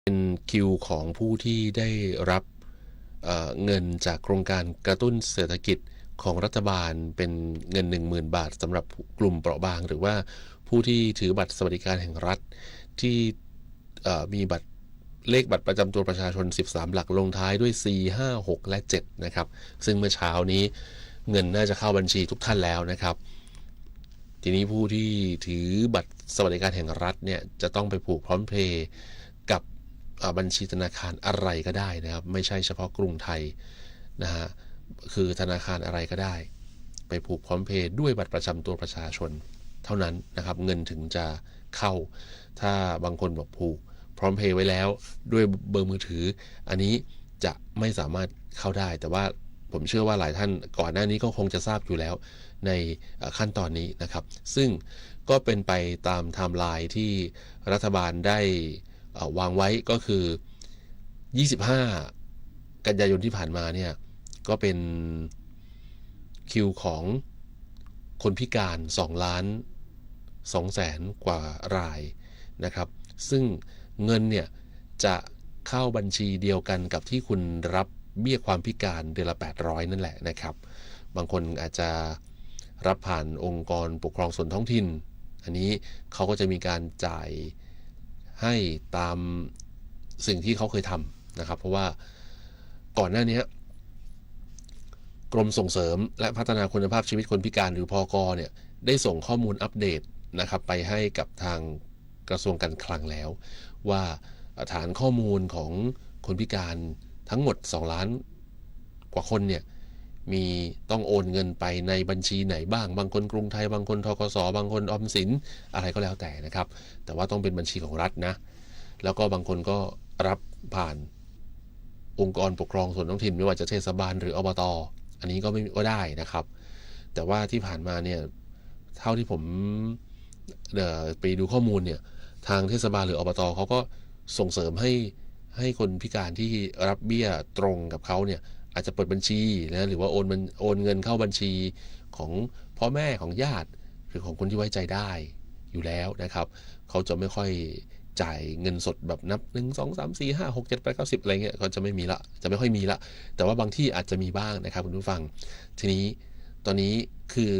เป็นคิวของผู้ที่ได้รับ เอ่อ เงินจากโครงการกระตุ้นเศรษฐกิจของรัฐบาล เป็นเงิน หนึ่งหมื่น บาท สำหรับกลุ่มเปราะบาง หรือว่าผู้ที่ถือบัตรสวัสดิการแห่งรัฐที่ เอ่อ มีบัตร เลขบัตรประจำตัวประชาชน สิบสาม หลัก ลงท้ายด้วย สี่ ห้า หก และ เจ็ด นะครับ ซึ่งเมื่อเช้านี้เงินน่าจะเข้าบัญชีทุกท่านแล้วนะครับ ทีนี้ผู้ที่ถือบัตรสวัสดิการแห่งรัฐเนี่ย จะต้องไปผูกพร้อมเพย์กับ เอ่อ บัญชีธนาคารอะไรก็ได้นะครับ ไม่ใช่เฉพาะกรุงไทยนะฮะ คือธนาคารอะไรก็ได้ ไปผูกพร้อมเพย์ด้วยบัตรประจำตัวประชาชนเท่านั้นนะครับ เงินถึงจะเข้า ถ้าบางคนบอกผูกพร้อมเพย์ไว้แล้วด้วยเบอร์มือถือ อันนี้จะไม่สามารถเข้าได้ แต่ว่าผมเชื่อว่าหลายท่านก่อนหน้านี้ก็คงจะทราบอยู่แล้วใน เอ่อ ขั้นตอนนี้นะครับ ซึ่งก็เป็นไปตามไทม์ไลน์ที่รัฐบาลได้ เอ่อ วางไว้ ก็คือ ยี่สิบห้า กันยายนที่ผ่านมาเนี่ย ก็เป็นคิวของคนพิการ สองล้านสองแสน กว่ารายนะครับ ซึ่งเงินเนี่ยจะเข้าบัญชีเดียวกันกับที่คุณรับเบี้ยความพิการเดือนละแปดร้อยนั่นแหละนะครับ บางคนอาจจะรับผ่านองค์กรปกครองส่วนท้องถิ่น อันนี้เขาก็จะมีการจ่ายให้ตามสิ่งที่เขาเคยทำนะครับ เพราะว่าก่อนหน้านี้กรมส่งเสริมและพัฒนาคุณภาพชีวิตคนพิการหรือ พก เนี่ย ได้ส่งข้อมูลอัปเดตนะครับ ไปให้กับทางกระทรวงการคลังแล้ว ว่าฐานข้อมูลของคนพิการทั้งหมดสองล้านกว่าคนเนี่ย มีต้องโอนเงินไปในบัญชีไหนบ้าง บางคนกรุงไทย บางคน ธ.ก.ส. บางคนออมสิน อะไรก็แล้วแต่นะครับ แต่ว่าต้องเป็นบัญชีของรัฐนะ แล้วก็บางคนก็รับผ่านองค์กรปกครองส่วนท้องถิ่น ไม่ว่าจะเทศบาลหรือ อบต. อันนี้ก็ไม่ ก็ได้นะครับ แต่ว่าที่ผ่านมาเนี่ย เท่าที่ผม เอ่อ ไปดูข้อมูลเนี่ย ทางเทศบาลหรือ อบต. เขาก็ส่งเสริมให้ ให้คนพิการที่รับเบี้ยตรงกับเขาเนี่ย อาจจะเปิดบัญชีนะ หรือว่าโอนมัน โอนเงินเข้าบัญชีของพ่อแม่ ของญาติ หรือของคนที่ไว้ใจได้อยู่แล้วนะครับ เขาจะไม่ค่อยจ่ายเงินสดแบบนับ หนึ่ง สอง สาม สี่ ห้า หก เจ็ด แปด เก้า สิบ อะไรเงี้ย ก็จะไม่มีละ จะไม่ค่อยมีละ แต่ว่าบางที่อาจจะมีบ้างนะครับคุณผู้ฟัง ทีนี้ตอนนี้คือ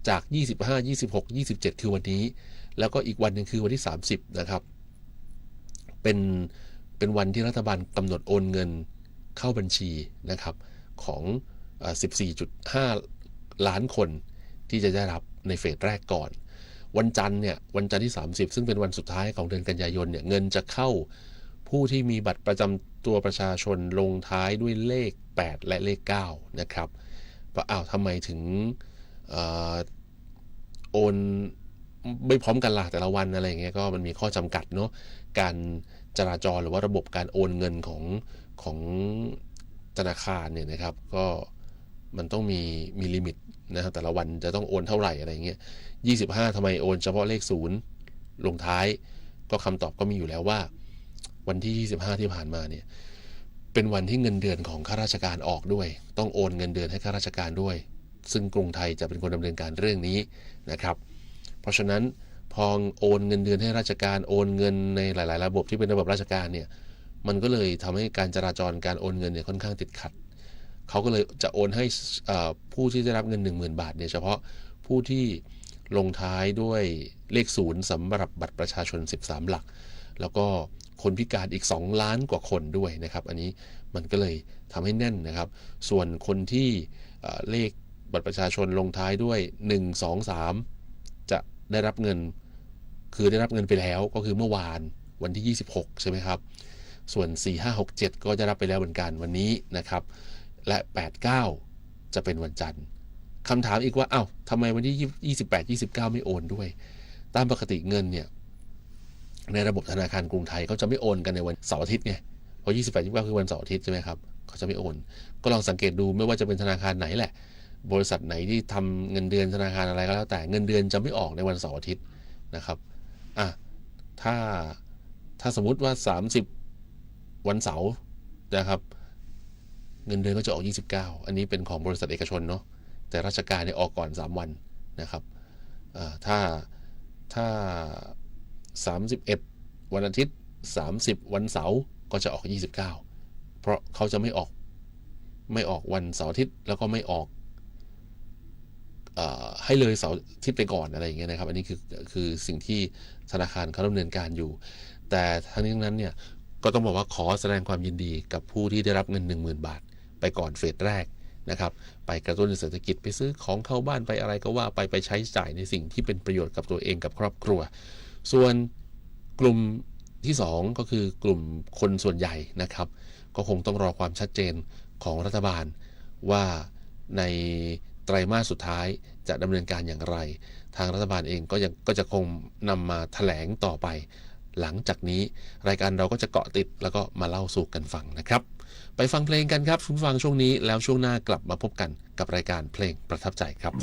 จากยี่สิบห้า ยี่สิบหก ยี่สิบเจ็ด คือวันนี้ แล้วก็อีกวันหนึ่งคือวันที่สามสิบนะครับ เป็น เป็นวันที่รัฐบาลกำหนดโอนเงินเข้าบัญชีนะครับ ของ เอ่อ สิบสี่จุดห้าล้านคนที่จะได้รับในเฟสแรกก่อน วันจันทร์เนี่ย วันจันทร์ที่สามสิบ ซึ่งเป็นวันสุดท้ายของเดือนกันยายนเนี่ย เงินจะเข้าผู้ที่มีบัตรประจำตัวประชาชนลงท้ายด้วยเลขแปดและเลขเก้านะครับ ว่า อ้าว ทำไมถึง เอ่อ โอนไม่พร้อมกันล่ะแต่ละวันอะไรอย่างเงี้ย ก็มันมีข้อจำกัดเนาะ การจราจรหรือว่าระบบการโอนเงินของ ของธนาคารเนี่ยนะครับ ก็มันต้องมี มีลิมิตนะครับ แต่ละวันจะต้องโอนเท่าไหร่อะไรอย่างเงี้ย ยี่สิบห้า ทำไมโอนเฉพาะเลขศูนย์ลงท้าย ก็คำตอบก็มีอยู่แล้วว่า วันที่ยี่สิบห้าที่ผ่านมาเนี่ย เป็นวันที่เงินเดือนของข้าราชการออกด้วย ต้องโอนเงินเดือนให้ข้าราชการด้วย ซึ่งกรุงไทยจะเป็นคนดำเนินการเรื่องนี้นะครับ เพราะฉะนั้นพอโอนเงินเดือนให้ราชการ โอนเงินในหลายๆ ระบบที่เป็นระบบราชการเนี่ย มันก็เลยทำให้การจราจรการโอนเงินเนี่ยค่อนข้างติดขัด เขาก็เลยจะโอนให้ เอ่อ ผู้ที่ได้รับเงิน หนึ่งหมื่น บาทเนี่ย เฉพาะผู้ที่ลงท้ายด้วยเลขศูนย์สำหรับบัตรประชาชน สิบสาม หลัก แล้วก็คนพิการอีก สองล้านกว่าคนด้วยนะครับ อันนี้มันก็เลยทำให้แน่นนะครับ ส่วนคนที่ เอ่อ เลขบัตรประชาชนลงท้ายด้วย หนึ่ง สอง สาม จะได้รับเงิน คือได้รับเงินไปแล้ว ก็คือเมื่อวานวันที่ยี่สิบหก ใช่ไหมครับ ส่วน สี่ ห้า หก เจ็ด ก็ได้รับไปแล้วเหมือนกันวันนี้นะครับ และ แปด เก้า จะเป็นวันจันทร์ คำถามอีกว่า อ้าว ทำไมวันที่ ยี่สิบแปด ยี่สิบเก้า ไม่โอนด้วย ตามปกติเงินเนี่ย ในระบบธนาคารกรุงไทยเขาจะไม่โอนกันในวันเสาร์อาทิตย์ไง เพราะ ยี่สิบแปด ยี่สิบเก้า คือวันเสาร์อาทิตย์ใช่ไหมครับ เขาจะไม่โอน ก็ลองสังเกตดู ไม่ว่าจะเป็นธนาคารไหนแหละ บริษัทไหนที่ทำเงินเดือนธนาคารอะไรก็แล้วแต่ เงินเดือนจะไม่ออกในวันเสาร์อาทิตย์นะครับ อ่ะ ถ้า ถ้าสมมุติว่า สามสิบ วันเสาร์นะครับ เงินเดือนก็จะออก ยี่สิบเก้า อันนี้เป็นของบริษัทเอกชนเนาะ แต่ราชการเนี่ยออกก่อนสามวันนะครับ อ่า ถ้า ถ้า สามสิบเอ็ด วันอาทิตย์ สามสิบ วันเสาร์ ก็จะออก ยี่สิบเก้า เพราะเขาจะไม่ออก ไม่ออกวันเสาร์อาทิตย์ แล้วก็ไม่ออก เอ่อ ให้เลยเสาร์อาทิตย์ไปก่อนอะไรอย่างเงี้ยนะครับ อันนี้คือ คือสิ่งที่ธนาคารเขาดำเนินการอยู่ แต่ทั้งนี้ทั้งนั้นเนี่ย ก็ต้องบอกว่าขอแสดงความยินดีกับผู้ที่ได้รับเงิน หนึ่งหมื่น บาท ไปก่อนเฟสแรกนะครับ ไปกระตุ้นเศรษฐกิจ ไปซื้อของเข้าบ้าน ไปอะไรก็ว่าไป ไปใช้จ่ายในสิ่งที่เป็นประโยชน์กับตัวเองกับครอบครัว ส่วนกลุ่มที่สองก็คือกลุ่มคนส่วนใหญ่นะครับ ก็คงต้องรอความชัดเจนของรัฐบาลว่าในไตรมาสสุดท้ายจะดำเนินการอย่างไร ทางรัฐบาลเองก็ยัง ก็จะคงนำมาแถลงต่อไป หลังจากนี้รายการเราก็จะเกาะติดแล้วก็มาเล่าสู่กันฟังนะครับ ไปฟังเพลงกันครับคุณผู้ฟังช่วงนี้ แล้วช่วงหน้ากลับมาพบกันกับรายการเพลงประทับใจครับ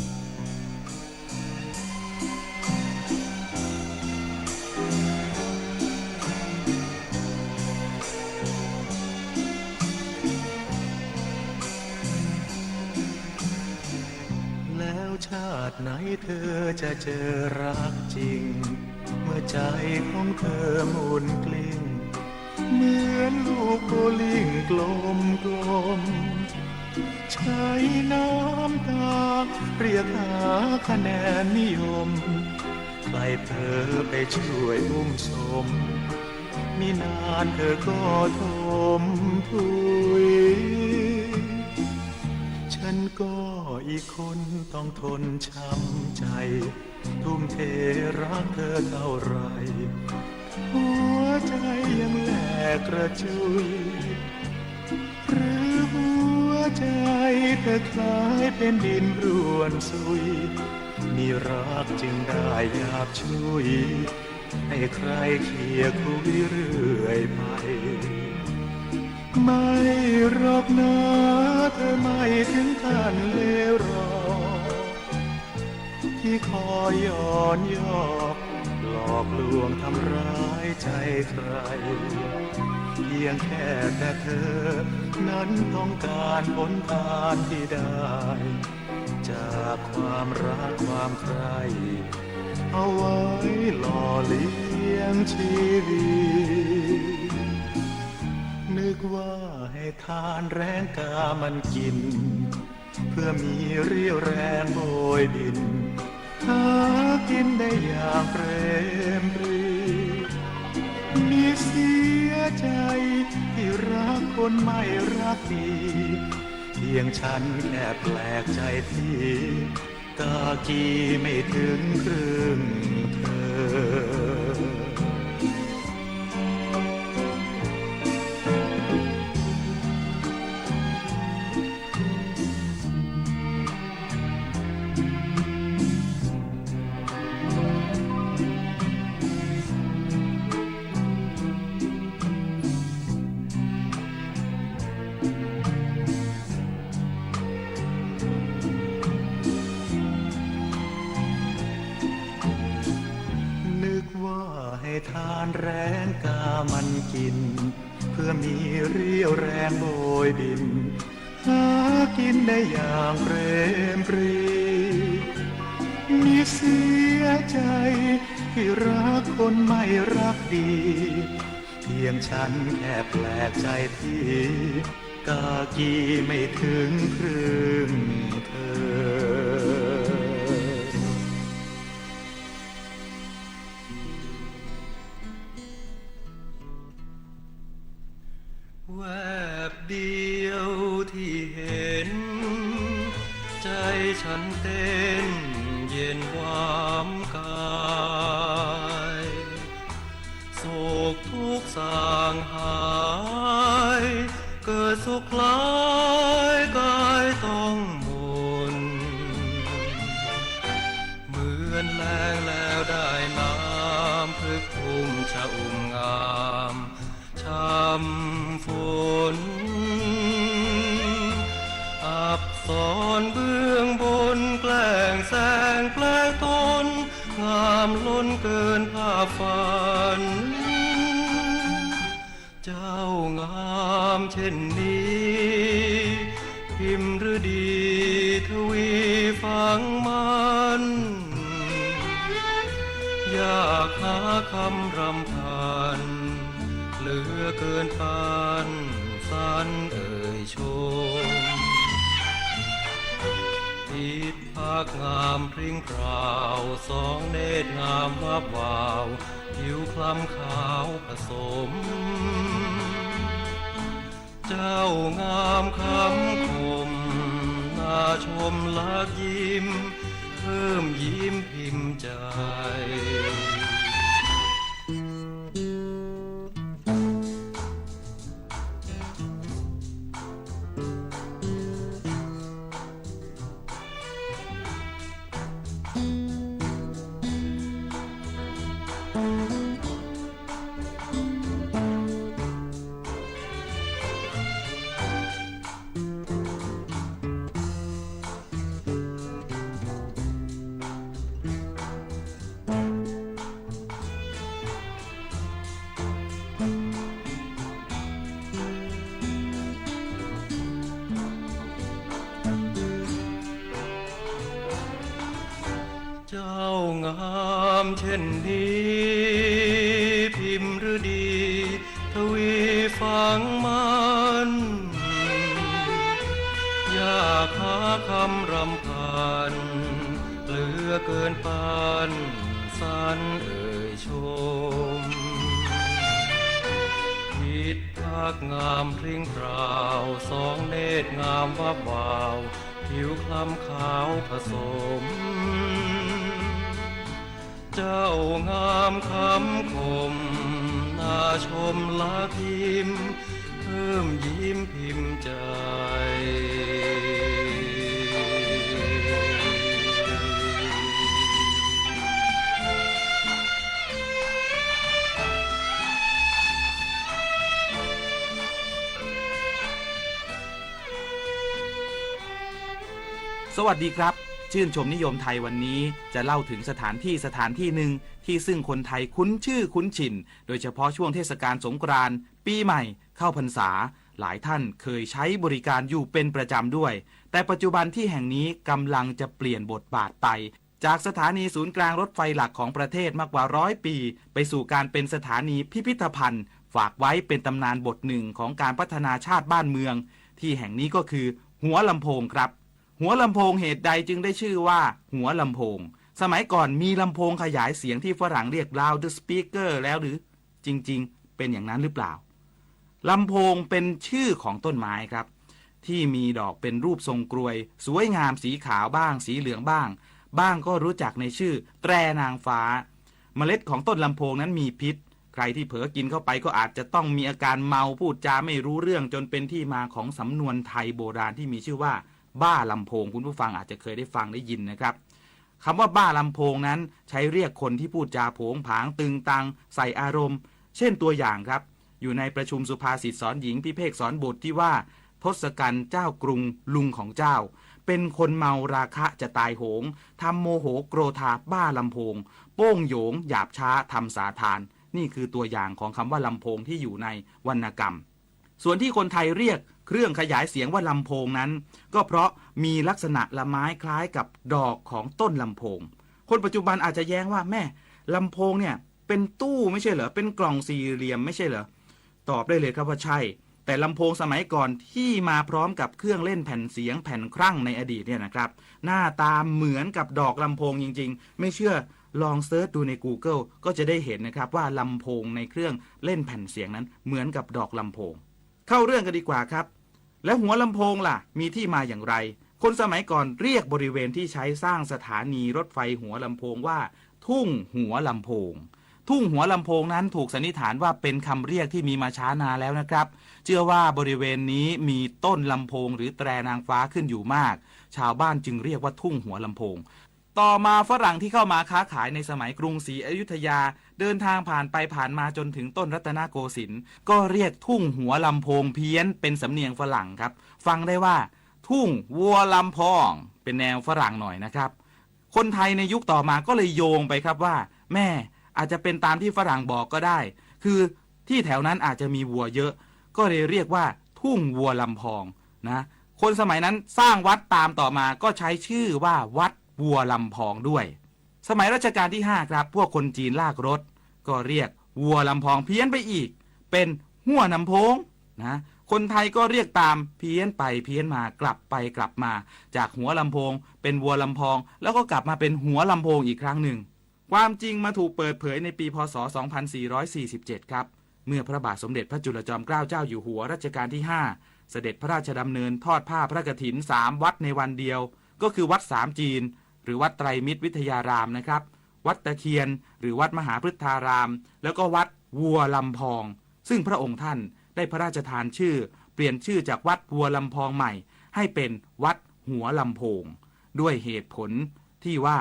แล้วชาติไหนเธอจะเจอรักจริง หัวใจ๋ของเธอหมุนกลิ้ง เหมือนลูกโบว์ลิ่งกลมๆ ใจ๊น้ำตาเรียกหาคะแนนนิยม ใคร่เธอไปช่วยอุ้มสม มินานเธอก็ถมถุย ฉันก็อีกคนต้องทนช้ำใจ๋ ทุ่มเทรักเธอเท่าไหร่ หัวใจ๋ยังแหลกกระจุย หรือหัวใจ๋เธอคล้ายเป็นดินร่วนสุย มีรักจึงได้หยาบชุย ให้ใคร่เคียงคุยเรื่อยไป ไม่หรอกนา เธอไม่ถึงขั้นเลวหรอก ที่คอยย้อนยอก หลอกลวงทำร้ายใจ๋ใคร เพียงแค่แต่เธอนั้นต้องการผลทานที่ได้ จากความรักความใคร่ เอาไว้หล่อเลี้ยงชีวิต นึกว่าให้ทานแรงกามันกิน เพื่อมีเรี่ยวแรงโบยบิน หากินได้อย่างเปรมปรี มีเสียใจ๋ที่รักคนไม่รักดี เพียงฉันแค่แปลกใจ๋ที่ กากีไม่ถึงครึ่งเธอ นึกว่าให้ทานแรงกามันกิน เพื่อมีเรี่ยวแรงโบยบิน หากินได้อย่างเปรมปรี มีเสียใจ๋ที่รักคนไม่รักดี เพียงฉันแค่แปลกใจ๋ที่ กากีไม่ถึงครึ่งเธอ แวบเดียวที่เห็น ใจ๋ฉันเต้นเย็นวามกาย โศกทุกข์ส่างหาย เกิดสุขหลายกายต้องหม่น เหมือนแล้งแล้วได้น้ำ พฤกษ์พุ่มชอุ่มงาม ช่ำฝน อักษรเบื้องบนแกล้งแสงแปลงตน งามล้นเกินภาพฝัน เจ้างามเช่นนี้ พิมฤดีทวีฝังมั่น อยากหาคำรำพัน เหลือเกินปั้นสรรเอ่ยชม ทิดพรรกษ์งามพริ้งพราว สองเนตรงามวับวาว ผิวคล้ำขาวผสม เจ้างามคำคม น่าชมลักยิ้ม เพิ่มยิ้มพิมพ์ใจ๋ เอิ้นปันสรรเอ่ยชม ทิดทักงามพริ้งพราว สองเนตรงามวับวาว ผิวคล้ำขาวผสม เจ้างามคำคม น่าชมละพิมพ์ เพิ่มยิ้มพิมพ์ใจ สวัสดีครับ ชื่นชมนิยมไทยวันนี้จะเล่าถึงสถานที่สถานที่หนึ่งที่ซึ่งคนไทยคุ้นชื่อคุ้นชิน โดยเฉพาะช่วงเทศกาลสงกรานต์ ปีใหม่ เข้าพรรษา หลายท่านเคยใช้บริการอยู่เป็นประจำด้วย แต่ปัจจุบันที่แห่งนี้กำลังจะเปลี่ยนบทบาทไป จากสถานีศูนย์กลางรถไฟหลักของประเทศมากกว่าร้อยปี ไปสู่การเป็นสถานีพิพิธภัณฑ์ ฝากไว้เป็นตำนานบทหนึ่งของการพัฒนาชาติบ้านเมือง ที่แห่งนี้ก็คือหัวลำโพงครับ หัวลำโพงเหตุใดจึงได้ชื่อว่าหัวลำโพง สมัยก่อนมีลำโพงขยายเสียงที่ฝรั่งเรียก loudspeaker แล้วหรือ จริงๆ เป็นอย่างนั้นหรือเปล่า ลำโพงเป็นชื่อของต้นไม้ครับ ที่มีดอกเป็นรูปทรงกรวย สวยงามสีขาวบ้าง สีเหลืองบ้าง บ้างก็รู้จักในชื่อแตรนางฟ้า เมล็ดของต้นลำโพงนั้นมีพิษ ใครที่เผลอกินเข้าไปก็อาจจะต้องมีอาการเมา พูดจาไม่รู้เรื่อง จนเป็นที่มาของสำนวนไทยโบราณที่มีชื่อว่า บ้าลำโพง คุณผู้ฟังอาจจะเคยได้ฟังได้ยินนะครับ คำว่าบ้าลำโพงนั้นใช้เรียกคนที่พูดจาโผงผางตึงตัง ใส่อารมณ์ เช่นตัวอย่างครับ อยู่ในประชุมสุภาษิตสอนหญิงพิเภกสอนบุตรที่ว่า ทศกัณฐ์เจ้ากรุงลุงของเจ้า เป็นคนเมาราคะจะตายโหง ทำโมโหโกรธาบ้าลำโพง โป้งโหยงหยาบช้าทำสาทาน นี่คือตัวอย่างของคำว่าลำโพงที่อยู่ในวรรณกรรม ส่วนที่คนไทยเรียกเครื่องขยายเสียงว่าลำโพงนั้น ก็เพราะมีลักษณะละไม้คล้ายกับดอกของต้นลำโพง คนปัจจุบันอาจจะแย้งว่า แม่ ลำโพงเนี่ยเป็นตู้ไม่ใช่เหรอ เป็นกล่องสี่เหลี่ยมไม่ใช่เหรอ ตอบได้เลยครับว่าใช่ แต่ลำโพงสมัยก่อนที่มาพร้อมกับเครื่องเล่นแผ่นเสียงแผ่นครั้งในอดีตเนี่ยนะครับ หน้าตาเหมือนกับดอกลำโพงจริงๆ ไม่เชื่อลองเซิร์ชดูใน Google ก็จะได้เห็นนะครับว่าลำโพงในเครื่องเล่นแผ่นเสียงนั้นเหมือนกับดอกลำโพง เข้าเรื่องกันดีกว่าครับ แล้วหัวลำโพงล่ะ มีที่มาอย่างไร คนสมัยก่อนเรียกบริเวณที่ใช้สร้างสถานีรถไฟหัวลำโพงว่า ทุ่งหัวลำโพง ทุ่งหัวลำโพงนั้นถูกสันนิษฐานว่าเป็นคำเรียกที่มีมาช้านานแล้วนะครับ เชื่อว่าบริเวณนี้มีต้นลำโพงหรือแตรนางฟ้าขึ้นอยู่มาก ชาวบ้านจึงเรียกว่าทุ่งหัวลำโพง ต่อมาฝรั่งที่เข้ามาค้าขายในสมัยกรุงศรีอยุธยา เดินทางผ่านไปผ่านมาจนถึงต้นรัตนโกสินทร์ ก็เรียกทุ่งหัวลำโพงเพี้ยนเป็นสำเนียงฝรั่งครับ ฟังได้ว่า ทุ่งวัวลำพอง เป็นแนวฝรั่งหน่อยนะครับ คนไทยในยุคต่อมาก็เลยโยงไปครับว่า แม่ อาจจะเป็นตามที่ฝรั่งบอกก็ได้ คือที่แถวนั้นอาจจะมีวัวเยอะ ก็เลยเรียกว่าทุ่งวัวลำพองนะ คนสมัยนั้นสร้างวัดตามต่อมาก็ใช้ชื่อว่าวัดวัวลำพองด้วย สมัยรัชกาลที่ห้าครับ พวกคนจีนลากรถ ก็เรียกวัวลำพองเพี้ยนไปอีก เป็นหัวลำโพงนะ คนไทยก็เรียกตามเพี้ยนไปเพี้ยนมากลับไปกลับมา จากหัวลำโพงเป็นวัวลำพอง แล้วก็กลับมาเป็นหัวลำโพงอีกครั้งหนึ่ง ความจริงมาถูกเปิดเผยในปี พ.ศ. สองพันสี่ร้อยสี่สิบเจ็ด ครับ เมื่อพระบาทสมเด็จพระจุลจอมเกล้าเจ้าอยู่หัวรัชกาลที่ห้า เสด็จพระราชดำเนินทอดผ้าพระกฐินสามวัดในวันเดียว ก็คือวัดสามจีน หรือวัดไตรมิตรวิทยารามนะครับ วัดตะเคียน หรือวัดมหาพฤทธาราม แล้วก็วัดวัวลำพอง ซึ่งพระองค์ท่านได้พระราชทานชื่อ เปลี่ยนชื่อจากวัดวัวลำพองใหม่ ให้เป็นวัดหัวลำโพง ด้วยเหตุผลที่ว่า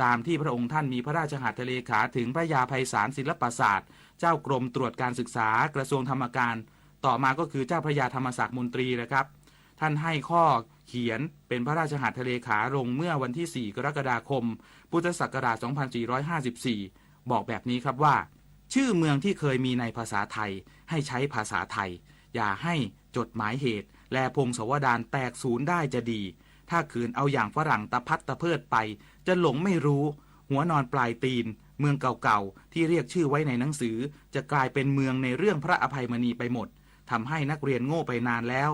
ตามที่พระองค์ท่านมีพระราชหัตถเลขาถึงพระยาไพศาลศิลปศาสตร์ เจ้ากรมตรวจการศึกษากระทรวงธรรมการ ต่อมาก็คือเจ้าพระยาธรรมศักดิ์มนตรีนะครับ ท่านให้ข้อเขียนเป็นพระราชหัตถเลขาลงเมื่อวันที่ สี่ กรกฎาคม พุทธศักราช สองพันสี่ร้อยห้าสิบสี่ บอกแบบนี้ครับว่า ชื่อเมืองที่เคยมีในภาษาไทย ให้ใช้ภาษาไทย อย่าให้จดหมายเหตุ แลพงศาวดารแตกสูญได้จะดี ถ้าขืนเอาอย่างฝรั่งตะพัดตะเพิดไป จะหลงไม่รู้ หัวนอนปลายตีน เมืองเก่าๆ ที่เรียกชื่อไว้ในหนังสือ จะกลายเป็นเมืองในเรื่องพระอภัยมณีไปหมด ทำให้นักเรียนโง่ไปนานแล้ว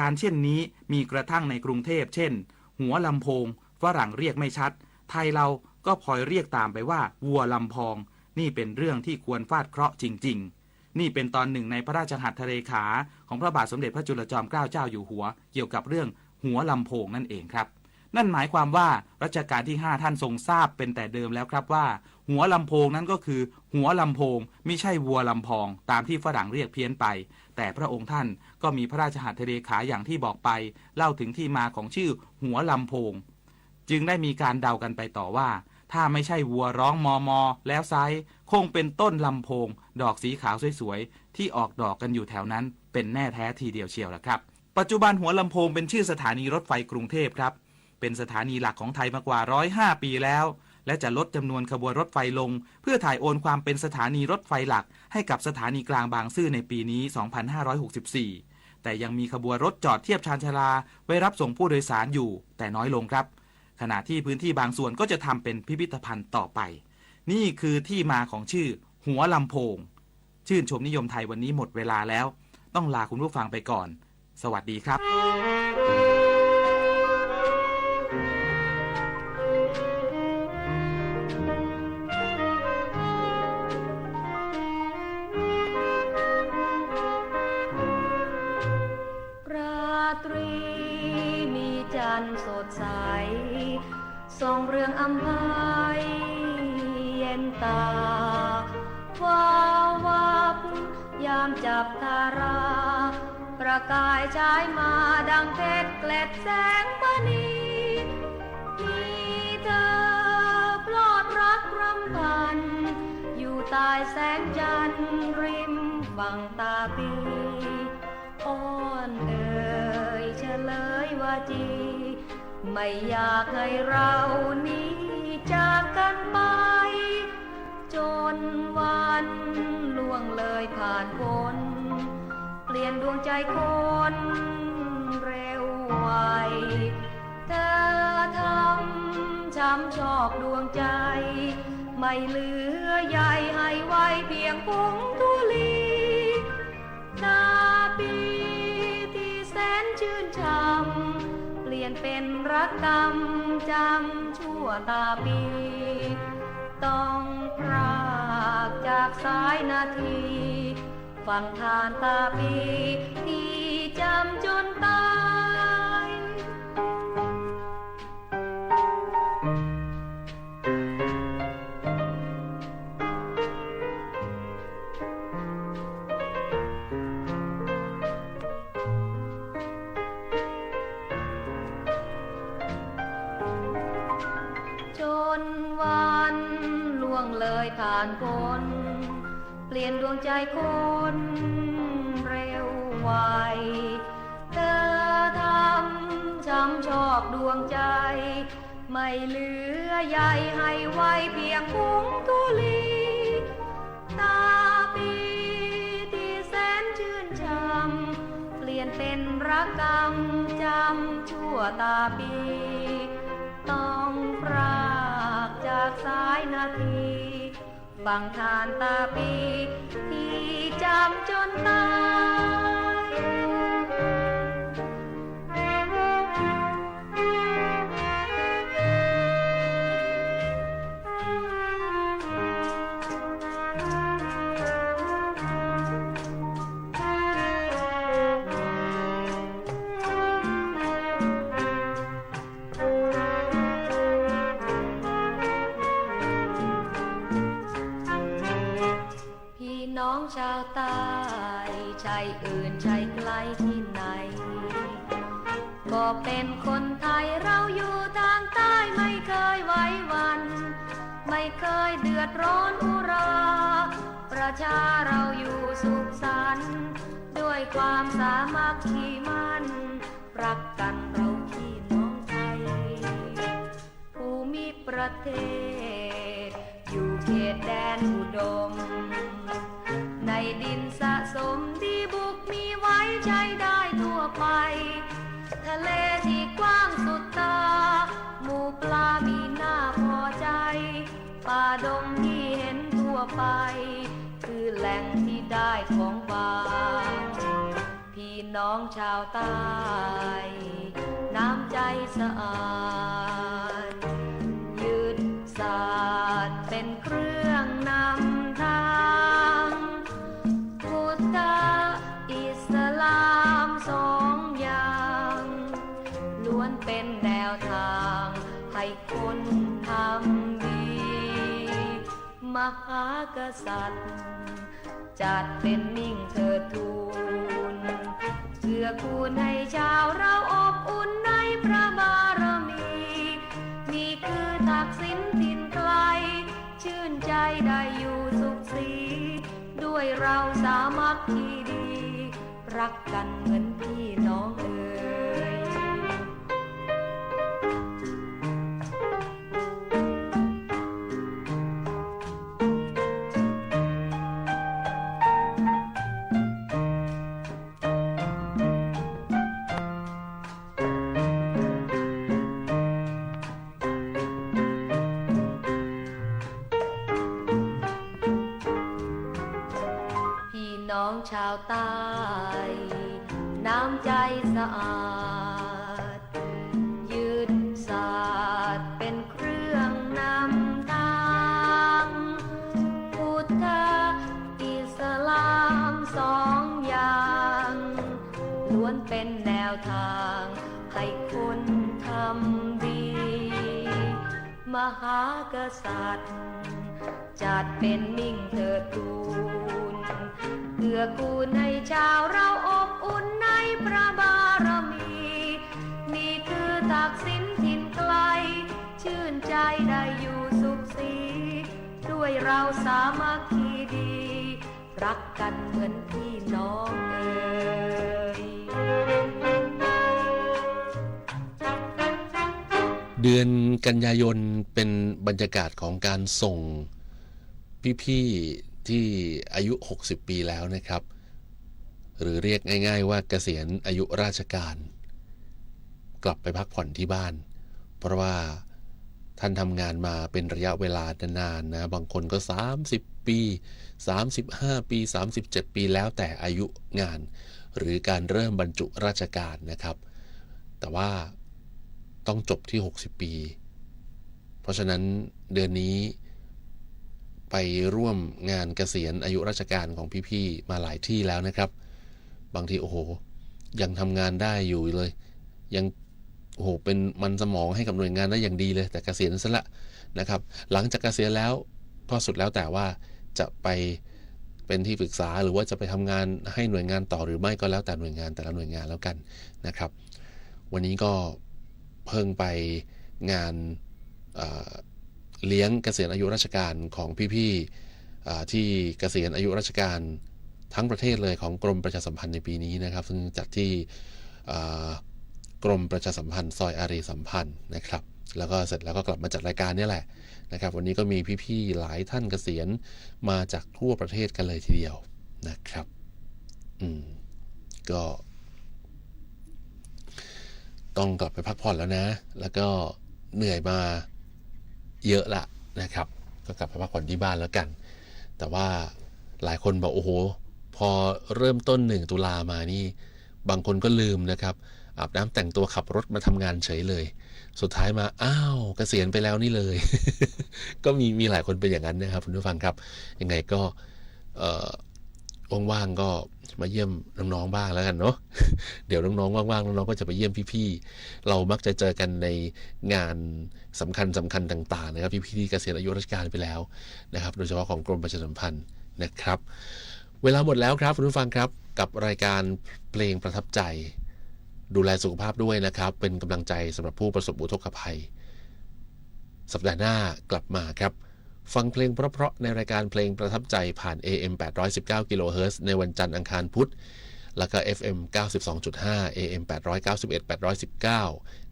การเช่นนี้มีกระทั่งในกรุงเทพ เช่น หัวลำโพง ฝรั่งเรียกไม่ชัด ไทยเรา ก็พลอยเรียกตามไปว่าวัวลำพอง นี่เป็นเรื่องที่ควรฟาดเคราะห์จริงๆ นี่เป็นตอนหนึ่งในพระราชหัตถเลขาของพระบาทสมเด็จพระจุลจอมเกล้าเจ้าอยู่หัว เกี่ยวกับเรื่องหัวลำโพงนั่นเองครับ นั่นหมายความว่ารัชกาลที่ห้าท่านทรงทราบเป็นแต่เดิมแล้วครับว่า หัวลำโพงนั้นก็คือหัวลำโพง มิใช่วัวลำพอง ตามที่ฝรั่งเรียกเพี้ยนไป แต่พระองค์ท่านก็มีพระราชหัตถเลขาอย่างที่บอกไป เล่าถึงที่มาของชื่อหัวลำโพง จึงได้มีการเดากันไปต่อว่า ถ้าไม่ใช่วัวร้องมอมอแล้วไซร้ คงเป็นต้นลำโพง ดอกสีขาวสวยๆ ที่ออกดอกกันอยู่แถวนั้น เป็นแน่แท้ทีเดียวเชียวล่ะครับ ปัจจุบันหัวลำโพงเป็นชื่อสถานีรถไฟกรุงเทพครับ เป็นสถานีหลักของไทยมากว่าร้อยห้าปีแล้ว และจะลดจำนวนขบวนรถไฟลง เพื่อถ่ายโอนความเป็นสถานีรถไฟหลักให้กับสถานีกลางบางซื่อในปีนี้ สองพันห้าร้อยหกสิบสี่ แต่ยังมีขบวนรถจอดเทียบชานชาลาไว้รับส่งผู้โดยสารอยู่ แต่น้อยลงครับ ขณะที่พื้นที่บางส่วนก็จะทำเป็นพิพิธภัณฑ์ต่อไป นี่คือที่มาของชื่อหัวลำโพง ชื่นชมนิยมไทยวันนี้หมดเวลาแล้ว ต้องลาคุณผู้ฟังไปก่อน สวัสดีครับ ราตรีมีจันทร์สดใส ส่องเรืองอำไพเย็นตา วาววับยามจับทารา ประกายฉายมาดังเพชรเกล็ดแสงมณี มีเธอพลอดรักรำพัน อยู่ใต้แสงจันทร์ริมฝั่งตาปี อ้อนเอ่ยเฉลยวาจี ไม่อยากให้เรานี้จากกันไป จนวันล่วงเลยผ่านพ้น เปลี่ยนดวงใจคนเร็วไว เธอทำช้ำชอกดวงใจ ไม่เหลือใยให้ไว้เพียงผงธุลี ตาปีที่แสนชื่นช่ำ เปลี่ยนเป็นระกำจำชั่วตาปี ต้องพรากจากสายนาที ฟังทานตาปีที่จำจนตาย จนวันล่วงเลยผ่านพ้น เปลี่ยนดวงใจคนเร็วไว เธอทำช้ำชอกดวงใจ ไม่เหลือใยให้ไว้เพียงผงธุลี ตาปีที่แสนชื่นช่ำ เปลี่ยนเป็นระกำจำชั่วตาปี ต้องพรากจากสายนาที ฟังทานตาปีที่จำจนตาย พี่น้องชาวใต้ ใช่อื่นใช่ไกลที่ไหน ก็เป็นคนไทยเราอยู่ทางใต้ไม่เคยไหวหวั่น ไม่เคยเดือดร้อนอุรา ประชาเราอยู่สุขสันต์ ด้วยความสามัคคีมั่น รักกันเราพี่น้องไทย ภูมิประเทศ อยู่เขตแดนอุดม ในดินสะสมดีบุกมีไว้ใช้ได้ทั่วไป ทะเลที่กว้างสุดตา หมู่ปลามีน่าพอใจ ป่าดงที่เห็นทั่วไป คือแหล่งที่ได้ของป่า พี่น้องชาวใต้ น้ำใจสะอาด ยึดสา หากษัตริย์จัดเป็นมิ่งเถิดทูล เกื้อกูลให้ชาวเราอบอุ่นในพระบารมี นี่คือตากสินถิ่นไกล ชื่นใจได้อยู่สุขสี ด้วยเราสามัคคีดี รักกันเหมือนพี่น้องเอ่ย พี่น้องชาวใต้ น้ำใจสะอาด ยึดศาสตร์เป็นเครื่องนำทาง พุทธอิสลามสองอย่าง ล้วนเป็นแนวทางให้คนทำดี มหากษัตริย์จัดเป็นมิ่งเถิดทูล เกื้อกูลให้ชาวเราอบอุ่นในพระบารมี นี่คือตากสินถิ่นไกล ชื่นใจได้อยู่สุขสี ด้วยเราสามัคคีดี รักกันเหมือนพี่น้องเอ่ย เดือนกันยายนเป็นบรรยากาศของการส่งพี่ๆที่อายุหกสิบปีแล้วนะครับ หรือเรียกง่ายๆว่าเกษียณอายุราชการ กลับไปพักผ่อนที่บ้าน เพราะว่าท่านทำงานมาเป็นระยะเวลานานๆ นะ บางคนก็สามสิบปี สามสิบห้าปี สามสิบเจ็ดปี แล้วแต่อายุงาน หรือการเริ่มบรรจุราชการนะครับ แต่ว่าต้องจบที่หกสิบปี เพราะฉะนั้นเดือนนี้ไปร่วมงานเกษียณอายุราชการของพี่ๆมาหลายที่แล้วนะครับ บางที โอ้โห ยังทำงานได้อยู่เลย ยัง โอ้โห เป็นมันสมองให้กับหน่วยงานได้อย่างดีเลย แต่เกษียณซะละนะครับ หลังจากเกษียณแล้วก็สุดแล้วแต่ว่าจะไปเป็นที่ปรึกษา หรือว่าจะไปทำงานให้หน่วยงานต่อหรือไม่ ก็แล้วแต่หน่วยงานแต่ละหน่วยงานแล้วกันนะครับ วันนี้ก็เพิ่งไปงาน เอ่อ เลี้ยงเกษียณอายุราชการของพี่ๆ อ่า ที่เกษียณอายุราชการทั้งประเทศเลยของกรมประชาสัมพันธ์ในปีนี้นะครับ ซึ่งจัดที่ อ่า กรมประชาสัมพันธ์ซอยอารีย์สัมพันธ์นะครับ แล้วก็เสร็จแล้วก็กลับมาจัดรายการเนี่ยแหละนะครับ วันนี้ก็มีพี่ๆหลายท่านเกษียณมาจากทั่วประเทศกันเลยทีเดียวนะครับ อืม ก็ ต้องกลับไปพักผ่อนแล้วนะ แล้วก็เหนื่อยมาเยอะละนะครับ ก็กลับไปพักผ่อนที่บ้านแล้วกัน แต่ว่าหลายคนบอก โอ้โห พอเริ่มต้นหนึ่งตุลามานี่ บางคนก็ลืมนะครับ อาบน้ำแต่งตัวขับรถมาทำงานเฉยเลย สุดท้ายมา อ้าว เกษียณไปแล้วนี่เลย ก็มี มีหลายคนเป็นอย่างนั้นนะครับ คุณผู้ฟังครับ ยังไงก็ เอ่อ ว่างๆก็มาเยี่ยมน้องๆบ้างแล้วกันเนาะ เดี๋ยวน้องๆว่างๆ น้องๆก็จะไปเยี่ยมพี่ๆ เรามักจะเจอกันในงานสำคัญๆต่างๆนะครับ พี่ๆที่เกษียณอายุราชการไปแล้วนะครับ โดยเฉพาะของกรมประชาสัมพันธ์นะครับ เวลาหมดแล้วครับคุณผู้ฟังครับ กับรายการเพลงประทับใจ ดูแลสุขภาพด้วยนะครับ เป็นกำลังใจสำหรับผู้ประสบอุทกภัย สัปดาห์หน้ากลับมาครับ ฟังเพลงเพราะๆในรายการเพลงประทับใจผ่าน เอ เอ็ม แปดร้อยสิบเก้า กิโลเฮิรตซ์ ในวันจันทร์ อังคาร พุธ แล้วก็ เอฟ เอ็ม เก้าสิบสองจุดห้า เอ เอ็ม แปดร้อยเก้าสิบเอ็ด แปดร้อยสิบเก้า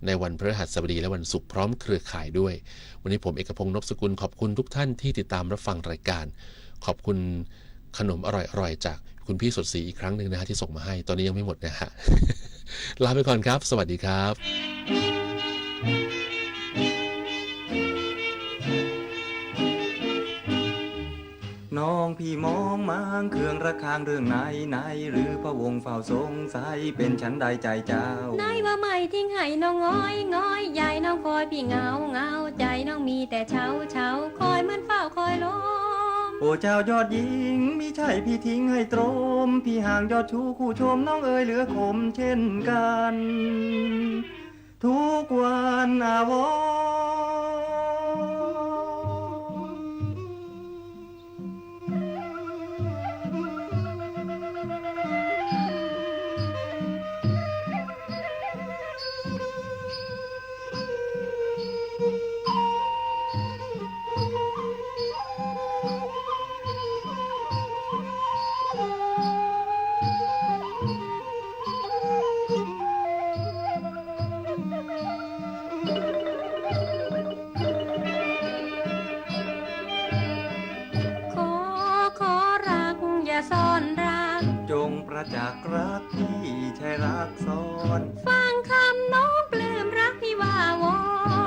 ในวันพฤหัสบดีและวันศุกร์ พร้อมเครือข่ายด้วย วันนี้ผมเอกพงษ์ นพสกุล ขอบคุณทุกท่านที่ติดตามรับฟังรายการ ขอบคุณขนมอร่อยๆจากคุณพี่สดศรีอีกครั้งหนึ่งนะฮะ ที่ส่งมาให้ ตอนนี้ยังไม่หมดนะฮะ ลาไปก่อนครับ สวัสดีครับ น้องพี่มองมางเครื่องระฆังเรื่องไหนไหน หรือพะวงเฝ้าสงสัยเป็นฉันใดใจเจ้า ไหนว่าไม่ทิ้งให้น้องง่อยง่อย ยายน้องคอยพี่เหงาเหงา ใจน้องมีแต่เฉาเฉา คอยเหมือนเฝ้าคอยลม โอ้เจ้ายอดหญิง มิใช่พี่ทิ้งให้ตรม พี่ห่างยอดชู้คู่ชม น้องเอ๋ยเหลือขมเช่นกัน ทุกวันอาวรณ์ อนรัก จงประจักษ์รักพี่ใช่รักซ้อน ฟังคำน้องปลื้มรักพี่ว่าวอ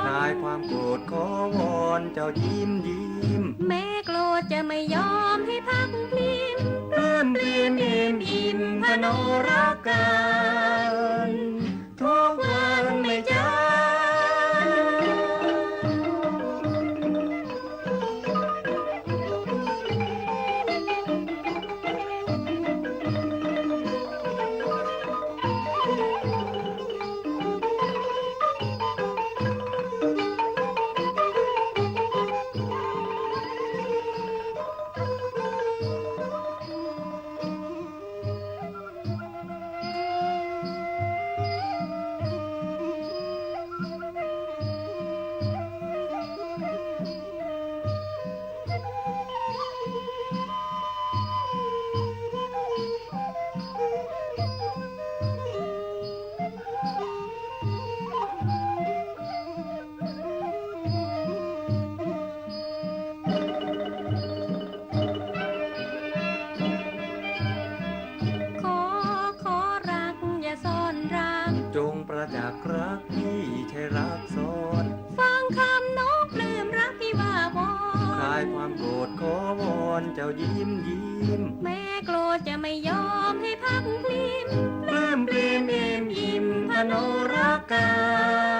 น คลายความโกรธขอวอนเจ้ายิ้มยิ้ม แม้โกรธจะไม่ยอมให้พลั้งพริ้ม ปลื้มปริ้มอิ่มอิ่มพนอรการ ทุกวันไหมจ๊ะ ขอ ขอรักอย่าซ่อนรัก จงประจักษ์รักพี่ใช่รักซ้อน ฟังคำน้องปลื้มรักพี่ว่าวอน คลายความโกรธขอวอนเจ้ายิ้มยิ้ม แม้โกรธจะไม่ยอมให้พลั้งพริ้ม ปลื้มปริ้มอิ่มอิ่มพนอรการ